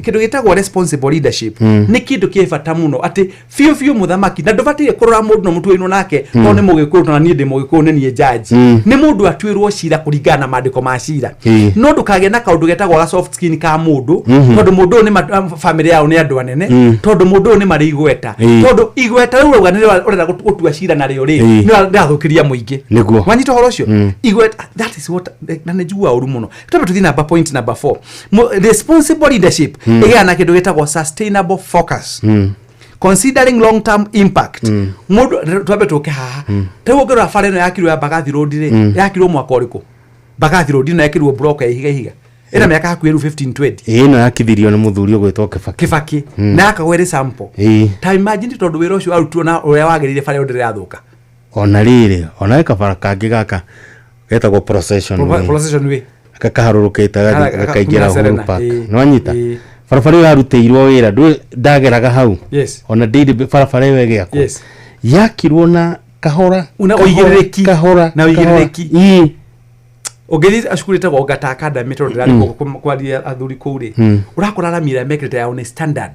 kĩndũ gĩtagwo responsible leadership nĩ kĩndũ kĩ bata mũno, atĩ biũ biũ mũthamaki na ndũbataire kũrora mũndũ na mũtuĩrwo nake, tondũ nĩ mũgĩkũyũ, tondũ niĩ ndĩ mũgĩkũyũ nĩ niĩ judge. Nĩ mũndũ atuĩrwo cira kũringana Kũringana na maandĩko ma cira. No ndũkagĩe na kaũndũ getagwo ga soft skin ka mũndũ, tondũ mũndũ ũyũ nĩ family yao nĩ andũ anene, tondũ mũndũ ũyũ nĩ marĩ igweta, tondũ igweta rĩu ũrauga nĩrĩo ũrenda gũtua cira narĩo rĩ, nĩ rĩrathũkĩria mũingĩ. Wanyita ũhoro ũcio? Igweta, that is what, na nĩ njiguaga ũru mũno. Twambe tũthiĩ number, point number 4. Responsible leadership ĩgĩaga na kĩndũ gĩtagwo sustainable focus, considering long term impact. Mũndũ, twambe tũke haha. Rĩu ũngĩrora bara ĩno yakirwo ya Mbagathi Road rĩ, yakirwo mwaka ũrĩkũ? Mbagathi Road ĩno yakirwo block ya ihiga ihiga ĩna mĩaka hakuhĩ rĩu 15 20. Ĩno yakithirio nĩ mũthuri ũgwĩtwo Kibaki. Kibaki. Na yakagwo ĩrĩ sample. Ta imagine, tondũ wĩra ũcio warutirwo na ũrĩa wagĩrĩire, bara ĩyo ndĩrathũka. Ona rĩrĩ, ona he kabara kangĩ gaka getagwo Procession Way. Procession Way. Gakaharũrũkĩte gakaingĩra kuma Uhuru Serena. Park. Nĩwanyita? Barabara ĩyo yarutĩirwo wĩra, ndũĩ ndageraga hau. Ona ndĩrĩ barabara ĩyo ĩgĩakwo, yakirwo na kahora, Na kahora, ũigĩrĩrĩki. kahora, Na kahora. ũigĩrĩrĩki. Ũngĩthiĩ cukuru ĩtagwo Ngata Academy, tondũ ndĩrarĩ kwaria athuri kũu rĩ, ũrakora rami ĩrĩa mekĩrĩte yao nĩ standard,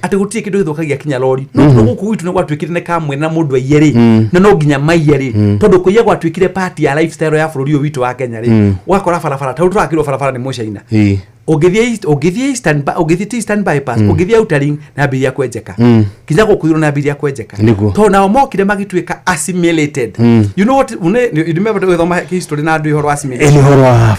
atĩ gũtirĩ kĩndũ gĩthũkagia kinya rori. No tondũ gũkũ gwitũ nĩ gwatuĩkire nĩ kamwe na mũndũ aiye rĩ, na no nginya maiye rĩ, tondũ kũiya gwatuĩkire part ya lifestyle ya bũrũri ũyũ witũ wa Kenya rĩ, ũgakora barabara ta rĩu tũrakirwo barabara nĩ mũcaina. Ũngĩthiĩ ũngĩthiĩ ti Eastern Bypass, ũngĩthiĩ Outer Ring, nambĩrĩria kwenjeka, kinya gũkũ igũrũ nambĩrĩria kwenjeka, tondũ nao mokire magĩtuĩka assimilated. You know what, you remember gũthoma history na andũ ũhoro wa Ĩ, assimilation? nĩ ũhoro wa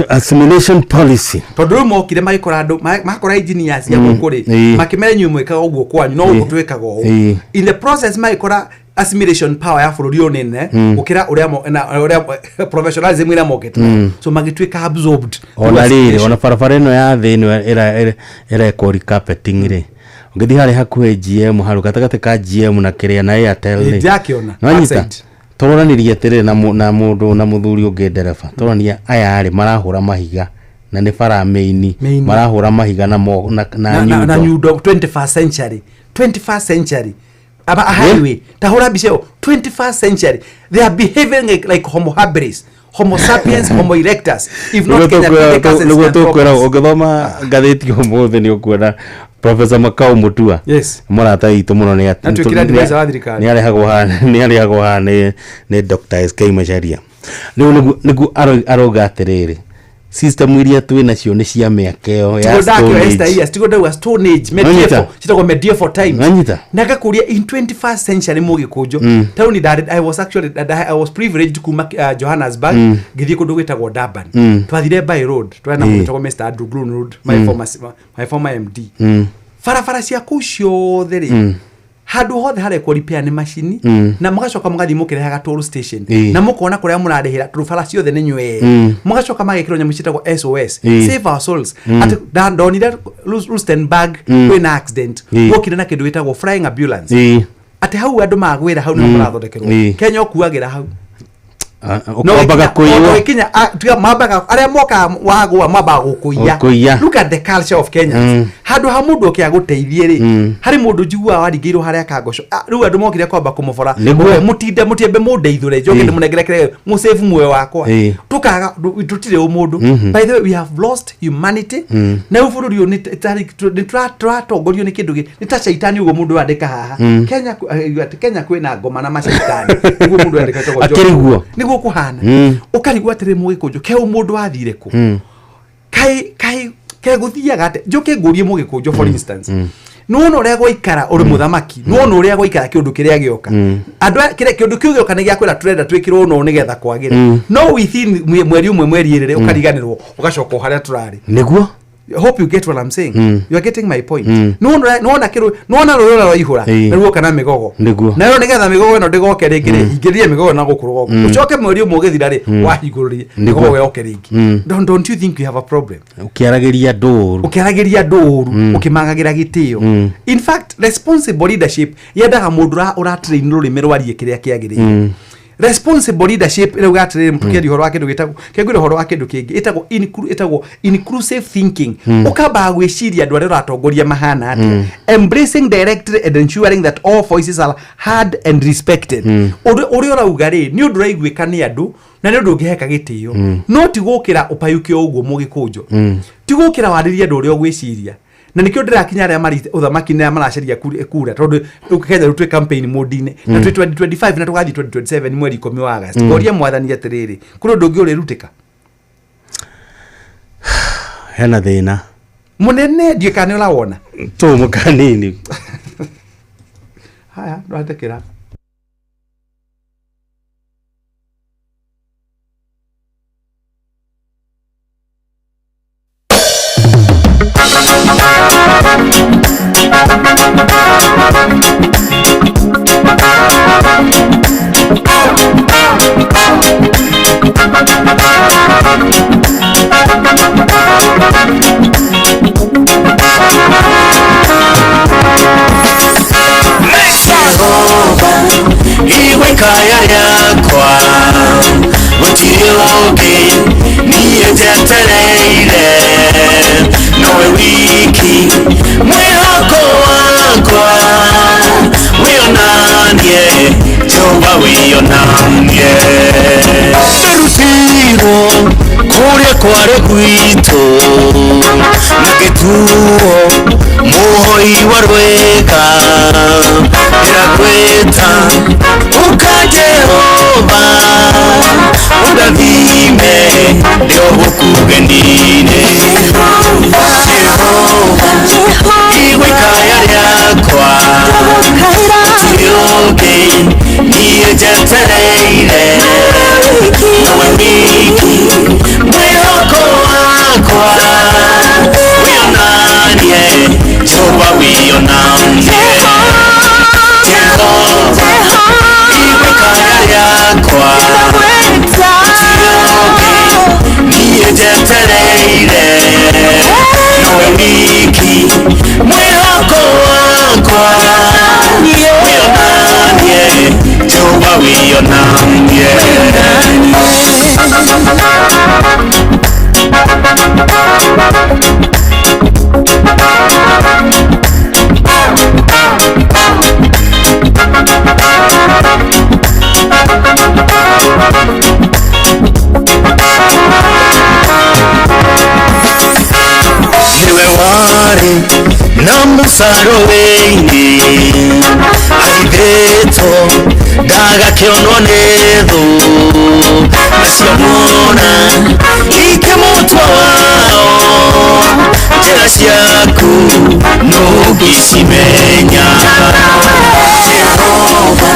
assimilation policy. Tondũ rĩu mokire magĩkora andũ makora engineers ya gũkũ rĩ, makĩmera inyuĩ mwĩkaga ũguo kwanyu, no gũkũ twĩkaga ũũ. In the process magĩkora assimilation power ya bũrũri ũyũ nĩ nene gũkĩra ũrĩa na ũrĩa professionalism ĩrĩa mokĩte nayo. So magĩtuĩka absorbed through Ona rĩrĩ, assimilation. ona barabara ĩno ya thĩ ĩno ĩrekwo recarpeting rĩ, ũngĩthiĩ harĩa hakuhĩ GM, haru gatagatĩ ka GM na kĩrĩa na Airtel rĩ, Ndakĩona. nĩwanyita? Backside. Tũronanirie atĩrĩrĩ na mũndũ na mũthuri ũngĩ ndereba, tũronania aya rĩ marahũra mahiga na nĩ bara main, Main. marahũra mahiga na mo- na na na nyundo. Nyundo, 21st century, 21st century aba a highway, tahura mbica ĩyo, 21st century, they are behaving like homo habilis, homo sapiens, homo erectus, if not Kenya Pithecanthropus. Nĩguo tũkwĩra, ũngĩthoma ngathĩti ũmũthĩ nĩ ũkuona Professor Makau Mutua, mũrata witũ mũno, nĩ Atuĩkire advisor wa thirikari. Nĩ arehagwo haha nĩ Dr. SK Macharia. Rĩu nĩguo arauga atĩrĩrĩ, system iria twĩ nacio nĩ cia mĩaka ĩyo ya Tigo ndakĩo Stone Esther Age. years, tigo ndauga Stone Age, Wanyita? medieval, citagwo medieval times. Wanyita? Na ngakũria, in 21st century, mũgĩkũnjũ, taũni ndarĩ, I was actually, I was privileged kuma Johannesburg ngĩthiĩ kũndũ gwĩtagwo Durban. Twathire by road, twarĩ na mũndũ wĩtagwo Mr. Andrew Greenwood, my former MD. Barabara cia kũu ciothe rĩ, handũ hothe harekwo repair nĩ macini, na mũgacoka mũgathiĩ mũkĩrehaga toll station, na mũkona kũrĩa mũrarĩhĩra, tondũ bara ciothe nĩ nywee. Mũgacoka magekĩrwo nyamũ ciĩtagwo SOS, save our souls. Atĩ ndonire Rustenburg kwĩna accident, gwokire na kĩndũ gĩtagwo flying ambulance, atĩ hau andũ magwĩra hau nĩho mũrathondekerwo. Kenya ũkuagĩra hau. Ah, ũkwambaga kũiywo. Kinya tiga mambaga arĩa mokaga wagũa mambaga gũkũiya. Gũkũiya. Look at the culture of Kenyans. Handũ ha mũndũ oke agũteithie rĩ, harĩ mũndũ njiguaga waringĩirwo harĩa kangoco. Ah, rĩu andũ mokire kwamba kũmũbora. Nĩguo. We, mũtinde mũtiembe mũndeithũre njoke ndĩmũnengere kĩrĩa mũsave muoyo wakwa. Tũkaga tũtirĩ ũmũndũ. By the way, we have lost humanity. Na rĩu bũrũri ũyũ nĩ tũratongorio nĩ kĩndũ nĩ ta caitani ũguo mũndũ andĩka haha. Kenya atĩ Kenya kwĩna ngoma na macaitani, nĩguo mũndũ andĩka etagwo John. Akĩrĩ guo. Nĩguo kũhana. Ũkarigwo atĩrĩ, mũgĩkũnjũ, ke mũndũ wathire kũ? Kaĩ kaĩ kegũthiaga atĩa? Njũke ngũrie, mũgĩkũnjũ, for instance, nĩwona ũrĩa gwaikara ũrĩ mũthamaki, nĩwona ũrĩa gwaikara kĩũndũ kĩrĩa gĩoka, andũ kĩũndũ kĩu gĩoka nĩ gĩakwĩra tũrenda twĩkĩrwo ũno nĩgetha kwagĩre, no within mweri ũmwe, mweri ĩrĩ, ũkariganĩrwo, ũgacoka o harĩa tũrarĩ. Hope you get what I'm saying. You are getting my point. Nĩwona nĩwona kĩrũ nĩwona rũĩ rũrĩa rwaihũra, nĩruoka na mĩgogo. Nayo nĩgetha mĩgogo ĩno ndĩgoke rĩngĩ rĩ, hingĩrĩrie mĩgogo na gũkũ rũgongo, ũcoke mweri ũmwe ũgĩthira rĩ, wahingũrĩrie mĩgogo yoke rĩngĩ. Don't you think you have a problem? Ũkĩaragĩria andũ ũru. Ũkĩaragĩria andũ ũru, ũkĩmagagĩra gĩtĩo. In fact, responsible leadership yendaga mũndũ ũratrain rũrĩmĩ rwarie kĩrĩa kĩagĩrĩire. Responsible leadership ĩrauga atĩrĩrĩ, tũkĩaria ũhoro wa kĩndũ gĩtagwo kĩngwĩra ũhoro wa kĩndũ kĩngĩ ĩtagwo ĩtagwo inclusive thinking. Ũkambaga gwĩciria andũ arĩa ũratongoria mahana atĩa, embracing directly and ensuring that all voices are heard and respected. Ũndũ ũrĩa ũrauga rĩ, nĩ ũndũ ũraiguĩka nĩ andũ na nĩ ũndũ ũngĩheka gĩtĩo, no ti gũkĩra ũpayũke o ũguo, mũgĩkũnjo, ti gũkĩra warĩrie andũ ũrĩa ũgwĩciria. Na nĩkĩo ndĩrakinya arĩa marĩ ũthamaki-inĩ, arĩa maracaria kura, tondũ rĩu Kenya rĩu twĩ campaign mode-inĩ, na twĩ 2025 na tũgathiĩ 2027 mweri 10 wa August. Ngoria mwathani atĩrĩrĩ, kũrĩ ũndũ ũngĩ ũrĩrutĩka? Hena thĩna Mũnene, ndiũĩ kana nĩ ũrawona. Tũmũ kanini. Haya, ndwahetũkĩra. Jehova iwe kaya rĩakwa, gũtirĩ ũngĩ niĩ njetereire, nowe wiki mwĩhoko wakwa. Wĩonanie Jehova, wĩonanie. Ndarutirwo kũrĩa kwarĩ gwitũ na gĩtuo mũhoi wa rwĩga. Ndĩrakwĩta, ũka Jehova, ũndathime ndĩ o gũkũ ũgeni-inĩ. Jehova igua ikaya rĩakwa, gũtirĩ ũngĩ niĩ njetereire, nowe wiki mwĩhoko wakwa. Wĩonanie Jehova, wĩonanie. Jehova igua ikaya rĩakwa, gũtirĩ ũngĩ niĩ njetereire, nowe wiki mwĩhoko wakwa. Wĩonanie Jehova, wĩonanie. Niwe warĩ na Musa rũĩ-inĩ, ahithĩtwo ndagakĩonwo nĩ thũ, nacio mona ikĩmũtua wao. Njĩra ciaku nũngĩcimenya. Jehova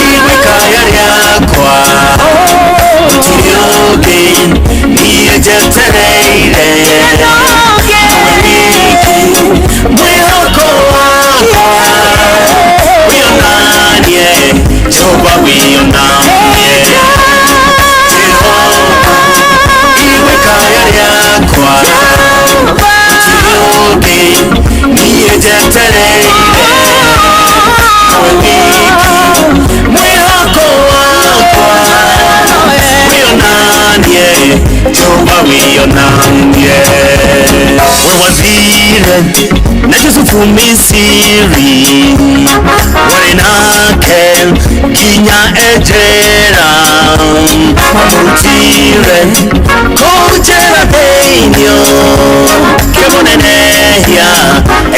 igua ikaya rĩakwa, gũtirĩ ũngĩ niĩ njetereire, nowe wiki mwĩhoko wakwa. Wĩonanie Jehova, wĩonanie. Jehova igua ikaya rĩakwa, gũtirĩ ũngĩ niĩ njetereire, nowe wiki mwĩhoko wakwa. Wĩonanie Jehova, wĩonanie. We wathire na Yusufu Misiri, warĩ nake nginya enjera, wamũrutire kũu njera thĩinĩ, kĩmũnenehia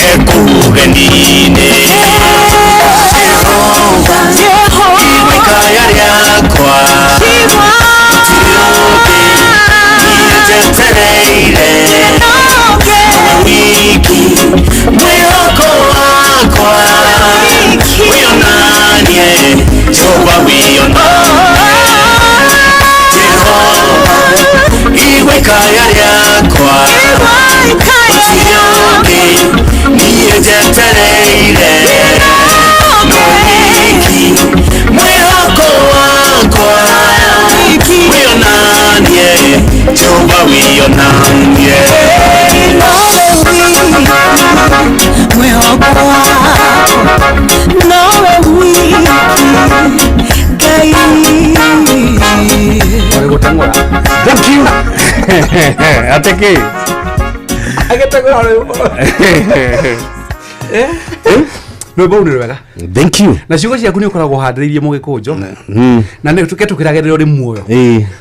ekũu ũgeni-inĩ. Jehova igua ikaya rĩakwa, gũtirĩ ũngĩ niĩ njetereire, nowe wiki mwĩhoko wakwa. Wĩonanie Jehova, wĩonanie. Jehova igua ikaya rĩakwa, gũtirĩ ũngĩ niĩ njetereire, nowe wiki mwĩhoko wakwa. Wĩonanie Jehova, wĩonanie. Mwĩhoko wakwa nowe wiki Ngai. Gũteng'ũra. Thank you. Atĩ kĩ? Agĩteng'ũra rwĩmbo. Eh? Rwĩmbo rũu nĩ rwega. Thank you. Na ciugo ciaku nĩ ũkoragwo ũhandĩrĩirie mũgĩkũnjo na nĩ tũke tũkĩragĩrĩra ũrĩ muoyo,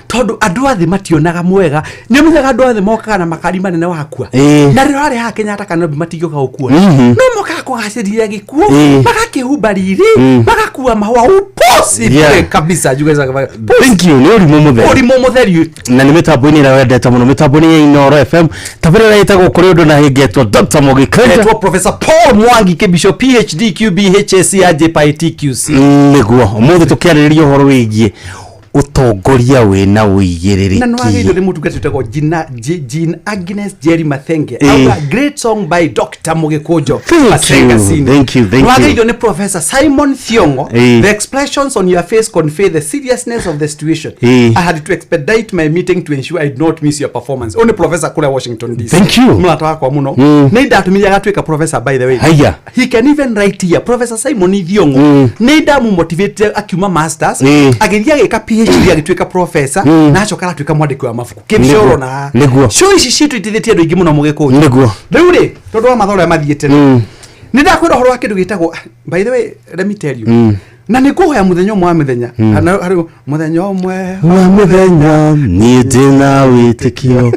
tondũ andũ a thĩ mationaga mwega. Nĩ ũmenyaga andũ a thĩ mokaga na makari manene wakua, na rĩrĩa warĩ haha Kenyatta kana Nairobi matingĩũka gũkuona, no mokaga kũgacĩrithia gĩkuũ, magakĩhumba riri, magakua mahũa uposi bure kabisa. You guys are Thank you. Nĩ ũrimũ mũtheri. Ũrimũ mũtheri. Na nĩ mĩtambo-inĩ ĩrĩa wendete mũno, mĩtambo-inĩ ya Inooro FM, tabarĩra ĩtagwo Kũrĩ Ũndũ na Hĩngetwo Dr. Mũgĩkũnjo. Etwo Professor Paul Mwangi Kĩbico, PhD QB HSC AJPITQC. Nĩguo ũmũthĩ tũkĩarĩrĩria ũhoro wĩgiĩ ũtongoria wĩna ũigĩrĩrĩki. Na nĩwagĩrĩirwo nĩ mũtungati wĩtagwo Jean Agnes Jerry Mathenge. Auga, "Great song by Dr. Mũgĩkũnjo." Thank Masenga you, Senior. thank you, thank you. Nĩwagĩrĩirwo nĩ Professor Simon Thiongo. "The expressions on your face convey the seriousness of the situation. I had to expedite my meeting to ensure I did not miss your performance." Ũyũ nĩ professor kũrĩa Washington DC. Thank you. Mũrata wakwa mũno. Nĩ ndatũmire agatuĩka professor, by the way. Haya. He can even write here. Professor Simon Thiongo, nĩ ndamũmotivate akiuma masters, agĩthiĩ agĩka PhD, agĩtuĩka professor, na acoka aratuĩka mwandĩki wa mabuku. Kĩmcoro na show ici citũ iteithĩtie andũ aingĩ mũno, mũgĩkũnjo. Rĩu rĩ, tondũ wa mathaa ũrĩa mathiĩte rĩ, nĩ ndakwĩra ũhoro wa kĩndũ gĩtagwo, by the way, let me tell you, na nĩ ngũhoya mũthenya ũmwe wa mĩthenya. Na harĩ mũthenya ũmwe wa mũthenya, niĩ ndĩna wĩtĩkio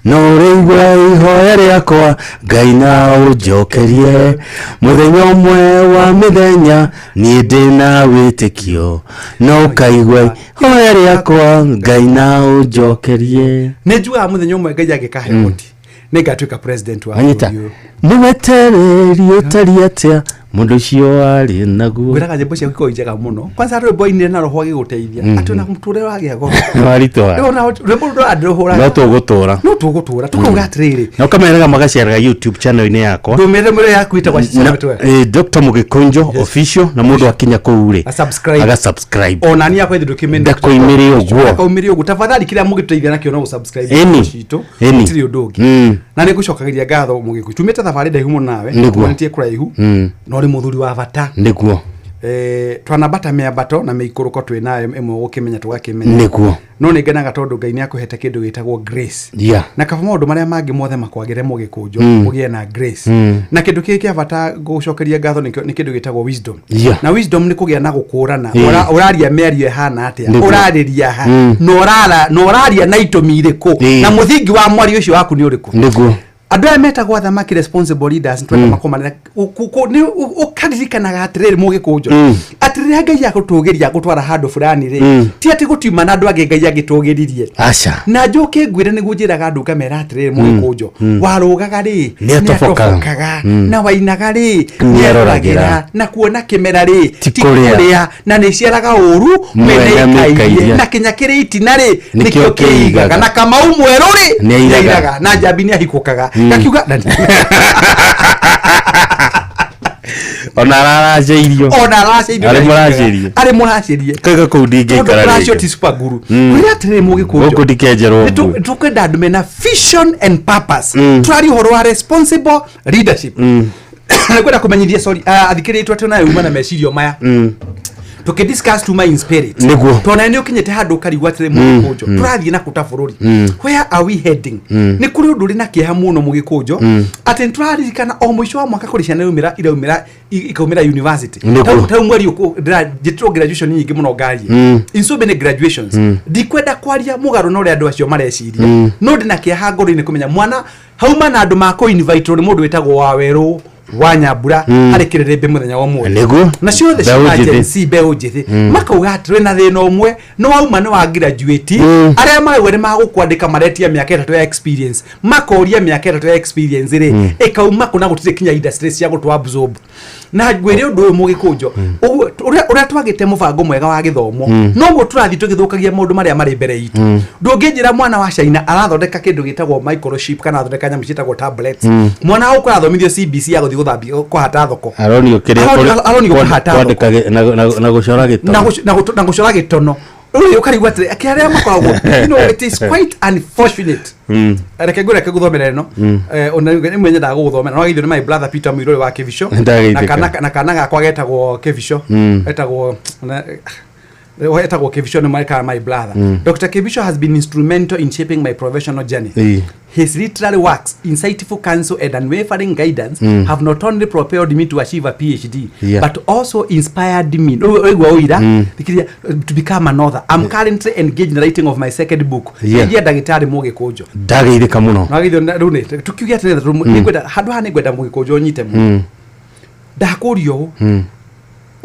no ũrĩigua ihoya rĩakwa, Ngai na ũnjokerie. Mũthenya ũmwe wa mĩthenya, niĩ ndĩna wĩtĩkio no ũkaigua ihoya rĩakwa, Ngai na ũnjokerie. Nĩ njugaga mũthenya ũmwe Ngai angĩkahe ũhoti, nĩ ngatuĩka president wa Anyita. bũrũri ũyũ. Nĩ wetereri ũtariĩ atĩa mũndũ ũcio warĩ naguo. Ngwĩraga nyĩmbo ciaku ikoragwo njega mũno. Kwanza rwĩmbo ainire na roho agĩgũteithia, atĩ ona mũtũrĩre wagĩa goro. Waritũha. Rĩu ona rwĩmbo rũu ndũrandĩrũhũraga. No tũgũtũra. No tũgũtũra tũkauga atĩrĩrĩ. Na ũkamerega magaceraga YouTube channel-inĩ yakwa. Ndũmĩrĩre mũrĩ yaku ĩtagwo Dr. Mũgĩkũnjo Official, na mũndũ akinya kũu rĩ, A subscribe. Aga subscribe. Ona niĩ akwa ithe ndũkĩmene. Ndakoimĩre ũguo. Ndakaumĩre ũguo. Tafadhali, kĩrĩa mũgĩtũteithia nakĩo no gũ-subscribe citũ. Gũtirĩ ũndũ ũngĩ. Na nĩ ngũcokagĩria ngatho, mũgĩkũ. Tumĩte thabarĩ ndaihu mũno nawe. Tumanĩtie kũraihu, na ũrĩ mũthuri wa bata. Twanambata mĩambato na mĩikũrũko twĩ nayo, ĩmwe gũkĩmenya tũgakĩmenya. No nĩ ngenaga tondũ Ngai nĩ akũhete kĩndũ gĩtagwo grace, na kaba maũndũ marĩa mangĩ mothe makwagĩre, mũgĩkũnjo, ũgĩe na grace. Na kĩndũ kĩngĩ kĩa bata gũcokeria ngatho nĩ kĩndũ gĩtagwo wisdom. Na wisdom nĩ kũgĩa na gũkũrana. Ũraria mĩario ĩhana atĩa, ũrarĩria ha, na na ũraria na itũmi irĩkũ, na mũthingi wa mwario ũcio waku nĩ ũrĩkũ. Andũ aya metagwo athamaki, responsible leaders, twenda makomanĩra ũkaririkanaga atĩrĩrĩ, mũgĩkũnjo, atĩ rĩrĩa Ngai agũtũgĩria agũtwara handũ fulani rĩ, ti atĩ gũtiuma na andũ angĩ Ngai angĩtũgĩririe. Aca. Na njũke ngwĩre, nĩguo njĩraga andũ ngamera atĩrĩrĩ, mũgĩkũnjo, warũgaga rĩ, Nĩatobokaga. nĩatobokaga. Na wainaga rĩ, Nĩeroragĩra. na kuona kĩmera rĩ, Ti kũrĩa. Na nĩ ciaraga ũru mwene mwene mĩkairie. ikairie, na kĩnya kĩrĩ itina rĩ, nĩkĩo nĩkĩo kĩigaga. Kĩigaga. Na Kamau mwerũ rĩ, Nĩairaga. nĩairaga. Na njambi nĩ ahikũkaga, gakiuga Ona araracĩirio. Ona aracĩirio. Arĩ mũracĩrie. Arĩ mũracĩrie. Kaiga kũu Tondũ ndingĩikara kũracio rĩngĩ. ti super guru. Kwĩra atĩrĩrĩ, mũgĩkũnjo, Gũkũ ndikenjerwo mbu. Tũkwenda andũ mena vision and purpose. Tũraria ũhoro wa responsible leadership. Nĩngwenda kũmenyithia, sorry, athikĩrĩria itũ atĩ onawe uma na mecirio maya tũkĩdiscuss tuma in spirit. Tondũ nĩ ũkinyĩte handũ ũkarigwo atĩrĩ, mũgĩkũnjo, tũrathiĩ na kũta bũrũri? Where are we heading? Nĩ kũrĩ ũndũ ũrĩ na kĩeha mũno, mũgĩkũnjo, atĩ nĩ tũraririkana o mũico wa mwaka kũrĩ ciana iraumĩra ikaumĩra university. Tau mweri njĩtĩrwo graduation nyingĩ mũno ngarie. In so many graduations, ndikwenda kwaria mũgarũ na ũrĩa andũ acio mareciria, no ndĩna kĩeha ngoro-inĩ kũmenya mwana hauma na andũ makũ invite nĩ mũndũ wĩtagwo Wawerũ wa Nyambura harĩ kĩrĩrĩmbĩ mũthenya wa ũmũthĩ. Na ciothe Mbeũ cia njĩthĩ. Gen Z, mbeũ njĩthĩ, makauga atĩ twĩna thĩna ũmwe, nĩ wauma nĩ wa graduate, arĩa marauga nĩ magũkwandĩka maretia mĩaka 3 ya experience. Makoria mĩaka 3 ya experience rĩ, ĩkauma kũ na gũtirĩ kinya industry cia gũtũ absorb? Na ngwĩre ũndũ ũyũ, mũgĩkũnjo, ũguo ũrĩa twagĩte mũbango mwega wa gĩthomo, noguo tũrathiĩ tũgĩthũkagia maũndũ marĩa marĩ mbere itũ. Ndũngĩnjĩra mwana wa China arathondeka kĩndũ gĩtagwo microchip kana athondeka nyamũ ciĩtagwo tablets, mwana wa gũkũ arathomithio CBC ya gũthiĩ gũthambia kũhata thoko. Aronio kĩrĩa Aronio kũhata thoko. kwandĩka na gũcora na gĩtono. Na gũcora gĩtono. Rĩu ũkarigwo atĩrĩ, akĩ arĩa makoragwo, it is quite unfortunate. Reke ngwĩre, reke ngũthomere ĩno. Ona rĩmwe nyendaga gũgũthomera no geithio nĩ my brother Peter Mũirũrĩ wa Kĩbico. Ndageithĩka. Na kana gakwa getagwo Kĩbico. Getagwo Etagwo Kibicho nĩ marekaga my brother. Dr. Kibicho has been instrumental in shaping my professional journey. His literary works, insightful counsel, and unwavering guidance have not only propelled me to achieve a PhD, but also inspired me Ũigua ũira thikĩrĩria, to become an author. I'm currently engaged in the writing of my second book. Ngeithia ndagĩtarĩ Mũgĩkũnjũ. Ndageithĩka mũno. Nĩwageithio rĩu nĩ tukiuge atĩrĩrĩ, nĩngwenda handũ haha, nĩngwenda Mũgĩkũnjũ ũnyite mũno. Ndakũria ũũ,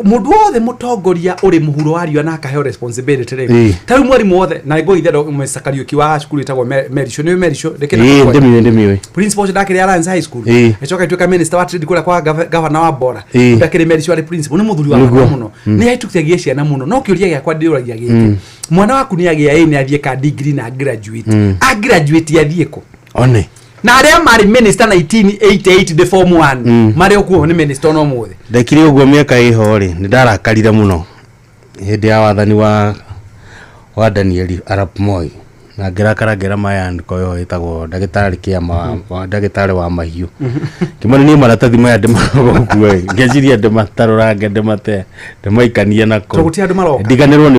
mũndũ wothe mũtongoria ũrĩ mũhuro wa riũa na akaheo responsibility rĩ, ta rĩu mwarimũ wothe, na ngũgeithia Mr. Kariũki wa cukuru ĩtagwo Merisho, nĩũĩ Merisho? Ndĩmiũĩ, ndĩmiũĩ. Principal ũcio ndakĩrĩ Alliance High School, ĩcoka ĩtuĩka minister wa trade kũrĩa kwa gavana wa Bora. Ndakĩrĩ Merisho arĩ principal, nĩ mũthuri wa bata mũno, nĩ ahĩtũkagia ciana mũno. No kĩũria gĩakwa ndĩũragia gĩkĩ, mwana waku nĩ agĩa A, nĩ athiĩ ka degree na graduate, a graduate athiĩ kũ? One. Na arĩa marĩ minister 1988 the form 1 marĩ o kuo, nĩ minister ona ũmũthĩ. Ndekire ũguo mĩaka ĩho rĩ, nĩ ndarakarire mũno hĩndĩ ya wathani wa Daniel Arap Moi, na ngĩrakara ngĩra mayandĩko ĩyo ĩtagwo ndagĩtarĩ kĩama wa ndagĩtarĩ wa mahiũ, kĩmone niĩ maratathi maya ndĩmaroga ũguo ĩ, ngeciria ndĩmatarũrange, ndĩmate, ndĩmaikanie nako. Tondũ gũtirĩ andũ maroka. Ndiganĩrwo nĩ